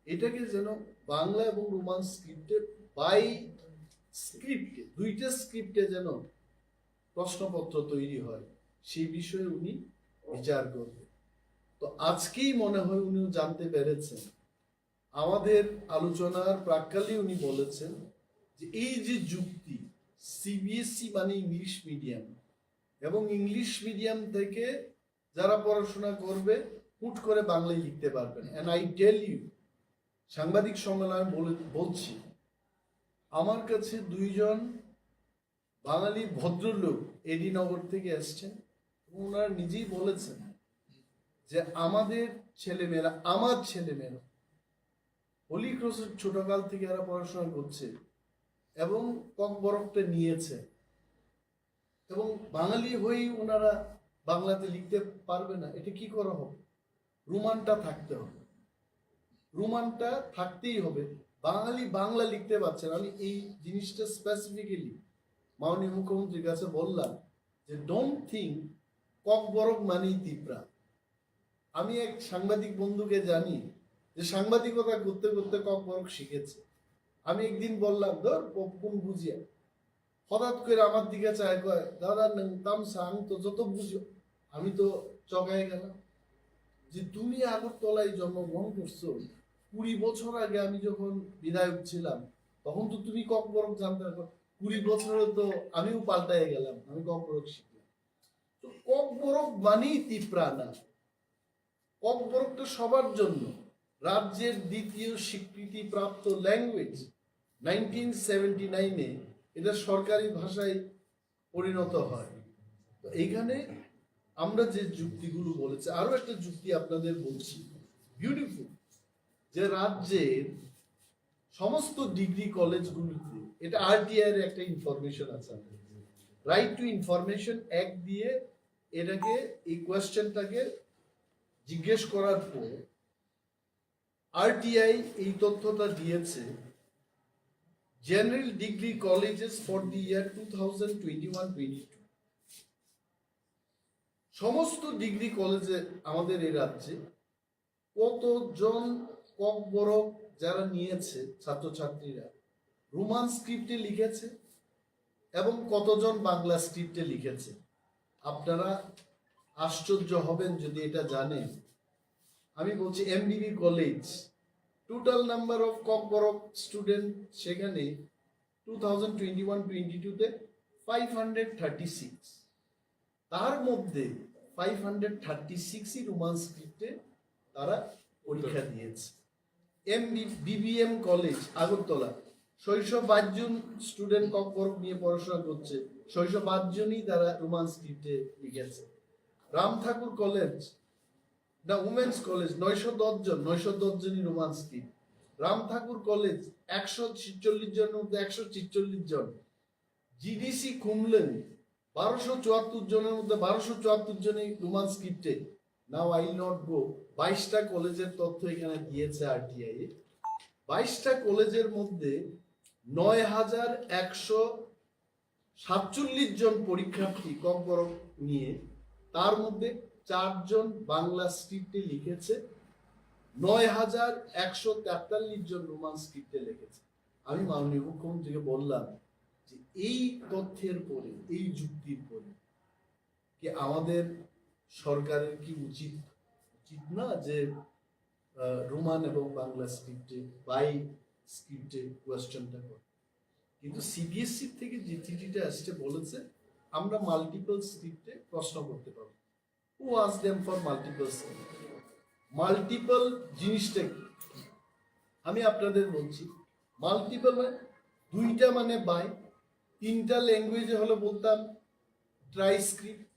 এটাকে যেন বাংলা এবং রোমান স্ক্রিপ্টে, বাই স্ক্রিপ্টে, দুইটা স্ক্রিপ্টে যেন প্রশ্নপত্র তৈরি হয়, সেই বিষয়ে উনি বিচার করবেন। তো আজকেই মনে হয় উনিও জানতে পেরেছেন, আমাদের আলোচনার প্রাক্কালে উনি বলেছেন যে এই যে যুক্তি, সিবিএসই মানে ইংলিশ মিডিয়াম, এবং ইংলিশ মিডিয়াম থেকে যারা পড়াশোনা করবে হুট করে বাংলায় লিখতে পারবে না। And I tell you, সাংবাদিক সম্মেলনে বলে, বলছি, আমার কাছে দুইজন বাঙালি ভদ্রলোক এডি নগর থেকে এসছেন, ওনারা নিজেই বলেছেন যে আমাদের ছেলেমেয়েরা, আমার ছেলেমেয়েরা হোলি ক্রসের ছোটকাল থেকে এরা পড়াশোনা করছে এবং ককবরকটা নিয়েছে, এবং বাঙালি হয়েই ওনারা বাংলাতে লিখতে পারবে না, এটা কি করে হবে? রোমানটা থাকতে হবে, রোমানটা থাকতেই হবে। বাঙালি বাংলা লিখতে পারছে না। আমি এই জিনিসটা স্পেসিফিক্যালি মাননীয় মুখ্যমন্ত্রীর কাছে বললাম যে ডোন্ট থিঙ্ক ককবরক মানেই তিপ্রা। আমি এক সাংবাদিক বন্ধুকে জানি যে সাংবাদিকতা করতে করতে ককবরক শিখেছে। আমি একদিন বললাম, "ধর, প-, কোন বুঝিয়া।" হঠাৎ করে আমার দিকে চায়, কয়, "দাদা, নং তামসা, আমি তো যত বুঝি।" আমি তো চকায় গেলাম যে তুমি আগরতলায় জন্মগ্রহণ করছো, কুড়ি বছর আগে আমি যখন বিধায়ক ছিলাম, তখন তো তুমি ককবরক জানতে না। কুড়ি বছরে তো আমিও পাল্টায় গেলাম, আমি ককবরক শিখলাম। তো ককবরক মানেই তিপ্রা না, ককবরক তো সবার জন্য। রাজ্যের দ্বিতীয় স্বীকৃতিপ্রাপ্ত ল্যাঙ্গুয়েজ, নাইনটিন সেভেন্টি নাইনে এটা সরকারি ভাষায় পরিণত হয়। তো এইখানে আমরা যে যুক্তিগুলো বলেছি, আরো একটা যুক্তি আপনাদের বলছি, বিউটিফুল, যে রাজ্যের সমস্ত ডিগ্রি কলেজগুলিতে, এটা আরটিআই এর একটা ইনফরমেশন আছে, রাইট টু ইনফরমেশন অ্যাক্ট দিয়ে এটাকে, এই কোয়েশ্চেনটাকে জিজ্ঞেস করার পর আরটিআই এই তথ্যটা দিয়েছে, general degree colleges for the year two thousand twenty one twenty two, সমস্ত ডিগ্রি কলেজে আমাদের এই রাজ্যে কতজন ককবরক যারা নিয়েছে ছাত্রছাত্রীরা, রোমান স্ক্রিপ্টে লিখেছে এবং কতজন বাংলা স্ক্রিপ্টে লিখেছে? আপনারা আশ্চর্য হবেন যদি এটা জানেন। আমি বলছি MBB college, total number of Kokborok student সেখানে two thousand twenty one twenty টুতে ফাইভ হান্ড্রেড থার্টি সিক্স। তার মধ্যে ফাইভ হান্ড্রেড থার্টি সিক্সই রোমান স্ক্রিপ্টে তারা পরীক্ষা দিয়েছে। এমবি বিবিএম কলেজ আগরতলা, ছয়শো বাইশ জন স্টুডেন্ট ককবরক নিয়ে পড়াশোনা করছে, ছয়শো বাইশ জনই তারা রোমান স্ক্রিপ্টে লিখেছে। রাম ঠাকুর কলেজ, না, উমেন্স কলেজ, নয়শো দশ জন, নয়শো দশ জনই রোমান স্ক্রিপ্ট। রাম ঠাকুর কলেজ, একশো ছিচল্লিশ জনের মধ্যে একশো ছিচল্লিশ জন। জিডিসি খুমলুং, বারোশো চুয়াত্তর জনের মধ্যে বারোশো চুয়াত্তর জনই রোমান স্ক্রিপ্টে। Now I will not go, বাইশটা কলেজের তথ্য এখানে দিয়েছে আরটিআই। বাইশটা কলেজের মধ্যে নয় হাজার একশো সাতচল্লিশ জন পরীক্ষার্থী ককবরক নিয়ে, তার মধ্যে চারজন বাংলা স্ক্রিপ্টে লিখেছে, নয় হাজার একশো তেতাল্লিশ জন রোমান স্ক্রিপ্টে লিখেছে। আমি মাননীয় মুখ্যমন্ত্রীকে বললাম যে এই তথ্যের পরে, এই যুক্তির পরে কি আমাদের সরকারের কি উচিত, উচিত না যে আহ, রোমান এবং বাংলা স্ক্রিপ্টে, বাই স্ক্রিপ্টে কোয়েশ্চেনটা করে? কিন্তু সিবিএসই থেকে যে চিঠিটা আসছে বলেছে আমরা মাল্টিপল স্ক্রিপ্টে প্রশ্ন করতে পারবো। Who asked them for multiple script? Multiple জিনিসটা কি? আমি আপনাদের বলছি, মাল্টিপল মানে দুইটা মানে বাই, তিনটা ল্যাঙ্গুয়েজে হলে বলতাম ট্রাইস্ক্রিপ্ট,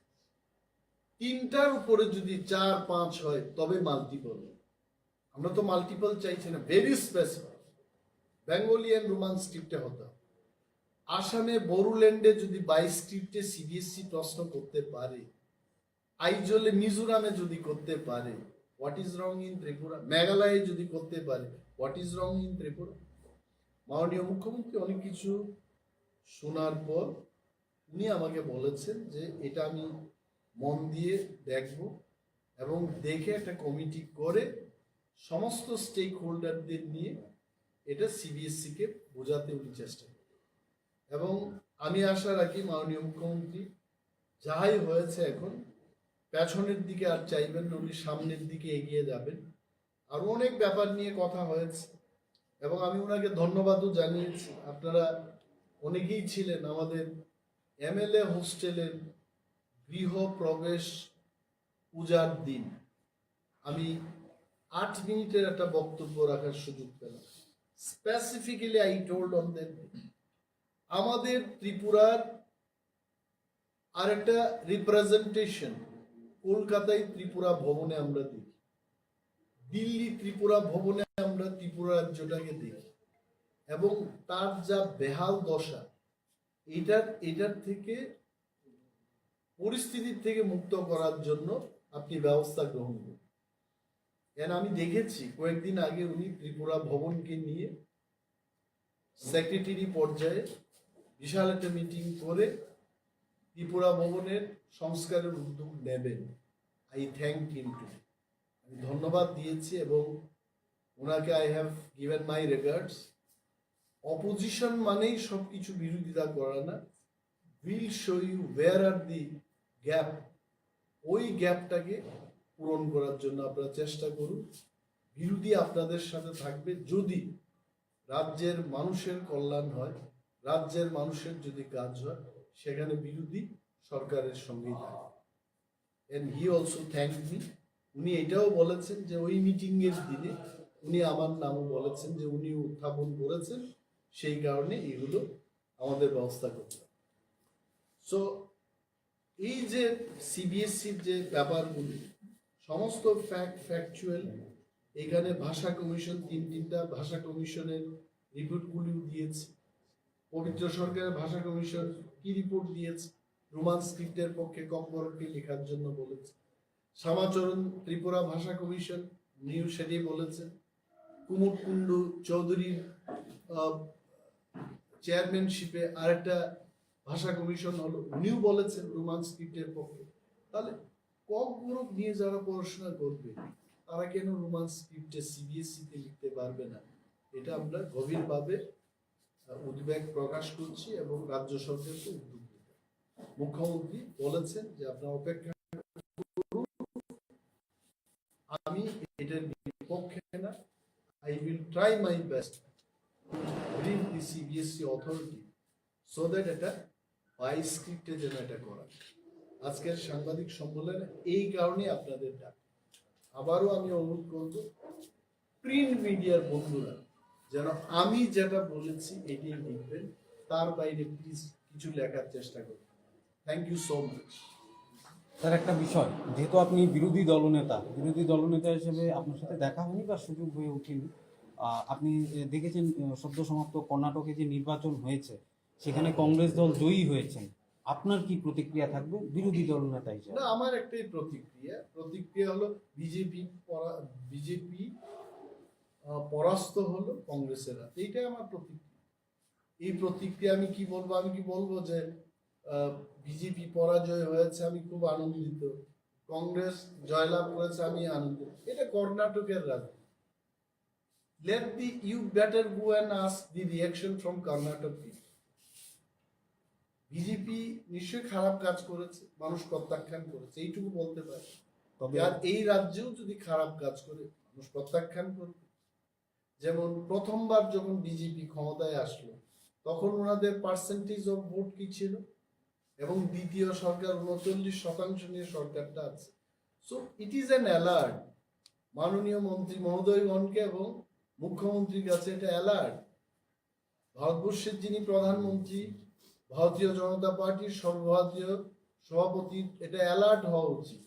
তিনটার উপরে যদি চার পাঁচ হয় তবে মাল্টিপল। আমরা তো মাল্টিপল চাইছি না, very specific. Bengali and Roman স্ক্রিপ্টে হতো। আসামে বড়োল্যান্ডে যদি বাইশ স্ক্রিপ্টে সিবিএসই প্রশ্ন করতে পারে, আইজলে মিজোরামে যদি করতে পারে, what is wrong in Tripura? মেঘালয়ে যদি করতে পারে, what is wrong in Tripura? মাননীয় মুখ্যমন্ত্রী অনেক কিছু শোনার পর উনি আমাকে বলেছেন যে এটা আমি মন দিয়ে দেখব এবং দেখে একটা কমিটি করে সমস্ত স্টেক হোল্ডারদের নিয়ে এটা সিবিএসসি কে বোঝাতে উনি চেষ্টা করবেন। এবং আমি আশা রাখি মাননীয় মুখ্যমন্ত্রী যাই হয়েছে এখন পেছনের দিকে আর চাইবেন না, উনি সামনের দিকে এগিয়ে যাবেন। আরো অনেক ব্যাপার নিয়ে কথা হয়েছে এবং আমি ওনাকে ধন্যবাদও জানিয়েছি। আপনারা অনেকেই ছিলেন আমাদের এমএলএ হোস্টেলের গৃহ প্রবেশ পূজার দিন আমি আট মিনিটের একটা বক্তব্য রাখার সুযোগ পেলাম। Specifically I told on that day, আমাদের ত্রিপুরার আর একটা রিপ্রেজেন্টেশন কলকাতায় ত্রিপুরা ভবনে আমরা দেখি, দিল্লি ত্রিপুরা ভবনে আমরা ত্রিপুরা রাজ্যটাকে দেখি, এবং তার যা বেহাল দশা, এটার এটার থেকে পরিস্থিতির থেকে মুক্ত করার জন্য আপনি ব্যবস্থা গ্রহণ করুন। এন আমি দেখেছি কয়েকদিন আগে উনি ত্রিপুরা ভবনকে নিয়ে সেক্রেটারি পর্যায়ে বিশাল একটা মিটিং করে ত্রিপুরা ভবনের সংস্কারের উদ্যোগ নেবেন। I thank him too. আমি ধন্যবাদ দিয়েছি এবং ওনাকে I have given my regards. Opposition মানেই সব কিছু বিরোধিতা করা না। We'll show you where are the gap. ওই গ্যাপটাকে পূরণ করার জন্য আপনারা চেষ্টা করুন। বিরোধী আপনাদের সাথে থাকবে। যদি রাজ্যের মানুষের কল্যাণ হয়, রাজ্যের মানুষের যদি কাজ হয়, সেখানে বিরোধী সরকারের সঙ্গেই থাকবে। And he also thanked me. উনি এটাও বলেছেন যে ওই মিটিং এর দিনে উনি আমার নামও বলেছেন যে উনি উত্থাপন করেছেন, সেই কারণে এগুলো আমাদের ব্যবস্থা করতে হবে। সো এই যে সিবিএসসির যে ব্যাপারগুলি, সমস্ত ফ্যাক্ট ফ্যাকচুয়াল। এখানে ভাষা কমিশন, তিন তিনটা ভাষা কমিশনের রিপোর্টগুলিও দিয়েছে। পবিত্র সরকারের ভাষা কমিশন কি রিপোর্ট দিয়েছে? রোমান স্ক্রিপ্টের পক্ষে ককবরককে লেখার জন্য বলেছে। শ্যামাচরণ ত্রিপুরা ভাষা কমিশন, উনিও সেটাই বলেছেন। কুমুদ কুণ্ডু চৌধুরীর চেয়ারম্যানশিপে আরেকটা ভাষা কমিশন হলো, উনিও বলেছেন রোমান স্ক্রিপ্টের পক্ষে। তাহলে ককবরক নিয়ে যারা পড়াশোনা করবে, তারা কেন রোমান স্ক্রিপ্টে সিবিএসই তে লিখতে পারবে না? এটা আমরা গভীরভাবে উদ্বেগ প্রকাশ করছি এবং রাজ্য সরকারকে উদ্যোগ নিতে। মুখ্যমন্ত্রী বলেছেন যে আপনারা অপেক্ষা করুন, আমি এটার বিপক্ষে না। I will try my best to bring the CBSE authority so that এটা বাইশ স্ক্রিপ্টে যেন এটা করা। আজকের সাংবাদিক সম্মেলনে এই কারণেই আপনাদের ডাক। আবারও আমি অনুরোধ করব, প্রিন্ট মিডিয়ার বন্ধুরা যেন আমি যেটা বলেছি এটাই লিখবেন, তার বাইরে প্লিজ কিছু লেখার চেষ্টা করবেন। Thank you so much. Sir, একটা বিষয়, যেহেতু আপনি বিরোধী দলনেতা, বিরোধী দলনেতা হিসেবে আপনার সাথে দেখা হয়নি বা সুযোগ হয়ে ওঠেনি। আহ, আপনি এ, দেখেছেন, আহ, সদ্য সমাপ্ত কর্ণাটকে যে নির্বাচন হয়েছে, সেখানে কংগ্রেস দল জয়ী হয়েছেন। আপনার কি প্রতিক্রিয়া থাকবে বিরোধী দলনেতা হিসেবে? না, আমার একটাই প্রতিক্রিয়া। প্রতিক্রিয়া হলো বিজেপি বিজেপি পরাস্ত হলো কংগ্রেসের হাতে, এইটাই আমার প্রতিক্রিয়া। এই প্রতিক্রিয়া আমি কি বলবো? আমি কি বলবো যে বিজেপি পরাজয় হয়েছে, আমি খুব আনন্দিত, কংগ্রেস জয়লাভ করেছে, আমি আনন্দিত? এটা কর্ণাটকের রাজনীতি। Let the, you better go and ask the reaction from Karnataka people. BJP নিশ্চয়ই খারাপ কাজ করেছে, মানুষ প্রত্যাখ্যান করেছে, এইটুকু বলতে পারি। তবে আর এই রাজ্যেও যদি খারাপ কাজ করে, মানুষ প্রত্যাখ্যান করবে। যেমন প্রথমবার যখন বিজেপি ক্ষমতায় আসলো, তখন ওনাদের পার্সেন্টেজ অফ ভোট কি ছিল? এবং দ্বিতীয় সরকার উনচল্লিশ শতাংশ নিয়ে সরকারটা আছে। So it is an alert, মাননীয় মন্ত্রী মহোদয়গণকে এবং মুখ্যমন্ত্রীর কাছে এটা অ্যালার্ট। ভারতবর্ষের যিনি প্রধানমন্ত্রী, ভারতীয় জনতা পার্টির সর্বভারতীয় সভাপতির এটা অ্যালার্ট হওয়া উচিত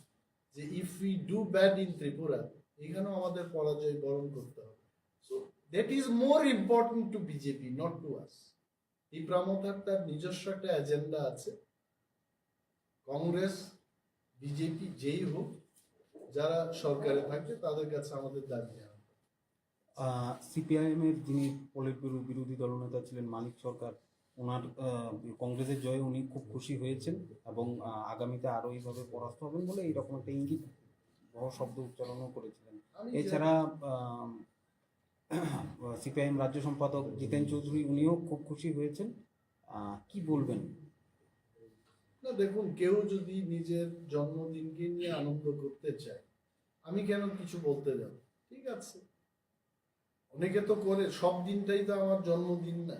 যে if we do bad in Tripura, এখানেও আমাদের পরাজয় বরণ করতে হবে। So that is more important to BJP, not to us. Tipra মথার তার নিজস্ব একটা এজেন্ডা আছে। কংগ্রেস, বিজেপি যেই হোক, যারা সরকারে থাকবে তাদের কাছে আমাদের দাবি জানানো। সিপিআইএম এর যিনি পলিট ব্যুরো বিরোধী দলনেতা ছিলেন মানিক সরকার, ওনার আহ, কংগ্রেসের জয়ে উনি খুব খুশি হয়েছেন এবং আহ, আগামীতে আরো এইভাবে পরাস্ত হবেন বলে এইরকম একটা ইঙ্গিত বহ শব্দ উচ্চারণও করেছিলেন। আমি যে- এছাড়া সিপিআইএম রাজ্য সম্পাদক জিতেন চৌধুরী উনিও খুব খুশি হয়েছেন। আহ, কি বলবেন? না, দেখুন, কেউ যদি নিজের জন্মদিনকে নিয়ে আনন্দ করতে চায়, আমি কেন কিছু বলতে যাব? ঠিক আছে, অনেকে তো করে, সব দিনটাই তো আমার জন্মদিন না।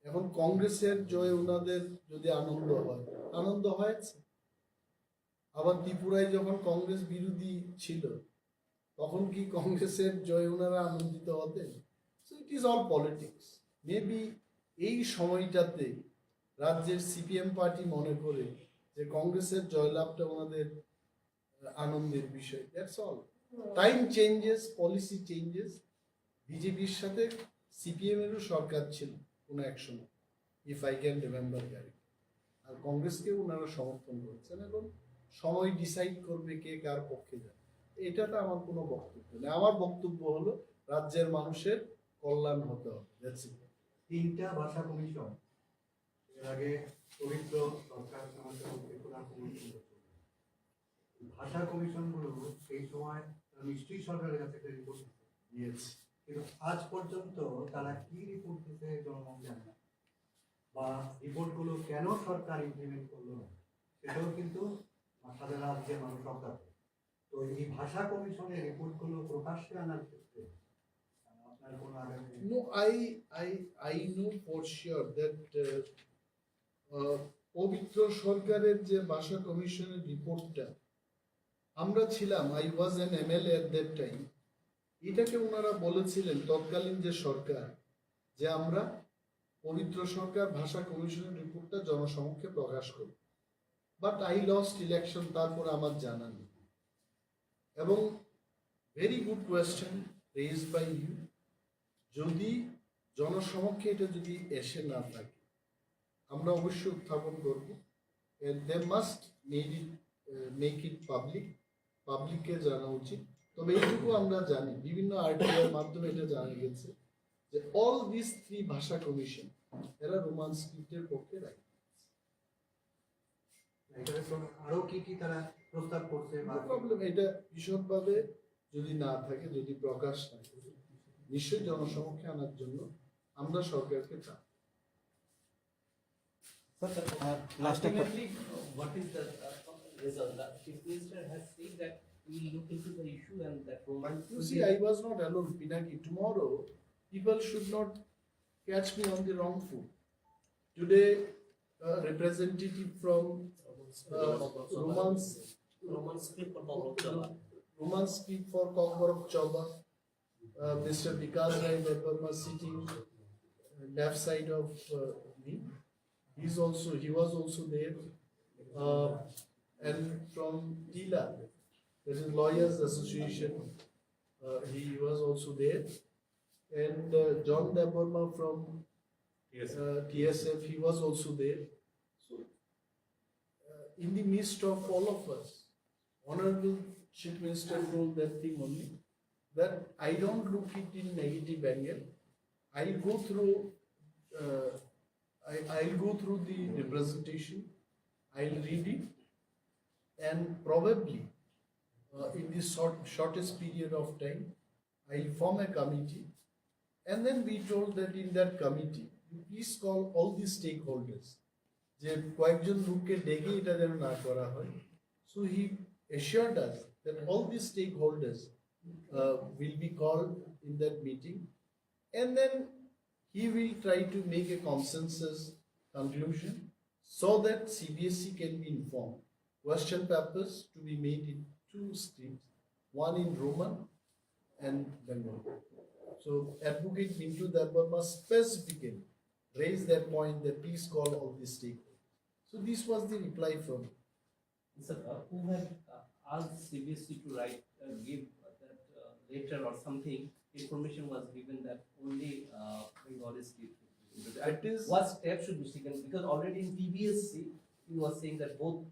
এখন কংগ্রেসের জয়ে ওনাদের যদি আনন্দ হয়, আনন্দ হয়েছে। আবার ত্রিপুরায় যখন কংগ্রেস বিরোধী ছিল, তখন কি কংগ্রেসের জয়ে ওনারা আনন্দিত হতেন? So it is all politics. Maybe এই সময়টাতে রাজ্যের সিপিএম পার্টি মনে করে যে কংগ্রেসের জয়লাভটা ওনাদের আনন্দের বিষয়। That's all. Time changes, policy changes. বিজেপির সাথে সিপিএম এরও সরকার ছিল কোনো এক সময়, if I can remember correctly. আর কংগ্রেসকে ওনারা সমর্থন করছেন। এখন সময় ডিসাইড করবে কে কার পক্ষে যাবে, এটাতে আমার কোনো বক্তব্য নেই। আমার বক্তব্য হলো রাজ্যের মানুষের কল্যাণ হতে হবে। That's it. তিনটা ভাষা কমিশন, এর আগে পবিত্র সরকার আমাদের মধ্যে প্রধান কমিশন করছিল। ভাষা কমিশন গুলো এই সময় নিশ্চয়ই সরকারের কাছে একটা রিপোর্ট দিচ্ছে, ইয়েস। কিন্তু আজ পর্যন্ত তারা কি রিপোর্ট দিচ্ছে জনগণ জানে না, বা রিপোর্ট গুলো কেন সরকার ইমপ্লিমেন্ট করলো না, সেটাও কিন্তু সারা রাজ্যের মানুষ অজ্ঞাত। তো এই ভাষা কমিশনের রিপোর্ট গুলো প্রকাশ্যে আনার ক্ষেত্রে আপনার কোনো আগামী No, I, I, I know for sure that uh, uh, পবিত্র সরকারের যে ভাষা কমিশনের রিপোর্টটা, আমরা ছিলাম, I was an MLA at that time, এটাকে ওনারা বলেছিলেন তৎকালীন যে সরকার, যে আমরা পবিত্র সরকার ভাষা কমিশনের রিপোর্টটা জনসমক্ষে প্রকাশ করব। বাট আই লস্ট ইলেকশন, তারপরে আমার জানা নেই। এবং very good question raised by you, যদি জনসমক্ষে এটা যদি এসে না থাকে, আমরা অবশ্যই উত্থাপন করব। And they must make it, uh, make it public, পাবলিককে জানা উচিত। তবে এইটুকু আমরা জানি, বিভিন্ন আরটিআই এর মাধ্যমে এটা জানা গেছে যে অল দিস থ্রি ভাষা কমিশন এরা রোমান স্ক্রিপ্টের পক্ষে রাইট। এটার জন্য আরো কি কি তারা প্রস্তাব করছে বা প্রবলেম, এটা বিশদভাবে যদি না থাকে, যদি প্রকাশ না করে, নিশ্চয়ই জনসমক্ষে আনার জন্য আমরা সরকারকে চাপ। লাস্ট একটা Ultimately, uh, what is the uh, result? The chief minister has said that he will look into the issue and that Roman You see, I was not alone, Pinaki. Tomorrow, people should not catch me on the wrong foot. Today, a representative from uh, Romans, Roman script for Kokborok Choba. Roman script for Kokborok Choba, uh, Mister Vikas Rai Debbarma sitting uh, left side of uh, me. He's also, he was also there. Uh, and from TILA, that is Lawyers Association, uh, he was also there. And uh, John Debbarma from uh, T S F, he was also there. So, uh, in the midst of all of us, Honorable Chief Minister told that thing only, that I don't look it in negative angle. I'll go through, uh, I, I'll go through the representation, I'll read it, and probably uh, in this short, shortest period of time, I'll form a committee, and then we told that in that committee, you please call all the stakeholders. যে কয়েকজন লোককে ডেকে এটা যেন না করা হয়। So he assured us that all the stakeholders uh, will be called in that meeting, and then he will try to make a consensus conclusion so that C B S E can be informed. Question papers to be made in two scripts, one in Roman and Bengali. So Advocate Mintu Debbarma specifically raised that point that please call all the stakeholders. So this was the reply from Sir, uh, who had uh, asked C B S E to write, uh, give that uh, letter or something, information was given that only uh, Bengali state. It is What step should be taken? Because already in T B S C, he was saying that both